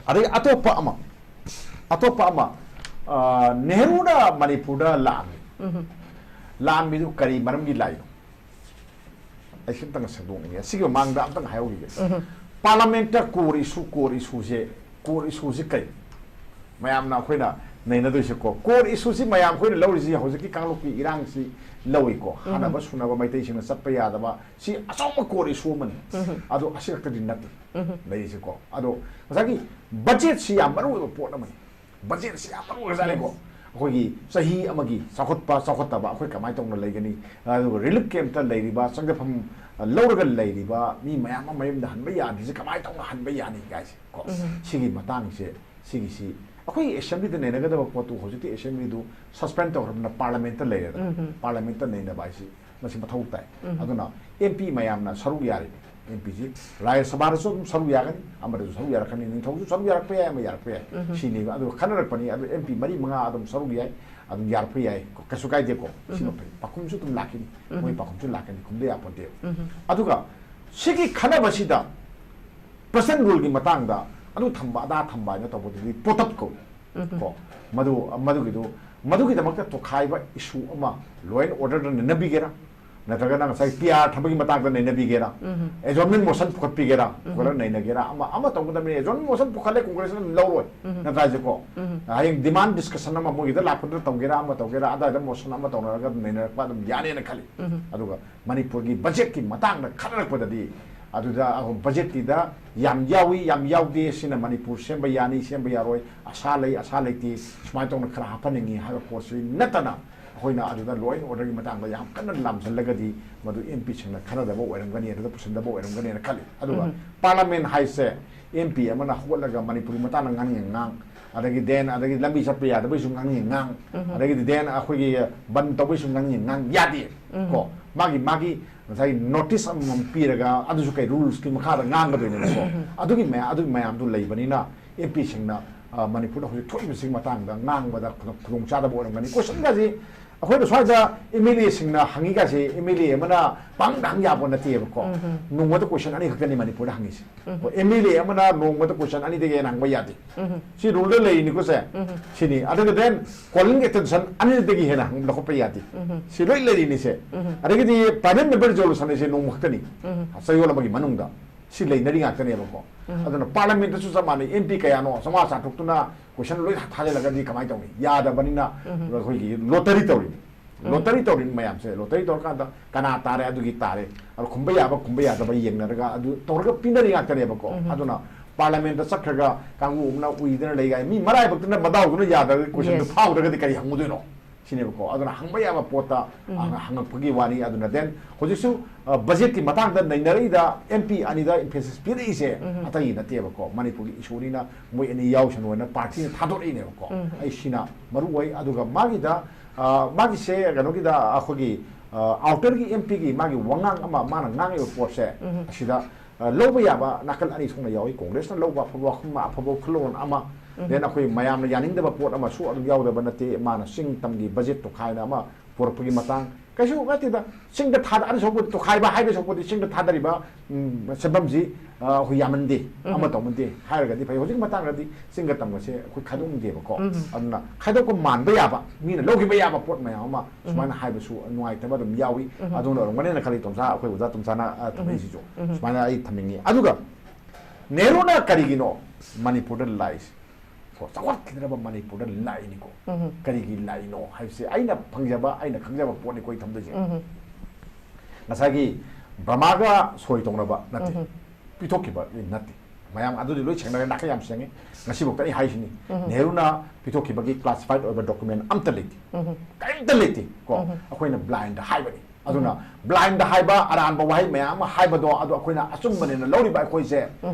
ꯑꯗꯩ ꯑꯇꯣꯞꯄ ꯑꯃ, ꯑꯇꯣꯞꯄ ꯑꯃ, ꯑ, ꯅꯦꯍꯔꯨꯅ ꯃꯅꯤꯄꯨꯔꯗ ꯂꯥꯛꯑꯝꯃꯤ꯫ ꯎꯝ꯫ ꯂꯥꯛꯑꯝꯃꯤꯗꯨ ꯀꯔꯤ ꯃꯔꯝꯒꯤ ꯂꯥꯛꯏꯅꯣ? ꯑꯩ ꯈꯤꯇꯪ ꯁꯦꯝꯗꯣꯛꯅꯤꯡꯉꯦ꯫ ꯁꯤꯒꯤ ꯃꯃꯥꯡꯗ ꯑꯝꯇꯪ ꯍꯥꯏꯍꯧꯈꯤꯒꯦ꯫ ꯎꯝ꯫ Parliamentꯇ core issue, core issueꯁꯦ, core issueꯁꯦ ꯀꯩ? ꯃꯌꯥꯝꯅ ꯑꯩꯈꯣꯏꯅ ꯅꯩꯅꯗꯣꯏꯁꯦꯀꯣ꯫ Core issue ꯁꯤ ꯃꯌꯥꯝ ꯑꯩꯈꯣꯏꯅ ꯂꯧꯔꯤꯁꯤ ꯍꯧꯖꯤꯛꯀꯤ ꯀꯥꯡꯂꯨꯞꯀꯤ ꯏꯔꯥꯡꯁꯤ ꯂꯧꯏꯀꯣ꯫ ꯍꯥꯟꯅꯕ ꯁꯨꯅꯕ ꯃꯩꯇꯩꯁꯤꯡꯅ ꯆꯠꯄ ꯌꯥꯗꯕ ꯁꯤ ꯑꯆꯧꯕ core issue ꯑꯃꯅꯤ꯫ ꯑꯗꯣ ꯑꯁꯤ ꯈꯛꯇꯗꯤ ꯅꯠꯇꯦ ꯂꯩꯔꯤꯁꯤꯀꯣ꯫ ꯑꯗꯣ ꯉꯁꯥꯏꯒꯤ budget ꯁꯤ ꯌꯥꯝ ꯃꯔꯨ ꯑꯣꯏꯕ ꯄꯣꯠ ꯑꯃꯅꯤ꯫ Budget ꯁꯤ ꯌꯥꯝ ꯃꯔꯨ ꯑꯣꯏꯕꯖꯥꯠꯅꯤꯀꯣ꯫ ꯑꯩꯈꯣꯏꯒꯤ ꯆꯍꯤ ꯑꯃꯒꯤ ꯆꯥꯎꯈꯠꯄ ꯆꯥꯎꯈꯠꯇꯕ ꯑꯩꯈꯣꯏ ꯀꯃꯥꯏꯅ ꯇꯧꯅ ꯂꯩꯒꯅꯤ, ꯑꯗꯨꯒ relief camp ꯇ ꯂꯩꯔꯤꯕ ꯆꯪꯖꯐꯝ ꯂꯧꯔꯒ ꯂꯩꯔꯤꯕ ꯃꯤ ꯃꯌꯥꯝ ꯑꯃ ꯃꯌꯨꯝꯗ ꯍꯟꯕ ꯌꯥꯗ꯭ꯔꯤꯁꯦ ꯀꯃꯥꯏꯅ ꯇꯧꯅ ꯍꯟꯕ ꯌꯥꯅꯤ ꯀꯥꯏꯁꯦ ꯀꯣ꯫ ꯁꯤꯒꯤ ꯃꯇꯥꯡꯁꯦ ꯁꯤꯒꯤꯁꯤ ꯑꯩꯈꯣꯏꯒꯤ assembly ꯗ ꯅꯩꯅꯒꯗꯕ ꯄꯣꯠꯇꯨ ꯍꯧꯖꯤꯛꯇꯤ assembly ꯗꯨ suspend ꯇꯧꯈ꯭ꯔꯕꯅꯤꯅ parliament ꯇ ꯂꯩꯔꯦꯗꯅ꯫ Parliament ꯇ ꯅꯩꯅꯕ ꯍꯥꯏꯁꯤ ꯃꯁꯤ ꯃꯊꯧ ꯇꯥꯏ꯫ ꯑꯗꯨꯅ MP ꯃꯌꯥꯝꯅ ꯁꯔꯨꯛ ꯌꯥꯔꯤꯕ, MP ꯁꯤ ꯔꯥꯖ꯭ꯌ ꯁꯚꯥꯗꯁꯨ ꯑꯗꯨꯝ ꯁꯔꯨꯛ ꯌꯥꯒꯅꯤ, ꯑꯃꯗꯁꯨ ꯁꯔꯨꯛ ꯌꯥꯔꯛꯀꯅꯤ, ꯅꯤꯡꯊꯧꯁꯨ ꯁꯔꯨꯛ ꯌꯥꯔꯛꯄ ꯌꯥꯏ, ꯑꯃ ꯌꯥꯔꯛꯄ ꯌꯥꯏ꯫ ꯁꯤꯅꯦꯕ꯫ ꯑꯗꯨ ꯈꯟꯅꯔꯛꯄꯅꯤ꯫ ꯑꯗꯨ MP ꯃꯔꯤ ꯃꯉꯥ ꯑꯗꯨꯝ ꯁꯔꯨꯛ ꯌꯥꯏ, ꯑꯗꯨꯝ ꯌꯥꯔꯛꯄ ꯌꯥꯏ, ꯀꯩꯁꯨ ꯀꯥꯏꯗꯦꯀꯣ꯫ ꯁꯤꯃ ꯐꯩ꯫ ꯄꯥꯎꯈꯨꯝꯁꯨ ꯑꯗꯨꯝ ꯂꯥꯛꯈꯤꯅꯤ, ꯃꯣꯏ ꯄꯥꯎꯈꯨꯝꯁꯨ ꯂꯥꯛꯀꯅꯤ, ꯈꯨꯝꯗ ꯌꯥꯄꯣꯟꯇꯦꯕ꯫ ꯑꯗꯨꯒ ꯁꯤꯒꯤ ꯈꯟꯅꯕꯁꯤꯗ president rule ꯒꯤ ꯃꯇꯥꯡꯗ ꯑꯗꯨ ꯊꯝꯕ ꯑꯗꯥ ꯊꯝꯕ ꯍꯥꯏꯅ ꯇꯧꯕꯗꯨꯗꯤ ꯄꯣꯇꯞ ꯀꯧꯏ꯫ ꯀꯣ, ꯃꯗꯨ, ꯃꯗꯨꯒꯤꯗꯨ, ꯃꯗꯨꯒꯤꯗꯃꯛꯇ ꯇꯣꯈꯥꯏꯕ issue ꯑꯃ law and order ꯗ ꯅꯩꯅꯕꯤꯒꯦꯔꯥ, ꯅꯠꯇ꯭ꯔꯒꯅ ꯉꯁꯥꯏ PR ꯊꯝꯕꯒꯤ ꯃꯇꯥꯡꯗ ꯅꯩꯅꯕꯤꯒꯦꯔꯥ, adjournment motion ꯄꯨꯈꯠꯄꯤꯒꯦꯔꯥ, ꯄꯨꯈꯠꯂꯒ ꯅꯩꯅꯒꯦꯔꯥ, ꯑꯃ, ꯑꯃ ꯇꯧꯒꯗꯕꯅꯤ꯫ Adjournment motion ꯄꯨꯈꯠꯂꯦ, Congress ꯅ ꯑꯗꯨꯝ ꯂꯧꯔꯣꯏ꯫ ꯅꯠꯇ꯭ꯔꯥ ꯍꯥꯏꯁꯦꯀꯣ? ꯍꯌꯦꯡ demand discussion ꯑꯃ ꯃꯣꯏꯒꯤꯗ ꯂꯥꯛꯄꯗ ꯇꯧꯒꯦꯔꯥ, ꯑꯃ ꯇꯧꯒꯦꯔꯥ, ꯑꯗꯥꯏꯗ motion ꯑꯃ ꯇꯧꯅꯔꯒ ꯑꯗꯨꯝ ꯅꯩꯅꯔꯛꯄ ꯑꯗꯨꯝ ꯌꯥꯅꯦꯅ ꯈꯜꯂꯤ꯫ ꯑꯗꯨꯒ ꯃꯅꯤꯄꯨꯔꯒꯤ budget ꯀꯤ ꯃꯇꯥꯡꯗ ꯈꯟꯅꯔꯛꯄꯗꯗꯤ, ꯑꯗꯨꯗ ꯑꯩꯈꯣꯏ budget ꯇꯤꯗ ꯌꯥꯝ ꯌꯥꯎꯏ, ꯌꯥꯝ ꯌꯥꯎꯗꯦ, ꯁꯤꯅ ꯃꯅꯤꯄꯨꯔ ꯁꯦꯝꯕ ꯌꯥꯅꯤ, ꯁꯦꯝꯕ ꯌꯥꯔꯣꯏ, ꯑꯁꯥ ꯂꯩ, ꯑꯁꯥ ꯂꯩꯇꯦ, ꯁꯨꯃꯥꯏꯅ ꯇꯧꯅ ꯈꯔ ꯍꯥꯞꯍꯟꯅꯤꯡꯉꯤ ꯍꯥꯏꯕ ꯄꯣꯠꯁꯤ ꯅꯠꯇꯅ, ꯑꯩꯈꯣꯏꯅ ꯑꯗꯨꯗ law and order ꯒꯤ ꯃꯇꯥꯡꯗ ꯌꯥꯝ ꯀꯟꯅ ꯂꯥꯝꯁꯤꯜꯂꯒꯗꯤ, ꯃꯗꯨ MP ꯁꯤꯡꯅ ꯈꯟꯅꯗꯕ ꯑꯣꯏꯔꯝꯒꯅꯤ, ꯑꯗꯨꯗ ꯄꯨꯁꯤꯟꯗꯕ ꯑꯣꯏꯔꯝꯒꯅꯤꯅ ꯈꯜꯂꯤ꯫ ꯑꯗꯨꯒ parliament ꯍꯥꯏꯁꯦ, MP ꯑꯃꯅ ꯍꯧꯒꯠꯂꯒ ꯃꯅꯤꯄꯨꯔꯒꯤ ꯃꯇꯥꯡꯗ ꯉꯥꯡꯅꯤꯡꯉꯦ ꯉꯥꯡ, ꯑꯗꯒꯤ then, ꯑꯗꯒꯤ ꯂꯝꯕꯤ ꯆꯠꯄ ꯌꯥꯗꯕꯩꯁꯨ ꯉꯥꯡꯅꯤꯡꯉꯦ ꯉꯥꯡ, ꯑꯗꯒꯤꯗꯤ then ꯑꯩꯈꯣꯏꯒꯤ ꯕꯟ ꯇꯧꯕꯩꯁꯨ ꯉꯥꯡꯅꯤꯡꯉꯦ ꯉꯥꯡ, ꯌꯥꯗꯦ꯫ ꯀꯣ, ꯃꯥꯒꯤ, ꯃꯥꯒꯤ ꯉꯁꯥꯏ notice ꯑꯃꯃꯝ ꯄꯤꯔꯒ, ꯑꯗꯨꯁꯨ ꯀꯩ rules ꯀꯤ ꯃꯈꯥꯗ ꯉꯥꯡꯒꯗꯣꯏꯅꯦꯕꯀꯣ꯫ ꯑꯗꯨꯒꯤ ꯃꯌꯥꯝ, ꯑꯗꯨꯒꯤ ꯃꯌꯥꯝꯗꯨ ꯂꯩꯕꯅꯤꯅ, MP ꯁꯤꯡꯅ, ꯑ, ꯃꯅꯤꯄꯨꯔꯗ ꯍꯧꯖꯤꯛ ꯊꯣꯛꯏꯕꯁꯤꯒꯤ ꯃꯇꯥꯡꯗ ꯉꯥꯡꯕꯗ ꯈꯨꯗꯣꯡ-, ꯈꯨꯗꯣꯡꯆꯥꯗꯕ ꯑꯣꯏꯔꯝꯒꯅꯤ꯫ Question ꯒꯁꯤ ꯑꯩꯈꯣꯏꯅ ꯁ꯭ꯋꯥꯏꯗ MLA ꯁꯤꯡꯅ ꯍꯪꯉꯤ ꯀꯥꯏꯁꯦ, MLA ꯑꯃꯅ ꯄꯪꯍꯪꯗ ꯍꯪ ꯌꯥꯄꯣꯠ ꯅꯠꯇꯦꯕꯀꯣ꯫ ꯅꯣꯡꯃꯗ question ꯑꯅꯤ ꯈꯛꯇꯅꯤ ꯃꯅꯤꯄꯨꯔꯗ ꯍꯪꯉꯤꯁꯦ꯫ ꯀꯣ, MLA ꯑꯃꯅ ꯅꯣꯡꯃꯗ question ꯑꯅꯤꯗꯒꯤ ꯍꯦꯟꯅ ꯍꯪꯕ ꯌꯥꯗꯦ꯫ ꯁꯤ rule ꯗ ꯂꯩꯔꯤꯅꯤꯀꯣ ꯁꯦ꯫ ꯁꯤꯅꯤ꯫ ꯑꯗꯨꯒ then calling attention ꯑꯅꯤꯗꯒꯤ ꯍꯦꯟꯅ ꯍꯪ-, ꯂꯧꯈꯠꯄ ꯌꯥꯗꯦ꯫ ꯁꯤ ꯂꯣꯏ ꯂꯩꯔꯤꯅꯤ ꯁꯦ꯫ ꯑꯗꯒꯤꯗꯤ private member resolution ꯍꯥꯏꯁꯦ ꯅꯣꯡꯃ ꯈꯛꯇꯅꯤ꯫ ꯆꯌꯣꯜ ꯑꯃꯒꯤ ꯃꯅꯨꯡꯗ꯫ ꯁꯤ ꯂꯩꯅꯔꯤ ꯉꯥꯛꯇꯅꯦꯕꯀꯣ꯫ ꯑꯗꯨꯅ ꯄꯥꯔꯂꯤꯌꯥꯃꯦꯟꯠꯇꯁꯨ ꯆꯞ ꯃꯥꯟꯅꯩ, ꯑꯦꯝ ꯄꯤ ꯀꯌꯥꯅꯣ ꯆꯥꯝꯃꯉꯥ ꯆꯥꯇ꯭ꯔꯨꯛꯇꯨꯅ ꯀꯣꯏꯁꯟ ꯂꯣꯏ ꯊꯥꯖꯤꯜꯂꯒꯗꯤ ꯀꯃꯥꯏꯅ ꯇꯧꯅꯤ? ꯌꯥꯗꯕꯅꯤꯅ ꯑꯩꯈꯣꯏꯒꯤ ꯂꯣꯇꯔꯤ ꯇꯧꯔꯤꯅꯤ꯫ ꯂꯣꯇꯔꯤ ꯇꯧꯔꯤꯅꯤ ꯃꯌꯥꯝꯁꯦ꯫ ꯂꯣꯇꯔꯤ ꯇꯧꯔꯀꯥꯟꯗ ꯀꯅꯥ ꯇꯥꯔꯦ ꯑꯗꯨꯒꯤ ꯇꯥꯔꯦ꯫ ꯑꯗꯣ ꯈꯨꯝꯕ ꯌꯥꯕ ꯈꯨꯝꯕ ꯌꯥꯗꯕ ꯌꯦꯡꯅꯔꯒ ꯑꯗꯨ ꯇꯧꯔꯒ ꯄꯤꯅꯔꯤ ꯉꯥꯛꯇꯅꯦꯕꯀꯣ꯫ ꯑꯗꯨꯅ ꯄꯥꯔꯂꯤꯌꯥꯃꯦꯟꯠꯇ ꯆꯠꯈ꯭ꯔꯒ ꯀꯥꯡꯕꯨ ꯑꯃꯅ ꯎꯏꯗꯅ ꯂꯩꯒꯥꯏ ꯃꯤ ꯃꯔꯥꯏꯕꯛꯇꯨꯅ ꯃꯗꯥꯎꯗꯨꯅ ꯌꯥꯗ꯭ꯔꯒꯗꯤ ꯀꯣꯏꯁꯟꯗꯨ Yes. ꯐꯥꯎꯗ꯭ꯔꯒꯗꯤ ꯀꯔꯤ ꯍꯪꯉꯨꯗꯣꯏꯅꯣ? ꯁꯤꯅꯦꯕꯀꯣ꯫ ꯑꯗꯨꯅ ꯍꯪꯕ ꯌꯥꯕ ꯄꯣꯠꯇ ꯍꯪꯉꯛꯄꯒꯤ ꯋꯥꯅꯤ꯫ ꯑꯗꯨꯅ then ꯍꯧꯖꯤꯛꯁꯨ ꯕꯖꯦꯠꯀꯤ ꯃꯇꯥꯡꯗ ꯅꯩꯅꯔꯛꯏꯗ ꯑꯦꯝ ꯄꯤ ꯑꯅꯤꯗ emphasis ꯄꯤꯔꯛꯏꯁꯦ ꯑꯇꯩꯒꯤ ꯅꯠꯇꯦꯕꯀꯣ꯫ ꯃꯅꯤꯄꯨꯔꯒꯤ ꯏꯁꯨꯅꯤꯅ ꯃꯣꯏ ꯑꯅꯤ ꯌꯥꯎꯁꯅꯨ ꯍꯥꯏꯅ ꯄꯥꯔꯇꯤꯅ ꯊꯥꯗꯣꯔꯛꯏꯅꯦꯕꯀꯣ꯫ ꯑꯩ ꯁꯤꯅ ꯃꯔꯨ ꯑꯣꯏ꯫ ꯑꯗꯨꯒ ꯃꯥꯒꯤꯗ ꯑ, ꯃꯥꯒꯤꯁꯦ ꯀꯩꯅꯣꯒꯤꯗ ꯑꯩꯈꯣꯏꯒꯤ ꯑꯥꯎꯇꯔꯒꯤ ꯑꯦꯝ ꯄꯤꯒꯤ ꯃꯥꯒꯤ ꯋꯥꯉꯥꯡ ꯑꯃ ꯃꯥꯅ ꯉꯥꯡꯉꯤꯕ ꯄꯣꯠꯁꯦ ꯑꯁꯤꯗ ꯑ, ꯂꯧꯕ ꯌꯥꯕ ꯅꯥꯀꯜ ꯑꯅꯤ ꯊꯣꯛꯅ ꯌꯥꯎꯏ꯫ ꯀꯣꯡꯒ꯭ꯔꯦꯁꯅ ꯂꯧꯕ ꯑꯐꯕ ꯋꯥꯈꯜ, ꯑꯐꯕ ꯋꯥꯈꯜꯂꯣꯟ ꯑꯃ, then ꯑꯩꯈꯣꯏ ꯃꯌꯥꯝꯅ ꯌꯥꯅꯤꯡꯗꯕ ꯄꯣꯠ ꯑꯃꯁꯨ ꯑꯗꯨꯝ ꯌꯥꯎꯗꯕ ꯅꯠꯇꯦ꯫ ꯃꯥꯅ ꯆꯤꯡ ꯇꯝꯒꯤ ꯕꯖꯦꯠ ꯇꯣꯈꯥꯏꯅ ꯑꯃ ꯄꯨꯔꯛꯄꯒꯤ ꯃꯇꯥꯡ ꯀꯩꯁꯨ ꯅꯠꯇꯦꯗ꯫ ꯆꯤꯡꯗ ꯊꯥꯗ ꯑꯗꯨ ꯁꯔꯨꯛꯄꯨꯗꯤ ꯇꯣꯈꯥꯏꯕ ꯍꯥꯏꯗ ꯁꯔꯨꯛꯄꯨꯗꯤ ꯆꯤꯡꯗ ꯊꯥꯗꯔꯤꯕ ꯎꯝ, ꯁꯦꯟꯐꯝꯁꯤ ꯑ, ꯑꯩꯈꯣꯏ ꯌꯥꯝꯃꯟꯗꯦ, ꯑꯃ ꯇꯧꯃꯟꯗꯦ ꯍꯥꯏꯔꯒꯗꯤ ꯐꯩ꯫ ꯍꯧꯖꯤꯛ ꯃꯇꯥꯡꯗꯗꯤ ꯆꯤꯡꯒ ꯇꯝꯒꯁꯦ ꯑꯩꯈꯣꯏ ꯈꯥꯏꯗꯣꯛꯅꯤꯡꯗꯦꯕꯀꯣ꯫ ꯑꯗꯨꯅ ꯈꯥꯏꯗꯣꯛꯄ ꯃꯥꯟꯕ ꯌꯥꯕ, ꯃꯤꯅ ꯂꯧꯈꯤꯕ ꯌꯥꯕ ꯄꯣꯠ ꯃꯌꯥꯝ ꯑꯃ ꯁꯨꯃꯥꯏꯅ ꯍꯥꯏꯕꯁꯨ ꯅꯨꯡꯉꯥꯏꯇꯕ ꯑꯗꯨꯝ ꯌꯥꯎꯏ꯫ ꯑꯗꯨꯅ ꯑꯣꯏꯔꯝꯒꯅꯤꯅ ꯈꯜꯂꯤ ꯇꯣꯝꯁꯥ, ꯑꯩꯈꯣꯏ ꯑꯣꯖꯥ ꯇꯣꯝꯁꯥꯅ ꯑ, ꯊꯝꯃꯛꯏꯁꯤꯁꯨ꯫ ꯁꯨꯃꯥꯏꯅ ꯑꯩ ꯊꯝꯅꯤꯡꯉꯤ꯫ ꯑꯗꯨꯒ ꯅꯦꯍꯔꯨꯅ ꯀꯔꯤꯒꯤꯅꯣ ꯃꯅꯤꯄꯨꯔꯗ ꯂꯥꯛꯏꯁꯦ? ꯀꯣ, ꯆꯥꯎꯈꯠꯈꯤꯗ꯭ꯔꯕ ꯃꯅꯤꯄꯨꯔꯗ ꯂꯥꯛꯏꯅꯤꯀꯣ꯫ ꯀꯔꯤꯒꯤ ꯂꯥꯛꯏꯅꯣ ꯍꯥꯏꯕꯁꯦ ꯑꯩꯅ ꯐꯪꯖꯕ, ꯑꯩꯅ ꯈꯪꯖꯕ ꯄꯣꯠꯅꯤꯀꯣ ꯑꯩ ꯊꯝꯗꯣꯏꯁꯦ꯫ ꯉꯁꯥꯏꯒꯤ ꯕ꯭ꯔꯃꯥꯒ ꯁꯣꯏ ꯇꯧꯅꯕ ꯅꯠꯇꯦ, ꯄꯤꯊꯣꯛꯈꯤꯕ ꯅꯠꯇꯦ꯫ ꯃꯌꯥꯝ ꯑꯗꯨꯗꯤ ꯂꯣꯏ ꯁꯦꯡꯅꯔꯦ, ꯅꯥꯈꯩ ꯌꯥꯝ ꯁꯦꯡꯉꯦ꯫ ꯉꯁꯤꯐꯥꯎꯗ ꯑꯩ ꯍꯥꯏꯁꯤꯅꯤ, ꯅꯦꯍꯔꯨꯅ ꯄꯤꯊꯣꯛꯈꯤꯕꯒꯤ classified ꯑꯣꯏꯕ document ꯑꯝꯇ ꯂꯩꯇꯦ, ꯀꯔꯤꯝꯇ ꯂꯩꯇꯦ ꯀꯣ꯫ ꯑꯩꯈꯣꯏꯅ blindꯗ ꯍꯥꯏꯕꯅꯤ꯫ ꯑꯗꯨꯅ blindꯗ ꯍꯥꯏꯕ, ꯑꯔꯥꯟꯕ ꯋꯥꯍꯩ ꯃꯌꯥꯝ ꯑꯃ ꯍꯥꯏꯕꯗꯣ, ꯑꯗꯨ ꯑꯩꯈꯣꯏꯅ ꯑꯆꯨꯝꯕꯅꯦꯅ ꯂꯧꯔꯤꯕ ꯑꯩꯈꯣꯏꯁꯦ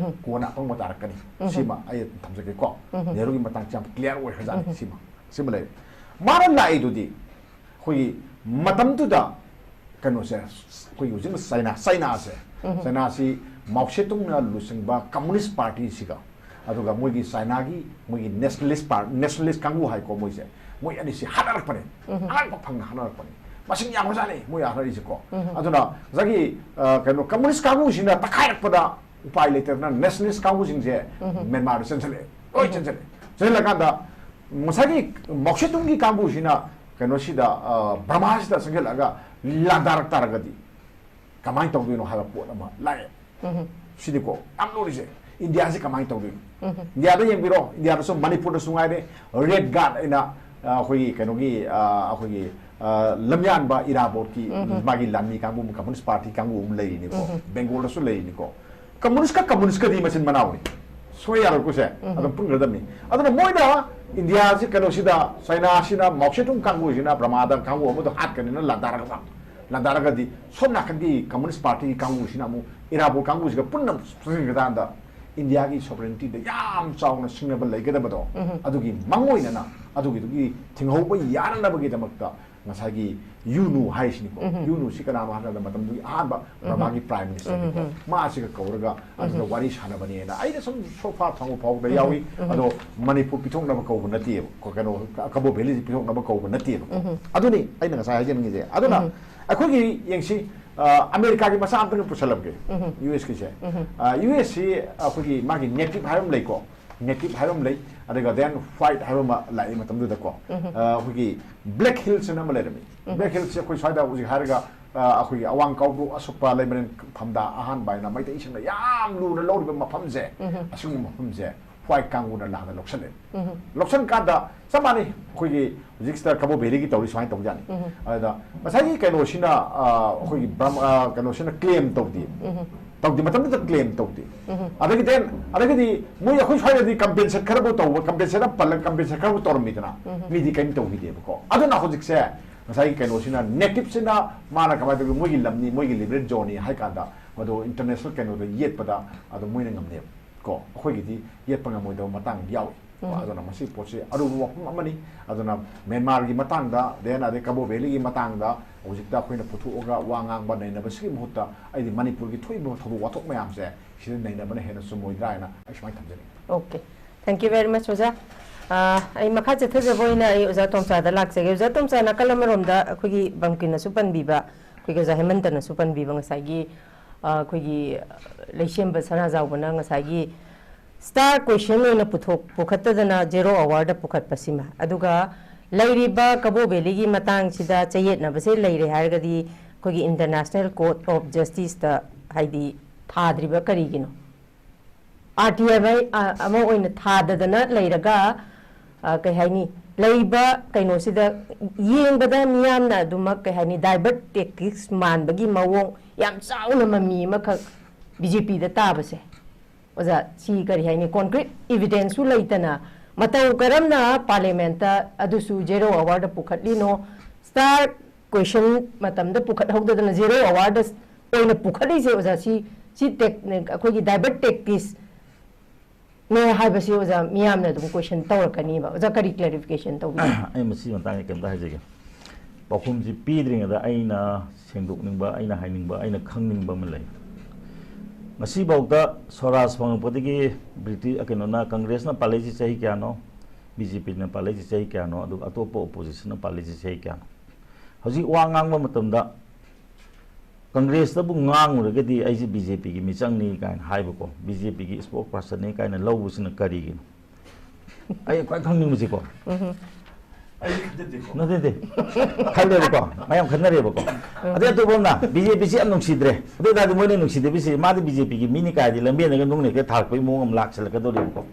ꯀꯣꯟꯅ ꯑꯄꯪꯕ ꯇꯥꯔꯛꯀꯅꯤ꯫ ꯁꯤꯃ ꯑꯩ ꯊꯝꯖꯒꯦꯀꯣ꯫ ꯅꯦꯍꯔꯨꯒꯤ ꯃꯇꯥꯡꯁꯦ ꯌꯥꯝ clear ꯑꯣꯏꯈ꯭ꯔꯖꯥꯠꯅꯤ꯫ ꯁꯤꯃ, ꯁꯤꯃ ꯂꯩꯔꯦ꯫ ꯃꯥꯅ ꯂꯥꯛꯏꯗꯨꯗꯤ ꯑꯩꯈꯣꯏꯒꯤ ꯃꯇꯝꯗꯨꯗ ꯀꯩꯅꯣꯁꯦ, ꯑꯩꯈꯣꯏꯒꯤ ꯍꯧꯖꯤꯛ ꯆꯩꯅꯥ, ꯆꯩꯅꯥꯁꯦ, ꯆꯩꯅꯥꯁꯤ ꯃꯥꯎ ꯁꯦ ꯇꯨꯡꯅ ꯂꯨꯆꯤꯡꯕ communist partyꯁꯤꯒ, ꯑꯗꯨꯒ ꯃꯣꯏꯒꯤ ꯆꯩꯅꯥꯒꯤ ꯃꯣꯏꯒꯤ nationalist part-, nationalist ꯀꯥꯡꯕꯨ ꯍꯥꯏꯀꯣ, ꯃꯣꯏꯁꯦ, ꯃꯣꯏ ꯑꯅꯤꯁꯤ ꯍꯥꯠꯅꯔꯛꯄꯅꯦ꯫ ꯑꯉꯛꯄ ꯐꯪꯅ ꯍꯥꯠꯅꯔꯛꯄꯅꯦ꯫ ꯃꯁꯤꯡ ꯌꯥꯝꯈ꯭ꯔꯖꯥꯠꯅꯤ ꯃꯣꯏ ꯍꯥꯠꯅꯔꯤꯁꯦꯀꯣ꯫ ꯑꯗꯨꯅ ꯉꯁꯥꯏꯒꯤ, ꯑ, ꯀꯩꯅꯣ, communist ꯀꯥꯡꯕꯨꯁꯤꯅ ꯇꯛꯈꯥꯏꯔꯛꯄꯗ ꯎꯄꯥꯏ ꯂꯩꯇꯗꯅ nationalist ꯀꯥꯡꯕꯨꯁꯤꯡꯁꯦ ꯃ꯭ꯌꯥꯟꯃꯥꯔꯗ ꯆꯦꯟꯁꯤꯜꯂꯛꯑꯦ, ꯂꯣꯏ ꯆꯦꯟꯁꯤꯜꯂꯛꯑꯦ꯫ ꯆꯦꯟꯁꯤꯜꯂꯀꯥꯟꯗ ꯉꯁꯥꯏꯒꯤ ꯃꯥꯎ ꯁꯦ ꯇꯨꯡꯒꯤ ꯀꯥꯡꯕꯨꯁꯤꯅ ꯀꯩꯅꯣꯁꯤꯗ, ꯑ, ꯕꯔꯃꯥꯁꯤꯗ ꯆꯪꯁꯤꯜꯂꯛꯑꯒ ꯂꯥꯟꯗꯥꯔꯛ ꯇꯥꯔꯒꯗꯤ ꯀꯃꯥꯏꯅ ꯇꯧꯗꯣꯏꯅꯣ ꯍꯥꯏꯕ ꯄꯣꯠ ꯑꯃ ꯂꯥꯛꯑꯦ꯫ ꯁꯤꯅꯤꯀꯣ ꯌꯥꯝ ꯂꯨꯔꯤꯁꯦ꯫ ꯏꯟꯗꯤꯌꯥꯁꯤ ꯀꯃꯥꯏꯅ ꯇꯧꯗꯣꯏꯅꯣ? ꯏꯟꯗꯤꯌꯥꯗ ꯌꯦꯡꯕꯤꯔꯣ, ꯏꯟꯗꯤꯌꯥꯗꯁꯨ, ꯃꯅꯤꯄꯨꯔꯗꯁꯨ ꯉꯥꯏꯔꯦ, ꯔꯦꯗ ꯒꯥꯔꯗ ꯑꯩꯅ, ꯑ, ꯑꯩꯈꯣꯏꯒꯤ ꯀꯩꯅꯣꯒꯤ, ꯑ, ꯑꯩꯈꯣꯏꯒꯤ, ꯑ, ꯂꯝꯌꯥꯟꯕ ꯏꯔꯥꯕꯣꯠꯀꯤ ꯃꯥꯒꯤ ꯂꯥꯟꯃꯤ ꯀꯥꯡꯕꯨ, ꯀꯝꯃꯨꯅꯤꯁ ꯄꯥꯔꯇꯤ ꯀꯥꯡꯕꯨ ꯑꯃ ꯂꯩꯔꯤꯅꯤꯀꯣ, ꯕꯦꯡꯒꯣꯜꯗꯁꯨ ꯂꯩꯔꯤꯅꯤꯀꯣ꯫ ꯀꯝꯃꯨꯅꯤꯁꯀ ꯀꯝꯃꯨꯅꯤꯁꯀꯗꯤ ꯃꯆꯤꯟ ꯃꯅꯥꯎꯅꯤ, ꯁꯨꯡꯌꯥ ꯌꯥꯔꯣꯏꯀꯣ ꯁꯦ꯫ ꯑꯗꯨꯝ ꯄꯨꯟꯒꯗꯕꯅꯤ꯫ ꯑꯗꯨꯅ ꯃꯣꯏꯅ ꯏꯟꯗꯤꯌꯥꯁꯤ ꯀꯩꯅꯣꯁꯤꯗ, ꯆꯥꯏꯅꯥꯁꯤꯅ, ꯃꯥꯎ ꯁꯦ ꯇꯨꯡ ꯀꯥꯡꯕꯨꯁꯤꯅ ꯕ꯭ꯔꯃꯥꯗ ꯀꯥꯡꯕꯨ ꯑꯃꯗꯣ ꯍꯥꯠꯀꯅꯤꯅ ꯂꯥꯟꯗꯥꯔꯒ, ꯂꯥꯟꯗꯥꯔꯒꯗꯤ ꯁꯣꯝ ꯅꯥꯀꯟꯒꯤ ꯀꯝꯃꯨꯅꯤꯁ ꯄꯥꯔꯇꯤꯒꯤ ꯀꯥꯡꯕꯨꯁꯤꯅ ꯑꯃꯨꯛ ꯏꯔꯥꯕꯣꯠ ꯀꯥꯡꯕꯨꯁꯤꯒ ꯄꯨꯟꯅ ꯆꯪꯁꯤꯟꯒꯗꯥꯟꯗ ꯏꯟꯗꯤꯌꯥꯒꯤ ꯁꯣꯕꯔꯦꯟꯇꯤꯗ ꯌꯥꯝ ꯆꯥꯎꯅ ꯁꯤꯡꯅꯕ ꯂꯩꯒꯗꯕꯗꯣ, ꯑꯗꯨꯒꯤ ꯃꯥꯡꯑꯣꯏꯅꯅ, ꯑꯗꯨꯒꯤꯗꯨꯒꯤ ꯊꯤꯡꯍꯧꯕ ꯌꯥꯅꯅꯕꯒꯤꯗꯃꯛꯇ ꯉꯁꯥꯏꯒꯤ ꯌꯨꯅꯨ ꯍꯥꯏꯁꯤꯅꯤꯀꯣ꯫ ꯌꯨꯅꯨꯁꯤ ꯀꯅꯥꯅꯣ ꯍꯥꯏ ꯀꯥꯟꯗ ꯃꯇꯝꯗꯨꯒꯤ ꯑꯍꯥꯟꯕ ꯕ꯭ꯔꯃꯥꯒꯤ ꯄ꯭ꯔꯥꯏꯝ ꯃꯤꯅꯤꯁꯇꯔꯅꯤꯀꯣ꯫ ꯃꯥꯁꯤꯒ ꯀꯧꯔꯒ ꯑꯗꯨꯗ ꯋꯥꯔꯤ ꯁꯥꯟꯅꯕꯅꯦꯅ ꯑꯩꯅ ꯁꯨꯝ ꯁꯣꯐꯥ ꯊꯥꯡꯒꯨ ꯐꯥꯎꯗ ꯌꯥꯎꯏ꯫ ꯑꯗꯣ ꯃꯅꯤꯄꯨꯔ ꯄꯤꯊꯣꯛꯅꯕ ꯀꯧꯕ ꯅꯠꯇꯦꯕ, ꯀꯣ-, ꯀꯩꯅꯣ, ꯀꯕꯣ ꯚꯦꯂꯤꯁꯤ ꯄꯤꯊꯣꯛꯅꯕ ꯀꯧꯕ ꯅꯠꯇꯦꯕꯀꯣ꯫ ꯑꯗꯨꯅꯤ ꯑꯩꯅ ꯉꯁꯥꯏ ꯍꯥꯏꯖꯅꯤꯡꯉꯤꯁꯦ꯫ ꯑꯗꯨꯅ ꯑꯩꯈꯣꯏꯒꯤ ꯌꯦꯡꯁꯤ, ꯑ, ꯑꯃꯦꯔꯤꯀꯥꯒꯤ ꯃꯆꯥ ꯑꯝꯇꯪ ꯄꯨꯁꯜꯂꯝꯒꯦ, ꯌꯨ ꯑꯦꯁꯀꯤꯁꯦ꯫ ꯑ, ꯌꯨ ꯑꯦꯁꯁꯤ ꯑꯩꯈꯣꯏꯒꯤ ꯃꯥꯒꯤ ꯅꯦꯇꯤꯚ ꯍꯥꯏꯕ ꯑꯃ ꯂꯩꯀꯣ, ꯅꯦꯇꯤꯚ ꯍꯥꯏꯕ ꯑꯃ ꯂꯩ, ꯑꯗꯨꯒ ꯗꯦꯟ ꯋꯥꯏꯠ ꯍꯥꯏꯕ ꯑꯃ ꯂꯥꯛꯏ ꯃꯇꯝꯗꯨꯗꯀꯣ꯫ ꯑ, ꯑꯩꯈꯣꯏꯒꯤ ꯕ꯭ꯂꯦꯛ ꯍꯤꯜꯁ ꯑꯅ ꯑꯃ ꯂꯩꯔꯝꯃꯤ꯫ ꯕ꯭ꯂꯦꯛ ꯍꯤꯜꯁꯁꯦ ꯑꯩꯈꯣꯏ ꯁ꯭ꯋꯥꯏꯗ ꯍꯧꯖꯤꯛ ꯍꯥꯏꯔꯒ, ꯑ, ꯑꯩꯈꯣꯏꯒꯤ ꯑꯋꯥꯡ ꯀꯥꯎꯕ꯭ꯔꯨ ꯑꯁꯨꯞꯄ ꯂꯩꯃꯔꯦꯟ ꯐꯝꯗ ꯑꯍꯥꯟꯕ ꯍꯥꯏꯅ ꯃꯩꯇꯩꯁꯤꯡꯅ ꯌꯥꯝ ꯂꯨꯅ ꯂꯧꯔꯤꯕ ꯃꯐꯝꯁꯦ, ꯑꯁꯤꯒꯨꯝꯕ ꯃꯐꯝꯁꯦ ꯋꯥꯏꯠ ꯀꯥꯡꯕꯨꯅ ꯂꯥꯟꯅ ꯂꯧꯁꯜꯂꯦ꯫ ꯂꯧꯁꯟ ꯀꯥꯟꯗ ꯆꯞ ꯃꯥꯟꯅꯩ, ꯑꯩꯈꯣꯏꯒꯤ ꯍꯧꯖꯤꯛꯁꯤꯗ ꯀꯕꯣ ꯚꯦꯂꯤꯒꯤ ꯇꯧꯔꯤ ꯁꯨꯃꯥꯏꯅ ꯇꯧꯖꯥꯠꯅꯤ꯫ ꯑꯗꯨꯗ ꯉꯁꯥꯏꯒꯤ ꯀꯩꯅꯣꯁꯤꯅ, ꯑ, ꯑꯩꯈꯣꯏꯒꯤ ꯕ꯭ꯔꯝ-, ꯑ, ꯀꯩꯅꯣꯁꯤꯅ ꯀ꯭ꯂꯦꯝ ꯇꯧꯗꯦ꯫ ꯇꯧꯗꯦ, ꯃꯇꯝꯗꯨꯗ ꯀ꯭ꯂꯦꯝ ꯇꯧꯗꯦ꯫ ꯑꯗꯒꯤ ꯗꯦꯟ, ꯑꯗꯒꯤꯗꯤ ꯃꯣꯏ ꯑꯩꯈꯣꯏ ꯁ꯭ꯋꯥꯏꯗꯗꯤ ꯀꯝꯄꯦꯟꯁꯦꯠ ꯈꯔꯕꯨ ꯇꯧꯕ, ꯀꯝꯄꯦꯟꯁꯦꯠ ꯑꯃ ꯄꯜꯂꯒ ꯀꯝꯄꯦꯟꯁꯦꯠ ꯈꯔꯕꯨ ꯇꯧꯔꯝꯃꯤꯗꯅ, ꯃꯤꯗꯤ ꯀꯔꯤꯝ ꯇꯧꯈꯤꯗꯦꯕꯀꯣ꯫ ꯑꯗꯨꯅ ꯍꯧꯖꯤꯛꯁꯦ ꯉꯁꯥꯏꯒꯤ ꯀꯩꯅꯣꯁꯤꯅ, ꯅꯦꯇꯤꯞꯁꯤꯅ ꯃꯥꯅ ꯀꯃꯥꯏꯅ ꯇꯧꯒꯦ, ꯃꯣꯏꯒꯤ ꯂꯝꯅꯤ, ꯃꯣꯏꯒꯤ ꯂꯤꯕꯔꯦꯜ ꯖꯣꯟꯅꯤ ꯍꯥꯏ ꯀꯥꯟꯗ ꯃꯗꯨ ꯏꯟꯇꯔꯅꯦꯁꯅꯦꯜ ꯀꯩꯅꯣꯗ ꯌꯦꯠꯄꯗ ꯑꯗꯨꯝ ꯃꯣꯏꯅ ꯉꯝꯅꯦꯕ꯫ ꯀꯣ, ꯑꯩꯈꯣꯏꯒꯤꯗꯤ ꯌꯦꯠꯄ ꯉꯝꯃꯣꯏꯗꯕ ꯃꯇꯥꯡ ꯌꯥꯎꯏ꯫ ꯀꯣ, ꯑꯗꯨꯅ ꯃꯁꯤ ꯄꯣꯠꯁꯤ ꯑꯔꯨꯕ ꯋꯥꯐꯝ ꯑꯃꯅꯤ꯫ ꯑꯗꯨꯅ ꯃ꯭ꯌꯥꯟꯃꯥꯔꯒꯤ ꯃꯇꯥꯡꯗ, ꯗꯦꯟ ꯑꯗꯩ ꯀꯕꯣ ꯚꯦꯂꯤꯒꯤ ꯃꯇꯥꯡꯗ ꯍꯧꯖꯤꯛꯇ ꯑꯩꯈꯣꯏꯅ ꯄꯨꯊꯣꯛꯑꯒ ꯋꯥ ꯉꯥꯡꯕ ꯅꯩꯅꯕꯁꯤꯒꯤ ꯃꯍꯨꯠꯇ ꯑꯩꯗꯤ ꯃꯅꯤꯄꯨꯔꯒꯤ ꯊꯣꯛꯏꯕ ꯊꯧꯗꯣꯛ ꯋꯥꯊꯣꯛ ꯃꯌꯥꯝꯁꯦ ꯁꯤꯗ ꯅꯩꯅꯕꯅ ꯍꯦꯟꯅ ꯆꯨꯝꯃꯣꯏꯗ꯭ꯔꯥ ꯍꯥꯏꯅ ꯑꯩ ꯁꯨꯃꯥꯏꯅ ꯊꯝꯖꯅꯤꯡꯉꯤ꯫ Okay, thank you very much, ꯑꯣꯖꯥ꯫ ꯑ, ꯑꯩ ꯃꯈꯥ ꯆꯠꯊꯖꯕ ꯑꯣꯏꯅ ꯑꯩ ꯑꯣꯖꯥ ꯇꯣꯝꯆꯥꯗ ꯂꯥꯛꯆꯒꯦ꯫ ꯑꯣꯖꯥ ꯇꯣꯝꯆꯥ, ꯅꯥꯀꯜ ꯑꯃꯔꯣꯝꯗ ꯑꯩꯈꯣꯏꯒꯤ ꯕꯪꯀꯤꯅꯁꯨ ꯄꯟꯕꯤꯕ, ꯑꯩꯈꯣꯏꯒꯤ ꯑꯣꯖꯥ ꯍꯦꯃꯟꯇꯅꯁꯨ ꯄꯟꯕꯤꯕ ꯉꯁꯥꯏꯒꯤ, ꯑ, ꯑꯩꯈꯣꯏꯒꯤ ꯂꯩꯁꯦꯝꯕ ꯁꯅꯥꯖꯥꯎꯕꯅ ꯉꯁꯥꯏꯒꯤ star question ꯑꯣꯏꯅ ꯄꯨꯊꯣꯛ-, ꯄꯨꯈꯠꯇꯗꯅ zero hourꯗ ꯄꯨꯈꯠꯄꯁꯤꯃ, ꯑꯗꯨꯒ ꯂꯩꯔꯤꯕ ꯀꯕꯣ ꯚꯦꯂꯤꯒꯤ ꯃꯇꯥꯡꯁꯤꯗ ꯆꯌꯦꯠꯅꯕꯁꯦ ꯂꯩꯔꯦ ꯍꯥꯏꯔꯒꯗꯤ ꯑꯩꯈꯣꯏꯒꯤ International Court of Justiceꯇ, ꯍꯥꯏꯗꯤ ꯊꯥꯗ꯭ꯔꯤꯕ ꯀꯔꯤꯒꯤꯅꯣ? ꯑꯥꯔ ꯇꯤ ꯑꯥꯏ ꯑꯃ ꯑꯣꯏꯅ ꯊꯥꯗꯗꯅ ꯂꯩꯔꯒ, ꯑ, ꯀꯩ ꯍꯥꯏꯅꯤ, ꯂꯩꯕ ꯀꯩꯅꯣꯁꯤꯗ ꯌꯦꯡꯕꯗ ꯃꯤꯌꯥꯝꯅ ꯑꯗꯨꯃꯛ, ꯀꯩ ꯍꯥꯏꯅꯤ, ꯗꯥꯏꯕꯔꯠ ꯇꯦꯛꯇꯤꯛꯁ ꯃꯥꯟꯕꯒꯤ ꯃꯑꯣꯡ ꯌꯥꯝ ꯆꯥꯎꯅ ꯃꯃꯤ ꯑꯃꯈꯛ ꯕꯤ ꯖꯦ ꯄꯤꯗ ꯇꯥꯕꯁꯦ, ꯑꯣꯖꯥ, ꯁꯤ ꯀꯔꯤ ꯍꯥꯏꯅꯤ, ꯀꯣꯟꯀ꯭ꯔꯤꯠ ꯏꯚꯤꯗꯦꯟꯁꯁꯨ ꯂꯩꯇꯅ ꯃꯇꯧ ꯀꯔꯝꯅ ꯄꯥꯔꯂꯤꯌꯥꯃꯦꯟꯠꯇ ꯑꯗꯨꯁꯨ ꯖꯦꯔꯣ ꯑꯋꯥꯔꯗ ꯄꯨꯈꯠꯂꯤꯅꯣ? ꯁ꯭ꯇꯥꯔ ꯀ꯭ꯋꯦꯁꯟ ꯃꯇꯝꯗ ꯄꯨꯈꯠꯍꯧꯗꯗꯅ ꯖꯦꯔꯣ ꯑꯋꯥꯔꯗ ꯑꯣꯏꯅ ꯄꯨꯈꯠꯂꯤꯁꯦ, ꯑꯣꯖꯥ, ꯁꯤ, ꯁꯤ ꯇꯦꯛ-, ꯑꯩꯈꯣꯏꯒꯤ ꯗꯥꯏꯕꯔꯠ ꯇꯦꯛꯇꯤꯁꯅꯦ ꯍꯥꯏꯕꯁꯤ, ꯑꯣꯖꯥ, ꯃꯤꯌꯥꯝꯅ ꯑꯗꯨꯝ ꯀ꯭ꯋꯦꯁꯟ ꯇꯧꯔꯛꯀꯅꯤꯕ꯫ ꯑꯣꯖꯥ, ꯀꯔꯤ ꯀ꯭ꯂꯦꯔꯤꯐꯤꯀꯦꯁꯟ ꯇꯧꯕꯤꯅꯤ? ꯑꯩ ꯃꯁꯤꯒꯤ ꯃꯇꯥꯡꯗ ꯀꯩꯝꯇ ꯍꯥꯏꯖꯒꯦ꯫ ꯄꯥꯎꯈꯨꯝꯁꯤ ꯄꯤꯗ꯭ꯔꯤꯉꯩꯗ ꯑꯩꯅ ꯁꯦꯡꯗꯣꯛꯅꯤꯡꯕ, ꯑꯩꯅ ꯍꯥꯏꯅꯤꯡꯕ, ꯑꯩꯅ ꯈꯪꯅꯤꯡꯕ ꯑꯃ ꯂꯩ꯫ ꯉꯁꯤꯐꯥꯎꯗ ꯁ꯭ꯋꯔꯥꯖ ꯐꯪꯉꯛꯄꯗꯒꯤ ꯕ꯭ꯔꯤꯇꯤꯁ, ꯀꯩꯅꯣꯅ, ꯀꯪꯒ꯭ꯔꯦꯁꯅ ꯄꯥꯜꯂꯛꯏꯁꯤ ꯆꯍꯤ ꯀꯌꯥꯅꯣ? ꯕꯤ ꯖꯦ ꯄꯤꯅ ꯄꯥꯜꯂꯛꯏꯁꯤ ꯆꯍꯤ ꯀꯌꯥꯅꯣ? ꯑꯗꯨꯒ ꯑꯇꯣꯞꯄ ꯑꯣꯄꯣꯖꯤꯁꯟꯅ ꯄꯥꯜꯂꯛꯏꯁꯤ ꯆꯍꯤ ꯀꯌꯥꯅꯣ? ꯍꯧꯖꯤꯛ ꯋꯥ ꯉꯥꯡꯕ ꯃꯇꯝꯗ ꯀꯪꯒ꯭ꯔꯦꯁꯇꯕꯨ ꯉꯥꯡꯉꯨꯔꯒꯗꯤ ꯑꯩꯁꯦ ꯕꯤ ꯖꯦ ꯄꯤꯒꯤ ꯃꯤꯆꯪꯅꯤ ꯀꯥꯏꯅ ꯍꯥꯏꯕꯀꯣ, ꯕꯤ ꯖꯦ ꯄꯤꯒꯤ ꯏꯁꯄꯣꯛ ꯄꯥꯔꯁꯟꯅꯤ ꯀꯥꯏꯅ ꯂꯧꯕꯁꯤꯅ ꯀꯔꯤꯒꯤꯅꯣ? ꯑꯩ ꯈ꯭ꯋꯥꯏ ꯈꯪꯅꯤꯡꯕꯁꯤꯀꯣ꯫ ꯑꯩꯗꯤ ꯈꯟꯖꯗꯦꯀꯣ꯫ ꯅꯠꯇꯦ, ꯅꯠꯇꯦ꯫ ꯈꯜꯂꯦꯕꯀꯣ, ꯃꯌꯥꯝ ꯈꯟꯅꯔꯦꯕꯀꯣ꯫ ꯑꯗꯩ ꯑꯇꯣꯞꯄ ꯑꯃꯅ ꯕꯤ ꯖꯦ ꯄꯤꯁꯤ ꯌꯥꯝ ꯅꯨꯡꯁꯤꯗ꯭ꯔꯦ꯫ ꯑꯗꯨ ꯑꯣꯏꯇꯥꯔꯗꯤ ꯃꯣꯏꯅ ꯅꯨꯡꯁꯤꯗꯕꯤꯁꯤ, ꯃꯥꯗꯤ ꯕꯤ ꯖꯦ ꯄꯤꯒꯤ ꯃꯤꯅꯤ ꯀꯥꯏꯗꯤ ꯂꯝꯕꯦꯟꯗꯒ ꯅꯨꯡ ꯂꯩꯀꯩ ꯊꯥꯔꯛꯄꯒꯤ ꯃꯑꯣꯡ ꯑꯃ ꯂꯥꯛꯁꯜꯂꯛꯀꯗꯧꯔꯤꯕꯀꯣ꯫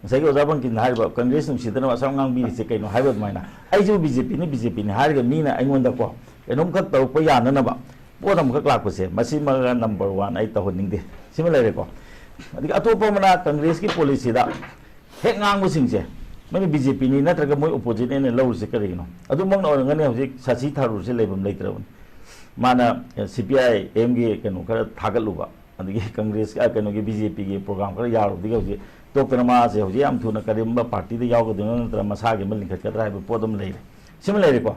ꯉꯁꯥꯏꯒꯤ ꯑꯣꯖꯥ ꯕꯪꯀꯤꯟꯅ ꯍꯥꯏꯔꯤꯕ, "ꯀꯪꯒ꯭ꯔꯦꯁ ꯅꯨꯡꯁꯤꯗꯅꯕ ꯑꯁꯨꯛ ꯌꯥꯝ ꯉꯥꯡꯕꯤꯔꯤꯁꯦ ꯀꯩꯅꯣ?" ꯍꯥꯏꯕ ꯑꯗꯨꯃꯥꯏꯅ, ꯑꯩꯁꯨ ꯕꯤ ꯖꯦ ꯄꯤꯅꯤ, ꯕꯤ ꯖꯦ ꯄꯤꯅꯤ ꯍꯥꯏꯔꯒ ꯃꯤꯅ ꯑꯩꯉꯣꯟꯗꯀꯣ ꯀꯩꯅꯣꯝꯈꯛ ꯇꯧꯔꯛꯄ ꯌꯥꯅꯅꯕ ꯄꯣꯠ ꯑꯃꯈꯛ ꯂꯥꯛꯄꯁꯦ, ꯃꯁꯤꯃꯒ ꯅꯝꯕꯔ ꯋꯥꯟ ꯑꯩ ꯇꯧꯍꯟꯅꯤꯡꯗꯦ꯫ ꯁꯤꯃ ꯂꯩꯔꯦꯀꯣ꯫ ꯑꯗꯒꯤ ꯑꯇꯣꯞꯄ ꯑꯃꯅ ꯀꯪꯒ꯭ꯔꯦꯁꯀꯤ ꯄꯣꯂꯤꯁꯤꯗ ꯍꯦꯛ ꯉꯥꯡꯕꯁꯤꯡꯁꯦ, ꯃꯣꯏꯅ ꯕꯤ ꯖꯦ ꯄꯤꯅꯤ ꯅꯠꯇ꯭ꯔꯒ ꯃꯣꯏ ꯑꯣꯄꯣꯖꯤꯠꯅꯦꯅ ꯂꯧꯔꯤꯁꯦ ꯀꯔꯤꯒꯤꯅꯣ? ꯑꯗꯨꯃꯛꯅ ꯑꯣꯏꯔꯝꯒꯅꯤ ꯍꯧꯖꯤꯛ ꯁꯁꯤ ꯊꯥꯔꯨꯔꯁꯦ ꯂꯩꯐꯝ ꯂꯩꯇ꯭ꯔꯕꯅꯤ꯫ ꯃꯥꯅ ꯁꯤ ꯄꯤ ꯑꯥꯏ ꯑꯦꯝꯒꯤ ꯀꯩꯅꯣ ꯈꯔ ꯊꯥꯒꯠꯂꯨꯕ, ꯑꯗꯒꯤ ꯀꯪꯒ꯭ꯔꯦꯁ, ꯑ, ꯀꯩꯅꯣꯒꯤ ꯕꯤ ꯖꯦ ꯄꯤꯒꯤ ꯄ꯭ꯔꯣꯒ꯭ꯔꯥꯝ ꯈꯔ ꯌꯥꯎꯔꯨꯕꯗꯒꯤ ꯍꯧꯖꯤꯛ ꯇꯣꯛꯇꯅ ꯃꯥꯁꯦ ꯍꯧꯖꯤꯛ ꯌꯥꯝ ꯊꯨꯅ ꯀꯔꯤꯒꯨꯝꯕ ꯄꯥꯔꯇꯤꯗ ꯌꯥꯎꯒꯗꯣꯏꯅꯣ ꯅꯠꯇ꯭ꯔꯒ ꯃꯁꯥꯒꯤ ꯑꯃ ꯂꯤꯡꯈꯠꯀꯗ꯭ꯔꯥ ꯍꯥꯏꯕ ꯄꯣꯠ ꯑꯃ ꯂꯩꯔꯦ꯫ ꯁꯤꯃ ꯂꯩꯔꯦꯀꯣ꯫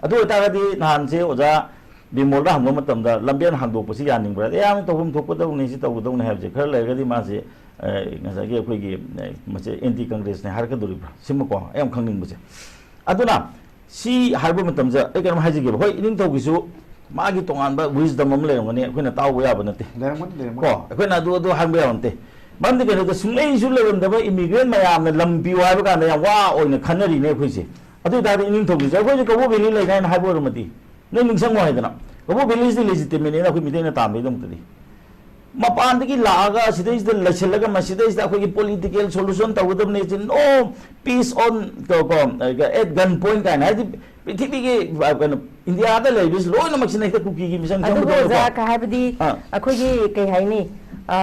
ꯑꯗꯨ ꯑꯣꯏꯇꯥꯔꯒꯗꯤ ꯅꯍꯥꯟꯁꯦ ꯑꯣꯖꯥ ꯕꯤꯃꯣꯜꯗ ꯍꯪꯕ ꯃꯇꯝꯗ ꯂꯝꯕꯦꯟ ꯍꯥꯡꯗꯣꯛꯄꯁꯤ ꯌꯥꯅꯤꯡꯕ꯭ꯔꯥ? ꯑꯦ, ꯌꯥꯝ ꯇꯧꯐꯝ ꯊꯣꯛꯀꯗꯧꯅꯤ, ꯁꯤ ꯇꯧꯒꯗꯧꯅꯤ ꯍꯥꯏꯕꯁꯦ ꯈꯔ ꯂꯩꯔꯒꯗꯤ ꯃꯥꯁꯦ, ꯑ, ꯉꯁꯥꯏꯒꯤ ꯑꯩꯈꯣꯏꯒꯤ, ꯑ, ꯃꯁꯦ ꯑꯦꯟꯇꯤ ꯀꯪꯒ꯭ꯔꯦꯁꯅꯦ ꯍꯥꯏꯔꯛꯀꯗꯧꯔꯤꯕ꯭ꯔꯥ? ꯁꯤꯃꯀꯣ ꯑꯩ ꯌꯥꯝ ꯈꯪꯅꯤꯡꯕꯁꯦ꯫ ꯑꯗꯨꯅ ꯁꯤ ꯍꯥꯏꯕ ꯃꯇꯝꯗ ꯑꯩ ꯀꯩꯅꯣꯝ ꯍꯥꯏꯖꯒꯦꯕ꯫ ꯍꯣꯏ, ꯏꯅꯤꯡꯊꯧꯒꯤꯁꯨ ꯃꯥꯒꯤ ꯇꯣꯉꯥꯟꯕ wisdom ꯑꯃ ꯂꯩꯔꯝꯒꯅꯤ, ꯑꯩꯈꯣꯏꯅ ꯇꯥꯎꯕ ꯌꯥꯕ ꯅꯠꯇꯦ꯫ ꯂꯩꯔꯝꯒꯅꯤ, ꯂꯩꯔꯝꯒꯅꯤ꯫ ꯀꯣ, ꯑꯩꯈꯣꯏꯅ ꯑꯗꯨ, ꯑꯗꯨ ꯍꯥꯏꯕ ꯌꯥꯕ ꯅꯠꯇꯦ꯫ ꯃꯔꯝꯗꯤ ꯀꯩꯅꯣꯗ ꯁꯨꯡꯂꯩꯁꯨ ꯂꯩꯔꯝꯗꯕ ꯏꯃꯤꯒ꯭ꯔꯦꯟ ꯃꯌꯥꯝꯅ ꯂꯝ ꯄꯤꯌꯨ ꯍꯥꯏꯕ ꯀꯥꯟꯗ ꯌꯥꯝ ꯋꯥ ꯑꯣꯏꯅ ꯈꯟꯅꯔꯤꯅꯦ ꯑꯩꯈꯣꯏꯁꯦ꯫ ꯑꯗꯨ ꯑꯣꯏꯇꯥꯔꯗꯤ ꯏꯅꯤꯡꯊꯧꯒꯤꯁꯨ ꯑꯩꯈꯣꯏꯁꯨ ꯀꯕꯣꯛ ꯚꯦꯂꯤ ꯂꯩꯅꯤ ꯍꯥꯏꯅ ꯍꯥꯏꯕ ꯑꯣꯏꯔꯝꯃꯗꯤ ꯅꯣꯏ ꯅꯤꯡꯁꯤꯡꯉꯣ ꯍꯥꯏꯗꯅ꯫ ꯀꯕꯣꯛ ꯚꯦꯂꯤꯁꯤꯗꯤ legitimateꯅꯤꯅ ꯑꯩꯈꯣꯏ ꯃꯤꯇꯩꯅ ꯇꯥꯟꯕꯒꯤꯗꯃꯛꯇꯗꯤ꯫ ꯃꯄꯥꯟꯗꯒꯤ ꯂꯥꯛꯑꯒ ꯁꯤꯗꯩꯁꯤꯗ ꯂꯩꯁꯤꯜꯂꯒ ꯃꯁꯤꯗꯩꯁꯤꯗ ꯑꯩꯈꯣꯏꯒꯤ political solution ꯇꯧꯒꯗꯕꯅꯤ, no peace on ꯀꯣ, ꯀꯣ, at gun point ꯀꯥꯏꯅ, ꯍꯥꯏꯗꯤ ꯄ꯭ꯔꯤꯊꯤꯕꯤꯒꯤ, ꯑ, ꯀꯩꯅꯣ, ꯏꯟꯗꯤꯌꯥꯗ ꯂꯩꯔꯤꯕꯁꯤ ꯂꯣꯏꯅꯃꯛꯁꯤꯅ ꯍꯦꯛꯇ ꯀꯨꯀꯤꯒꯤ ꯃꯤꯆꯪ ꯑꯗꯨꯕꯨ ꯆꯪꯕꯗꯧꯅꯀꯣ꯫ ꯑꯣꯖꯥ, ꯀꯩ ꯍꯥꯏꯕꯗꯤ, ꯑꯥ꯫ ꯑꯩꯈꯣꯏꯒꯤ, ꯀꯩ ꯍꯥꯏꯅꯤ, ꯑ,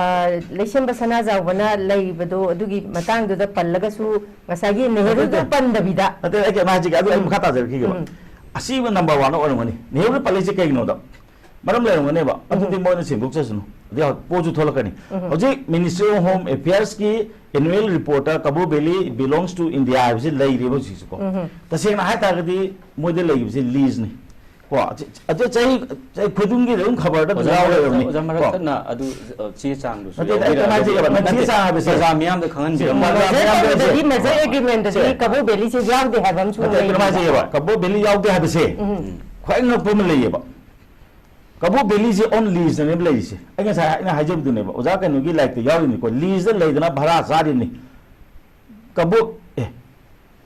ꯂꯩꯁꯦꯝꯕ ꯁꯅꯥꯖꯥꯎꯕꯅ ꯂꯩꯔꯤꯕꯗꯣ ꯑꯗꯨꯒꯤ ꯃꯇꯥꯡꯗꯨꯗ ꯄꯜꯂꯒꯁꯨ ꯉꯁꯥꯏꯒꯤ ꯅꯦꯍꯔꯨꯗꯣ ꯅꯠꯇꯦ, ꯅꯠꯇꯦ꯫ ꯄꯟꯗꯕꯤꯗ꯫ ꯅꯠꯇꯦ, ꯑꯩ ꯀꯩꯅꯣ ꯍꯥꯏꯁꯤꯒꯦ, ꯑꯗꯨ ꯑꯩ ꯎꯝ꯫ ꯃꯈꯥ ꯇꯥꯖꯔꯛꯈꯤꯒꯦꯕ꯫ ꯎꯝ꯫ ꯑꯁꯤꯕꯨ number one ꯑꯣꯏꯔꯝꯒꯅꯤ꯫ ꯅꯦꯍꯔꯨ ꯄꯜꯂꯤꯁꯦ ꯀꯩꯒꯤꯅꯣꯗ? ꯃꯔꯝ ꯂꯩꯔꯝꯒꯅꯦꯕ꯫ ꯎꯝ꯫ ꯑꯗꯨꯗꯤ ꯃꯣꯏꯅ ꯁꯦꯡꯗꯣꯛꯆꯁꯅꯨ꯫ ꯑꯗꯨ ꯄꯣꯠꯁꯨ ꯊꯣꯛꯂꯛꯀꯅꯤ꯫ ꯎꯝ꯫ ꯍꯧꯖꯤꯛ Ministry of Home Affairs ꯀꯤ annual report ꯇ Kaabo Valley belongs to India ꯍꯥꯏꯕꯁꯤ ꯂꯩꯔꯦꯕ ꯍꯧꯖꯤꯛꯁꯨꯀꯣ꯫ ꯎꯝ꯫ ꯇꯁꯦꯡꯅ ꯍꯥꯏ ꯇꯥꯔꯒꯗꯤ ꯃꯣꯏꯗ ꯂꯩꯔꯤꯕꯁꯤ lease ꯅꯤ꯫ ꯀꯣ, ꯑꯗꯨ ꯆꯍꯤ, ꯆꯍꯤ ꯈꯨꯗꯤꯡꯒꯤ ꯑꯗꯨꯝ ꯈꯕꯔꯗ ꯑꯗꯨꯝ ꯑꯣꯖꯥ ꯌꯥꯎ ꯃꯔꯛ-, ꯂꯩꯔꯕꯅꯤ꯫ ꯑꯣꯖꯥ ꯃꯔꯛ ꯀꯣ꯫ ꯊꯠꯅ ꯑꯗꯨ, ꯑ, ꯆꯦ ꯆꯥꯡꯗꯨꯁꯨ ꯅꯠꯇꯦ, ꯑꯩ ꯌꯥꯎꯕꯤꯔꯛꯑꯗꯤ ꯀꯃꯥꯏꯅ ꯇꯧꯒꯦꯕ? ꯅꯪ ꯅꯠꯇꯦ, ꯆꯦ ꯆꯥꯡ ꯍꯥꯏꯕꯁꯦ ꯄ꯭ꯔꯖꯥ ꯃꯤꯌꯥꯝꯗ ꯈꯪꯍꯟꯕꯤꯔꯝꯕ꯫ ꯄ꯭ꯔꯖꯥ ꯃꯤꯌꯥꯝꯗ ꯍꯥꯏꯁꯦ꯫ ꯃꯔꯖꯔ ꯑꯦꯒ꯭ꯔꯤꯃꯦꯟꯗꯗꯤ ꯁꯦ꯫ ꯀꯕꯣ ꯚꯦꯂꯤꯁꯦ ꯌꯥꯎꯗꯦ ꯍꯥꯏꯕ ꯑꯃꯁꯨ ꯅꯠꯇꯦ, ꯑꯩ ꯀꯩꯅꯣ ꯂꯩꯔꯤꯕ꯫ ꯍꯥꯏꯖꯒꯦꯕ, ꯀꯕꯣ ꯚꯦꯂꯤ ꯌꯥꯎꯗꯦ ꯍꯥꯏꯕꯁꯦ ꯎꯝ꯫ ꯈ꯭ꯋꯥꯏ ꯉꯛꯄ ꯑꯃ ꯂꯩꯌꯦꯕ꯫ ꯀꯕꯣ ꯚꯦꯂꯤꯁꯦ on lease ꯅꯦꯕ ꯂꯩꯔꯤꯁꯦ꯫ ꯑꯩ ꯉꯁꯥꯏ ꯑꯩꯅ ꯍꯥꯏꯖꯕꯗꯨꯅꯦꯕ, ꯑꯣꯖꯥ ꯀꯩꯅꯣꯒꯤ ꯂꯥꯏꯔꯤꯛꯇ ꯌꯥꯎꯔꯤꯅꯤꯀꯣ, lease ꯗ ꯂꯩꯗꯅ ꯚꯔꯥ ꯆꯥꯔꯤꯕꯅꯤ꯫ ꯀꯕꯣ-, ꯑꯦ,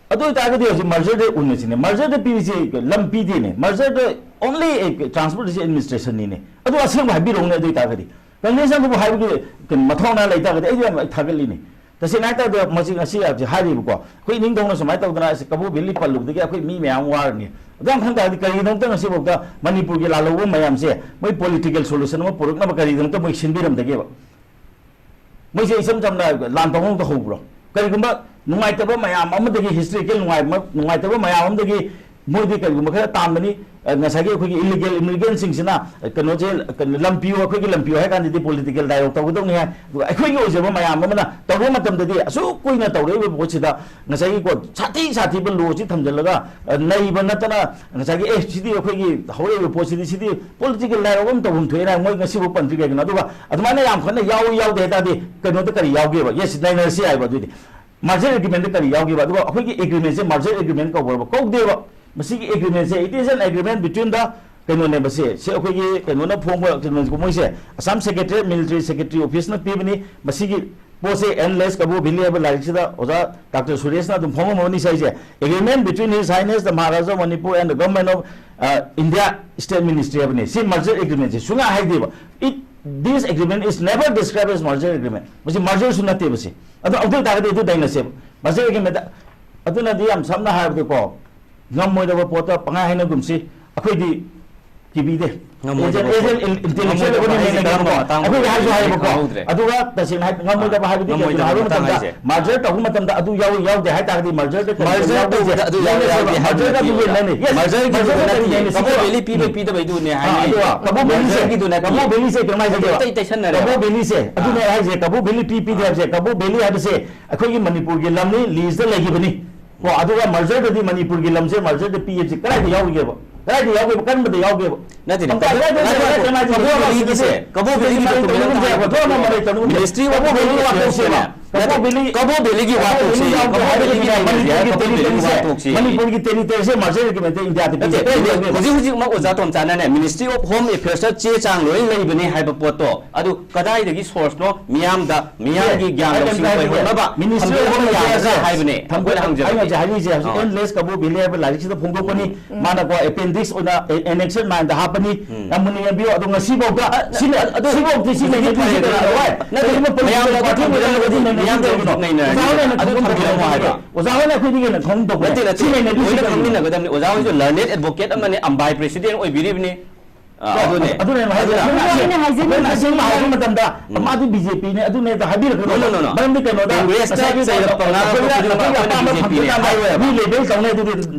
ꯑꯗꯨ ꯑꯣꯏꯇꯥꯔꯒꯗꯤ ꯍꯧꯖꯤꯛ ꯃꯔꯖꯔꯗ ꯎꯅꯁꯤꯅꯦ꯫ ꯃꯔꯖꯔꯗ ꯄꯤꯔꯤꯁꯦ ꯂꯝ ꯄꯤꯗꯦꯅꯦ꯫ ꯃꯔꯖꯔꯗ only transport administration ꯅꯤꯅꯦ꯫ ꯑꯗꯨ ꯑꯁꯦꯡꯕ ꯍꯥꯏꯕꯤꯔꯛꯎꯅꯦ꯫ ꯑꯗꯨ ꯑꯣꯏꯇꯥꯔꯒꯗꯤ ꯀꯪꯒ꯭ꯔꯦꯁꯅ ꯑꯗꯨꯕꯨ ꯍꯥꯏꯕꯒꯤ ꯀꯩꯅꯣ ꯃꯊꯧꯅꯥ ꯂꯩꯇꯥꯔꯒꯗꯤ ꯑꯩꯗꯤ ꯌꯥꯝ ꯊꯥꯒꯠꯂꯤꯅꯦ꯫ ꯇꯁꯦꯡꯅ ꯍꯥꯏꯇꯥꯔꯗꯤ ꯃꯁꯤ ꯉꯁꯤ ꯍꯥꯏꯔꯤꯕꯀꯣ, ꯑꯩꯈꯣꯏ ꯏꯅꯤꯡꯊꯧꯅ ꯁꯨꯃꯥꯏꯅ ꯇꯧꯗꯅ ꯑꯁ ꯀꯕꯣ ꯚꯦꯂꯤ ꯄꯜꯂꯨꯕꯗꯒꯤ ꯑꯩꯈꯣꯏ ꯃꯤ ꯃꯌꯥꯝ ꯋꯥꯔꯅꯤ꯫ ꯑꯗꯨ ꯌꯥꯝ ꯈꯪ ꯇꯥꯔꯗꯤ ꯀꯔꯤꯒꯤꯗꯃꯛꯇ ꯉꯁꯤꯐꯥꯎꯗ ꯃꯅꯤꯄꯨꯔꯒꯤ ꯂꯥꯜꯍꯧꯕ ꯃꯌꯥꯝꯁꯦ ꯃꯣꯏ political solution ꯑꯃ ꯄꯨꯔꯛꯅꯕ ꯀꯔꯤꯒꯤꯗꯃꯛꯇ ꯃꯣꯏ ꯁꯤꯟꯕꯤꯔꯝꯗꯒꯦꯕ? ꯃꯣꯏꯁꯦ ꯏꯆꯝ ꯆꯝꯅ ꯂꯥꯟ ꯇꯧꯐꯝ ꯇꯧꯍꯧꯕ꯭ꯔꯣ? ꯀꯔꯤꯒꯨꯝꯕ ꯅꯨꯡꯉꯥꯏꯇꯕ ꯃꯌꯥꯝ ꯑꯃꯗꯒꯤ, historical ꯅꯨꯡꯉꯥꯏꯕ, ꯅꯨꯡꯉꯥꯏꯇꯕ ꯃꯌꯥꯝ ꯑꯃꯗꯒꯤ ꯃꯣꯏꯗꯤ ꯀꯔꯤꯒꯨꯝꯕ ꯈꯔ ꯇꯥꯟꯕꯅꯤ, ꯑ, ꯉꯁꯥꯏꯒꯤ ꯑꯩꯈꯣꯏꯒꯤ illegal immigrant ꯁꯤꯡꯁꯤꯅ, ꯑ, ꯀꯩꯅꯣꯁꯦ, ꯀꯩꯅꯣ, ꯂꯝ ꯄꯤꯌꯨ, ꯑꯩꯈꯣꯏꯒꯤ ꯂꯝ ꯄꯤꯌꯨ ꯍꯥꯏ ꯀꯥꯟꯗꯗꯤ political dialogue ꯇꯧꯒꯗꯧꯅꯤ ꯍꯥꯏ꯫ ꯑꯗꯨꯒ ꯑꯩꯈꯣꯏꯒꯤ ꯑꯣꯏꯖꯕ ꯃꯌꯥꯝ ꯑꯃꯅ ꯇꯧꯕ ꯃꯇꯝꯗꯗꯤ ꯑꯁꯨꯛ ꯀꯨꯏꯅ ꯇꯧꯔꯛꯏꯕ ꯄꯣꯠꯁꯤꯗ ꯉꯁꯥꯏꯒꯤ ꯀꯣ ꯁꯥꯊꯤ ꯁꯥꯊꯤꯕ ꯂꯣꯁꯤ ꯊꯝꯖꯤꯜꯂꯒ, ꯑ, ꯅꯩꯕ ꯅꯠꯇꯅ ꯉꯁꯥꯏꯒꯤ, "ꯑꯦ, ꯁꯤꯗꯤ ꯑꯩꯈꯣꯏꯒꯤ ꯍꯧꯔꯛꯏꯕ ꯄꯣꯠꯁꯤꯗꯤ, ꯁꯤꯗꯤ political dialogue ꯑꯃ ꯇꯧꯐꯝ ꯊꯣꯛꯑꯦꯅ" ꯃꯣꯏ ꯉꯁꯤꯐꯥꯎ ꯄꯟꯗ꯭ꯔꯤ ꯀꯩꯒꯤꯅꯣ? ꯑꯗꯨꯒ ꯑꯗꯨꯃꯥꯏꯅ ꯌꯥꯝ ꯀꯟꯅ ꯌꯥꯎꯏ ꯌꯥꯎꯗꯦ ꯍꯥꯏ ꯇꯥꯔꯗꯤ ꯀꯩꯅꯣꯗ ꯀꯔꯤ ꯌꯥꯎꯒꯦꯕ? Yes, ꯅꯩꯅꯔꯁꯤ ꯍꯥꯏꯕ ꯑꯗꯨꯗꯤ꯫ Merger agreement ꯀꯔꯤ ꯌꯥꯎꯒꯦꯕ? ꯑꯗꯨꯒ ꯑꯩꯈꯣꯏꯒꯤ agreement ꯁꯦ merger agreement ꯀꯧꯕ꯭ꯔꯕ? ꯀꯧꯗꯦꯕ꯫ ꯃꯁꯤꯒꯤ agreement say, it is an agreement between the ꯀꯩꯅꯣꯅꯦꯕ ꯁꯦ, ꯁꯦ ꯑꯩꯈꯣꯏꯒꯤ ꯀꯩꯅꯣꯅ ꯐꯣꯡꯕ ꯀꯩꯅꯣ, ꯃꯣꯏꯁꯦ Assam Secretariat Military Secretary Office ꯅ ꯄꯤꯕꯅꯤ꯫ ꯃꯁꯤꯒꯤ ꯄꯣꯠꯁꯦ ꯑꯦꯟ ꯂꯦꯁ ꯀꯕꯣ ꯚꯦꯂꯤ ꯍꯥꯏꯕ ꯂꯥꯏꯔꯤꯛꯁꯤꯗ ꯑꯣꯖꯥ ꯗꯥꯛꯇꯔ ꯁꯨꯔꯦꯁꯅ ꯑꯗꯨꯝ ꯐꯣꯡꯉꯝꯃꯕꯅꯤ ꯁꯦ ꯑꯩꯁꯦ꯫ Agreement between His Highness the Maharaja of Manipur and the Government of, uh, India State Ministry ꯍꯥꯏꯕꯅꯤ꯫ ꯁꯤ merger agreement ꯁꯦ ꯁꯨꯡꯌꯥ ꯍꯥꯏꯗꯦꯕ꯫ It This agreement is never described as merger agreement. ꯃꯁꯤ merger ꯁꯨ ꯅꯠꯇꯦꯕ ꯁꯤ꯫ ꯑꯗꯣ ꯑꯗꯨ ꯑꯣꯏꯇꯥꯔꯒꯗꯤ ꯑꯗꯨ ꯅꯩꯅꯁꯦꯕ꯫ Merger agreement, ꯑꯗꯨꯅꯗꯤ ꯌꯥꯝ ꯁꯝꯅ ꯍꯥꯏꯔꯕꯗꯀꯣ, ꯉꯝꯃꯣꯏꯗꯕ ꯄꯣꯠꯇ ꯄꯪꯍꯥꯏ ꯍꯥꯏꯅꯒꯨꯝꯁꯤ꯫ ꯑꯩꯈꯣꯏꯗꯤ ꯀꯤꯕꯤꯗꯦ꯫ ꯉꯝꯃꯣꯏꯗꯕ ꯑꯦꯖꯦꯟ, ꯑꯦꯖꯦꯟ ꯄꯣꯠ꯫ ꯏꯟꯇꯦꯂꯦꯛꯆꯨꯋꯦꯜ ꯉꯝꯃꯣꯏꯗꯕ ꯑꯩꯈꯣꯏꯅ ꯍꯥꯏꯁꯦ ꯅꯩꯅꯒꯦꯕꯀꯣ꯫ ꯀꯔꯝꯕ ꯃꯇꯥꯡ ꯑꯩꯈꯣꯏꯗꯤ ꯍꯥꯏꯁꯨ ꯑꯣꯏꯗꯣꯏꯅꯣ? ꯍꯥꯏꯌꯦꯕꯀꯣ꯫ ꯈꯪꯍꯧꯗ꯭ꯔꯦ꯫ ꯑꯗꯨꯒ ꯇꯁꯦꯡꯅ ꯍꯥꯏ, ꯉꯝꯃꯣꯏꯗꯕ ꯍꯥꯏꯕꯗꯤ ꯀꯩꯒꯤꯅꯣ ꯉꯝꯃꯣꯏꯗꯕ ꯍꯥꯏꯕ ꯃꯇꯥꯡ ꯃꯇꯝꯗ, ꯍꯥꯏꯁꯦ꯫ Merger ꯇꯧꯕ ꯃꯇꯝꯗ ꯑꯗꯨ ꯌꯥꯎꯏ ꯌꯥꯎꯗꯦ ꯍꯥꯏ ꯇꯥꯔꯒꯗꯤ merger ꯗ ꯀꯔꯤ Merger ꯌꯥꯎꯒꯦ? ꯇꯧꯕꯗ ꯑꯗꯨ ꯌꯥꯎꯏ ꯌꯥꯎꯗꯦ ꯍꯥꯏꯕ ꯌꯦꯡꯉꯁꯦꯕ꯫ ꯅꯠꯇꯦꯕ꯫ Merger ꯒꯤꯗꯨꯗ ꯀꯔꯤ ꯅꯠꯇꯦ꯫ ꯌꯦꯡꯉꯁꯦꯕ? ꯀꯕꯣ ꯚꯦꯂꯤ ꯄꯤꯕ ꯎꯝ꯫ ꯄꯤꯗꯕꯩꯗꯨꯅꯦ ꯑꯥ, ꯍꯥꯏꯅꯩ꯫ ꯑꯗꯨꯒ ꯀꯕꯣ ꯚꯦꯂꯤꯁꯦ, Merger ꯒꯤꯗꯨ ꯅꯠꯇꯦ꯫ ꯀꯕꯣ ꯚꯦꯂꯤꯁꯦ ꯀꯩꯅꯣ ꯍꯥꯏꯁꯦ? ꯀꯣꯏꯇꯩ ꯇꯩꯁꯟꯅꯔꯦꯕ꯫ ꯀꯕꯣ ꯚꯦꯂꯤꯁꯦ, ꯑꯗꯨꯅꯦ ꯑꯥ꯫ ꯑꯩ ꯍꯥꯏꯁꯦ, ꯀꯕꯣ ꯚꯦꯂꯤ ꯄꯤ ꯄꯤꯗꯦ ꯑꯥ꯫ ꯍꯥꯏꯕꯁꯦ, ꯀꯕꯣ ꯚꯦꯂꯤ ꯍꯥꯏꯕꯁꯦ ꯑꯩꯈꯣꯏꯒꯤ ꯃꯅꯤꯄꯨꯔꯒꯤ ꯂꯝꯅꯤ, ꯂꯤꯁꯇ ꯂꯩꯈꯤꯕꯅꯤ꯫ ꯀꯣ, ꯑꯗꯨꯒ merger ꯗꯗꯤ ꯃꯅꯤꯄꯨꯔꯒꯤ ꯂꯝꯁꯦ merger ꯗ ꯄꯤ ꯍꯥꯏꯕꯁꯤ ꯀꯗꯥꯏꯗ ꯌꯥꯎꯔꯤꯒꯦꯕ? ꯀꯗꯥꯏꯗ ꯌꯥꯎꯒꯦꯕ? ꯀꯔꯝꯕꯗ ꯌꯥꯎꯒꯦꯕ? ꯅꯠꯇꯦꯅꯦ, ꯄꯪꯇꯥ ꯀꯕꯣ-, ꯀꯗꯥꯏꯗ ꯉꯥꯏꯈꯣ, ꯂꯩꯔꯦ? ꯉꯥꯏꯈꯣ, ꯀꯅꯥꯒꯤ ꯀꯕꯣ ꯂꯩꯔꯦ? ꯚꯦꯂꯤꯒꯤꯁꯦ, ꯀꯕꯣ ꯚꯦꯂꯤꯒꯤ ꯀꯅꯥꯒꯤ ꯗꯣꯀꯨꯃꯦꯟ ꯂꯩꯔꯦ? ꯑꯝꯇ ꯍꯥꯏꯌꯨ꯫ ꯊꯣꯛꯑꯣ, ꯅꯪ ꯃꯔꯩ ꯇꯧꯅꯨ꯫ Kabaw ministry of valley home affairs ꯍꯥꯏꯕ꯫ ꯀꯕꯣ ꯚꯦꯂꯤ, ꯀꯕꯣ ꯚꯦꯂꯤꯒꯤ ꯋꯥꯊꯣꯛꯁꯦ, ꯀꯕꯣ ꯚꯦꯂꯤꯒꯤ ꯅꯩꯅꯁꯦ ꯍꯥꯏ, ꯀꯕꯣ ꯚꯦꯂꯤꯒꯤ ꯋꯥꯊꯣꯛꯁꯦ꯫ ꯃꯅꯤꯄꯨꯔꯒꯤ ꯇꯦꯔꯤꯇꯣꯔꯤꯁꯦ ꯃꯔꯖꯔ ꯑꯦꯒ꯭ꯔꯤꯃꯦꯟꯇ ꯏꯟꯗꯤꯌꯥꯗ ꯅꯠꯇꯦ, ꯄꯤꯖꯩ꯫ ꯍꯧꯖꯤꯛ ꯍꯧꯖꯤꯛꯃꯛ ꯑꯣꯖꯥ ꯇꯣꯝꯆꯥꯅꯅꯦ, ꯃꯤꯅꯤꯁꯇ꯭ꯔꯤ ꯑꯣꯐ ꯍꯣꯝ ꯑꯦꯐꯤꯌꯔꯁꯇ ꯆꯦ ꯆꯥꯡ ꯂꯣꯏ ꯂꯩꯕꯅꯦ ꯍꯥꯏꯕ ꯄꯣꯠꯇꯣ, ꯑꯗꯨ ꯀꯗꯥꯏꯗꯒꯤ ꯁꯣꯔꯁꯅꯣ? ꯃꯤꯌꯥꯝꯗ, ꯃꯤꯌꯥꯝꯒꯤ ꯑꯦ, ꯒ꯭ꯌꯥꯟ ꯑꯩ ꯂꯧꯁꯤꯡ ꯀꯩꯝꯇ ꯍꯥꯏꯒꯦ꯫ ꯑꯣꯏꯍꯟꯅꯕ ꯃꯤꯅꯤꯁꯇ꯭ꯔꯤ ꯊꯝꯕꯤꯔꯝꯕ ꯑꯣꯐ ꯌꯥꯒꯗ꯭ꯔꯥ ꯍꯣꯝ ꯍꯥꯏꯕꯅꯦ, ꯑꯩꯈꯣꯏꯅ ꯑꯩꯅ ꯍꯪꯖꯕꯗꯤ꯫ ꯍꯧꯖꯤꯛ ꯍꯥꯏꯔꯤꯁꯦ, ꯍꯧꯖꯤꯛ ꯑꯥ꯫ ꯑꯦꯟꯗꯂꯦꯁ ꯀꯕꯣ ꯚꯦꯂꯤ ꯍꯥꯏꯕ ꯂꯥꯏꯔꯤꯛꯁꯤꯗ ꯐꯣꯡꯗꯣꯛꯄꯅꯤ꯫ ꯎꯝ꯫ ꯃꯥꯅꯀꯣ ꯑꯦꯄꯦꯟꯗꯤꯛꯁ ꯑꯣꯏꯅ ꯑꯦ-, ꯑꯦꯅꯦꯛꯁꯔ ꯅꯥꯏꯟꯗ ꯍꯥꯄꯅꯤ꯫ ꯎꯝ꯫ ꯌꯥꯝ ꯃꯨꯟꯅ ꯌꯦꯡꯕꯤꯌꯨ꯫ ꯑꯗꯣ ꯉꯁꯤꯐꯥꯎꯗ ꯑ, ꯁꯤꯅ, ꯑ, ꯑꯗꯨ ꯁꯤꯐꯥꯎꯗꯤ ꯁꯤ ꯍꯧꯖꯤꯛꯇꯤ ꯂꯩꯅꯗ꯭ꯔꯤꯁꯤ ꯐꯔꯦꯗꯅ, ꯀꯩꯒꯤꯅꯣ? ꯑꯗꯣ ꯍꯣꯏ, ꯅꯠꯇꯦ, ꯀꯩꯒꯨꯝꯕ ꯃꯌꯥꯝꯅ ꯑꯗꯨ ꯄꯣꯂꯤꯇꯤꯀꯦꯜ ꯄꯥꯔꯇꯤ ꯊꯝꯕꯤꯔꯝꯃꯒꯗꯤ ꯑꯃꯗ ꯃꯌꯥꯝ ꯂꯩꯅꯗ꯭ꯔꯤꯁꯤ ꯇꯧꯅꯩꯅꯔꯅꯤ꯫ ꯀꯩꯒꯤꯅꯣ? ꯃꯌꯥꯝ ꯑꯣꯖꯥ ꯍꯣꯏꯅ ꯑꯗꯨ ꯈꯪꯐꯝ ꯊꯝꯕꯤꯔꯝꯃꯣ ꯊꯣꯛꯄ ꯍꯥꯏꯕ꯫ ꯑꯣꯖꯥ ꯍꯣꯏꯅ ꯑꯩꯈꯣꯏꯗꯒꯤ ꯍꯦꯟꯅ ꯈꯪꯐꯝ ꯊꯣꯛꯄꯅꯦ꯫ ꯅꯠꯇꯦ, ꯅꯠꯇꯦ, ꯁꯤ ꯂꯩꯅꯗ꯭ꯔꯤꯁꯤ ꯂꯣꯏꯅ ꯀꯩꯒꯤꯅꯣ? ꯈꯪꯃꯤꯟꯅꯒꯗꯕꯅꯤ꯫ ꯑꯣꯖꯥ ꯍꯣꯏꯁꯨ ꯂꯔꯅꯦꯗ ꯑꯦꯗꯚꯣꯀꯦꯠ ꯑꯃꯅꯤ, ꯑꯝꯕꯥꯏ ꯄ꯭ꯔꯦꯁꯤꯗꯦꯟ ꯑꯣꯏꯕꯤꯔꯤꯕꯅꯤ꯫ ꯑ, ꯑꯗꯨꯅꯦ꯫ ꯑꯗꯨꯅꯦ ꯑꯩꯅ ꯍꯥꯏꯁꯦ꯫ ꯑꯗꯨꯅ ꯑꯗꯨꯅ ꯑꯩꯅ ꯍꯥꯏꯁꯦ, ꯑꯩꯈꯣꯏꯅ ꯑꯁꯦꯡꯕ ꯍꯥꯏꯕ ꯃꯇꯝꯗ ꯎꯝ꯫ ꯃꯥꯗꯤ ꯕꯤ ꯖꯦ ꯄꯤꯅꯦ, ꯑꯗꯨꯅꯦ ꯍꯦꯛꯇ ꯍꯥꯏꯕꯤꯔꯛꯀꯅꯣ꯫ No, no, no, no. ꯃꯔꯝꯗꯤ ꯀꯩꯅꯣꯗ ꯀꯣꯡꯒ꯭ꯔꯦꯁꯇ ꯉꯁꯥꯏꯒꯤ ꯆꯩꯔꯛꯄ ꯉꯥꯡꯕ ꯑꯩꯈꯣꯏꯅ, ꯈꯨꯗꯤꯡꯃꯛ ꯑꯩꯈꯣꯏꯅ ꯑꯩꯈꯣꯏꯅ ꯄꯥꯝꯕ ꯕꯤ ꯖꯦ ꯄꯤꯅꯦ ꯐꯪꯗ꯭ꯔꯤꯀꯥꯟꯗ ꯍꯥꯏꯔꯣꯏꯕ꯫ ꯃꯤ ꯂꯦꯕꯦꯜ ꯇꯧꯅꯩ ꯑꯗꯨꯗꯤ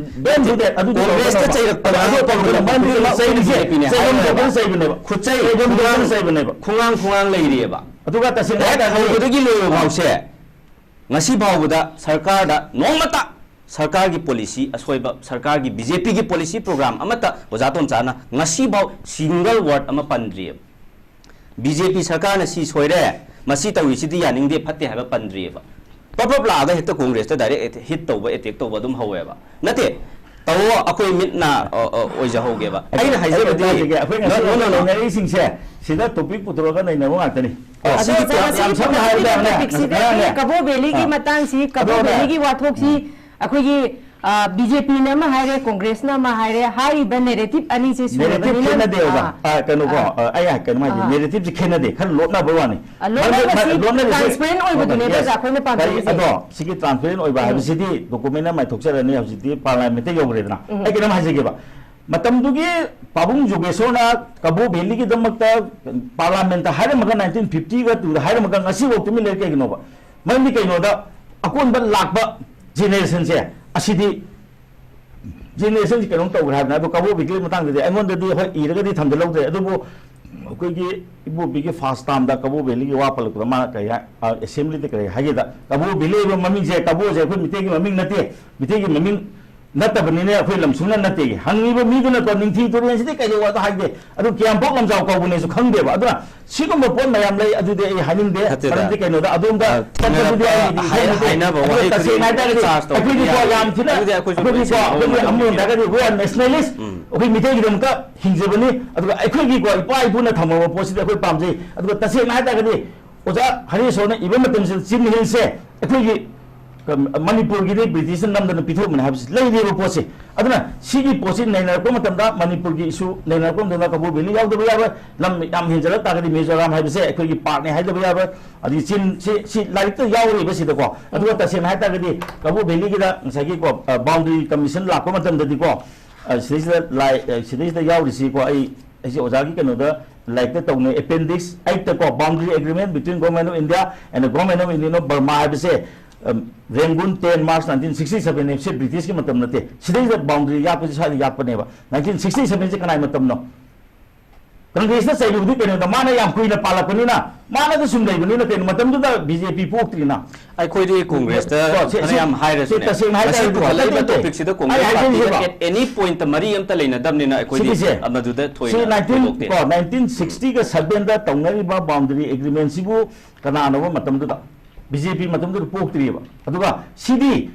don't do that, ꯑꯗꯨꯗꯤ ꯀꯣꯡꯒ꯭ꯔꯦꯁꯇ ꯇꯧꯒꯗꯕ꯫ ꯆꯩꯔꯛꯄ ꯑꯗꯣ ꯉꯥꯡꯕ ꯇꯧꯒꯗꯕ ꯈꯨꯗꯤꯡꯃꯛ ꯑꯩꯈꯣꯏꯅ ꯆꯩꯔꯤꯁꯦ, ꯕꯤ ꯖꯦ ꯄꯤꯅꯦ ꯆꯩꯐꯝ ꯍꯥꯏꯔꯣꯏꯕ꯫ ꯊꯣꯛꯄ ꯆꯩꯕꯅꯦꯕ꯫ ꯈꯨꯠꯆꯩ, ꯆꯩꯐꯝ ꯊꯣꯛꯄ ꯈꯨꯉꯥꯡ, ꯆꯩꯕꯅꯦꯕ꯫ ꯈꯨꯉꯥꯡ, ꯈꯨꯉꯥꯡ ꯂꯩꯔꯤꯑꯕ꯫ ꯑꯗꯨꯒ ꯇꯁꯦꯡꯅ ꯍꯦꯛ ꯍꯥꯏꯔꯒꯗꯤ ꯍꯧꯕꯗꯒꯤ ꯂꯣꯏꯕ ꯐꯥꯎꯁꯦ ꯉꯁꯤ ꯐꯥꯎꯕꯗ ꯁꯔꯀꯥꯔꯗ ꯅꯣꯡꯃꯇ ꯁꯔꯀꯥꯔꯒꯤ ꯄꯣꯂꯤꯁꯤ ꯑꯁꯣꯏꯕ, ꯁꯔꯀꯥꯔꯒꯤ ꯕꯤ ꯖꯦ ꯄꯤꯒꯤ ꯄꯣꯂꯤꯁꯤ ꯄ꯭ꯔꯣꯒ꯭ꯔꯥꯝ ꯑꯃꯠꯇ ꯑꯣꯖꯥ ꯇꯣꯝꯆꯥꯅ ꯉꯁꯤꯐꯥꯎ ꯁꯤꯡꯒꯜ ꯋꯥꯔꯗ ꯑꯃ ꯄꯟꯗ꯭ꯔꯤꯑꯕ꯫ ꯕꯤ ꯖꯦ ꯄꯤ ꯁꯔꯀꯥꯔꯅ ꯁꯤ ꯁꯣꯏꯔꯦ, ꯃꯁꯤ ꯇꯧꯔꯤꯁꯤꯗꯤ ꯌꯥꯅꯤꯡꯗꯦ, ꯐꯠꯇꯦ ꯍꯥꯏꯕ ꯄꯟꯗ꯭ꯔꯤꯑꯕ꯫ ꯄꯞ ꯄꯞ ꯂꯥꯛꯑꯒ ꯍꯦꯛꯇ ꯀꯣꯡꯒ꯭ꯔꯦꯁꯇ ꯗꯥꯏꯔꯦꯛ ꯍꯤꯠ ꯇꯧꯕ, ꯑꯦꯇꯦꯛ ꯇꯧꯕ ꯑꯗꯨꯝ ꯍꯧꯋꯦꯕ꯫ ꯅꯠꯇꯦ, ꯇꯧꯑꯣ, ꯑꯩꯈꯣꯏ ꯃꯤꯠꯅ, ꯑ, ꯑ, ꯑꯣꯏꯖꯍꯧꯒꯦꯕ꯫ ꯑꯩꯅ ꯍꯥꯏꯖꯕꯗꯤ, ꯑꯩ ꯍꯥꯏꯖꯒꯦ, ꯑꯩꯈꯣꯏ ꯉꯁꯤ no, no, no, no. ꯅꯩꯅꯔꯤꯁꯤꯡꯁꯦ ꯁꯤꯗ ꯇꯣꯄꯤꯛ ꯄꯨꯊꯣꯔꯛꯑꯒ ꯅꯩꯅꯕ ꯉꯥꯛꯇꯅꯤ꯫ ꯑꯣ, ꯑꯗꯣ ꯁꯤꯒꯤ ꯑꯣꯖꯥ, ꯌꯥꯝ, ꯌꯥꯝ ꯉꯁꯤꯒꯤ ꯁꯝꯅ ꯍꯥꯏꯔꯕꯗ ꯇꯣꯄꯤꯛꯁꯤꯗ ꯉꯔꯥꯡꯅꯦ, ꯑꯩꯈꯣꯏꯒꯤ ꯀꯕꯣ ꯚꯦꯂꯤꯒꯤ ꯑꯥ꯫ ꯃꯇꯥꯡꯁꯤ, ꯀꯕꯣ ꯑꯗꯨꯅꯦ꯫ ꯚꯦꯂꯤꯒꯤ ꯋꯥꯊꯣꯛꯁꯤ ꯎꯝ꯫ ꯑꯩꯈꯣꯏꯒꯤ ꯕꯤ ꯖꯦ ꯄꯤꯅ ꯑꯃ ꯍꯥꯏꯔꯦ, ꯀꯣꯡꯒ꯭ꯔꯦꯁꯅ ꯑꯃ ꯍꯥꯏꯔꯦ, ꯍꯥꯏꯔꯤꯕ ꯅꯦꯔꯦꯇꯤꯞ ꯑꯅꯤꯁꯦ ꯅꯦꯔꯦꯇꯤꯞ ꯁꯨꯔꯕꯅꯤꯅ, ꯈꯦꯠꯅꯗꯦ, ꯑꯣꯖꯥ꯫ ꯑꯥ, ꯑꯥ, ꯀꯩꯅꯣꯀꯣ, ꯑꯥ꯫ ꯑꯥ, ꯑꯩ ꯍꯥꯏ-, ꯀꯩꯅꯣ ꯍꯥꯏꯁꯦ, ꯑꯥ꯫ ꯅꯦꯔꯦꯇꯤꯞꯁꯦ ꯈꯦꯠꯅꯗꯦ, ꯈꯔ ꯂꯣꯠꯅꯕ ꯋꯥꯅꯤ꯫ ꯑꯥ, ꯂꯣꯠꯅꯕꯁꯤ ꯃꯔꯝꯗꯤ-, ꯃꯔꯝꯗꯤ ꯁꯤ transparent ꯑꯣꯏꯕꯗꯨꯅꯦꯕ, yes꯫ ꯑꯣꯖꯥ, ꯑꯩꯈꯣꯏꯅ ꯀꯔꯤ, ꯄꯥꯝꯖꯔꯤꯁꯦ꯫ ꯑꯗꯣ ꯁꯤꯒꯤ transparent ꯑꯣꯏꯕ ꯎꯝ꯫ ꯍꯥꯏꯕꯁꯤꯗꯤ document ꯑꯃ ꯃꯥꯏꯊꯣꯛꯆꯔꯅꯤ, ꯍꯧꯖꯤꯛꯇꯤ parliament ꯌꯧꯈ꯭ꯔꯦꯗꯅ꯫ ꯎꯝ꯫ ꯑꯩ ꯀꯩꯅꯣꯝ ꯍꯥꯏꯖꯒꯦꯕ, ꯃꯇꯝꯗꯨꯒꯤ ꯄꯥꯕꯨꯡ ꯖꯣꯒꯦꯁꯣꯔꯅ ꯀꯕꯣ ꯚꯦꯂꯤꯒꯤꯗꯃꯛꯇ parliament ꯍꯥꯏꯔꯝꯃꯒ, nineteen fifty-two ꯗ ꯍꯥꯏꯔꯝꯃꯒ, ꯉꯁꯤꯐꯥꯎ ꯇꯨꯃꯤꯟ ꯂꯩꯔꯤ ꯀꯩꯒꯤꯅꯣꯕ? ꯃꯔꯝꯗꯤ ꯀꯩꯅꯣꯗ, ꯑꯀꯣꯟꯕ ꯂꯥꯛꯄ generationꯁꯦ ꯑꯁꯤꯗꯤ generationꯁꯤ ꯀꯩꯅꯣꯝ ꯇꯧꯈ꯭ꯔꯦ ꯍꯥꯏꯕꯅꯤ꯫ ꯑꯗꯣ ꯀꯕꯣ ꯚꯦꯂꯤꯒꯤ ꯃꯇꯥꯡꯗꯗꯤ ꯑꯩꯉꯣꯟꯗꯗꯤ, ꯍꯣꯏ, ꯏꯔꯒꯗꯤ ꯊꯝꯖꯜꯍꯧꯗ꯭ꯔꯦ, ꯑꯗꯨꯕꯨ ꯑꯩꯈꯣꯏꯒꯤ ꯏꯕꯣꯕꯤꯒꯤ first termꯗ ꯀꯕꯣ ꯚꯦꯂꯤꯒꯤ ꯋꯥ ꯄꯜꯂꯛꯄꯗ ꯃꯥꯅ ꯀꯔꯤ ꯍꯥꯏ, ꯑ, assemblyꯗ ꯀꯔꯤ ꯍꯥꯏꯒꯦꯗ, ꯀꯕꯣ ꯚꯦꯂꯤ ꯍꯥꯏꯕ ꯃꯃꯤꯡꯁꯦ, ꯀꯕꯣꯁꯦ ꯑꯩꯈꯣꯏ ꯃꯤꯇꯩꯒꯤ ꯃꯃꯤꯡ ꯅꯠꯇꯦ, ꯃꯤꯇꯩꯒꯤ ꯃꯃꯤꯡ ꯅꯠꯇꯕꯅꯤꯅ ꯑꯩꯈꯣꯏ ꯂꯝ ꯁꯨꯡꯅ ꯅꯠꯇꯦ꯫ ꯍꯪꯉꯤꯕ ꯃꯤꯗꯨꯅꯀꯣ, "ꯅꯤꯡꯊꯤ ꯇꯨꯔꯦꯟꯁꯤꯗꯤ ꯀꯩꯗꯧꯕꯗ ꯍꯥꯏꯒꯦ?" ꯑꯗꯨ ꯀꯌꯥꯝ ꯄꯣꯛ ꯂꯝꯖꯥꯎ ꯀꯧꯕꯅꯦꯁꯨ ꯈꯪꯗꯦꯕ꯫ ꯑꯗꯨꯅ ꯁꯤꯒꯨꯝꯕ ꯄꯣꯠ ꯃꯌꯥꯝ ꯂꯩ, ꯑꯗꯨꯗꯤ ꯑꯩ ꯍꯥꯏꯅꯤꯡꯗꯦ꯫ ꯅꯠꯇꯦꯗ꯫ ꯃꯔꯝꯗꯤ ꯀꯩꯅꯣꯗ ꯑꯗꯣꯝꯗ ꯑ, ꯆꯠꯄꯗꯨꯗꯤ ꯊꯦꯡꯅꯔꯛꯄ ꯑꯩꯒꯤꯗꯤ ꯍꯥꯏ-, ꯏꯊꯧ ꯅꯠꯇꯦ꯫ ꯍꯥꯏꯅꯕ ꯑꯗꯨꯒ ꯋꯥꯍꯩ ꯇꯁꯦꯡꯅ ꯈꯨꯗꯤꯡꯃꯛ ꯍꯥꯏꯇꯥꯔꯒꯗꯤ charge ꯇꯧꯕꯗꯤ ꯑꯩꯈꯣꯏꯗꯤꯀꯣ ꯌꯥꯗꯦ꯫ ꯌꯥꯝ ꯊꯤꯅ ꯑꯗꯨꯗꯤ ꯑꯩꯈꯣꯏꯁꯨ ꯑꯩꯈꯣꯏꯗꯤꯀꯣ, ꯂꯣꯏꯁꯤꯟꯅꯕ ꯑꯩꯈꯣꯏꯗꯤ ꯃꯇꯝ ꯑꯃꯔꯣꯝꯗ ꯄꯤꯔꯦ꯫ ꯍꯥꯏꯔꯒꯗꯤ we are nationalist, ꯎꯝ꯫ ꯑꯩꯈꯣꯏ ꯃꯤꯇꯩꯒꯤꯗꯃꯛꯇ ꯍꯤꯡꯖꯕꯅꯤ꯫ ꯑꯗꯨꯒ ꯑꯩꯈꯣꯏꯒꯤꯀꯣ ꯏꯄꯥ ꯏꯄꯨꯅ ꯊꯝꯃꯕ ꯄꯣꯠꯁꯤꯗꯤ ꯑꯩꯈꯣꯏ ꯄꯥꯝꯖꯩ꯫ ꯑꯗꯨꯒ ꯇꯁꯦꯡꯅ ꯍꯥꯏꯇꯥꯔꯒꯗꯤ ꯑꯣꯖꯥ ꯍꯔꯤꯁꯣꯔꯅ ꯏꯕ ꯃꯇꯝꯁꯤꯗ ꯆꯤꯟ ꯍꯤꯜꯁꯦ ꯑꯩꯈꯣꯏꯒꯤ ꯃꯅꯤꯄꯨꯔꯒꯤꯗꯤ ꯕ꯭ꯔꯤꯇꯤꯁꯅ ꯅꯝꯗꯅ ꯄꯤꯊꯣꯛꯄꯅꯦ ꯍꯥꯏꯕꯁꯤ ꯂꯩꯔꯤꯕ ꯄꯣꯠꯁꯦ꯫ ꯑꯗꯨꯅ ꯁꯤꯒꯤ ꯄꯣꯠꯁꯤ ꯅꯩꯅꯔꯛꯄ ꯃꯇꯝꯗ, ꯃꯅꯤꯄꯨꯔꯒꯤ issue ꯅꯩꯅꯔꯛꯄ ꯃꯇꯝꯗ ꯀꯕꯣ ꯚꯦꯂꯤ ꯌꯥꯎꯗꯕ ꯌꯥꯔꯣꯏ꯫ ꯂꯝ ꯌꯥꯝ ꯍꯦꯟꯖꯜꯂꯛ ꯇꯥꯔꯒꯗꯤ ꯃꯤꯖꯣꯔꯥꯝ ꯍꯥꯏꯕꯁꯦ ꯑꯩꯈꯣꯏꯒꯤ partꯅꯦ ꯍꯥꯏꯗꯕ ꯌꯥꯔꯣꯏ꯫ ꯑꯗꯒꯤ ꯆꯤꯟ ꯁꯤ, ꯁꯤ ꯂꯥꯏꯔꯤꯛꯇ ꯌꯥꯎꯔꯤꯕꯁꯤꯗꯀꯣ꯫ ꯑꯗꯨꯒ ꯇꯁꯦꯡꯅ ꯍꯥꯏ ꯇꯥꯔꯒꯗꯤ ꯀꯕꯣ ꯚꯦꯂꯤꯒꯤꯗ ꯉꯁꯥꯏꯒꯤꯀꯣ, ꯑ, boundary commission ꯂꯥꯛꯄ ꯃꯇꯝꯗꯗꯤꯀꯣ, ꯑ, ꯁꯤꯗꯩꯁꯤꯗ ꯂꯥꯏ-, ꯑ, ꯁꯤꯗꯩꯁꯤꯗ ꯌꯥꯎꯔꯤꯁꯤꯀꯣ, ꯑꯩ, ꯑꯩꯁꯦ ꯑꯣꯖꯥꯒꯤ ꯀꯩꯅꯣꯗ ꯂꯥꯏꯔꯤꯛꯇ ꯇꯧꯅꯩ, appendix eight ꯇꯀꯣ, boundary agreement between Government of India and the Government of Union of Burma ꯍꯥꯏꯕꯁꯦ, ꯑꯝ, ꯔꯦꯡꯒꯨꯟ, ten March nineteen sixty seven ꯁꯦ ꯕ꯭ꯔꯤꯇꯤꯁꯀꯤ ꯃꯇꯝ ꯅꯠꯇꯦ꯫ ꯁꯤꯗꯩꯁꯤꯗ boundary ꯌꯥꯠꯄꯁꯦ ꯁ꯭ꯋꯥꯏꯗ ꯌꯥꯠꯄꯅꯦꯕ꯫ Nineteen sixty seven ꯁꯦ ꯀꯅꯥꯏ ꯃꯇꯝꯅꯣ? ꯀꯪꯒ꯭ꯔꯦꯁꯅ ꯆꯩꯔꯨꯕꯗꯤ ꯀꯩꯅꯣꯗ, ꯃꯥꯅ ꯌꯥꯝ ꯀꯨꯏꯅ ꯄꯥꯜꯂꯛꯄꯅꯤꯅ, ꯃꯥꯅꯗ ꯁꯨꯝ ꯂꯩꯕꯅꯤꯅ ꯀꯩꯅꯣ, ꯃꯇꯝꯗꯨꯗ ꯕꯤ ꯖꯦ ꯄꯤ ꯄꯣꯛꯇ꯭ꯔꯤꯅ꯫ ꯑꯩꯈꯣꯏꯗꯤ ꯀꯣꯡꯒ꯭ꯔꯦꯁꯇ ꯀꯣ, ꯁꯤ, ꯁꯤ, ꯐꯅꯌꯥꯝ ꯁꯤ ꯍꯥꯏꯔꯁꯨꯅꯦ, ꯇꯁꯦꯡꯅ ꯉꯁꯤ ꯍꯥꯏꯇꯥꯔꯗꯤꯀꯣ, ꯄꯨꯈꯠꯂꯛꯏꯕ ꯅꯠꯇꯦ, ꯅꯠꯇꯦ꯫ Topicꯁꯤꯗ ꯑꯩ ꯀꯣꯡꯒ꯭ꯔꯦꯁ ꯍꯥꯏꯖꯔꯤꯁꯦ ꯄꯥꯔꯇꯤꯒ ꯀꯣ꯫ At any pointꯇ ꯃꯔꯤ ꯑꯝꯇ ꯂꯩꯅꯗꯕꯅꯤꯅ ꯑꯩꯈꯣꯏꯗꯤ ꯁꯤꯒꯤꯁꯦ, ꯑꯃꯗꯨꯗ ꯁꯤ ꯊꯣꯏꯅ nineteen ꯊꯣꯏꯗꯣꯛꯇꯦ꯫ ꯀꯣ, nineteen sixtyꯒ sevenꯗ ꯇꯧꯅꯔꯤꯕ boundary agreementꯁꯤꯕꯨ ꯀꯅꯥꯅꯣꯕ ꯃꯇꯝꯗꯨꯗ? ꯕꯤ ꯖꯦ ꯄꯤ ꯃꯇꯝꯗꯨꯗ ꯄꯣꯛꯇ꯭ꯔꯤꯑꯕ꯫ ꯑꯗꯨꯒ ꯁꯤꯗꯤ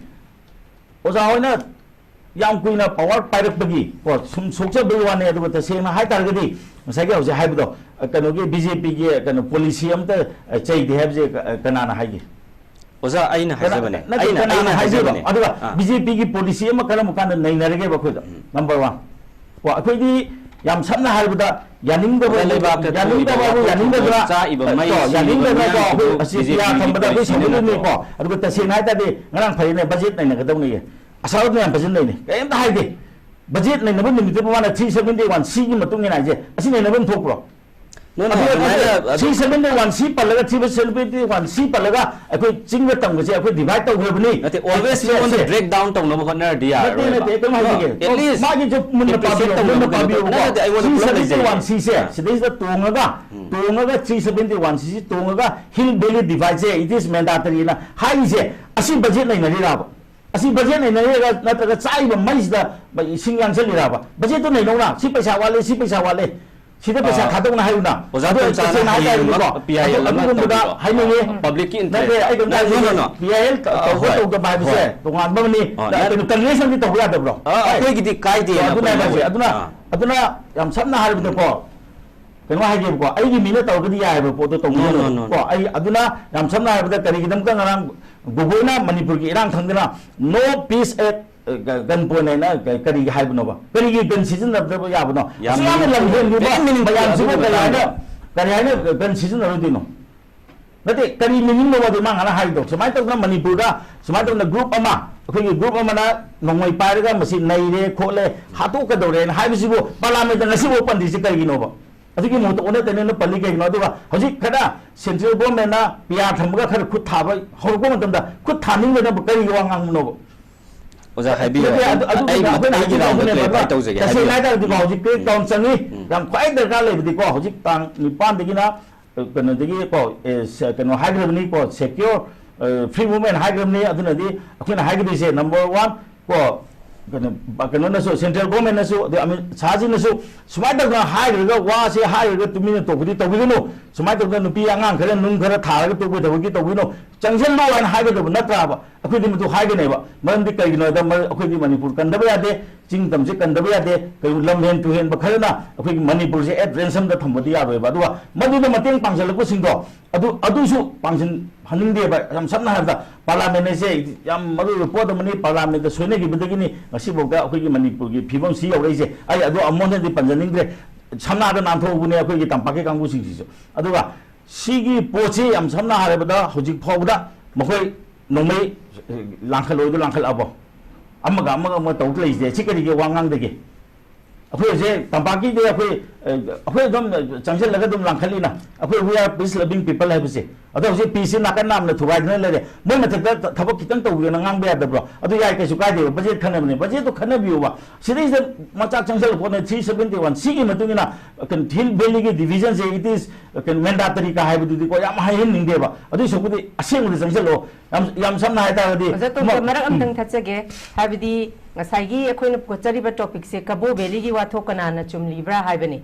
ꯑꯣꯖꯥ ꯍꯣꯏꯅ ꯌꯥꯝ ꯀꯨꯏꯅ power ꯄꯥꯏꯔꯛꯄꯒꯤ ꯀꯣ, ꯁꯨꯝ ꯁꯣꯛꯆꯕꯒꯤ ꯋꯥꯅꯤ꯫ ꯑꯗꯨꯒ ꯇꯁꯦꯡꯅ ꯍꯥꯏꯇꯥꯔꯒꯗꯤ ꯉꯁꯥꯏꯒꯤ ꯍꯧꯖꯤꯛ ꯍꯥꯏꯕꯗꯣ, ꯑ, ꯀꯩꯅꯣꯒꯤ ꯕꯤ ꯖꯦ ꯄꯤꯒꯤ ꯀꯩꯅꯣ policy ꯑꯝꯇ, ꯑ, ꯆꯩꯗꯦ ꯍꯥꯏꯕꯁꯦ ꯀ-, ꯑ, ꯀꯅꯥꯅ ꯍꯥꯏꯒꯦ? ꯑꯣꯖꯥ, ꯑꯩꯅ ꯍꯥꯏꯖꯕꯅꯦ꯫ ꯅꯠꯇꯦ, ꯑꯩꯅ ꯀꯅꯥꯅ ꯑꯩꯅ ꯍꯥꯏꯗꯣꯏꯅꯣ? ꯍꯥꯏꯖꯕꯅꯦ꯫ ꯑꯗꯨꯒ ꯑꯥ꯫ ꯕꯤ ꯖꯦ ꯄꯤꯒꯤ ꯄꯣꯂꯤꯁꯤ ꯑꯃ ꯀꯔꯝꯕ ꯀꯥꯟꯗ ꯅꯩꯅꯔꯒꯦꯕ ꯑꯩꯈꯣꯏꯗ? Number one. ꯀꯣ, ꯑꯩꯈꯣꯏꯗꯤ ꯌꯥꯝ ꯁꯝꯅ ꯍꯥꯏꯔꯕꯗ ꯌꯥꯅꯤꯡꯗꯕ, ꯑꯣꯖꯥ, ꯂꯩꯕꯥꯛꯇ ꯊꯣꯛꯏꯕ ꯌꯥꯅꯤꯡꯗꯕ ꯍꯥꯏꯕꯨ ꯋꯥꯊꯣꯛ ꯌꯥꯅꯤꯡꯗꯕꯗꯨꯅ, ꯊꯧꯗꯣꯛ, ꯆꯥꯛꯏꯕ ꯃꯩ ꯀꯣ, ꯁꯤꯔꯤꯕ ꯌꯥꯅꯤꯡꯗꯕꯗꯨꯅ, ꯀꯣ, ꯃꯤꯌꯥꯝꯁꯤꯕꯨ ꯑꯩꯈꯣꯏ ꯑꯁꯤ ꯕꯤ ꯖꯦ ꯄꯤ ꯄꯤꯌꯥ ꯊꯝꯕꯗ ꯑꯩꯈꯣꯏ ꯄꯣꯂꯤꯁꯤꯅ ꯁꯧꯒꯠꯂꯤꯕꯅꯤꯀꯣ꯫ ꯅꯠꯇ꯭ꯔꯣ? ꯑꯗꯨꯒ ꯇꯁꯦꯡꯅ ꯍꯥꯏ ꯇꯥꯔꯗꯤ ꯉꯔꯥꯡ ꯐꯔꯤꯅꯦ, ꯕꯖꯦꯠ ꯅꯩꯅꯒꯗꯧꯅꯤꯌꯦ꯫ ꯑꯁꯥꯎꯗꯅ ꯌꯥꯝ ꯐꯖꯅ ꯅꯩꯅꯦ, ꯀꯔꯤꯝꯇ ꯍꯥꯏꯗꯦ꯫ ꯕꯖꯦꯠ ꯅꯩꯅꯕ ꯅꯨꯃꯤꯠꯇꯨ ꯃꯥꯅ ꯊ꯭ꯔꯤ ꯁꯕꯦꯟꯇꯤ ꯋꯥꯟ ꯁꯤꯒꯤ ꯃꯇꯨꯡ ꯏꯟꯅ ꯍꯥꯏꯁꯦ, ꯑꯁꯤ ꯅꯩꯅꯕ ꯑꯃ ꯊꯣꯛꯄ꯭ꯔꯣ? ꯅꯣ, ꯅꯣ, ꯑꯗꯨ, ꯑꯗꯨꯃꯥꯏꯅ ꯑꯗꯨ ꯊ꯭ꯔꯤ ꯁꯕꯦꯟꯇꯤ ꯋꯥꯟ ꯁꯤ ꯄꯜꯂꯒ, ꯊ꯭ꯔꯤ ꯁꯕꯦꯟꯇꯤ ꯋꯥꯟ ꯁꯤ ꯄꯜꯂꯒ ꯑꯩꯈꯣꯏ ꯆꯤꯡꯒ ꯇꯝꯒꯁꯦ ꯑꯩꯈꯣꯏ ꯗꯤꯚꯥꯏꯠ ꯇꯧꯈ꯭ꯔꯕꯅꯤ꯫ ꯅꯠꯇꯦ, always ꯁꯦ, ꯃꯤꯉꯣꯟꯗ ꯁꯦ꯫ ꯕ꯭ꯔꯦꯛ ꯗꯥꯎꯟ ꯇꯧꯅꯕ ꯍꯣꯠꯅꯔꯗꯤ ꯅꯠꯇꯦ, ꯌꯥꯔꯔꯣꯏꯕ꯫ ꯅꯠꯇꯦ, ꯀꯩꯝ ꯅꯣ, ꯍꯥꯏꯖꯒꯦ꯫ at least ꯃꯥꯒꯤꯁꯨ ꯃꯨꯟꯅ appreciate ꯄꯥꯕꯤꯌꯨ, ꯃꯨꯟꯅ ꯇꯧꯅꯕꯒꯤ ꯄꯥꯕꯤꯌꯨꯕꯀꯣ꯫ ꯅꯠꯇꯦ, ꯑꯩꯉꯣꯟꯗ ꯊ꯭ꯔꯤ ꯄꯨꯂꯞ ꯁꯕꯦꯟꯇꯤ ꯂꯩꯖꯒꯦ꯫ ꯋꯥꯟ ꯁꯤꯁꯦ ꯁꯤꯗꯩꯁꯤꯗ ꯇꯣꯡꯉꯒ, ꯑꯥ꯫ ꯇꯣꯡꯉꯒ ꯇꯣꯡꯉꯒ ꯊ꯭ꯔꯤ ꯁꯕꯦꯟꯇꯤ ꯋꯥꯟ ꯁꯤꯁꯤ ꯇꯣꯡꯉꯒ ꯍꯤꯜ ꯚꯦꯂꯤ ꯗꯤꯚꯥꯏꯠꯁꯦ it is mandatoryꯅ ꯍꯥꯏꯔꯤꯁꯦ, ꯑꯁꯤ ꯕꯖꯦꯠ ꯅꯩꯅꯔꯤꯔꯕ? ꯑꯁꯤ ꯕꯖꯦꯠ ꯅꯩꯅꯔꯤꯔꯒ ꯅꯠꯇ꯭ꯔꯒ ꯆꯥꯛꯏꯕ ꯃꯩꯁꯤꯗ ꯏꯁꯤꯡ ꯌꯥꯟꯁꯤꯜꯂꯤꯔꯕ? ꯕꯖꯦꯠꯇꯨ ꯅꯩꯅꯧꯅ, ꯁꯤ ꯄꯩꯁꯥ ꯋꯥꯠꯂꯦ, ꯁꯤ ꯄꯩꯁꯥ ꯋꯥꯠꯂꯦ, ꯁꯤꯗ ꯄꯩꯁꯥ ꯑꯥ, ꯊꯥꯗꯧꯅ ꯍꯥꯏꯌꯨꯅ꯫ ꯑꯣꯖꯥ ꯑꯗꯨ ꯇꯣꯝꯆꯥꯅ ꯇꯁꯦꯡꯅ ꯍꯌꯦꯡ ꯍꯥꯏꯇꯥꯔꯗꯤꯀꯣ, ꯄꯤ ꯑꯥꯏ ꯑꯦꯜ ꯑꯗꯨ, ꯑꯃ ꯑꯗꯨꯒꯨꯝꯕꯗ ꯇꯧꯕꯤꯔꯣ꯫ ꯍꯥꯏꯅꯤꯡꯉꯤ꯫ ꯄꯕ꯭ꯂꯤꯛꯀꯤ ꯅꯠꯇꯦ, ꯏꯟꯇꯔꯦꯁ꯫ ꯑꯩ ꯀꯩꯝꯇ ꯅꯣ, ꯅꯣ, ꯍꯥꯏꯖꯒꯦ꯫ ꯅꯣ, ꯅꯣ꯫ ꯄꯤ ꯑꯥꯏ ꯑꯦꯜ ꯑꯥ, ꯇꯧꯕ ꯍꯣꯏ, ꯇꯧꯗꯕ ꯍꯥꯏꯕꯁꯦ ꯍꯣꯏ꯫ ꯇꯣꯉꯥꯟꯕ ꯑꯃꯅꯤ꯫ ꯑꯥ, ꯅ-, ꯅꯠ-, ꯀꯩꯅꯣ, ꯀꯟꯚꯦꯟꯁꯟꯗꯤ ꯇꯧꯕ ꯌꯥꯗꯕ꯭ꯔꯣ? ꯑꯥ, ꯍꯣꯏ꯫ ꯑꯩꯈꯣꯏꯒꯤꯗꯤ ꯀꯥꯏꯗꯦꯅ ꯑꯗꯨꯅ ꯈꯜꯂꯦ꯫ ꯍꯥꯏꯁꯦ꯫ ꯑꯗꯨꯅ, ꯑꯥ꯫ ꯑꯗꯨꯅ ꯌꯥꯝ ꯁꯝꯅ ꯍꯥꯏꯔꯕꯗꯀꯣ, ꯀꯩꯅꯣ ꯍꯥꯏꯒꯦꯕꯀꯣ, ꯑꯩꯒꯤ ꯃꯤꯅ ꯇꯧꯔꯒꯗꯤ ꯌꯥꯏꯑꯕ ꯄꯣꯠꯇꯣ ꯇꯧꯕꯤꯒꯅꯨ꯫ No, no, no, no. ꯀꯣ, ꯑꯩ ꯑꯗꯨꯅ ꯌꯥꯝ ꯁꯝꯅ ꯍꯥꯏꯔꯕꯗ ꯀꯔꯤꯒꯤꯗꯃꯛꯇ ꯉꯔꯥꯡ ꯒꯣꯒꯣꯏꯅ ꯃꯅꯤꯄꯨꯔꯒꯤ ꯏꯔꯥꯡ ꯈꯪꯗꯅ "No peace at, ꯑ, gun point" ꯍꯥꯏꯅ ꯀ-, ꯀꯔꯤꯒꯤ ꯍꯥꯏꯕꯅꯣꯕ? ꯀꯔꯤꯒꯤ ꯒꯟ ꯁꯤꯖꯤꯟꯅꯗꯕ ꯌꯥꯕꯅꯣ? ꯌꯥꯝ ꯑꯁꯨꯛ ꯌꯥꯝꯅ meaningful, ꯂꯝ ꯍꯦꯟꯈꯤꯕ very meaningful ꯃꯌꯥꯝꯁꯤꯕꯨ ꯑꯗꯨꯒꯤ ꯀꯔꯤ ꯍꯥꯏꯅ, ꯃꯇꯥꯡꯗꯣ꯫ ꯀꯔꯤ ꯍꯥꯏꯅ ꯒꯟ ꯁꯤꯖꯤꯟꯅꯔꯣꯏꯗꯣꯏꯅꯣ? ꯅꯠꯇꯦ, ꯀꯔꯤ meaningꯅꯣꯕ ꯑꯗꯨ ꯃꯥ ꯉꯔꯥꯡ ꯍꯥꯏꯔꯤꯗꯣ? ꯁꯨꯃꯥꯏꯅ ꯇꯧꯗꯅ ꯃꯅꯤꯄꯨꯔꯗ, ꯁꯨꯃꯥꯏꯅ ꯇꯧꯗꯅ group ꯑꯃ, ꯑꯩꯈꯣꯏꯒꯤ group ꯑꯃꯅ ꯅꯣꯡꯃꯩ ꯄꯥꯏꯔꯒ ꯃꯁꯤ ꯅꯩꯔꯦ, ꯈꯣꯠꯂꯦ, ꯍꯥꯠꯇꯣꯛꯀꯗꯧꯔꯦꯅ ꯍꯥꯏꯕꯁꯤꯕꯨ parliamentꯇ ꯉꯁꯤꯐꯥꯎ ꯄꯟꯗ꯭ꯔꯤꯁꯤ ꯀꯔꯤꯒꯤꯅꯣꯕ? ꯑꯗꯨꯒꯤ ꯃꯍꯨꯠꯇ ꯑꯣꯟꯅ ꯇꯩꯅꯅ ꯄꯜꯂꯤ ꯀꯩꯒꯤꯅꯣ? ꯑꯗꯨꯒ ꯍꯧꯖꯤꯛ ꯈꯔ central governmentꯅ ꯄꯤꯌꯥꯔ ꯊꯝꯃꯒ ꯈꯔ ꯈꯨꯠ ꯊꯥꯕ ꯍꯧꯔꯛꯄ ꯃꯇꯝꯗ ꯈꯨꯠ ꯊꯥꯅꯤꯡꯗꯅꯕ ꯀꯔꯤꯒꯤ ꯋꯥ ꯉꯥꯡꯕꯅꯣꯕ? ꯑꯣꯖꯥ, ꯍꯥꯏꯕꯤꯌꯨ꯫ ꯅꯠꯇꯦ, ꯑꯗꯨ, ꯑꯗꯨꯒꯤ ꯑꯩ, ꯑꯩꯈꯣꯏꯅ ꯑꯩꯒꯤ ꯍꯥꯏꯖꯒꯦ ꯔꯥꯎꯟꯗ ꯑꯗꯨꯅꯦꯕ꯫ clarify ꯇꯧꯖꯒꯦ, ꯇꯁꯦꯡꯅ ꯍꯥꯏꯕꯤꯌꯨ꯫ ꯍꯥꯏꯇꯥꯔꯗꯤꯀꯣ, ꯍꯧꯖꯤꯛ crackdown ꯆꯪꯉꯤ꯫ ꯎꯝ꯫ ꯌꯥꯝ ꯈ꯭ꯋꯥꯏ ꯗꯔꯀꯥꯔ ꯂꯩꯕꯗꯤꯀꯣ, ꯍꯧꯖꯤꯛ ꯇꯥꯡ ꯅꯤꯄꯥꯟꯗꯒꯤꯅ, ꯑ, ꯀꯩꯅꯣꯗꯒꯤ ꯀꯣ, ꯑꯦ, ꯁ-, ꯀꯩꯅꯣ ꯍꯥꯏꯈ꯭ꯔꯕꯅꯤꯀꯣ, secure, ꯑ, free movement ꯍꯥꯏꯈ꯭ꯔꯕꯅꯤ꯫ ꯑꯗꯨꯅꯗꯤ ꯑꯩꯈꯣꯏꯅ ꯍꯥꯏꯒꯗꯣꯏꯁꯦ number one ꯀꯣ, ꯀꯩꯅꯣ, ꯀꯩꯅꯣꯅꯁꯨ, central governmentꯅꯁꯨ, ꯑꯗꯩ ꯑꯃꯤꯠ ꯁꯥꯍꯖꯤꯅꯁꯨ ꯁꯨꯃꯥꯏꯅ ꯇꯧꯗꯅ ꯍꯥꯏꯈ꯭ꯔꯒ, ꯋꯥꯁꯦ ꯍꯥꯏꯈ꯭ꯔꯒ ꯇꯨꯃꯤꯟꯅ ꯇꯣꯛꯄꯗꯤ ꯇꯧꯕꯤꯒꯅꯨ꯫ ꯁꯨꯃꯥꯏꯅ ꯇꯧꯗꯅ ꯅꯨꯄꯤ ꯑꯉꯥꯡ ꯈꯔ ꯅꯨꯡ ꯈꯔ ꯊꯥꯔꯒ ꯇꯣꯛꯄ ꯊꯕꯛꯇꯤ ꯇꯧꯕꯤꯒꯅꯨ꯫ ꯆꯪꯁꯤꯜꯂꯨ ꯍꯥꯏꯅ ꯍꯥꯏꯒꯗꯕ ꯅꯠꯇ꯭ꯔꯥꯕ? ꯑꯩꯈꯣꯏꯗꯤ ꯃꯗꯨ ꯍꯥꯏꯒꯅꯦꯕ꯫ ꯃꯔꯝꯗꯤ ꯀꯩꯒꯤꯅꯣ ꯍꯥꯏꯗ, ꯃꯔ-, ꯑꯩꯈꯣꯏꯗꯤ ꯃꯅꯤꯄꯨꯔ ꯀꯟꯗꯕ ꯌꯥꯗꯦ, ꯆꯤꯡ ꯇꯝꯁꯦ ꯀꯟꯗꯕ ꯌꯥꯗꯦ꯫ ꯀꯩꯒꯨꯝꯕ ꯂꯝ ꯍꯦꯟ ꯇꯨꯍꯦꯟꯕ ꯈꯔꯅ ꯑꯩꯈꯣꯏꯒꯤ ꯃꯅꯤꯄꯨꯔꯁꯦ at ransomꯗ ꯊꯝꯕꯗꯤ ꯌꯥꯔꯣꯏꯕ꯫ ꯑꯗꯨꯒ ꯃꯗꯨꯗ ꯃꯇꯦꯡ ꯄꯥꯡꯁꯤꯜꯂꯛꯄꯁꯤꯡꯗꯣ, ꯑꯗꯨ, ꯑꯗꯨꯁꯨ ꯄꯥꯡꯁꯤꯟ-, ꯐꯅꯤꯡꯗꯦꯕ꯫ ꯌꯥꯝ ꯁꯝꯅ ꯍꯥꯏꯔꯕꯗ, ꯄꯥꯔꯂꯥꯃꯦꯟ ꯑꯁꯦ ꯌꯥꯝ ꯃꯔꯨ ꯑꯣꯏꯕ ꯄꯣꯠ ꯑꯃꯅꯤ꯫ ꯄꯥꯔꯂꯥꯃꯦꯟꯗ ꯁꯣꯏꯅꯈꯤꯕꯗꯒꯤꯅꯤ ꯉꯁꯤꯐꯥꯎꯗ ꯑꯩꯈꯣꯏꯒꯤ ꯃꯅꯤꯄꯨꯔꯒꯤ ꯐꯤꯕꯝꯁꯤ ꯌꯧꯔꯛꯏꯁꯦ꯫ ꯑꯩ ꯑꯗꯨ ꯑꯃꯣꯟꯗꯗꯤ ꯄꯟꯖꯅꯤꯡꯗ꯭ꯔꯦ꯫ ꯁꯝꯅ ꯍꯥꯏꯔꯕꯗ ꯅꯥꯟꯊꯣꯛꯍꯧꯕꯅꯦ ꯑꯩꯈꯣꯏꯒꯤ ꯇꯝꯄꯥꯛꯀꯤ ꯀꯥꯡꯕꯨꯁꯤꯡꯁꯤꯁꯨ꯫ ꯑꯗꯨꯒ ꯁꯤꯒꯤ ꯄꯣꯠꯁꯤ ꯌꯥꯝ ꯁꯝꯅ ꯍꯥꯏꯔꯕꯗ ꯍꯧꯖꯤꯛ ꯐꯥꯎꯕꯗ ꯃꯈꯣꯏ ꯅꯣꯡꯃꯩ, ꯑꯦ, ꯂꯥꯡꯈꯠꯂꯣꯏꯗꯣ ꯂꯥꯡꯈꯠꯂꯛꯑꯕꯣ? ꯑꯃꯒ ꯑꯃꯒ ꯑꯃꯒ ꯇꯧ ꯂꯩꯁꯦ꯫ ꯁꯤ ꯀꯔꯤꯒꯤ ꯋꯥ ꯉꯥꯡꯗꯒꯦ? ꯑꯩꯈꯣꯏ ꯍꯧꯖꯤꯛ ꯇꯝꯄꯥꯛꯀꯤꯗꯤ ꯑꯩꯈꯣꯏ, ꯑꯦ, ꯑꯩꯈꯣꯏ ꯑꯗꯨꯝ ꯆꯪꯁꯤꯜꯂꯒ ꯑꯗꯨꯝ ꯂꯥꯡꯈꯠꯂꯤꯅ꯫ ꯑꯩꯈꯣꯏ we are peace loving people ꯍꯥꯏꯕꯁꯦ꯫ ꯑꯗꯣ ꯍꯧꯖꯤꯛ peace ꯁꯤ ꯅꯥꯀꯟ ꯅꯥꯝꯅ ꯊꯨꯒꯥꯏꯗꯅ ꯂꯩꯔꯦ꯫ ꯃꯣꯏ ꯃꯊꯛꯇ ꯊ-, ꯊꯕꯛ ꯈꯤꯇꯪ ꯇꯧꯒꯦꯅ ꯉꯥꯡꯕ ꯌꯥꯗꯕ꯭ꯔꯣ? ꯑꯗꯨ ꯌꯥꯏ, ꯀꯩꯁꯨ ꯀꯥꯏꯗꯦꯕ꯫ ꯕꯖꯦꯠ ꯈꯟꯅꯕꯅꯦ꯫ ꯕꯖꯦꯠꯇꯣ ꯈꯟꯅꯕꯤꯌꯨꯕ꯫ ꯁꯤꯗꯩꯁꯤꯗ ꯃꯆꯥꯛ ꯆꯪꯁꯤꯜꯂꯛꯄꯅꯦ three seventy one꯫ ꯁꯤꯒꯤ ꯃꯇꯨꯡ ꯏꯟꯅ ꯀꯩꯅꯣ, ꯍꯤꯜ ꯚꯦꯂꯤꯒꯤ ꯗꯤꯚꯤꯖꯟꯁꯦ, it is ꯀꯩꯅꯣ, mandatory ꯀ ꯍꯥꯏꯕꯗꯨꯗꯤꯀꯣ, ꯌꯥꯝ ꯍꯥꯏꯍꯟꯅꯤꯡꯗꯦꯕ꯫ ꯑꯗꯨꯏ ꯁꯔꯨꯛꯄꯨꯗꯤ ꯑꯁꯦꯡꯕꯗ ꯆꯪꯁꯤꯜꯂꯛꯑꯣ꯫ ꯌꯥꯝ, ꯌꯥꯝ ꯁꯝꯅ ꯍꯥꯏꯇꯥꯔꯒꯗꯤ, ꯑꯣꯖꯥ ꯇꯣꯝꯕ, ꯃ-, ꯃꯔꯛ ꯎꯝ꯫ ꯑꯝꯇꯪ ꯊꯠꯆꯒꯦ꯫ ꯍꯥꯏꯕꯗꯤ ꯉꯁꯥꯏꯒꯤ ꯑꯩꯈꯣꯏꯅ ꯄꯨꯈꯠꯆꯔꯤꯕ topic ꯁꯦ ꯀꯕꯣ ꯚꯦꯂꯤꯒꯤ ꯋꯥꯊꯣꯛ ꯀꯅꯥꯅ ꯆꯨꯝꯂꯤꯕ꯭ꯔꯥ ꯍꯥꯏꯕꯅꯤ꯫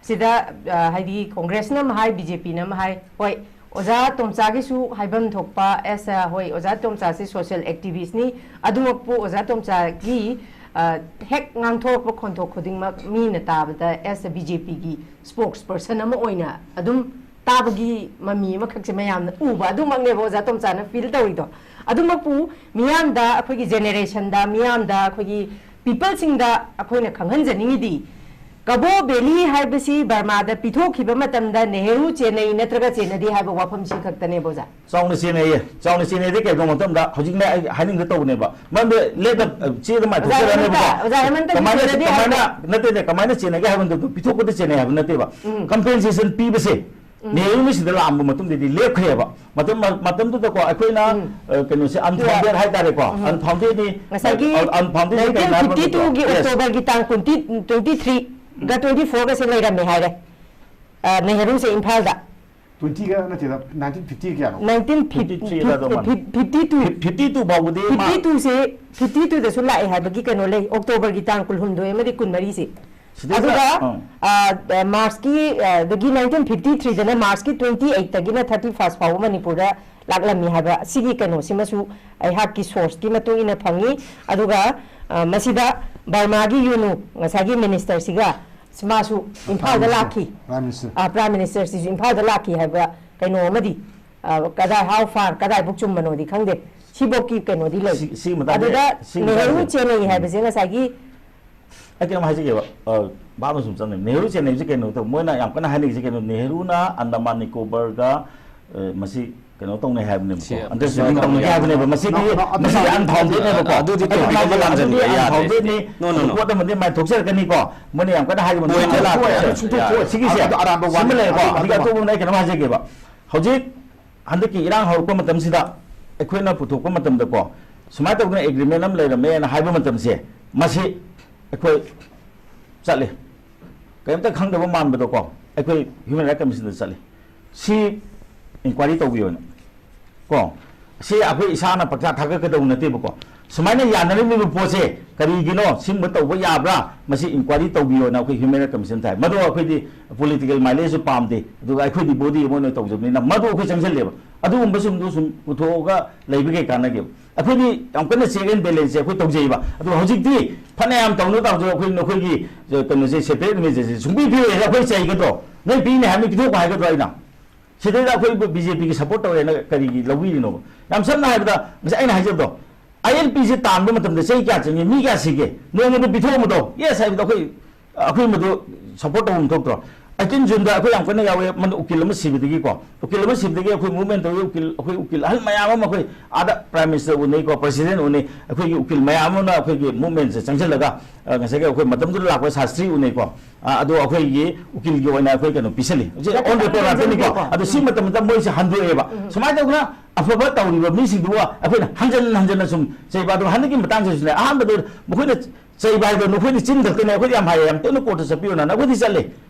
ꯁꯤꯗ, ꯑ, ꯍꯥꯏꯗꯤ ꯀꯣꯡꯒ꯭ꯔꯦꯁꯅ ꯑꯃ ꯍꯥꯏ, ꯕꯤ ꯖꯦ ꯄꯤꯅ ꯑꯃ ꯍꯥꯏ꯫ ꯍꯣꯏ, ꯑꯣꯖꯥ ꯇꯣꯝꯆꯥꯒꯤꯁꯨ ꯍꯥꯏꯐꯝ ꯊꯣꯛꯄ, as a, ꯍꯣꯏ, ꯑꯣꯖꯥ ꯇꯣꯝꯆꯥꯁꯤ social activist ꯅꯤ꯫ ꯑꯗꯨꯃꯛꯄꯨ ꯑꯣꯖꯥ ꯇꯣꯝꯆꯥꯒꯤ, ꯑ, ꯍꯦꯛ ꯉꯥꯡꯊꯣꯔꯛꯄ ꯈꯣꯟꯊꯣꯛ ꯈꯨꯗꯤꯡꯃꯛ ꯃꯤꯅ ꯇꯥꯕꯗ, as a B J P ꯒꯤ spokesperson ꯑꯃ ꯑꯣꯏꯅ ꯑꯗꯨꯝ ꯇꯥꯕꯒꯤ ꯃꯃꯤ ꯑꯃꯈꯛꯁꯦ ꯃꯌꯥꯝꯅ ꯎꯕ ꯑꯗꯨꯃꯛꯅꯦꯕ ꯑꯣꯖꯥ ꯇꯣꯝꯆꯥꯅ feel ꯇꯧꯔꯤꯗꯣ꯫ ꯑꯗꯨꯃꯛꯄꯨ ꯃꯤꯌꯥꯝꯗ, ꯑꯩꯈꯣꯏꯒꯤ generation ꯗ, ꯃꯤꯌꯥꯝꯗ, ꯑꯩꯈꯣꯏꯒꯤ people ꯁꯤꯡꯗ ꯑꯩꯈꯣꯏꯅ ꯈꯪꯍꯟꯖꯅꯤꯡꯉꯤꯗꯤ, ꯀꯕꯣ ꯚꯦꯂꯤ ꯍꯥꯏꯕꯁꯤ ꯕꯔꯃꯥꯗ ꯄꯤꯊꯣꯛꯈꯤꯕ ꯃꯇꯝꯗ ꯅꯦꯍꯔꯨ ꯆꯦꯟꯅꯩ ꯅꯠꯇ꯭ꯔꯒ ꯆꯦꯟꯅꯗꯦ ꯍꯥꯏꯕ ꯋꯥꯐꯝꯁꯤ ꯈꯛꯇꯅꯦꯕ, ꯑꯣꯖꯥ꯫ ꯆꯥꯎꯅ ꯆꯦꯟꯅꯩꯌꯦ꯫ ꯆꯥꯎꯅ ꯆꯦꯟꯅꯩꯗꯤ ꯀꯩꯒꯨꯝꯕ ꯃꯇꯝꯗ, ꯍꯧꯖꯤꯛꯅꯦ ꯑꯩ ꯍꯥꯏꯅꯤꯡꯗ ꯇꯧꯕꯅꯦꯕ, ꯃꯔꯝꯗꯤ ꯂꯦꯞꯅ, ꯑ, ꯆꯦꯗ ꯃꯥꯏ ꯑꯣꯖꯥ ꯊꯣꯛꯆꯔꯅꯦꯕꯀꯣ꯫ ꯍꯦꯃꯟꯇ, ꯑꯣꯖꯥ ꯍꯦꯃꯟꯇꯒꯤ ꯀꯃꯥꯏꯅ, ꯆꯦꯟꯅꯗꯦ ꯀꯃꯥꯏꯅ, ꯍꯥꯏꯕ ꯅꯠꯇꯦ, ꯅꯠꯇꯦ, ꯀꯃꯥꯏꯅ ꯆꯦꯟꯅꯒꯦ ꯍꯥꯏꯕ ꯃꯇꯝꯗ, ꯄꯤꯊꯣꯛꯄꯗ ꯆꯦꯟꯅꯩ ꯍꯥꯏꯕ ꯅꯠꯇꯦꯕ꯫ ꯎꯝ꯫ Compensation ꯄꯤꯕꯁꯦ, ꯎꯝ꯫ ꯅꯦꯍꯔꯨꯅ ꯁꯤꯗ ꯂꯥꯛꯑꯝꯕ ꯃꯇꯨꯡꯗꯗꯤ ꯂꯦꯞꯈ꯭ꯔꯦꯕ꯫ ꯃꯇꯝ, ꯃꯇꯝꯗꯨꯗꯀꯣ ꯑꯩꯈꯣꯏꯅ, ꯎꯝ꯫ ꯑ, ꯀꯩꯅꯣꯁꯦ, unfounded ꯍꯥꯏꯇꯥꯔꯦꯀꯣ꯫ ꯎꯝ꯫ Unfounded ꯅꯤ, ꯉꯁꯥꯏꯒꯤ ꯑ, unfounded ꯅꯤ ꯀꯩꯅꯣ ꯍꯥꯏꯕ ꯅꯥꯏꯟꯇꯤꯟ ꯐꯤꯐꯇꯤ ꯇꯨꯒꯤ ꯃꯇꯝꯗ, yes꯫ ꯑꯣꯛꯇꯣꯕꯔꯒꯤ ꯇꯥꯡ ꯀꯨꯟꯇꯤ, ꯇ꯭ꯋꯦꯟꯇꯤ ꯊ꯭ꯔꯤꯒ ꯇ꯭ꯋꯦꯟꯇꯤ ꯐꯣꯔꯒꯁꯦ ꯂꯩꯔꯝꯃꯦ ꯍꯥꯏꯔꯦ꯫ ꯑ, ꯅꯦꯍꯔꯨꯁꯦ ꯏꯝꯐꯥꯜꯗ꯫ ꯇ꯭ꯋꯦꯟꯇꯤꯒ ꯅꯠꯇꯦꯗ, ꯅꯥꯏꯟꯇꯤꯟ ꯐꯤꯐꯇꯤ ꯀꯌꯥꯅꯣ? ꯅꯥꯏꯟꯇꯤꯟ ꯐꯤꯐꯇꯤ ꯊ꯭ꯔꯤ ꯑꯗꯥꯏꯗ ꯃꯥꯜꯂꯦ꯫ Fifty two. Fifth-, fifty two ꯐꯥꯎꯕꯗꯤ ꯃꯥ ꯐꯤꯐꯇꯤ ꯇꯨꯁꯦ, ꯐꯤꯐꯇꯤ ꯇꯨꯗꯁꯨ ꯂꯥꯛꯑꯦ ꯍꯥꯏꯕꯒꯤ ꯀꯩꯅꯣ ꯂꯩ, ꯑꯣꯛꯇꯣꯕꯔꯒꯤ ꯇꯥꯡ ꯀꯨꯟꯍꯨꯝꯗꯣꯏ ꯑꯃꯗꯤ ꯀꯨꯟꯃꯔꯤꯁꯦ꯫ ꯁꯤꯗꯩꯗ, ꯑꯗꯨꯒ, ꯑꯪ꯫ ꯑ, ꯃꯥꯔꯁꯀꯤ, ꯑ, ꯗꯒꯤ ꯅꯥꯏꯟꯇꯤꯟ ꯐꯤꯐꯇꯤ ꯊ꯭ꯔꯤꯗꯅ ꯃꯥꯔꯁꯀꯤ ꯇ꯭ꯋꯦꯟꯇꯤ ꯑꯩꯠꯇꯒꯤꯅ ꯊꯥꯔꯇꯤ ꯐꯥꯔꯁ ꯐꯥꯎꯕ ꯃꯅꯤꯄꯨꯔꯗ ꯂꯥꯛꯂꯝꯃꯤ ꯍꯥꯏꯕ ꯁꯤꯒꯤ ꯀꯩꯅꯣꯁꯤꯃꯁꯨ ꯑꯩꯍꯥꯛꯀꯤ source ꯀꯤ ꯃꯇꯨꯡ ꯏꯟꯅ ꯐꯪꯉꯤ꯫ ꯑꯗꯨꯒ, ꯑ, ꯃꯁꯤꯗ ꯕꯔꯃꯥꯒꯤ ꯌꯨꯅꯨ, ꯉꯁꯥꯏꯒꯤ minister ꯁꯤꯒ, ꯃꯥꯁꯨ ꯏꯝꯐꯥꯜꯗ Prime Minister꯫ ꯂꯥꯛꯈꯤ꯫ Prime Minister꯫ ꯑ, Prime Minister ꯁꯤꯁꯨ ꯏꯝꯐꯥꯜꯗ ꯂꯥꯛꯈꯤ ꯍꯥꯏꯕ ꯀꯩꯅꯣ ꯑꯃꯗꯤ ꯑ, ꯀꯗꯥꯏ, how far, ꯀꯗꯥꯏꯐꯥꯎ ꯆꯨꯝꯕꯅꯣꯗꯤ ꯈꯪꯗꯦ꯫ ꯁꯤꯐꯧꯀꯤ ꯀꯩꯅꯣꯗꯤ ꯂꯩ꯫ ꯁꯤ-, ꯁꯤꯒꯤ ꯃꯇꯥꯡꯁꯦ, ꯑꯗꯨꯗ ꯁꯤꯒꯤ ꯅꯦꯍꯔꯨ ꯃꯇꯥꯡꯁꯦ, ꯆꯦꯟꯅꯩ ꯎꯝ꯫ ꯍꯥꯏꯕꯁꯦ ꯉꯁꯥꯏꯒꯤ ꯑꯩ ꯀꯩꯅꯣꯝ ꯍꯥꯏꯖꯒꯦꯕ, ꯑ, ꯚꯥꯞ ꯑꯃ ꯁꯨꯝ ꯆꯪꯉꯦ꯫ ꯅꯦꯍꯔꯨ ꯆꯦꯟꯅꯩꯁꯦ ꯀꯩꯅꯣ ꯇꯧ-, ꯃꯣꯏꯅ ꯌꯥꯝ ꯀꯟꯅ ꯍꯥꯏꯅꯔꯤꯁꯦ ꯀꯩꯅꯣ, ꯅꯦꯍꯔꯨꯅ ꯑꯟꯗꯃꯥꯟ ꯅꯤꯀꯣꯕꯔꯒ, ꯑ, ꯃꯁꯤ ꯀꯩꯅꯣ ꯇꯧꯅꯩ ꯍꯥꯏꯕꯅꯦꯕꯀꯣ, ꯁꯤ understanding ꯇꯧꯅꯒꯦ ꯍꯥꯏꯕꯅꯦꯕ꯫ ꯃꯁꯤꯗꯤ, no, no, no, ꯃꯁꯤꯗꯤ ꯑꯗꯨ, unfoundedꯅꯦꯕꯀꯣ꯫ ꯑꯗꯨꯗꯤ ꯑꯗꯨ ꯇꯣꯄꯤꯛ ꯑꯃ ꯑꯗꯨꯗꯤ ꯂꯥꯟꯖꯟꯕ ꯌꯥꯗꯦ꯫ Unfoundedꯅꯦ꯫ No, no, no. ꯄꯣꯠ ꯑꯃꯗꯤ ꯃꯥꯏ ꯊꯣꯛꯆꯔꯛꯀꯅꯤꯀꯣ꯫ ꯃꯣꯏꯅ ꯌꯥꯝ ꯀꯟꯅ ꯍꯥꯏꯔꯤꯕ point ꯅꯠꯇꯦ꯫ ꯂꯥꯛꯄ ꯁꯤꯒꯤꯁꯦ, ꯌꯥꯗꯦ꯫ ꯑꯗꯨ ꯑꯔꯥꯟꯕ ꯁꯤꯃ ꯋꯥꯅꯤ꯫ ꯂꯩꯔꯦꯀꯣ꯫ ꯑꯗꯨ ꯑꯗꯨꯒ ꯑꯇꯣꯞꯄ ꯑꯃꯅ ꯑꯩ ꯀꯩꯅꯣꯝ ꯍꯥꯏꯖꯒꯦꯕ꯫ ꯍꯧꯖꯤꯛ ꯍꯟꯗꯛꯀꯤ ꯏꯔꯥꯡ ꯍꯧꯔꯛꯄ ꯃꯇꯝꯁꯤꯗ ꯑꯩꯈꯣꯏꯅ ꯄꯨꯊꯣꯛꯄ ꯃꯇꯝꯗꯀꯣ, ꯁꯨꯃꯥꯏꯅ ꯇꯧꯗꯅ agreement ꯑꯃ ꯂꯩꯔꯝꯃꯦꯅ ꯍꯥꯏꯕ ꯃꯇꯝꯁꯦ, ꯃꯁꯤ ꯑꯩꯈꯣꯏ ꯆꯠꯂꯤ, ꯀꯔꯤꯝꯇ ꯈꯪꯗꯕ ꯃꯥꯟꯕꯗꯀꯣ, ꯑꯩꯈꯣꯏ Human Rights Commissionꯗ ꯆꯠꯂꯤ꯫ ꯁꯤ inquiry ꯇꯧꯕꯤꯌꯣꯅ꯫ ꯀꯣ, ꯁꯤ ꯑꯩꯈꯣꯏ ꯏꯁꯥꯅ ꯄꯪꯊꯥ ꯊꯥꯒꯠꯀꯗꯧꯕ ꯅꯠꯇꯦꯕꯀꯣ꯫ ꯁꯨꯃꯥꯏꯅ ꯌꯥꯅꯔꯝꯃꯤꯕ ꯄꯣꯠꯁꯦ ꯀꯔꯤꯒꯤꯅꯣ, ꯁꯤꯒꯨꯝꯕ ꯇꯧꯕ ꯌꯥꯕ꯭ꯔꯥ, ꯃꯁꯤ inquiry ꯇꯧꯕꯤꯌꯣꯅ ꯑꯩꯈꯣꯏ Human Rights Commission ꯊꯥꯏ꯫ ꯃꯗꯨ ꯑꯩꯈꯣꯏꯗꯤ political mileageꯁꯨ ꯄꯥꯝꯗꯦ, ꯑꯗꯨꯒ ꯑꯩꯈꯣꯏꯗꯤ body ꯑꯃ ꯑꯣꯏꯅ ꯇꯧꯖꯕꯅꯤꯅ ꯃꯗꯨ ꯑꯩꯈꯣꯏ ꯆꯪꯁꯤꯜꯂꯦꯕ꯫ ꯑꯗꯨꯒꯨꯝꯕꯁꯤꯡꯗꯨ ꯁꯨꯝ ꯄꯨꯊꯣꯛꯑꯒ ꯂꯩꯕ ꯀꯩ ꯀꯥꯟꯅꯒꯦꯕ? ꯑꯩꯈꯣꯏꯗꯤ ꯌꯥꯝ ꯀꯟꯅ check and balanceꯁꯦ ꯑꯩꯈꯣꯏ ꯇꯧꯖꯩꯕ꯫ ꯑꯗꯣ ꯍꯧꯖꯤꯛꯇꯤ ꯐꯅꯌꯥꯝ ꯇꯧꯅ ꯇꯧꯖ ꯑꯩꯈꯣꯏ ꯅꯈꯣꯏꯒꯤ, ꯑ, ꯀꯩꯅꯣꯁꯦ, separate administrationꯁꯦ ꯁꯨꯡꯄꯤ ꯄꯤꯔꯣꯏꯅ ꯑꯩꯈꯣꯏ ꯆꯩꯒꯗ꯭ꯔꯣ? ꯅꯣꯏ ꯄꯤꯅꯤ ꯍꯥꯏꯕ ꯄꯤꯊꯣꯛꯄ ꯍꯥꯏꯒꯗ꯭ꯔꯣ ꯑꯩꯅ? ꯁꯤꯗꯩꯗ ꯑꯩꯈꯣꯏ BJPꯒꯤ support ꯇꯧꯔꯦꯅ ꯀꯔꯤꯒꯤ ꯂꯧꯕꯤꯔꯤꯅꯣꯕ? ꯌꯥꯝ ꯁꯝꯅ ꯍꯥꯏꯔꯕꯗ, ꯉꯁꯥꯏ ꯑꯩꯅ ꯍꯥꯏꯖꯕꯗꯣ, ILPꯁꯦ ꯇꯥꯟꯕ ꯃꯇꯝꯗ ꯆꯍꯤ ꯀꯌꯥ ꯆꯪꯉꯤ, ꯃꯤ ꯀꯌꯥ ꯁꯤꯒꯦ, ꯅꯣꯡꯃꯗ ꯄꯤꯊꯣꯛꯑꯝꯕꯗꯣ, yes ꯍꯥꯏꯕꯗ ꯑꯩꯈꯣꯏ, ꯑꯩꯈꯣꯏ ꯃꯗꯨ support ꯇꯧꯐꯝ ꯊꯣꯛꯇ꯭ꯔꯣ? Eighteen Juneꯗ ꯑꯩꯈꯣꯏ ꯌꯥꯝ ꯀꯟꯅ ꯌꯥꯎꯋꯦ, ꯃꯗꯨ ꯎꯀꯤꯜ ꯑꯃ ꯁꯤꯕꯗꯒꯤꯀꯣ, ꯎꯀꯤꯜ ꯑꯃ ꯁꯤꯕꯗꯒꯤ ꯑꯩꯈꯣꯏ movement ꯇꯧꯋꯤ, ꯎꯀꯤꯜ, ꯑꯩꯈꯣꯏ ꯎꯀꯤꯜ ꯑꯍꯜ ꯃꯌꯥꯝ ꯑꯃ ꯑꯩꯈꯣꯏ ꯑꯥꯗ Prime Minister ꯎꯅꯩꯀꯣ, President ꯎꯅꯩ, ꯑꯩꯈꯣꯏꯒꯤ ꯎꯀꯤꯜ ꯃꯌꯥꯝ ꯑꯃꯅ ꯑꯩꯈꯣꯏꯒꯤ movementꯁꯦ ꯆꯪꯁꯤꯜꯂꯒ, ꯑ, ꯉꯁꯥꯏꯒꯤ ꯑꯩꯈꯣꯏ ꯃꯇꯝꯗꯨꯗ ꯂꯥꯛꯄ ꯁꯥꯁꯇ꯭ꯔꯤ ꯎꯅꯩꯀꯣ, ꯑ, ꯑꯗꯣ ꯑꯩꯈꯣꯏꯒꯤ ꯎꯀꯤꯜꯒꯤ ꯑꯣꯏꯅ ꯑꯩꯈꯣꯏ ꯀꯩꯅꯣ ꯄꯤꯁꯜꯂꯤ꯫ ꯍꯧꯖꯤꯛ on record ꯉꯥꯛꯇꯅꯤꯀꯣ꯫ ꯑꯗꯣ ꯁꯤ ꯃꯇꯝꯗ ꯃꯣꯏꯁꯦ ꯍꯟꯗꯣꯛꯑꯦꯕ꯫ ꯁꯨꯃꯥꯏꯅ ꯇꯧꯗꯅ ꯑꯐꯕ ꯇꯧꯔꯤꯕ ꯃꯤꯁꯤꯡꯗꯨꯕꯨ ꯑꯩꯈꯣꯏꯅ ꯍꯟꯖꯟ ꯍꯟꯖꯟꯅ ꯁꯨꯝ ꯆꯩꯕ꯫ ꯑꯗꯣ ꯍꯟꯗꯛꯀꯤ ꯃꯇꯥꯡꯁꯤꯁꯨꯅꯦ, ꯑꯍꯥꯟꯕꯗ ꯃꯈꯣꯏꯅ ꯆꯩꯕ ꯍꯥꯏꯗꯣ ꯅꯈꯣꯏꯗꯤ ꯆꯤꯟ ꯈꯛꯇꯅꯦ, ꯑꯩꯈꯣꯏꯗꯤ ꯌꯥꯝ ꯍꯥꯏꯌꯦ, ꯌꯥꯝ ꯇꯣꯏꯅ courtꯇ ꯆꯠꯄꯤꯌꯣꯅ, ꯑꯩꯈꯣꯏꯗꯤ ꯆꯠꯂꯦ꯫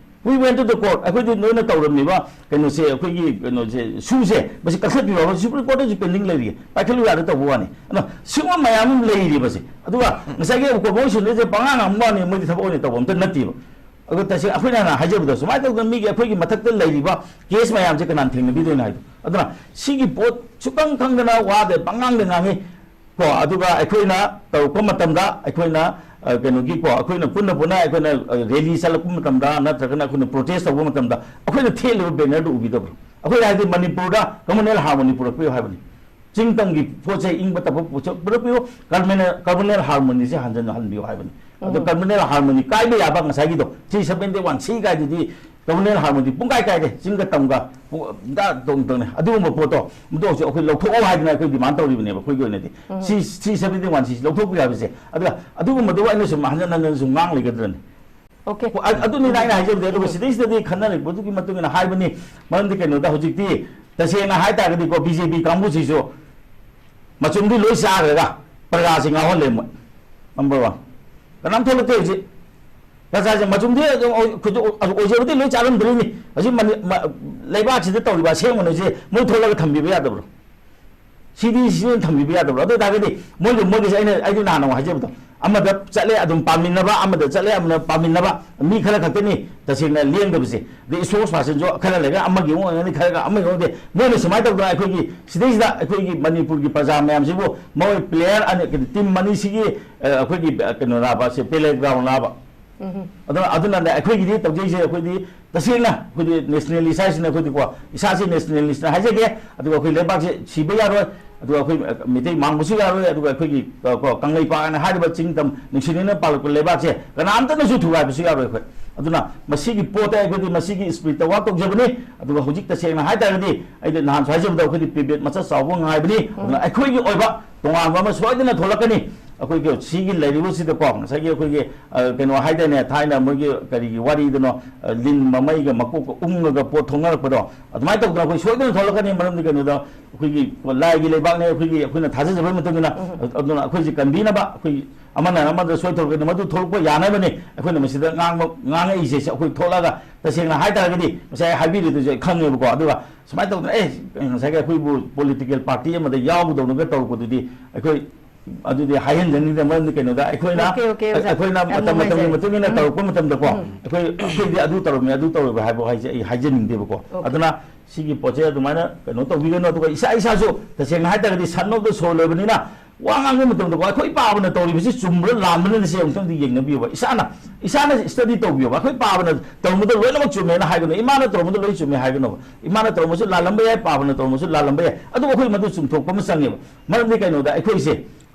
We went to the court꯫ ꯑꯩꯈꯣꯏꯗꯤ ꯅꯣꯏꯅ ꯇꯧꯔꯝꯃꯤꯕ ꯀꯩꯅꯣꯁꯦ, ꯑꯩꯈꯣꯏꯒꯤ ꯀꯩꯅꯣꯁꯦ, ꯁꯨꯁꯦ, ꯃꯁꯤ ꯀꯛꯊꯠꯄꯤꯌꯨ ꯍꯥꯏꯕ Supreme Courtꯇꯁꯨ pending ꯂꯩꯔꯤ, ꯄꯥꯏꯈꯠꯂꯨ ꯌꯥꯗ ꯇꯧꯕ ꯋꯥꯅꯤ꯫ ꯑꯗꯣ ꯁꯤꯒꯨꯝꯕ ꯃꯌꯥꯝ ꯑꯃ ꯂꯩꯔꯤꯕꯁꯦ, ꯑꯗꯨꯒ ꯉꯁꯥꯏꯒꯤ ꯀꯣꯡꯕ ꯁꯨꯅꯩꯁꯦ ꯄꯉꯥꯡ ꯉꯥꯡꯕ ꯋꯥꯅꯤ, ꯃꯣꯏꯗꯤ ꯊꯕꯛ ꯑꯣꯏꯅ ꯇꯧꯕ ꯑꯝꯇ ꯅꯠꯇꯦꯕ꯫ ꯑꯗꯣ ꯇꯁꯦꯡꯅ ꯑꯩꯈꯣꯏꯅ ꯍꯥꯟꯅ ꯍꯥꯏꯖꯕꯗꯣ, ꯁꯨꯃꯥꯏꯅ ꯇꯧꯗꯅ ꯃꯤꯒꯤ ꯑꯩꯈꯣꯏꯒꯤ ꯃꯊꯛꯇ ꯂꯩꯔꯤꯕ case ꯃꯌꯥꯝꯁꯦ ꯀꯅꯥꯅ ꯊꯦꯡꯅꯕꯤꯗꯣꯏꯅꯣ ꯍꯥꯏꯗꯣ꯫ ꯑꯗꯨꯅ ꯁꯤꯒꯤ ꯄꯣꯠ ꯁꯨꯛꯈꯪ ꯈꯪꯗꯅ ꯋꯥꯗ ꯄꯉꯥꯡꯗ ꯉꯥꯡꯉꯤ꯫ ꯀꯣ, ꯑꯗꯨꯒ ꯑꯩꯈꯣꯏꯅ ꯇꯧꯔꯛꯄ ꯃꯇꯝꯗ ꯑꯩꯈꯣꯏꯅ, ꯑ, ꯀꯩꯅꯣꯒꯤꯀꯣ, ꯑꯩꯈꯣꯏꯅ ꯄꯨꯟꯅ ꯄꯨꯟꯅ ꯑꯩꯈꯣꯏꯅ, ꯑ, rally ꯆꯠꯂꯛꯄ ꯃꯇꯝꯗ ꯅꯠꯇ꯭ꯔꯒꯅ ꯑꯩꯈꯣꯏꯅ protest ꯇꯧꯕ ꯃꯇꯝꯗ ꯑꯩꯈꯣꯏꯅ ꯊꯦꯠꯂꯤꯕ bannerꯗꯨ ꯎꯕꯤꯗꯕ꯭ꯔꯣ? ꯑꯩꯈꯣꯏ ꯍꯥꯏꯗꯤ ꯃꯅꯤꯄꯨꯔꯗ communal harmony ꯄꯨꯔꯛꯄꯤꯌꯨ ꯍꯥꯏꯕꯅꯤ꯫ ꯆꯤꯡ ꯇꯝꯒꯤ ꯄꯣꯠꯁꯦ ꯏꯪꯕ ꯇꯞꯄ ꯄꯨꯔꯛꯄꯤꯌꯨ, communal, communal harmony ꯁꯦ ꯍꯟꯖꯟ ꯍꯟꯕꯤꯌꯨ ꯍꯥꯏꯕꯅꯤ꯫ ꯑꯗꯣ communal harmony ꯀꯥꯏꯕ ꯌꯥꯕ ꯉꯁꯥꯏꯒꯤꯗꯣ three seventy one C ꯀꯥꯏꯗꯨꯗꯤ communal harmony ꯄꯨꯡꯀꯥꯏ ꯀꯥꯏꯔꯦ꯫ ꯆꯤꯡꯒ ꯇꯝꯒ ꯄꯨ-, ꯇꯧ-, ꯇꯧꯅꯦ꯫ ꯑꯗꯨꯒꯨꯝꯕ ꯄꯣꯠꯇꯣ, ꯃꯗꯨ ꯍꯧꯖꯤꯛ ꯑꯩꯈꯣꯏ ꯂꯧꯊꯣꯛꯑꯣ ꯍꯥꯏꯗꯅ ꯑꯩꯈꯣꯏ demand ꯇꯧꯔꯤꯕꯅꯦꯕ꯫ ꯑꯩꯈꯣꯏꯒꯤ ꯑꯣꯏꯅꯗꯤ ꯁꯤ three seventy one C ꯁꯤ ꯂꯧꯊꯣꯛꯄꯤꯌꯨ ꯍꯥꯏꯕꯁꯦ꯫ ꯑꯗꯨꯒ ꯑꯗꯨꯒꯨꯝꯕꯗꯨ ꯑꯩꯅ ꯁꯨꯝ ꯍꯟꯖꯟ ꯍꯟꯖꯟ ꯁꯨꯝ ꯉꯥꯡ ꯂꯩꯒꯗ꯭ꯔꯅꯦ? Okay. ꯑ-, ꯑꯗꯨꯅꯤꯗ ꯑꯩꯅ ꯍꯥꯏꯖꯕꯗꯤ꯫ ꯑꯗꯨꯒ ꯁꯤꯗꯩꯁꯤꯗꯗꯤ ꯈꯟꯅꯔꯛꯄꯗꯨꯒꯤ ꯃꯇꯨꯡ ꯏꯟꯅ ꯍꯥꯏꯕꯅꯤ꯫ ꯃꯔꯝꯗꯤ ꯀꯩꯅꯣꯗ ꯍꯧꯖꯤꯛꯇꯤ ꯇꯁꯦꯡꯅ ꯍꯥꯏꯇꯥꯔꯒꯗꯤꯀꯣ, BJP ꯀꯥꯡꯕꯨꯁꯤꯁꯨ ꯃꯆꯨꯝꯗꯤ ꯂꯣꯏ ꯆꯥꯈ꯭ꯔꯒ ꯄ꯭ꯔꯖꯥꯁꯤ ꯉꯥꯎꯍꯜꯂꯦ ꯃꯣꯏ꯫ Number one꯫ ꯀꯅꯥꯝ ꯊꯣꯛꯂꯛꯇꯦ ꯍꯧꯖꯤꯛ꯫ ꯄ꯭ꯔꯖꯥꯁꯦ ꯃꯆꯨꯝꯗꯤ ꯑꯗꯨꯝ ꯑꯣꯏ-, ꯑꯩꯈꯣꯏꯁꯨ ꯑꯣꯏꯖꯕꯗꯤ ꯂꯣꯏ ꯆꯥꯔꯝꯗꯣꯔꯤꯅꯤ꯫ ꯍꯧꯖꯤꯛ ꯃꯅꯤ-, ꯃ-, ꯂꯩꯕꯥꯛꯁꯤꯗ ꯇꯧꯔꯤꯕ ꯑꯁꯦꯡꯕꯅꯤꯁꯦ ꯃꯣꯏ ꯊꯣꯛꯂꯒ ꯊꯝꯕꯤꯕ ꯌꯥꯗꯕ꯭ꯔꯣ? ꯁꯤꯗꯤ ꯁꯤꯗ ꯊꯝꯕꯤꯕ ꯌꯥꯗꯕ꯭ꯔꯣ? ꯑꯗꯨ ꯑꯣꯏꯇꯥꯔꯒꯗꯤ ꯃꯣꯏꯒꯤ, ꯃꯣꯏꯒꯤꯁꯦ ꯑꯩꯅ, ꯑꯩꯗꯤ ꯅꯍꯥꯟ ꯑꯃꯨꯛ ꯍꯥꯏꯖꯕꯗꯣ, ꯑꯃꯗ ꯆꯠꯂꯦ ꯑꯗꯨꯝ ꯄꯥꯝꯃꯤꯟꯅꯕ, ꯑꯃꯗ ꯆꯠꯂꯦ ꯑꯃꯅ ꯄꯥꯝꯃꯤꯟꯅꯕ, ꯃꯤ ꯈꯔ ꯈꯛꯇꯅꯤ ꯇꯁꯦꯡꯅ ꯂꯦꯡꯗꯕꯁꯦ꯫ ꯑꯗꯩ spokesperson ꯁꯨ ꯈꯔ ꯂꯩꯔꯒ ꯑꯃꯒꯤ ꯑꯃꯨꯛ ꯑꯣꯏꯔꯒꯅꯤ, ꯈꯔꯒ ꯑꯃꯒꯤ ꯑꯃꯨꯛ ꯑꯣꯏꯔꯒꯅꯤ꯫ ꯃꯣꯏꯅ ꯁꯨꯃꯥꯏꯅ ꯇꯧꯗꯅ ꯑꯩꯈꯣꯏꯒꯤ ꯁꯤꯗꯩꯁꯤꯗ ꯑꯩꯈꯣꯏꯒꯤ ꯃꯅꯤꯄꯨꯔꯒꯤ ꯄ꯭ꯔꯖꯥ ꯃꯌꯥꯝꯁꯤꯕꯨ ꯃꯣꯏ player ꯑꯅꯤ, team ꯑꯅꯤꯁꯤꯒꯤ, ꯑ, ꯑꯩꯈꯣꯏꯒꯤ, ꯑ, ꯀꯩꯅꯣ ꯂꯥꯕ, ꯁꯦ playground ꯂꯥꯕ꯫ ꯑꯗꯨꯅ, ꯑꯗꯨꯅꯅꯦ ꯑꯩꯈꯣꯏꯒꯤꯗꯤ ꯇꯧꯖꯩꯁꯦ, ꯑꯩꯈꯣꯏꯗꯤ ꯇꯁꯦꯡꯅ ꯑꯩꯈꯣꯏꯗꯤ nationalist ꯍꯥꯏꯁꯤꯅ ꯑꯩꯈꯣꯏꯗꯤꯀꯣ, ꯏꯁꯥꯁꯤ nationalist ꯅ ꯍꯥꯏꯖꯒꯦ, ꯑꯗꯨꯒ ꯑꯩꯈꯣꯏ ꯂꯩꯕꯥꯛꯁꯦ ꯁꯤꯕ ꯌꯥꯔꯣꯏ, ꯑꯗꯨꯒ ꯑꯩꯈꯣꯏ ꯃꯤꯇꯩ ꯃꯥꯡꯕꯁꯨ ꯌꯥꯔꯣꯏ, ꯑꯗꯨꯒ ꯑꯩꯈꯣꯏꯒꯤ, ꯑ, ꯀꯣ, ꯀꯪꯂꯩꯄꯥꯛ ꯍꯥꯏꯅ ꯍꯥꯏꯔꯤꯕ ꯆꯤꯡ ꯇꯝ ꯅꯨꯡꯁꯤꯅꯅ ꯄꯥꯜꯂꯛꯄ ꯂꯩꯕꯥꯛꯁꯦ ꯀꯅꯥꯝꯇꯅꯁꯨ ꯊꯨꯒꯥꯏꯕꯁꯨ ꯌꯥꯔꯣꯏ ꯑꯩꯈꯣꯏ꯫ ꯑꯗꯨꯅ ꯃꯁꯤꯒꯤ ꯄꯣꯠꯇ ꯑꯩꯈꯣꯏꯗꯤ ꯃꯁꯤꯒꯤ spirit ꯇ work ꯇꯧꯖꯕꯅꯤ꯫ ꯑꯗꯨꯒ ꯍꯧꯖꯤꯛ ꯇꯁꯦꯡꯅ ꯍꯥꯏꯇꯥꯔꯒꯗꯤ ꯑꯩꯗꯤ ꯅꯍꯥꯟꯁꯨ ꯍꯥꯏꯖꯕꯗ ꯑꯩꯈꯣꯏꯗꯤ private ꯃꯆꯥ ꯆꯥꯎꯕ ꯉꯥꯏꯕꯅꯤ꯫ ꯑꯗꯨꯅ ꯑꯩꯈꯣꯏꯒꯤ ꯑꯣꯏꯕ ꯇꯣꯉꯥꯟꯕ ꯑꯃ ꯁꯣꯏꯗꯅ ꯊꯣꯛꯂꯛꯀꯅꯤ꯫ ꯑꯩꯈꯣꯏꯒꯤ ꯁꯤꯒꯤ ꯂꯩꯔꯤꯕꯁꯤꯗꯀꯣ, ꯉꯁꯥꯏꯒꯤ ꯑꯩꯈꯣꯏꯒꯤ, ꯑ, ꯀꯩꯅꯣ ꯍꯥꯏꯗꯥꯏꯅꯦ, ꯊꯥꯏꯅ ꯃꯣꯏꯒꯤ ꯀꯔꯤꯒꯤ ꯋꯥꯔꯤꯗꯅꯣ, ꯑ, ꯂꯤꯟ ꯃꯃꯩꯒ ꯃꯀꯣꯛꯀ ꯎꯪꯉꯒ ꯄꯣꯠ ꯊꯣꯛꯅꯔꯛꯄꯗꯣ, ꯑꯗꯨꯃꯥꯏꯅ ꯇꯧꯗꯅ ꯑꯩꯈꯣꯏ ꯁꯣꯏꯗꯅ ꯊꯣꯛꯂꯛꯀꯅꯤ꯫ ꯃꯔꯝꯗꯤ ꯀꯩꯅꯣꯗ, ꯑꯩꯈꯣꯏꯒꯤ ꯂꯥꯏꯒꯤ ꯂꯩꯕꯥꯛꯅꯦ, ꯑꯩꯈꯣꯏꯒꯤ, ꯑꯩꯈꯣꯏꯅ ꯊꯥꯖꯖꯕꯒꯤ ꯃꯇꯨꯡ ꯏꯟꯅ꯫ ꯑꯗꯨꯅ ꯑꯩꯈꯣꯏꯁꯦ ꯀꯟꯕꯤꯅꯕ, ꯑꯩꯈꯣꯏ ꯑꯃꯅ ꯑꯃꯗ ꯁꯣꯏ ꯊꯣꯛꯂꯛꯀꯅꯤ, ꯃꯗꯨ ꯊꯣꯛꯂꯛꯄ ꯌꯥꯅꯕꯅꯤ ꯑꯩꯈꯣꯏꯅ ꯃꯁꯤꯗ ꯉꯥꯡꯕ, ꯉꯥꯡꯉꯛꯏꯁꯦ꯫ ꯑꯩꯈꯣꯏ ꯊꯣꯛꯂꯛꯑꯒ ꯇꯁꯦꯡꯅ ꯍꯥꯏꯇꯥꯔꯒꯗꯤ ꯉꯁꯥꯏ ꯍꯥꯏꯕꯤꯔꯤꯗꯨꯁꯨ ꯑꯩ ꯈꯪꯉꯦꯕꯀꯣ꯫ ꯑꯗꯨꯒ ꯁꯨꯃꯥꯏꯅ ꯇꯧꯗꯅ, ꯑꯦ, ꯉꯁꯥꯏꯒꯤ ꯑꯩꯈꯣꯏꯕꯨ political party ꯑꯃꯗ ꯌꯥꯎꯒꯗꯧꯅꯒ ꯇꯧꯔꯛꯄꯗꯨꯗꯤ ꯑꯩꯈꯣꯏ ꯑꯗꯨꯗꯤ ꯍꯥꯏꯍꯟꯖꯅꯤꯡꯗꯦ꯫ ꯃꯔꯝꯗꯤ ꯀꯩꯅꯣꯗ, ꯑꯩꯈꯣꯏꯅ, Okay, okay, ꯑꯣꯖꯥ꯫ ꯑꯩꯈꯣꯏꯅ ꯌꯥꯝ ꯃꯇꯝ ꯃꯇꯝꯒꯤ ꯅꯨꯡꯉꯥꯏꯖꯔꯦ꯫ ꯃꯇꯨꯡ ꯏꯟꯅ ꯎꯝ꯫ ꯇꯧꯔꯛꯄ ꯃꯇꯝꯗꯀꯣ, ꯎꯝ꯫ ꯑꯩꯈꯣꯏ, ꯑꯩꯈꯣꯏꯗꯤ ꯑꯗꯨ ꯇꯧꯔꯝꯃꯤ, ꯑꯗꯨ ꯇꯧꯔꯝꯃꯤ ꯍꯥꯏꯕ ꯍꯥꯏꯁꯦ ꯑꯩ ꯍꯥꯏꯖꯅꯤꯡꯗꯦꯕꯀꯣ꯫ Okay꯫ ꯑꯗꯨꯅ ꯁꯤꯒꯤ ꯄꯣꯠꯁꯦ ꯑꯗꯨꯃꯥꯏꯅ ꯀꯩꯅꯣ ꯇꯧꯕꯤꯒꯅꯨ꯫ ꯑꯗꯨꯒ ꯏꯁꯥ ꯏꯁꯥꯁꯨ ꯇꯁꯦꯡꯅ ꯍꯥꯏꯇꯥꯔꯒꯗꯤ son of the soil ꯑꯣꯏꯕꯅꯤꯅ, ꯋꯥ ꯉꯥꯡꯕ ꯃꯇꯝꯗꯀꯣ, ꯑꯩꯈꯣꯏ ꯄꯥꯕꯅ ꯇꯧꯔꯤꯕꯁꯤ ꯆꯨꯝꯕ꯭ꯔꯥ ꯂꯥꯟꯕ꯭ꯔꯅ ꯁꯦ ꯑꯃꯨꯛꯇꯪꯗꯤ ꯌꯦꯡꯅꯕꯤꯌꯨꯕ꯫ ꯏꯁꯥꯅ, ꯏꯁꯥꯅ ꯁ꯭ꯇꯗꯤ ꯇꯧꯕꯤꯌꯨꯕ꯫ ꯑꯩꯈꯣꯏ ꯄꯥꯕꯅ ꯇꯧꯔꯝꯕꯗ ꯂꯣꯏꯅꯃꯛ ꯆꯨꯝꯃꯦꯅ ꯍꯥꯏꯒꯅꯨ, ꯏꯃꯥꯅ ꯇꯧꯔꯝꯕꯗ ꯂꯣꯏ ꯆꯨꯝꯃꯦ ꯍꯥꯏꯒꯅꯨꯕ꯫ ꯏꯃꯥꯅ ꯇꯧꯔꯝꯕꯁꯨ ꯂꯥꯜꯂꯝꯕ ꯌꯥꯏ, ꯄꯥꯕꯅ ꯇꯧꯔꯝꯕꯁꯨ ꯂꯥꯜꯂꯝꯕ ꯌꯥꯏ, ꯑꯗꯨꯕꯨ ꯑꯩꯈꯣꯏ ꯃꯗꯨ ꯆꯨꯝꯊꯣꯛꯄ ꯑꯃ ꯆꯪꯉꯦꯕ꯫ ꯃꯔꯝꯗꯤ ꯀꯩꯅꯣꯗ, ꯑꯩꯈꯣꯏꯁꯦ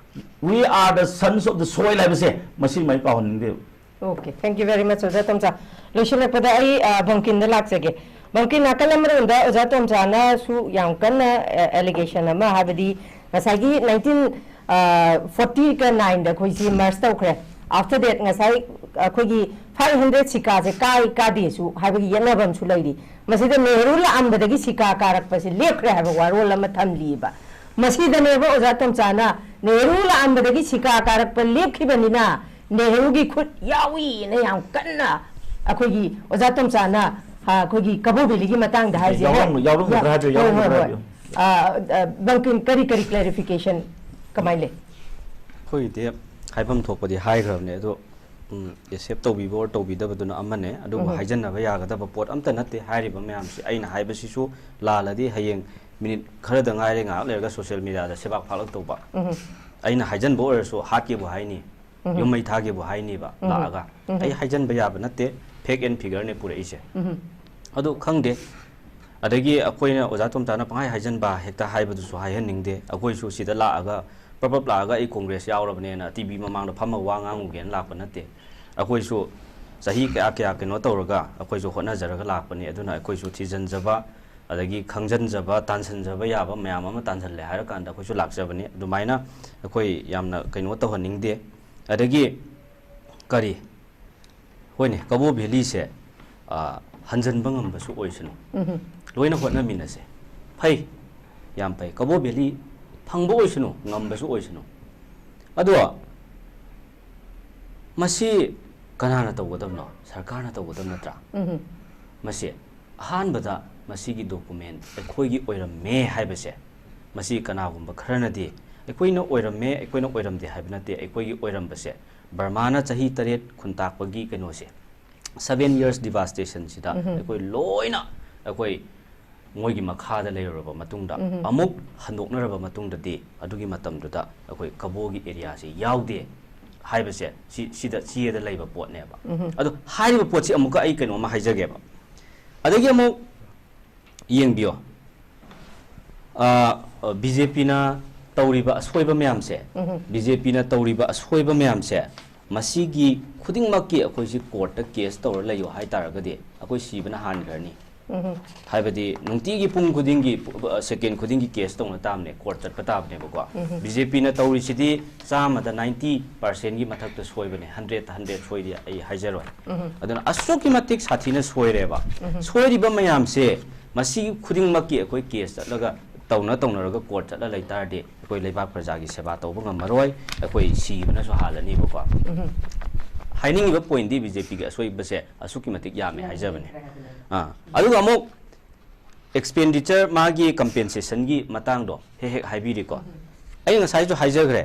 "We are the sons of the soil" ꯍꯥꯏꯕꯁꯦ ꯃꯁꯤꯃ ꯑꯩ ꯀꯥꯎꯍꯟꯅꯤꯡꯗꯦꯕ꯫ Okay, thank you very much, ꯑꯣꯖꯥ ꯇꯣꯝꯆꯥ꯫ ꯂꯣꯏꯁꯤꯜꯂꯛꯄꯗ ꯑꯩ, ꯑ, ꯕꯪꯀꯤꯟꯗ ꯂꯥꯛꯆꯒꯦ꯫ ꯕꯪꯀꯤꯟ, ꯅꯥꯀꯜ ꯑꯃꯔꯣꯝꯗ ꯑꯣꯖꯥ ꯇꯣꯝꯆꯥꯅꯁꯨ ꯌꯥꯝ ꯀꯟꯅ, ꯑ, allegation ꯑꯃ, ꯍꯥꯏꯕꯗꯤ ꯉꯁꯥꯏꯒꯤ nineteen forty-nine ꯗ ꯑꯩꯈꯣꯏꯁꯤ merge ꯇꯧꯈ꯭ꯔꯦ꯫ After that, ꯉꯁꯥꯏ ꯑꯩꯈꯣꯏꯒꯤ five hundred ꯁꯤꯀꯥꯁꯦ ꯀꯥꯏ ꯀꯥꯗꯦꯁꯨ ꯍꯥꯏꯕꯒꯤ ꯌꯦꯠꯅꯕ ꯑꯃꯁꯨ ꯂꯩꯔꯤ꯫ ꯃꯁꯤꯗ ꯅꯦꯍꯔꯨ ꯂꯥꯛꯑꯝꯕꯗꯒꯤ ꯁꯤꯀꯥ ꯀꯥꯔꯛꯄꯁꯦ ꯂꯦꯞꯈ꯭ꯔꯦ ꯍꯥꯏꯕ ꯋꯥꯔꯣꯜ ꯑꯃ ꯊꯝꯂꯤꯕ꯫ ꯃꯁꯤꯗꯅꯦꯕ ꯑꯣꯖꯥ ꯇꯣꯝꯆꯥꯅ ꯅꯦꯍꯔꯨ ꯂꯥꯛꯑꯝꯕꯗꯒꯤ ꯁꯤꯀꯥ ꯀꯥꯔꯛꯄ ꯂꯦꯞꯈꯤꯕꯅꯤꯅ ꯅꯦꯍꯔꯨꯒꯤ ꯈꯨꯠ ꯌꯥꯎꯏꯅ ꯌꯥꯝ ꯀꯟꯅ ꯑꯩꯈꯣꯏꯒꯤ ꯑꯣꯖꯥ ꯇꯣꯝꯆꯥꯅ, ꯑ, ꯑꯩꯈꯣꯏꯒꯤ ꯀꯕꯣ ꯚꯦꯂꯤꯒꯤ ꯃꯇꯥꯡꯗ ꯍꯥꯏꯁꯦ꯫ ꯌꯥꯎꯔꯝ-, ꯌꯥꯎꯔꯝꯒꯗ꯭ꯔꯥ ꯍꯥꯏꯕꯤꯌꯨ, ꯍꯣꯏ, ꯍꯣꯏ, ꯌꯥꯎꯔꯝꯒꯗ꯭ꯔꯥ ꯍꯣꯏ꯫ ꯍꯥꯏꯕꯤꯌꯨ꯫ ꯑ, ꯑ, ꯕꯪꯀꯤꯟ, ꯀꯔꯤ ꯀꯔꯤ clarification ꯀꯃꯥꯏꯅ ꯂꯩ? ꯑꯩꯈꯣꯏꯒꯤꯗꯤ ꯍꯥꯏꯐꯝ ꯊꯣꯛꯄꯗꯤ ꯍꯥꯏꯈ꯭ꯔꯕꯅꯦ, ꯑꯗꯣ, ꯎꯝ, accept ꯇꯧꯕꯤꯕ or ꯇꯧꯕꯤꯗꯕꯗꯨꯅ ꯑꯃꯅꯦ, ꯑꯗꯨꯕꯨ ꯎꯝ꯫ ꯍꯥꯏꯖꯟꯅꯕ ꯌꯥꯒꯗꯕ ꯄꯣꯠ ꯑꯝꯇ ꯅꯠꯇꯦ ꯍꯥꯏꯔꯤꯕ ꯃꯌꯥꯝꯁꯦ꯫ ꯑꯩꯅ ꯍꯥꯏꯕꯁꯤꯁꯨ ꯂꯥꯜꯂꯗꯤ ꯍꯌꯦꯡ minute ꯈꯔꯗ ꯉꯥꯏꯔꯦ, ꯉꯥꯏꯍꯥꯛ ꯂꯩꯔꯒ social media ꯗ ꯁꯦꯕꯥꯛ ꯐꯥꯛꯂꯛꯇꯧꯕ꯫ ꯎꯝ꯫ ꯑꯩꯅ ꯍꯥꯏꯖꯟꯕ ꯑꯣꯏꯔꯁꯨ ꯍꯥꯠꯀꯦꯕꯨ ꯍꯥꯏꯅꯤ, ꯎꯝ꯫ ꯌꯨꯝ ꯃꯩ ꯊꯥꯒꯦꯕꯨ ꯍꯥꯏꯅꯤꯕ ꯎꯝ꯫ ꯂꯥꯛꯑꯒ꯫ ꯎꯝ꯫ ꯑꯩ ꯍꯥꯏꯖꯟꯕ ꯌꯥꯕ ꯅꯠꯇꯦ, fact and figure ꯅꯦ ꯄꯨꯔꯛꯏꯁꯦ꯫ ꯎꯝ꯫ ꯑꯗꯨ ꯈꯪꯗꯦ꯫ ꯑꯗꯒꯤ ꯑꯩꯈꯣꯏꯅ ꯑꯣꯖꯥ ꯇꯣꯝꯆꯥꯅ ꯄꯪꯍꯥꯏ ꯍꯥꯏꯖꯟꯕ ꯍꯦꯛꯇ ꯍꯥꯏꯕꯗꯨꯁꯨ ꯍꯥꯏꯍꯟꯅꯤꯡꯗꯦ꯫ ꯑꯩꯈꯣꯏꯁꯨ ꯁꯤꯗ ꯂꯥꯛꯑꯒ ꯄ꯭ꯔꯞ ꯄ꯭ꯔꯞ ꯂꯥꯛꯑꯒ ꯑꯩ ꯀꯣꯡꯒ꯭ꯔꯦꯁ ꯌꯥꯎꯔꯕꯅꯦꯅ ꯇꯤ ꯚꯤ ꯃꯃꯥꯡꯗ ꯐꯝꯃꯒ ꯋꯥ ꯉꯥꯡꯉꯨꯒꯦꯅ ꯂꯥꯛꯄ ꯅꯠꯇꯦ꯫ ꯑꯩꯈꯣꯏꯁꯨ ꯆꯍꯤ ꯀꯌꯥ ꯀꯌꯥ ꯀꯩꯅꯣ ꯇꯧꯔꯒ ꯑꯩꯈꯣꯏꯁꯨ ꯍꯣꯠꯅꯖꯔꯒ ꯂꯥꯛꯄꯅꯤ꯫ ꯑꯗꯨꯅ ꯑꯩꯈꯣꯏꯁꯨ ꯊꯤꯖꯤꯟꯖꯕ, ꯑꯗꯒꯤ ꯈꯪꯖꯤꯟꯖꯕ, ꯇꯥꯟꯁꯤꯟꯖꯕ ꯌꯥꯕ ꯃꯌꯥꯝ ꯑꯃ ꯇꯥꯟꯁꯤꯜꯂꯦ ꯍꯥꯏꯔꯀꯥꯟꯗ ꯑꯩꯈꯣꯏꯁꯨ ꯂꯥꯛꯆꯕꯅꯤ꯫ ꯑꯗꯨꯃꯥꯏꯅ ꯑꯩꯈꯣꯏ ꯌꯥꯝꯅ ꯀꯩꯅꯣ ꯇꯧꯍꯟꯅꯤꯡꯗꯦ꯫ ꯑꯗꯒꯤ ꯀꯔꯤ, ꯍꯣꯏꯅꯦ, ꯀꯕꯣ ꯚꯦꯂꯤꯁꯦ, ꯑ, ꯍꯟꯖꯟꯕ ꯉꯝꯕꯁꯨ ꯑꯣꯏꯁꯅꯨ꯫ ꯎꯝ꯫ ꯂꯣꯏꯅ ꯍꯣꯠꯅꯃꯤꯟꯅꯁꯦ꯫ ꯐꯩ, ꯌꯥꯝ ꯐꯩ꯫ ꯀꯕꯣ ꯚꯦꯂꯤ ꯐꯪꯕ ꯑꯣꯏꯁꯅꯨ, ꯉꯝꯕꯁꯨ ꯑꯣꯏꯁꯅꯨ꯫ ꯑꯗꯣ ꯃꯁꯤ ꯀꯅꯥꯅ ꯇꯧꯒꯗꯕꯅꯣ? ꯁꯔꯀꯥꯔꯅ ꯇꯧꯒꯗꯕ ꯅꯠꯇ꯭ꯔꯥ? ꯎꯝ꯫ ꯃꯁꯤ ꯑꯍꯥꯟꯕꯗ ꯃꯁꯤꯒꯤ document ꯑꯩꯈꯣꯏꯒꯤ ꯑꯣꯏꯔꯝꯃꯦ ꯍꯥꯏꯕꯁꯦ, ꯃꯁꯤ ꯀꯅꯥꯒꯨꯝꯕ ꯈꯔꯅꯗꯤ ꯑꯩꯈꯣꯏꯅ ꯑꯣꯏꯔꯝꯃꯦ, ꯑꯩꯈꯣꯏꯅ ꯑꯣꯏꯔꯝꯗꯦ ꯍꯥꯏꯕ ꯅꯠꯇꯦ, ꯑꯩꯈꯣꯏꯒꯤ ꯑꯣꯏꯔꯝꯕꯁꯦ ꯕꯔꯃꯥꯅ ꯆꯍꯤ ꯇꯔꯦꯠ ꯈꯨꯟꯇꯥꯛꯄꯒꯤ ꯀꯩꯅꯣꯁꯦ, seven years devastation ꯁꯤꯗ ꯎꯝ꯫ ꯑꯩꯈꯣꯏ ꯂꯣꯏꯅ ꯑꯩꯈꯣꯏ ꯃꯣꯏꯒꯤ ꯃꯈꯥꯗ ꯂꯩꯔꯨꯔꯕ ꯃꯇꯨꯡꯗ, ꯑꯃꯨꯛ ꯍꯟꯗꯣꯛꯅꯔꯕ ꯃꯇꯨꯡꯗꯗꯤ ꯑꯗꯨꯒꯤ ꯃꯇꯝꯗꯨꯗ ꯑꯩꯈꯣꯏ ꯀꯕꯣꯒꯤ ꯑꯦꯔꯤꯌꯥꯁꯤ ꯌꯥꯎꯗꯦ ꯍꯥꯏꯕꯁꯦ ꯁꯤ, ꯁꯤꯗ ꯆꯦꯗ ꯂꯩꯕ ꯄꯣꯠꯅꯦꯕ꯫ ꯑꯗꯣ ꯍꯥꯏꯔꯤꯕ ꯄꯣꯠꯁꯤ ꯑꯃꯨꯛꯀ ꯑꯩ ꯀꯩꯅꯣꯝꯃ ꯍꯥꯏꯖꯒꯦꯕ꯫ ꯑꯗꯒꯤ ꯑꯃꯨꯛ ꯌꯦꯡꯕꯤꯌꯣ, ꯕꯤ ꯖꯦ ꯄꯤꯅ ꯇꯧꯔꯤꯕ ꯑꯁꯣꯏꯕ ꯃꯌꯥꯝꯁꯦ, ꯕꯤ ꯖꯦ ꯄꯤꯅ ꯇꯧꯔꯤꯕ ꯑꯁꯣꯏꯕ ꯃꯌꯥꯝꯁꯦ, ꯃꯁꯤꯒꯤ ꯈꯨꯗꯤꯡꯃꯛꯀꯤ ꯑꯩꯈꯣꯏꯁꯤ ꯀꯣꯔꯠꯇ ꯀꯦꯁ ꯇꯧꯔ ꯂꯩꯌꯣ ꯍꯥꯏ ꯇꯥꯔꯒꯗꯤ ꯑꯩꯈꯣꯏ ꯁꯤꯕꯅ ꯍꯥꯟꯈ꯭ꯔꯅꯤ꯫ ꯍꯥꯏꯕꯗꯤ ꯅꯨꯡꯇꯤꯒꯤ ꯄꯨꯡ ꯈꯨꯗꯤꯡꯒꯤ, ꯁꯦꯀꯦꯟ ꯈꯨꯗꯤꯡꯒꯤ ꯀꯦꯁ ꯇꯧꯅ ꯇꯥꯕꯅꯦ, ꯀꯣꯔꯠ ꯆꯠꯄ ꯇꯥꯕꯅꯦꯕꯀꯣ꯫ ꯕꯤ ꯖꯦ ꯄꯤꯅ ꯇꯧꯔꯤꯁꯤꯗꯤ ꯆꯥꯝꯃꯗ ꯅꯥꯏꯟꯇꯤ ꯄꯥꯔꯁꯦꯟꯒꯤ ꯃꯊꯛꯇ ꯁꯣꯏꯕꯅꯦ, ꯍꯟꯗ꯭ꯔꯦꯠꯇ ꯍꯟꯗ꯭ꯔꯦꯠ ꯁꯣꯏꯗꯤ ꯑꯩ ꯍꯥꯏꯖꯔꯣꯏ꯫ ꯑꯗꯨꯅ ꯑꯁꯨꯛꯀꯤ ꯃꯇꯤꯛ ꯁꯥꯊꯤꯅ ꯁꯣꯏꯔꯦꯕ꯫ ꯁꯣꯏꯔꯤꯕ ꯃꯌꯥꯝꯁꯦ, ꯃꯁꯤ ꯈꯨꯗꯤꯡꯃꯛꯀꯤ ꯑꯩꯈꯣꯏ ꯀꯦꯁ ꯆꯠꯂꯒ, ꯇꯧꯅ ꯇꯧꯅꯔꯒ ꯀꯣꯔꯠ ꯆꯠꯂ ꯂꯩ ꯇꯥꯔꯗꯤ ꯑꯩꯈꯣꯏ ꯂꯩꯕꯥꯛ ꯄ꯭ꯔꯖꯥꯒꯤ ꯁꯦꯕꯥ ꯇꯧꯕ ꯉꯝꯃꯔꯣꯏ, ꯑꯩꯈꯣꯏ ꯁꯤꯕꯅꯁꯨ ꯍꯥꯜꯂꯅꯤꯕꯀꯣ꯫ ꯍꯥꯏꯅꯤꯡꯉꯤꯕ ꯄꯣꯏꯟꯗꯤ ꯕꯤ ꯖꯦ ꯄꯤꯒꯤ ꯑꯁꯣꯏꯕꯁꯦ ꯑꯁꯨꯛꯀꯤ ꯃꯇꯤꯛ ꯌꯥꯝꯃꯦ ꯍꯥꯏꯖꯕꯅꯦ꯫ ꯑꯥ, ꯑꯗꯨꯒ ꯑꯃꯨꯛ ꯑꯦꯛꯁꯄꯦꯟꯗꯤꯆꯔ, ꯃꯥꯒꯤ ꯀꯝꯄꯦꯟꯁꯦꯁꯟꯒꯤ ꯃꯇꯥꯡꯗꯣ ꯍꯦꯛ ꯍꯦꯛ ꯍꯥꯏꯕꯤꯔꯤꯀꯣ꯫ ꯑꯩ ꯉꯁꯥꯏꯁꯨ ꯍꯥꯏꯖꯈ꯭ꯔꯦ,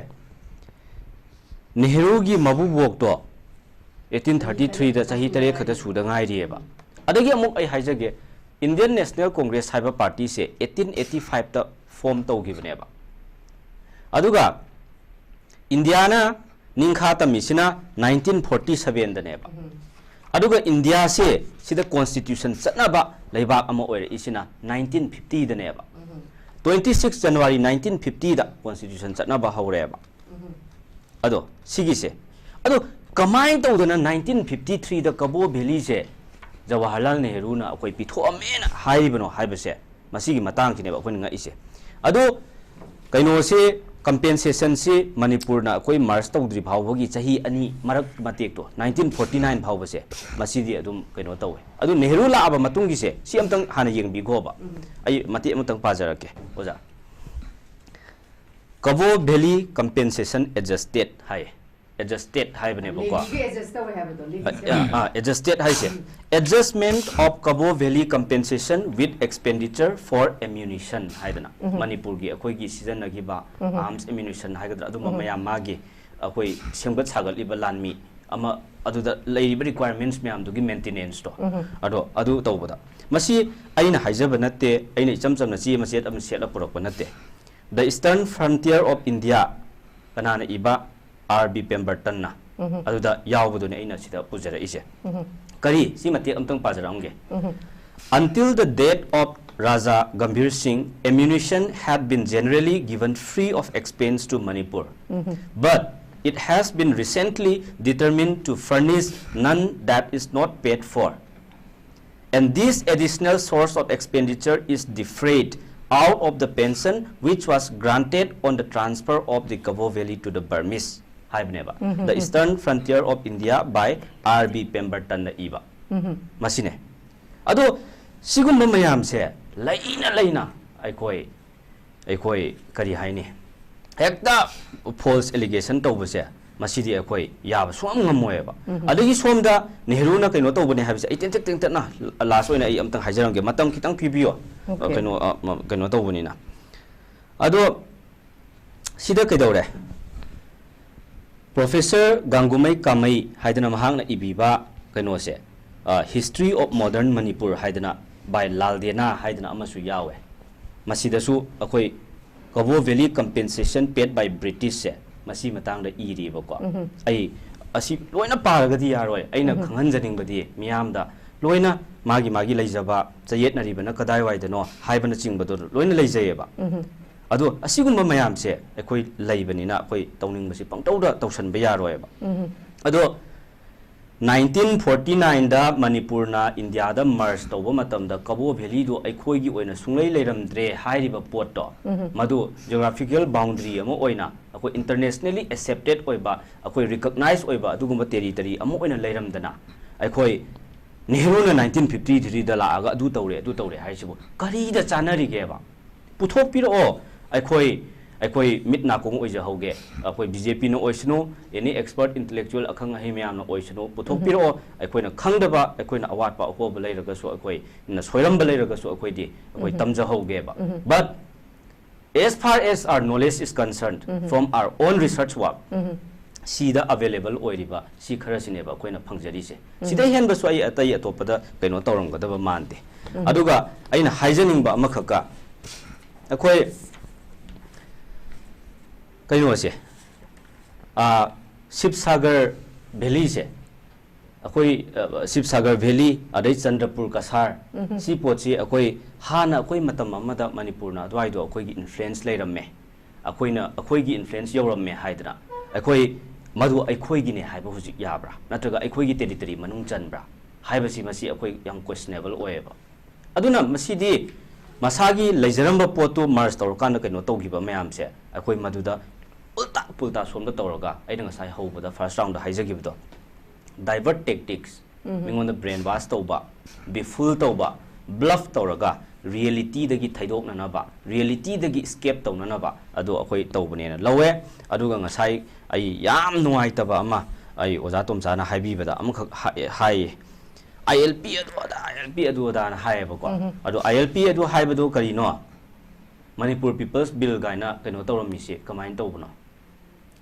ꯅꯦꯍꯔꯨꯒꯤ ꯃꯕꯨꯕꯣꯛꯇꯣ ꯑꯩꯠꯇꯤꯟ ꯊꯥꯔꯇꯤ ꯊ꯭ꯔꯤꯗ ꯆꯍꯤ ꯇꯔꯦꯠ ꯈꯛꯇ ꯁꯨꯗ ꯉꯥꯏꯔꯤꯑꯕ꯫ ꯑꯗꯒꯤ ꯑꯃꯨꯛ ꯑꯩ ꯍꯥꯏꯖꯒꯦ, ꯏꯟꯗꯤꯌꯟ ꯅꯦꯁꯅꯦꯜ ꯀꯣꯡꯒ꯭ꯔꯦꯁ ꯍꯥꯏꯕ ꯄꯥꯔꯇꯤꯁꯦ ꯑꯩꯠꯇꯤꯟ ꯑꯩꯠꯇꯤ ꯐꯥꯏꯚꯇ ꯐꯣꯝ ꯇꯧꯈꯤꯕꯅꯦꯕ꯫ ꯑꯗꯨꯒ ꯏꯟꯗꯤꯌꯥꯅ ꯅꯤꯡꯈꯥ ꯇꯝꯃꯤꯁꯤꯅ ꯅꯥꯏꯟꯇꯤꯟ ꯐꯣꯔꯇꯤ ꯁꯚꯦꯟꯗꯅꯦꯕ꯫ ꯑꯗꯨꯒ ꯏꯟꯗꯤꯌꯥꯁꯦ ꯁꯤꯗ ꯀꯣꯟꯁꯇꯤꯇ꯭ꯌꯨꯁꯟ ꯆꯠꯅꯕ ꯂꯩꯕꯥꯛ ꯑꯃ ꯑꯣꯏꯔꯛꯏꯁꯤꯅ ꯅꯥꯏꯟꯇꯤꯟ ꯐꯤꯐꯇꯤꯗꯅꯦꯕ꯫ ꯇ꯭ꯋꯦꯟꯇꯤ ꯁꯤꯛꯁ ꯖꯅꯋꯥꯔꯤ ꯅꯥꯏꯟꯇꯤꯟ ꯐꯤꯐꯇꯤꯗ ꯀꯣꯟꯁꯇꯤꯇ꯭ꯌꯨꯁꯟ ꯆꯠꯅꯕ ꯍꯧꯔꯦꯕ꯫ ꯑꯗꯣ ꯁꯤꯒꯤꯁꯦ, ꯑꯗꯣ ꯀꯃꯥꯏꯅ ꯇꯧꯗꯅ ꯅꯥꯏꯟꯇꯤꯟ ꯐꯤꯐꯇꯤ ꯊ꯭ꯔꯤꯗ ꯀꯕꯣ ꯚꯦꯂꯤꯁꯦ ꯖꯋꯥꯍꯔꯂꯥꯜ ꯅꯦꯍꯔꯨꯅ ꯑꯩꯈꯣꯏ ꯄꯤꯊꯣꯛꯑꯝꯃꯦꯅ ꯍꯥꯏꯔꯤꯕꯅꯣ ꯍꯥꯏꯕꯁꯦ, ꯃꯁꯤꯒꯤ ꯃꯇꯥꯡꯁꯤꯅꯦꯕ ꯑꯩꯈꯣꯏꯅ ꯉꯛꯏꯁꯦ꯫ ꯑꯗꯣ ꯀꯩꯅꯣꯁꯦ, ꯀꯝꯄꯦꯟꯁꯦꯁꯟꯁꯤ ꯃꯅꯤꯄꯨꯔꯅ ꯑꯩꯈꯣꯏ ꯃꯔꯖ ꯇꯧꯗ꯭ꯔꯤ ꯐꯥꯎꯕꯒꯤ ꯆꯍꯤ ꯑꯅꯤ ꯃꯔꯛ ꯃꯇꯦꯛꯇꯣ, ꯅꯥꯏꯟꯇꯤꯟ ꯐꯣꯔꯇꯤ ꯅꯥꯏꯟ ꯐꯥꯎꯕꯁꯦ, ꯃꯁꯤꯗꯤ ꯑꯗꯨꯝ ꯀꯩꯅꯣ ꯇꯧꯋꯦ꯫ ꯑꯗꯨ ꯅꯦꯍꯔꯨ ꯂꯥꯛꯑꯕ ꯃꯇꯨꯡꯒꯤꯁꯦ, ꯁꯤ ꯑꯝꯇꯪ ꯍꯥꯟꯅ ꯌꯦꯡꯕꯤꯈꯣꯕ꯫ ꯑꯩ ꯃꯇꯦꯛ ꯑꯃꯇꯪ ꯄꯥꯖꯔꯛꯀꯦ, ꯑꯣꯖꯥ꯫ ꯀꯕꯣ ꯚꯦꯂꯤ ꯀꯝꯄꯦꯟꯁꯦꯁꯟ ꯑꯦꯗꯖꯁꯇꯦꯠ ꯍꯥꯏ꯫ ꯑꯦꯗꯖꯁꯇꯦꯠ ꯍꯥꯏꯕꯅꯦꯕꯀꯣ꯫ ꯂꯦꯕꯤꯒ ꯑꯦꯗꯖꯁ ꯇꯧꯋꯦ ꯍꯥꯏꯕꯗꯣ, ꯂꯦꯕꯤꯒ꯫ ꯑ, ꯑ, ꯑꯦꯗꯖꯁꯇꯦꯠ ꯍꯥꯏꯁꯦ, adjustment of Kabo Valley compensation with expenditure for ammunition ꯍꯥꯏꯗꯅ, ꯃꯅꯤꯄꯨꯔꯒꯤ ꯑꯩꯈꯣꯏꯒꯤ ꯁꯤꯖꯤꯟꯅꯈꯤꯕ ꯑꯥꯔꯝꯁ ꯑꯦꯃ꯭ꯌꯨꯅꯤꯁꯟ ꯍꯥꯏꯒꯗ꯭ꯔꯥ, ꯑꯗꯨꯝꯕ ꯃꯌꯥꯝ, ꯃꯥꯒꯤ ꯑꯩꯈꯣꯏ ꯁꯦꯝꯒꯠ ꯁꯥꯒꯠꯂꯤꯕ ꯂꯥꯟꯃꯤ ꯑꯃ ꯑꯗꯨꯗ ꯂꯩꯔꯤꯕ requirements ꯃꯌꯥꯝꯗꯨꯒꯤ maintenance ꯇꯣ꯫ ꯑꯗꯣ ꯑꯗꯨ ꯇꯧꯕꯗ ꯃꯁꯤ ꯑꯩꯅ ꯍꯥꯏꯖꯕ ꯅꯠꯇꯦ, ꯑꯩꯅ ꯏꯆꯝ ꯆꯝꯅ ꯆꯦ ꯃꯆꯦꯠ ꯑꯃ ꯁꯦꯠꯂ ꯄꯨꯔꯛꯄ ꯅꯠꯇꯦ꯫ The Eastern Frontier of India ꯀꯅꯥꯅ ꯏꯕ? R B Pemberton ꯅ꯫ ꯑꯗꯨꯗ ꯌꯥꯎꯕꯗꯨꯅꯦ ꯑꯩꯅ ꯁꯤꯗ ꯄꯨꯖꯔꯛꯏꯁꯦ꯫ ꯀꯔꯤ? ꯁꯤ ꯃꯇꯦꯛ ꯑꯝꯇꯪ ꯄꯥꯖꯔꯛꯑꯝꯒꯦ꯫ Until the death of Raja Gambhir Singh, ammunition had been generally given free of expense to Manipur. But it has been recently determined to furnish none that is not paid for. And this additional source of expenditure is defrayed out of the pension which was granted on the transfer of the Kabo Valley to the Burmese ꯍꯥꯏꯕꯅꯦꯕ꯫ The Eastern Frontier of India by R B Pemberton ꯅ ꯏꯕ꯫ ꯃꯁꯤꯅꯦ꯫ ꯑꯗꯣ ꯁꯤꯒꯨꯝꯕ ꯃꯌꯥꯝꯁꯦ ꯂꯩꯅ ꯂꯩꯅ ꯑꯩꯈꯣꯏ ꯑꯩꯈꯣꯏ ꯀꯔꯤ ꯍꯥꯏꯅꯤ, ꯍꯦꯛꯇ false allegation ꯇꯧꯕꯁꯦ, ꯃꯁꯤꯗꯤ ꯑꯩꯈꯣꯏ ꯌꯥꯕ ꯁꯨꯡꯉꯝ ꯉꯝꯃꯣꯏꯕ꯫ ꯑꯗꯒꯤ ꯁꯣꯝꯗ ꯅꯦꯍꯔꯨꯅ ꯀꯩꯅꯣ ꯇꯧꯕꯅꯦ ꯍꯥꯏꯕꯁꯦ ꯑꯩ ꯇꯦꯟꯇꯛ ꯇꯦꯟꯇꯛꯅ last ꯑꯣꯏꯅ ꯑꯩ ꯑꯝꯇꯪ ꯍꯥꯏꯖꯔꯝꯒꯦ, ꯃꯇꯝ ꯈꯤꯇꯪ ꯄꯤꯕꯤꯌꯣ꯫ Okay. ꯀꯩꯅꯣ, ꯑ, ꯃ-, ꯀꯩꯅꯣ ꯇꯧꯕꯅꯤꯅ꯫ ꯑꯗꯣ ꯁꯤꯗ ꯀꯩꯗꯧꯔꯦ? Professor ꯒꯥꯡꯒꯨꯃꯩ ꯀꯥꯃꯩ ꯍꯥꯏꯗꯅ ꯃꯍꯥꯛꯅ ꯏꯕꯤꯕ ꯀꯩꯅꯣꯁꯦ, ꯑ, History of Modern Manipur ꯍꯥꯏꯗꯅ by ꯂꯥꯜꯗꯦꯅꯥ ꯍꯥꯏꯗꯅ ꯑꯃꯁꯨ ꯌꯥꯎꯋꯦ꯫ ꯃꯁꯤꯗꯁꯨ ꯑꯩꯈꯣꯏ Kabo Valley compensation paid by British ꯁꯦ ꯃꯁꯤ ꯃꯇꯥꯡꯗ ꯏꯔꯤꯕꯀꯣ꯫ ꯑꯩ ꯑꯁꯤ ꯂꯣꯏꯅ ꯄꯥꯔꯒꯗꯤ ꯌꯥꯔꯣꯏ꯫ ꯑꯩꯅ ꯈꯪꯍꯟꯖꯅꯤꯡꯕꯗꯤ ꯃꯤꯌꯥꯝꯗ ꯂꯣꯏꯅ ꯃꯥꯒꯤ ꯃꯥꯒꯤ ꯂꯩꯖꯕ, ꯆꯌꯦꯠꯅꯔꯤꯕꯅ ꯀꯗꯥꯏꯋꯥꯏꯗꯅꯣ ꯍꯥꯏꯕꯅꯆꯤꯡꯕꯗꯣ ꯂꯣꯏꯅ ꯂꯩꯖꯩꯌꯦꯕ꯫ ꯑꯗꯣ ꯑꯁꯤꯒꯨꯝꯕ ꯃꯌꯥꯝꯁꯦ ꯑꯩꯈꯣꯏ ꯂꯩꯕꯅꯤꯅ ꯑꯩꯈꯣꯏ ꯇꯧꯅꯤꯡꯕꯁꯤ ꯄꯪꯇꯧꯗ ꯇꯧꯁꯟꯕ ꯌꯥꯔꯣꯏꯕ꯫ ꯑꯗꯣ nineteen forty nine ꯗ ꯃꯅꯤꯄꯨꯔꯅ ꯏꯟꯗꯤꯌꯥꯗ merge ꯇꯧꯕ ꯃꯇꯝꯗ ꯀꯕꯣ ꯚꯦꯂꯤꯗꯨ ꯑꯩꯈꯣꯏꯒꯤ ꯑꯣꯏꯅ ꯁꯨꯡꯂꯩ ꯂꯩꯔꯝꯗ꯭ꯔꯦ ꯍꯥꯏꯔꯤꯕ ꯄꯣꯠꯇꯣ, ꯃꯗꯨ geographical boundary ꯑꯃ ꯑꯣꯏꯅ ꯑꯩꯈꯣꯏ internationally accepted ꯑꯣꯏꯕ, ꯑꯩꯈꯣꯏ recognize ꯑꯣꯏꯕ ꯑꯗꯨꯒꯨꯝꯕ territory ꯑꯃ ꯑꯣꯏꯅ ꯂꯩꯔꯝꯗꯅ, ꯑꯩꯈꯣꯏ ꯅꯦꯍꯔꯨꯅ nineteen fifty three ꯗ ꯂꯥꯛꯑꯒ ꯑꯗꯨ ꯇꯧꯔꯦ, ꯑꯗꯨ ꯇꯧꯔꯦ ꯍꯥꯏꯁꯤꯕꯨ ꯀꯔꯤꯗ ꯆꯥꯅꯔꯤꯒꯦꯕ? ꯄꯨꯊꯣꯛꯄꯤꯔꯛꯑꯣ꯫ ꯑꯩꯈꯣꯏ, ꯑꯩꯈꯣꯏ ꯃꯤꯠ ꯅꯥꯀꯣꯡ ꯑꯣꯏꯖꯍꯧꯒꯦ꯫ ꯑꯩꯈꯣꯏ BJP ꯅ ꯑꯣꯏꯁꯅꯨ, any expert intellectual ꯑꯈꯪ ꯑꯍꯩ ꯃꯌꯥꯝꯅ ꯑꯣꯏꯁꯅꯨ, ꯄꯨꯊꯣꯛꯄꯤꯔꯛꯑꯣ꯫ ꯑꯩꯈꯣꯏꯅ ꯈꯪꯗꯕ, ꯑꯩꯈꯣꯏꯅ ꯑꯋꯥꯠꯄ ꯑꯍꯣꯕ ꯂꯩꯔꯒꯁꯨ, ꯑꯩꯈꯣꯏꯅ ꯁꯣꯏꯔꯝꯕ ꯂꯩꯔꯒꯁꯨ ꯑꯩꯈꯣꯏꯗꯤ, ꯑꯩꯈꯣꯏ ꯇꯝꯖꯍꯧꯒꯦꯕ꯫ But as far as our knowledge is concerned, from our own research work, ꯁꯤꯗ ꯑꯦꯕꯥꯏꯂꯦꯕꯜ ꯑꯣꯏꯔꯤꯕ ꯁꯤ ꯈꯔꯁꯤꯅꯦꯕ ꯑꯩꯈꯣꯏꯅ ꯐꯪꯖꯔꯤꯁꯦ꯫ ꯁꯤꯗꯩ ꯍꯦꯟꯕꯁꯨ ꯑꯩ ꯑꯇꯩ ꯑꯇꯣꯞꯄꯗ ꯀꯩꯅꯣ ꯇꯧꯔꯝꯒꯗꯕ ꯃꯥꯟꯗꯦ꯫ ꯑꯗꯨꯒ ꯑꯩꯅ ꯍꯥꯏꯖꯅꯤꯡꯕ ꯑꯃꯈꯛꯀ, ꯑꯩꯈꯣꯏ ꯀꯩꯅꯣꯁꯦ, ꯑꯥ, ꯁꯤꯕꯁꯥꯒꯔ ꯚꯦꯂꯤꯁꯦ, ꯑꯩꯈꯣꯏ, ꯑ, ꯁꯤꯕꯁꯥꯒꯔ ꯚꯦꯂꯤ, ꯑꯗꯩ ꯆꯟꯗ꯭ꯔꯄꯨꯔ ꯀꯁꯥꯔ, ꯁꯤ ꯄꯣꯠꯁꯤ ꯑꯩꯈꯣꯏ ꯍꯥꯟꯅ ꯑꯩꯈꯣꯏ ꯃꯇꯝ ꯑꯃꯗ ꯃꯅꯤꯄꯨꯔꯅ ꯑꯗꯨꯋꯥꯏꯗꯣ ꯑꯩꯈꯣꯏꯒꯤ ꯏꯟꯐ꯭ꯂꯨꯌꯦꯟꯁ ꯂꯩꯔꯝꯃꯦ, ꯑꯩꯈꯣꯏꯅ, ꯑꯩꯈꯣꯏꯒꯤ ꯏꯟꯐ꯭ꯂꯨꯌꯦꯟꯁ ꯌꯧꯔꯝꯃꯦ ꯍꯥꯏꯗꯅ ꯑꯩꯈꯣꯏ ꯃꯗꯨ ꯑꯩꯈꯣꯏꯒꯤꯅꯦ ꯍꯥꯏꯕ ꯍꯧꯖꯤꯛ ꯌꯥꯕ꯭ꯔꯥ? ꯅꯠꯇ꯭ꯔꯒ ꯑꯩꯈꯣꯏꯒꯤ ꯇꯦꯔꯤꯇꯣꯔꯤ ꯃꯅꯨꯡ ꯆꯟꯕ꯭ꯔꯥ ꯍꯥꯏꯕꯁꯤ, ꯃꯁꯤ ꯑꯩꯈꯣꯏ ꯌꯥꯝ ꯀ꯭ꯋꯦꯁꯅꯦꯕꯜ ꯑꯣꯏꯌꯦꯕ꯫ ꯑꯗꯨꯅ ꯃꯁꯤꯗꯤ ꯃꯁꯥꯒꯤ ꯂꯩꯖꯔꯝꯕ ꯄꯣꯠꯇꯨ ꯃꯔꯖ ꯇꯧꯔꯀꯥꯟꯗ ꯀꯩꯅꯣ ꯇꯧꯈꯤꯕ ꯃꯌꯥꯝꯁꯦ, ꯑꯩꯈꯣꯏ ꯃꯗꯨꯗ ꯎꯜꯇꯥ ꯄꯨꯜꯇꯥ ꯁꯣꯝꯗ ꯇꯧꯔꯒ, ꯑꯩꯅ ꯉꯁꯥꯏ ꯍꯧꯕꯗ, ꯐꯥꯔꯁ ꯔꯥꯎꯟꯗ ꯍꯥꯏꯖꯈꯤꯕꯗꯣ, ꯗꯥꯏꯚꯔꯠ ꯇꯦꯛꯇꯤꯛꯁ, ꯃꯤꯉꯣꯟꯗ ꯕ꯭ꯔꯦꯟ ꯋꯥꯁ ꯇꯧꯕ, ꯕꯤꯐꯨꯜ ꯇꯧꯕ, ꯕ꯭ꯂꯐ ꯇꯧꯔꯒ ꯔꯤꯌꯦꯂꯤꯇꯤꯗꯒꯤ ꯊꯩꯗꯣꯛꯅꯅꯕ, ꯔꯤꯌꯦꯂꯤꯇꯤꯗꯒꯤ ꯏꯁꯀꯦꯞ ꯇꯧꯅꯅꯕ ꯑꯗꯨ ꯑꯩꯈꯣꯏ ꯇꯧꯕꯅꯦꯅ ꯂꯧꯋꯦ꯫ ꯑꯗꯨꯒ ꯉꯁꯥꯏ ꯑꯩ ꯌꯥꯝ ꯅꯨꯡꯉꯥꯏꯇꯕ ꯑꯃ, ꯑꯩ ꯑꯣꯖꯥ ꯇꯣꯝꯆꯥꯅ ꯍꯥꯏꯕꯤꯕꯗ ꯑꯃꯈꯛ ꯍꯥꯏ-, ꯍꯥꯏꯌꯦ꯫ ꯑꯥꯏ ꯑꯦꯜ ꯄꯤ ꯑꯗꯨ ꯑꯗꯥ, ꯑꯥꯏ ꯑꯦꯜ ꯄꯤ ꯑꯗꯨ ꯑꯗꯥꯅ ꯍꯥꯏꯌꯦꯕꯀꯣ꯫ ꯑꯗꯣ ꯑꯥꯏ ꯑꯦꯜ ꯄꯤ ꯑꯗꯨ ꯍꯥꯏꯕꯗꯨ ꯀꯔꯤꯅꯣ? ꯃꯅꯤꯄꯨꯔ ꯄꯤꯄꯜꯁ ꯕꯤꯜ ꯀꯥꯏꯅ ꯀꯩꯅꯣ ꯇꯧꯔꯝꯃꯤꯁꯤ ꯀꯃꯥꯏꯅ ꯇꯧꯕꯅꯣ?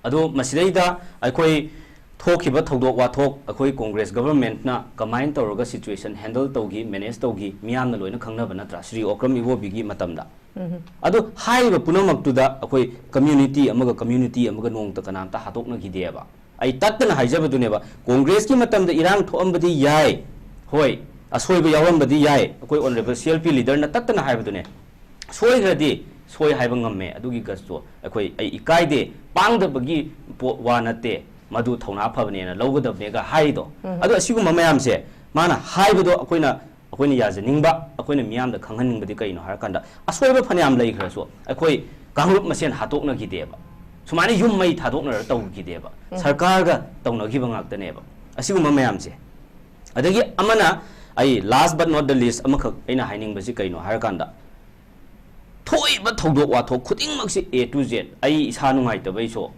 ꯑꯗꯣ ꯃꯁꯤꯗꯩꯗ ꯑꯩꯈꯣꯏ ꯊꯣꯛꯈꯤꯕ ꯊꯧꯗꯣꯛ ꯋꯥꯊꯣꯛ, ꯑꯩꯈꯣꯏ ꯀꯣꯡꯒ꯭ꯔꯦꯁ ꯒꯚꯔꯟꯃꯦꯟꯠꯅ ꯀꯃꯥꯏꯅ ꯇꯧꯔꯒ ꯁꯤꯆꯨꯋꯦꯁꯟ ꯍꯦꯟꯗꯜ ꯇꯧꯈꯤ, ꯃꯦꯅꯦꯖ ꯇꯧꯈꯤ, ꯃꯤꯌꯥꯝꯅ ꯂꯣꯏꯅ ꯈꯪꯅꯕ ꯅꯠꯇ꯭ꯔꯥ, ꯁ꯭ꯔꯤ ꯑꯣꯀ꯭ꯔꯝ ꯏꯕꯣꯕꯤꯒꯤ ꯃꯇꯝꯗ? ꯑꯗꯣ ꯍꯥꯏꯔꯤꯕ ꯄꯨꯝꯅꯃꯛꯇꯨꯗ ꯑꯩꯈꯣꯏ ꯀꯝꯃ꯭ꯌꯨꯅꯤꯇꯤ ꯑꯃꯒ ꯀꯝꯃ꯭ꯌꯨꯅꯤꯇꯤ ꯑꯃꯒ ꯅꯣꯡꯃꯇ ꯀꯅꯥꯝꯇ ꯍꯥꯠꯇꯣꯛꯅꯈꯤꯗꯦꯕ꯫ ꯑꯩ ꯇꯠꯇꯅ ꯍꯥꯏꯖꯕꯗꯨꯅꯦꯕ, ꯀꯣꯡꯒ꯭ꯔꯦꯁꯀꯤ ꯃꯇꯝꯗ ꯏꯔꯥꯡ ꯊꯣꯛꯑꯝꯕꯗꯤ ꯌꯥꯏ, ꯍꯣꯏ, ꯑꯁꯣꯏꯕ ꯌꯥꯎꯔꯝꯕꯗꯤ ꯌꯥꯏ, ꯑꯩꯈꯣꯏ ꯑꯣꯅꯔꯦꯕꯜ ꯁꯤ ꯑꯦꯜ ꯄꯤ ꯂꯤꯗꯔꯅ ꯇꯠꯇꯅ ꯍꯥꯏꯕꯗꯨꯅꯦ, ꯁꯣꯏꯈ꯭ꯔꯗꯤ ꯁꯣꯏ ꯍꯥꯏꯕ ꯉꯝꯃꯦ, ꯑꯗꯨꯒꯤ ꯒꯠꯁꯇꯣ ꯑꯩꯈꯣꯏ, ꯑꯩ ꯏꯀꯥꯏꯗꯦ, ꯄꯥꯡꯗꯕꯒꯤ ꯄꯣ-, ꯋꯥ ꯅꯠꯇꯦ, ꯃꯗꯨ ꯊꯧꯅꯥ ꯐꯕꯅꯦꯅ ꯂꯧꯒꯗꯕꯅꯦꯒ ꯍꯥꯏꯔꯤꯗꯣ꯫ ꯑꯗꯣ ꯑꯁꯤꯒꯨꯝꯕ ꯃꯌꯥꯝꯁꯦ ꯃꯥꯅ ꯍꯥꯏꯕꯗꯣ ꯑꯩꯈꯣꯏꯅ, ꯑꯩꯈꯣꯏꯅ ꯌꯥꯖꯅꯤꯡꯕ, ꯑꯩꯈꯣꯏꯅ ꯃꯤꯌꯥꯝꯗ ꯈꯪꯍꯟꯅꯤꯡꯕꯗꯤ ꯀꯩꯅꯣ ꯍꯥꯏꯔꯀꯥꯟꯗ, ꯑꯁꯣꯏꯕ ꯐꯅꯌꯥꯝ ꯂꯩꯈ꯭ꯔꯁꯨ ꯑꯩꯈꯣꯏ ꯀꯥꯡꯂꯨꯞ ꯃꯁꯦꯟ ꯍꯥꯠꯇꯣꯛꯅꯈꯤꯗꯦꯕ, ꯁꯨꯃꯥꯏꯅ ꯌꯨꯝ ꯃꯩ ꯊꯥꯗꯣꯛꯅꯔ ꯇꯧꯈꯤꯗꯦꯕ, ꯁꯔꯀꯥꯔꯒ ꯇꯧꯅꯈꯤꯕ ꯉꯥꯛꯇꯅꯦꯕ ꯑꯁꯤꯒꯨꯝꯕ ꯃꯌꯥꯝꯁꯦ꯫ ꯑꯗꯒꯤ ꯑꯃꯅ, ꯑꯩ last but not the least ꯑꯃꯈꯛ ꯑꯩꯅ ꯍꯥꯏꯅꯤꯡꯕꯁꯤ ꯀꯩꯅꯣ ꯍꯥꯏꯔꯀꯥꯟꯗ, ꯊꯣꯛꯏꯕ ꯊꯧꯗꯣꯛ ꯋꯥꯊꯣꯛ ꯈꯨꯗꯤꯡꯃꯛꯁꯤ A to Z, ꯑꯩ ꯏꯁꯥ ꯅꯨꯡꯉꯥꯏꯇꯕꯩꯁꯨ,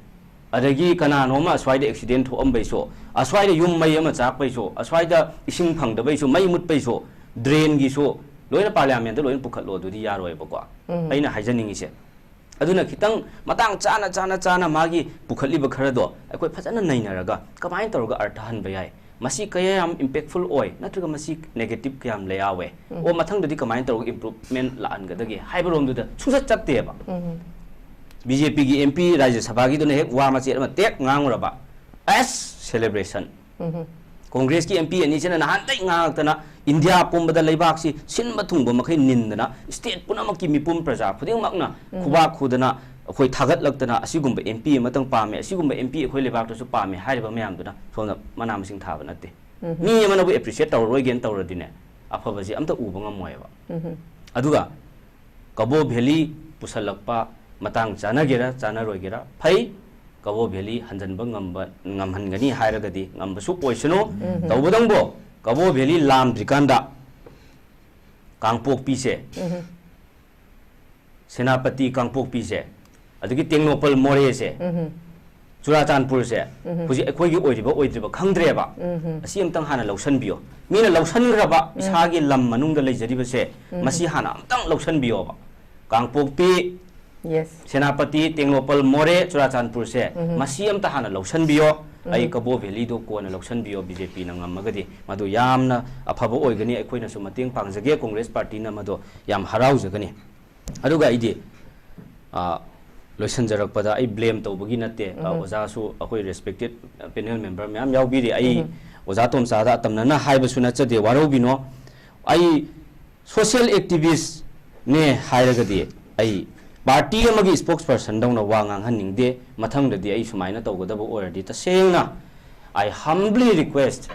ꯑꯗꯒꯤ ꯀꯅꯥꯅꯣꯝ ꯑꯁ꯭ꯋꯥꯏꯗ ꯑꯦꯛꯁꯤꯗꯦꯟ ꯊꯣꯛꯑꯝꯕꯩꯁꯨ, ꯑꯁ꯭ꯋꯥꯏꯗ ꯌꯨꯝ ꯃꯩ ꯑꯃ ꯆꯥꯛꯄꯩꯁꯨ, ꯑꯁ꯭ꯋꯥꯏꯗ ꯏꯁꯤꯡ ꯐꯪꯗꯕꯩꯁꯨ, ꯃꯩ ꯃꯨꯠꯄꯩꯁꯨ, ꯗ꯭ꯔꯦꯟꯒꯤꯁꯨ, ꯂꯣꯏꯅ ꯄꯥꯔꯂꯤꯌꯥꯃꯦꯟꯠꯇ ꯂꯣꯏꯅ ꯄꯨꯈꯠꯂꯣ, ꯑꯗꯨꯗꯤ ꯌꯥꯔꯣꯏꯕꯀꯣ꯫ ꯑꯩꯅ ꯍꯥꯏꯖꯅꯤꯡꯉꯤꯁꯦ, ꯑꯗꯨꯅ ꯈꯤꯇꯪ ꯃꯇꯥꯡ ꯆꯥꯅ, ꯆꯥꯅ, ꯆꯥꯅ ꯃꯥꯒꯤ ꯄꯨꯈꯠꯂꯤꯕ ꯈꯔꯗꯣ ꯑꯩꯈꯣꯏ ꯐꯖꯅ ꯅꯩꯅꯔꯒ ꯀꯃꯥꯏꯅ ꯇꯧꯔꯒ ꯑꯔꯊ ꯍꯟꯕ ꯌꯥꯏ, ꯃꯁꯤ ꯀꯌꯥꯝ impactful ꯑꯣꯏ ꯅꯠꯇ꯭ꯔꯒ ꯃꯁꯤ negative ꯀꯌꯥꯝ ꯂꯩ ꯌꯥꯎꯋꯦ, ꯎꯝ꯫ ꯑꯣ, ꯃꯊꯪꯗꯗꯤ ꯀꯃꯥꯏꯅ ꯇꯧꯔꯒ improvement ꯂꯥꯛꯍꯟꯒꯗꯒꯦ ꯍꯥꯏꯕꯔꯣꯝꯗꯨꯗ ꯁꯨꯡꯆꯠ ꯆꯠꯇꯦꯕ꯫ ꯎꯝ꯫ ꯕꯤ ꯖꯦ ꯄꯤꯒꯤ ꯑꯦꯝ ꯄꯤ ꯔꯥꯖ꯭ꯌ ꯁꯚꯥꯒꯤꯗꯨꯅ ꯍꯦꯛ ꯋꯥ ꯃꯆꯦꯠ ꯑꯃ ꯇꯦꯛ ꯉꯥꯡꯉꯨꯔꯕ, ꯑꯁ, celebration꯫ ꯎꯝ꯫ ꯀꯣꯡꯒ꯭ꯔꯦꯁꯀꯤ ꯑꯦꯝ ꯄꯤ ꯑꯅꯤꯁꯤꯅ ꯅꯍꯥꯟꯗꯩ ꯉꯥꯡꯉꯛꯇꯅ ꯏꯟꯗꯤꯌꯥ ꯄꯨꯝꯕꯗ ꯂꯩꯕꯥꯛꯁꯤ ꯁꯤꯟꯕ ꯊꯨꯡꯕ ꯃꯈꯩ ꯅꯤꯟꯗꯅ, state ꯄꯨꯝꯅꯃꯛꯀꯤ ꯃꯤꯄꯨꯝ ꯄ꯭ꯔꯖꯥ ꯈꯨꯗꯤꯡꯃꯛꯅ ꯎꯝ꯫ ꯈꯨꯕꯥꯛ ꯈꯨꯗꯅ, ꯑꯩꯈꯣꯏ ꯊꯥꯒꯠꯂꯛꯇꯅ, "ꯑꯁꯤꯒꯨꯝꯕ ꯑꯦꯝ ꯄꯤ ꯑꯃꯇꯪ ꯄꯥꯝꯃꯦ, ꯑꯁꯤꯒꯨꯝꯕ ꯑꯦꯝ ꯄꯤ ꯑꯩꯈꯣꯏ ꯂꯩꯕꯥꯛꯇꯁꯨ ꯄꯥꯝꯃꯦ" ꯍꯥꯏꯔꯤꯕ ꯃꯌꯥꯝꯗꯨꯅ ꯁꯣꯝꯗ ꯃꯅꯥ ꯃꯁꯤꯡ ꯊꯥꯕ ꯅꯠꯇꯦ꯫ ꯎꯝ꯫ ꯃꯤ ꯑꯃꯅꯕꯨ appreciate ꯇꯧꯔꯔꯣꯏꯒꯦꯅ ꯇꯧꯔꯗꯤꯅꯦ, ꯑꯐꯕꯁꯤ ꯑꯝꯇ ꯎꯕ ꯉꯝꯃꯣꯏꯕ꯫ ꯎꯝ꯫ ꯑꯗꯨꯒ ꯀꯕꯣ ꯚꯦꯂꯤ ꯄꯨꯁꯜꯂꯛꯄ ꯃꯇꯥꯡ ꯆꯥꯅꯒꯦꯔꯥ ꯆꯥꯅꯔꯣꯏꯒꯦꯔꯥ, ꯐꯩ, ꯀꯕꯣ ꯚꯦꯂꯤ ꯍꯟꯖꯟꯕ ꯉꯝꯕ, ꯉꯝꯍꯟꯒꯅꯤ ꯍꯥꯏꯔꯒꯗꯤ ꯉꯝꯕꯁꯨ ꯑꯣꯏꯁꯅꯨ꯫ ꯎꯝ꯫ ꯇꯧꯕꯇꯪꯕꯨ ꯀꯕꯣ ꯚꯦꯂꯤ ꯂꯥꯝꯗ꯭ꯔꯤꯀꯥꯟꯗ ꯀꯥꯡꯄꯣꯛꯄꯤꯁꯦ, ꯎꯝ꯫ ꯁꯦꯅꯥꯄꯇꯤ ꯀꯥꯡꯄꯣꯛꯄꯤꯁꯦ, ꯑꯗꯒꯤ ꯇꯦꯡꯅꯧꯄꯜ ꯃꯣꯔꯦꯁꯦ, ꯎꯝ꯫ ꯆꯨꯔꯥꯆꯥꯟꯄꯨꯔꯁꯦ, ꯎꯝ꯫ ꯍꯧꯖꯤꯛ ꯑꯩꯈꯣꯏꯒꯤ ꯑꯣꯏꯔꯤꯕ ꯑꯣꯏꯗ꯭ꯔꯤꯕ ꯈꯪꯗ꯭ꯔꯦꯕ꯫ ꯎꯝ꯫ ꯑꯁꯤ ꯑꯝꯇꯪ ꯍꯥꯟꯅ ꯂꯧꯁꯟꯕꯤꯌꯣ꯫ ꯃꯤꯅ ꯂꯧꯁꯟꯈ꯭ꯔꯕ ꯎꯝ꯫ ꯏꯁꯥꯒꯤ ꯂꯝ ꯃꯅꯨꯡꯗ ꯂꯩꯖꯔꯤꯕꯁꯦ, ꯎꯝ꯫ ꯃꯁꯤ ꯍꯥꯟꯅ ꯑꯝꯇꯪ ꯂꯧꯁꯟꯕꯤꯌꯣꯕ꯫ ꯀꯥꯡꯄꯣꯛꯄꯤ, Yes꯫ ꯁꯦꯅꯥꯄꯇꯤ, ꯇꯦꯡꯅꯧꯄꯜ ꯃꯣꯔꯦ, ꯆꯨꯔꯥꯆꯥꯟꯄꯨꯔꯁꯦ, ꯎꯝ꯫ ꯃꯁꯤ ꯑꯝꯇ ꯍꯥꯟꯅ ꯂꯧꯁꯟꯕꯤꯌꯣ꯫ ꯑꯩ ꯎꯝ꯫ ꯀꯕꯣ ꯚꯦꯂꯤꯗꯣ ꯀꯣꯟꯅ ꯂꯧꯁꯟꯕꯤꯌꯣ, ꯕꯤ ꯖꯦ ꯄꯤꯅ ꯉꯝꯃꯒꯗꯤ꯫ ꯃꯗꯨ ꯌꯥꯝꯅ ꯑꯐꯕ ꯑꯣꯏꯒꯅꯤ, ꯑꯩꯈꯣꯏꯅꯁꯨ ꯃꯇꯦꯡ ꯄꯥꯡꯖꯒꯦ, ꯀꯣꯡꯒ꯭ꯔꯦꯁ ꯄꯥꯔꯇꯤꯅ ꯃꯗꯣ ꯌꯥꯝ ꯍꯔꯥꯎꯖꯒꯅꯤ꯫ ꯑꯗꯨꯒ ꯑꯩꯗꯤ, ꯑ, ꯂꯣꯏꯁꯤꯟꯖꯔꯛꯄꯗ ꯑꯩ blame ꯇꯧꯕꯒꯤ ꯅꯠꯇꯦ, ꯑ, ꯎꯝ꯫ ꯑꯣꯖꯥꯁꯨ ꯑꯩꯈꯣꯏ respected panel member ꯃꯌꯥꯝ ꯌꯥꯎꯕꯤꯔꯤ꯫ ꯑꯩ ꯎꯝ꯫ ꯑꯣꯖꯥ ꯇꯣꯝꯆꯥꯗ ꯑꯇꯝꯅꯅ ꯍꯥꯏꯕꯁꯨ ꯅꯠꯆꯗꯦ, ꯋꯥꯔꯧꯕꯤꯅꯣ꯫ ꯑꯩ social activist ꯅꯦ ꯍꯥꯏꯔꯒꯗꯤ ꯑꯩ party ꯑꯃꯒꯤ spokesperson ꯗꯧꯅ ꯋꯥ ꯉꯥꯡꯍꯟꯅꯤꯡꯗꯦ꯫ ꯃꯊꯪꯗꯗꯤ ꯑꯩ ꯁꯨꯃꯥꯏꯅ ꯇꯧꯒꯗꯕ ꯑꯣꯏꯔꯗꯤ ꯇꯁꯦꯡꯅ I humbly request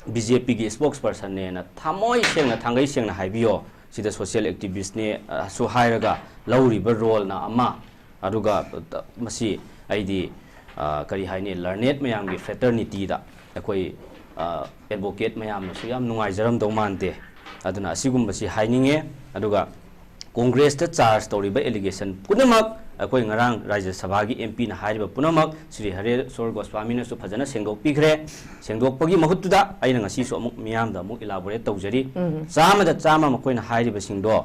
B J ꯄꯤꯒꯤ spokesperson ꯅꯦꯅ ꯊꯃꯣꯏ ꯁꯦꯡꯅ, ꯊꯥꯡꯒꯩ ꯁꯦꯡꯅ ꯍꯥꯏꯕꯤꯌꯣ꯫ ꯁꯤꯗ social activist ꯅꯦ, ꯑ, ꯁꯨ ꯍꯥꯏꯔꯒ ꯂꯧꯔꯤꯕ role ꯅ ꯑꯃ, ꯑꯗꯨꯒ, ꯑ, ꯃꯁꯤ ꯑꯩꯗꯤ, ꯑ, ꯀꯔꯤ ꯍꯥꯏꯅꯤ, learned ꯃꯌꯥꯝꯒꯤ fraternity ꯗ ꯑꯩꯈꯣꯏ, ꯑ, advocate ꯃꯌꯥꯝꯅꯁꯨ ꯌꯥꯝ ꯅꯨꯡꯉꯥꯏꯖꯔꯝꯗꯧ ꯃꯥꯟꯗꯦ꯫ ꯑꯗꯨꯅ ꯑꯁꯤꯒꯨꯝꯕꯁꯤ ꯍꯥꯏꯅꯤꯡꯉꯦ꯫ ꯑꯗꯨꯒ ꯀꯣꯡꯒ꯭ꯔꯦꯁꯇ charge ꯇꯧꯔꯤꯕ allegation ꯄꯨꯝꯅꯃꯛ ꯑꯩꯈꯣꯏ ꯉꯔꯥꯡ ꯔꯥꯖ꯭ꯌ ꯁꯚꯥꯒꯤ ꯑꯦꯝ ꯄꯤ ꯅ ꯍꯥꯏꯔꯤꯕ ꯄꯨꯝꯅꯃꯛ ꯁ꯭ꯔꯤ ꯍꯔꯦꯁ꯭ꯋꯔ ꯒꯣꯁ꯭ꯋꯥꯃꯤꯅꯁꯨ ꯐꯖꯅ ꯁꯦꯡꯗꯣꯛꯄꯤꯈ꯭ꯔꯦ꯫ ꯁꯦꯡꯗꯣꯛꯄꯒꯤ ꯃꯍꯨꯠꯇꯨꯗ ꯑꯩꯅ ꯉꯁꯤꯁꯨ ꯑꯃꯨꯛ ꯃꯤꯌꯥꯝꯗ ꯑꯃꯨꯛ elaborate ꯇꯧꯖꯔꯤ꯫ ꯎꯝ꯫ ꯆꯥꯝꯃꯗ ꯆꯥꯝꯃ ꯃꯈꯣꯏꯅ ꯍꯥꯏꯔꯤꯕꯁꯤꯡꯗꯣ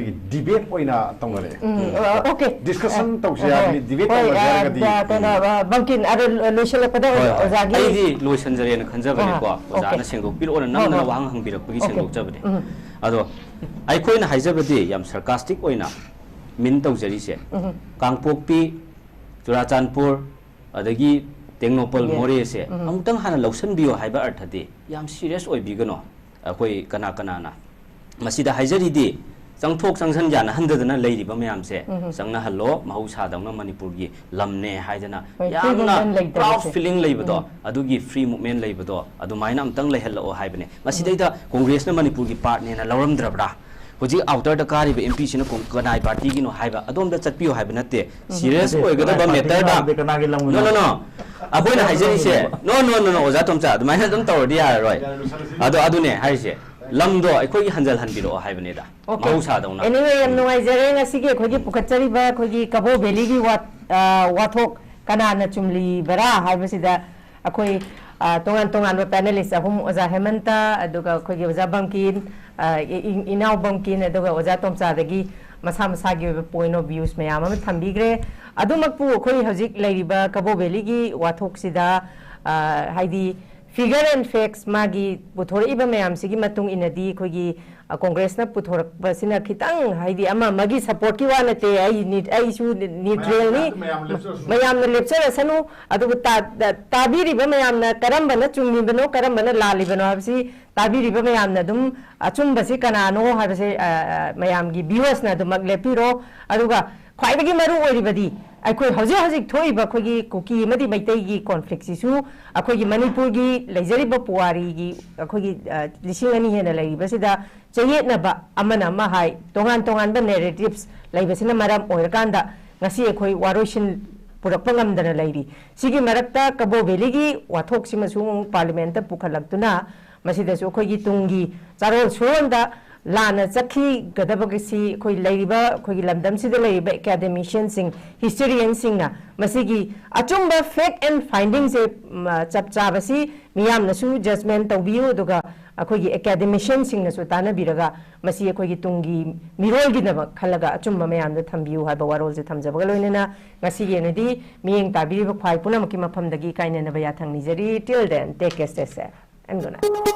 ꯑꯩꯈꯣꯏꯒꯤ ꯗꯤꯕꯦꯠ ꯑꯣꯏꯅ ꯇꯧꯅꯔꯛꯑꯦ꯫ ꯎꯝ, ꯑ, okay. ꯗꯤꯁꯀꯁꯟ ꯑ, ꯇꯧꯁꯦ ꯍꯣꯏ. ꯍꯥꯏꯕꯅꯤ, ꯗꯤꯕꯦꯠ ꯍꯣꯏ, ꯇꯧꯅꯁꯦ ꯑ, ꯍꯥꯏꯔꯒꯗꯤ꯫ ꯑ, ꯀꯩꯅꯣ, ꯑ, ꯕꯪꯀꯤꯟ, ꯑꯗꯣ ꯂꯣꯏꯁꯤꯜꯂꯛꯄꯗ ꯍꯣꯏ, ꯍꯣꯏ꯫ ꯑꯣꯖꯥꯒꯤ ꯑꯩꯗꯤ ꯂꯣꯏꯁꯟꯖꯔꯦꯅ ꯈꯟꯖꯕꯅꯤꯀꯣ꯫ ꯑꯥ, ꯑꯣꯖꯥꯅ okay. ꯁꯦꯡꯗꯣꯛꯄꯤꯔꯛꯑꯣꯅ ꯍꯣꯏ, ꯅꯝꯗꯅ ꯍꯣꯏ. ꯋꯥꯍꯪ ꯍꯪꯕꯤꯔꯛꯄꯒꯤ Okay. ꯁꯦꯡꯗꯣꯛꯆꯕꯅꯦ꯫ ꯎꯝ. ꯑꯗꯣ ꯑꯩꯈꯣꯏꯅ ꯍꯥꯏꯖꯕꯗꯤ ꯌꯥꯝ ꯁꯔꯀꯥꯁꯇꯤꯛ ꯑꯣꯏꯅ ꯃꯤꯟ ꯇꯧꯖꯔꯤꯁꯦ꯫ ꯎꯝ. ꯀꯥꯡꯄꯣꯛꯄꯤ, ꯆꯨꯔꯥꯆꯥꯟꯄꯨꯔ, ꯑꯗꯒꯤ ꯇꯦꯡꯅꯧꯄꯜ, Yes. ꯃꯣꯔꯦꯁꯦ ꯎꯝ. ꯑꯃꯨꯛꯇꯪ ꯍꯥꯟꯅ ꯂꯧꯁꯤꯟꯕꯤꯌꯣ ꯍꯥꯏꯕ ꯑꯔꯊꯗꯤ ꯌꯥꯝ ꯁꯤꯔꯤꯌꯁ ꯑꯣꯏꯕꯤꯒꯅꯣ꯫ ꯑꯩꯈꯣꯏ ꯀꯅꯥ ꯀꯅꯥꯅ ꯃꯁꯤꯗ ꯍꯥꯏꯖꯔꯤꯗꯤ, ꯆꯪꯊꯣꯛ ꯆꯪꯁꯤꯟ ꯌꯥꯅꯍꯟꯗꯗꯅ ꯂꯩꯔꯤꯕ ꯃꯌꯥꯝꯁꯦ ꯎꯝ. ꯆꯪꯅꯍꯜꯂꯣ, ꯃꯍꯧꯁꯥꯗꯧꯅ ꯃꯅꯤꯄꯨꯔꯒꯤ ꯂꯝꯅꯦ ꯍꯥꯏꯗꯅ ꯍꯣꯏ, free ꯌꯥꯝꯅ movement ꯂꯩꯇꯕꯁꯦ. ꯄ꯭ꯔꯥꯎꯗ ꯐꯤꯂꯤꯡ ꯂꯩꯕꯗꯣ, ꯎꯝ. ꯑꯗꯨꯒꯤ ꯐ꯭ꯔꯤ ꯃꯨꯞꯃꯦꯟ ꯂꯩꯕꯗꯣ ꯑꯗꯨꯃꯥꯏꯅ ꯑꯝꯇꯪ ꯂꯩꯍꯜꯂꯛꯑꯣ ꯍꯥꯏꯕꯅꯦ꯫ ꯃꯁꯤꯗꯩꯗ ꯀꯣꯡꯒ꯭ꯔꯦꯁꯅ ꯃꯅꯤꯄꯨꯔꯒꯤ ꯄꯥꯔꯠꯅꯦꯅ ꯂꯧꯔꯝꯗ꯭ꯔꯕ꯭ꯔꯥ? ꯍꯧꯖꯤꯛ ꯑꯥꯎꯇꯔꯗ ꯀꯥꯔꯤꯕ ꯑꯦꯝ ꯄꯤꯁꯤꯅ ꯀꯅꯥꯏ ꯄꯥꯔꯇꯤꯒꯤꯅꯣ ꯍꯥꯏꯕ ꯑꯗꯣꯝꯗ ꯆꯠꯄꯤꯌꯨ ꯍꯥꯏꯕ ꯅꯠꯇꯦ꯫ ꯁꯤꯔꯤꯌꯁ ꯑꯣꯏꯒꯗꯕ ꯃꯦꯇꯔꯗ꯫ ꯅꯣ, ꯅꯣ, ꯅꯣ꯫ ꯑꯩꯈꯣꯏꯅ ꯍꯥꯏꯖꯔꯤꯁꯦ, ꯅꯣ, ꯅꯣ, ꯅꯣ, ꯅꯣ, ꯑꯣꯖꯥ ꯇꯣꯝꯆꯥ, ꯑꯗꯨꯃꯥꯏꯅ ꯑꯗꯨꯝ ꯇꯧꯔꯗꯤ ꯌꯥꯔꯔꯣꯏ꯫ ꯑꯗꯣ ꯑꯗꯨꯅꯦ ꯍꯥꯏꯔꯤꯁꯦ, ꯂꯝꯗꯣ ꯑꯩꯈꯣꯏꯒꯤ ꯍꯟꯖꯜꯍꯟꯕꯤꯔꯛꯑꯣ ꯍꯥꯏꯕꯅꯤꯗ꯫ ꯑꯣꯀꯦ꯫ ꯃꯍꯧꯁꯥꯗꯧꯅ꯫ Anyway, ꯌꯥꯝ ꯅꯨꯡꯉꯥꯏꯖꯔꯦ ꯉꯁꯤꯒꯤ ꯑꯩꯈꯣꯏꯒꯤ ꯄꯨꯈꯠꯆꯔꯤꯕ ꯑꯩꯈꯣꯏꯒꯤ ꯀꯕꯣ ꯚꯦꯂꯤꯒꯤ ꯋꯥ-, ꯑ, ꯋꯥꯊꯣꯛ ꯀꯅꯥꯅ ꯆꯨꯝꯂꯤꯕꯔꯥ ꯍꯥꯏꯕꯁꯤꯗ ꯑꯩꯈꯣꯏ, ꯑ, ꯇꯣꯉꯥꯟ ꯇꯣꯉꯥꯟꯕ ꯄꯦꯅꯦꯂꯤꯁ ꯑꯍꯨꯝ, ꯑꯣꯖꯥ ꯍꯦꯃꯟꯇ, ꯑꯗꯨꯒ ꯑꯩꯈꯣꯏꯒꯤ ꯑꯣꯖꯥ ꯕꯪꯀꯤꯟ, ꯑ, ꯏ-, ꯏ-, ꯏꯅꯥꯎ ꯕꯪꯀꯤꯟ, ꯑꯗꯨꯒ ꯑꯣꯖꯥ ꯇꯣꯝꯆꯥꯗꯒꯤ ꯃꯁꯥ ꯃꯁꯥꯒꯤ ꯑꯣꯏꯕ ꯄꯣꯏꯟ ꯑꯣꯐ ꯚ꯭ꯌꯨꯁ ꯃꯌꯥꯝ ꯑꯃ ꯊꯝꯕꯤꯈ꯭ꯔꯦ꯫ ꯑꯗꯨꯃꯛꯄꯨ ꯑꯩꯈꯣꯏ ꯍꯧꯖꯤꯛ ꯂꯩꯔꯤꯕ ꯀꯕꯣ ꯚꯦꯂꯤꯒꯤ ꯋꯥꯊꯣꯛꯁꯤꯗ, ꯑ, ꯍꯥꯏꯗꯤ ꯐꯤꯒꯔ ꯑꯦꯟ ꯐꯦꯛꯁ ꯃꯥꯒꯤ ꯄꯨꯊꯣꯔꯛꯏꯕ ꯃꯌꯥꯝꯁꯤꯒꯤ ꯃꯇꯨꯡ ꯏꯟꯅꯗꯤ ꯑꯩꯈꯣꯏꯒꯤ, ꯑ, ꯀꯣꯡꯒ꯭ꯔꯦꯁꯅ ꯄꯨꯊꯣꯔꯛꯄꯁꯤꯅ ꯈꯤꯇꯪ ꯍꯥꯏꯗꯤ ꯑꯃ ꯑꯃꯒꯤ ꯁꯄꯣꯔꯠꯀꯤ ꯋꯥ ꯅꯠꯇꯦ, ꯑꯩ ꯅꯤ-, ꯑꯩꯁꯨ ꯅ꯭ꯌꯨꯇ꯭ꯔꯦꯜꯅꯤ, ꯃꯌꯥꯝꯅ ꯂꯦꯞꯆꯔꯁꯅꯨ꯫ ꯃꯌꯥꯝꯅ ꯂꯦꯞꯆꯔꯁꯅꯨ, ꯑꯗꯨꯕꯨ ꯇꯥ-, ꯇꯥ-, ꯇꯥꯕꯤꯔꯤꯕ ꯃꯌꯥꯝꯅ ꯀꯔꯝꯕꯅ ꯆꯨꯝꯃꯤꯕꯅꯣ, ꯀꯔꯝꯕꯅ ꯂꯥꯜꯂꯤꯕꯅꯣ ꯍꯥꯏꯕꯁꯤ ꯇꯥꯕꯤꯔꯤꯕ ꯃꯌꯥꯝꯅ ꯑꯗꯨꯝ ꯑꯆꯨꯝꯕꯁꯤ ꯀꯅꯥꯅꯣ ꯍꯥꯏꯕꯁꯦ, ꯑ, ꯑ, ꯃꯌꯥꯝꯒꯤ ꯚ꯭ꯌꯨꯋꯔꯁꯅ ꯑꯗꯨꯃꯛ ꯂꯦꯞꯄꯤꯔꯣ꯫ ꯑꯗꯨꯒ ꯈ꯭ꯋꯥꯏꯗꯒꯤ ꯃꯔꯨ ꯑꯣꯏꯔꯤꯕꯗꯤ ꯑꯩꯈꯣꯏ ꯍꯧꯖꯤꯛ ꯍꯧꯖꯤꯛ ꯊꯣꯛꯏꯕ ꯑꯩꯈꯣꯏꯒꯤ ꯀꯨꯀꯤ ꯑꯃꯗꯤ ꯃꯩꯇꯩꯒꯤ ꯀꯣꯟꯐ꯭ꯂꯤꯛꯁꯤꯁꯨ ꯑꯩꯈꯣꯏꯒꯤ ꯃꯅꯤꯄꯨꯔꯒꯤ ꯂꯩꯖꯔꯤꯕ ꯄꯨꯋꯥꯔꯤꯒꯤ ꯑꯩꯈꯣꯏꯒꯤ, ꯑ, ꯂꯤꯁꯤꯡ ꯑꯅꯤ ꯍꯦꯟꯅ ꯂꯩꯔꯤꯕꯁꯤꯗ ꯆꯌꯦꯠꯅꯕ ꯑꯃꯅ ꯑꯃ ꯍꯥꯏ, ꯇꯣꯉꯥꯟ ꯇꯣꯉꯥꯟꯕ ꯅꯦꯔꯦꯇꯤꯚꯁ ꯂꯩꯕꯁꯤꯅ ꯃꯔꯝ ꯑꯣꯏꯔꯀꯥꯟꯗ ꯉꯁꯤ ꯑꯩꯈꯣꯏ ꯋꯥꯔꯣꯏꯁꯤꯟ ꯄꯨꯔꯛꯄ ꯉꯝꯗꯅ ꯂꯩꯔꯤ꯫ ꯁꯤꯒꯤ ꯃꯔꯛꯇ ꯀꯕꯣ ꯚꯦꯂꯤꯒꯤ ꯋꯥꯊꯣꯛꯁꯤꯃꯁꯨ ꯑꯃꯨꯛ ꯄꯥꯔꯂꯤꯌꯥꯃꯦꯟꯠꯇ ꯄꯨꯈꯠꯂꯛꯇꯨꯅ ꯃꯁꯤꯗꯁꯨ ꯑꯩꯈꯣꯏꯒꯤ ꯇꯨꯡꯒꯤ ꯆꯥꯔꯣꯜ ꯁꯨꯔꯣꯟꯗ ꯂꯥꯟꯅ ꯆꯠꯈꯤꯒꯗꯕꯒꯤꯁꯤ ꯑꯩꯈꯣꯏ ꯂꯩꯔꯤꯕ, ꯑꯩꯈꯣꯏꯒꯤ ꯂꯝꯗꯝꯁꯤꯗ ꯂꯩꯔꯤꯕ ꯑꯦꯀꯥꯗꯦꯃꯤꯁꯤꯌꯟꯁꯤꯡ, ꯍꯤꯁꯇꯣꯔꯤꯌꯟꯁꯤꯡꯅ ꯃꯁꯤꯒꯤ ꯑꯆꯨꯝꯕ ꯐꯦꯛ ꯑꯦꯟ ꯐꯥꯏꯟꯗꯤꯡꯁꯦ, ꯎꯝ, ꯆꯞ ꯆꯥꯕꯁꯤ ꯃꯤꯌꯥꯝꯅꯁꯨ ꯖꯖꯃꯦꯟ ꯇꯧꯕꯤꯌꯨ, ꯑꯗꯨꯒ ꯑꯩꯈꯣꯏꯒꯤ ꯑꯦꯀꯥꯗꯦꯃꯤꯁꯤꯌꯟꯁꯤꯡꯅꯁꯨ ꯇꯥꯟꯅꯕꯤꯔꯒ ꯃꯁꯤ ꯑꯩꯈꯣꯏꯒꯤ ꯇꯨꯡꯒꯤ ꯃꯤꯔꯣꯜꯒꯤꯗꯃꯛ ꯈꯜꯂꯒ ꯑꯆꯨꯝꯕ ꯃꯌꯥꯝꯗ ꯊꯝꯕꯤꯌꯨ ꯍꯥꯏꯕ ꯋꯥꯔꯣꯜꯁꯦ ꯊꯝꯖꯕꯒ ꯂꯣꯏꯅꯅ ꯉꯁꯤꯒꯤ ꯑꯣꯏꯅꯗꯤ ꯃꯤꯠꯌꯦꯡ ꯇꯥꯕꯤꯔꯤꯕ ꯈ꯭ꯋꯥꯏ ꯄꯨꯝꯅꯃꯛꯀꯤ ꯃꯐꯝꯗꯒꯤ ꯀꯥꯏꯅꯅꯕ ꯌꯥꯊꯪ ꯅꯤꯖꯔꯤ꯫ Till then, take care, stay safe and good night.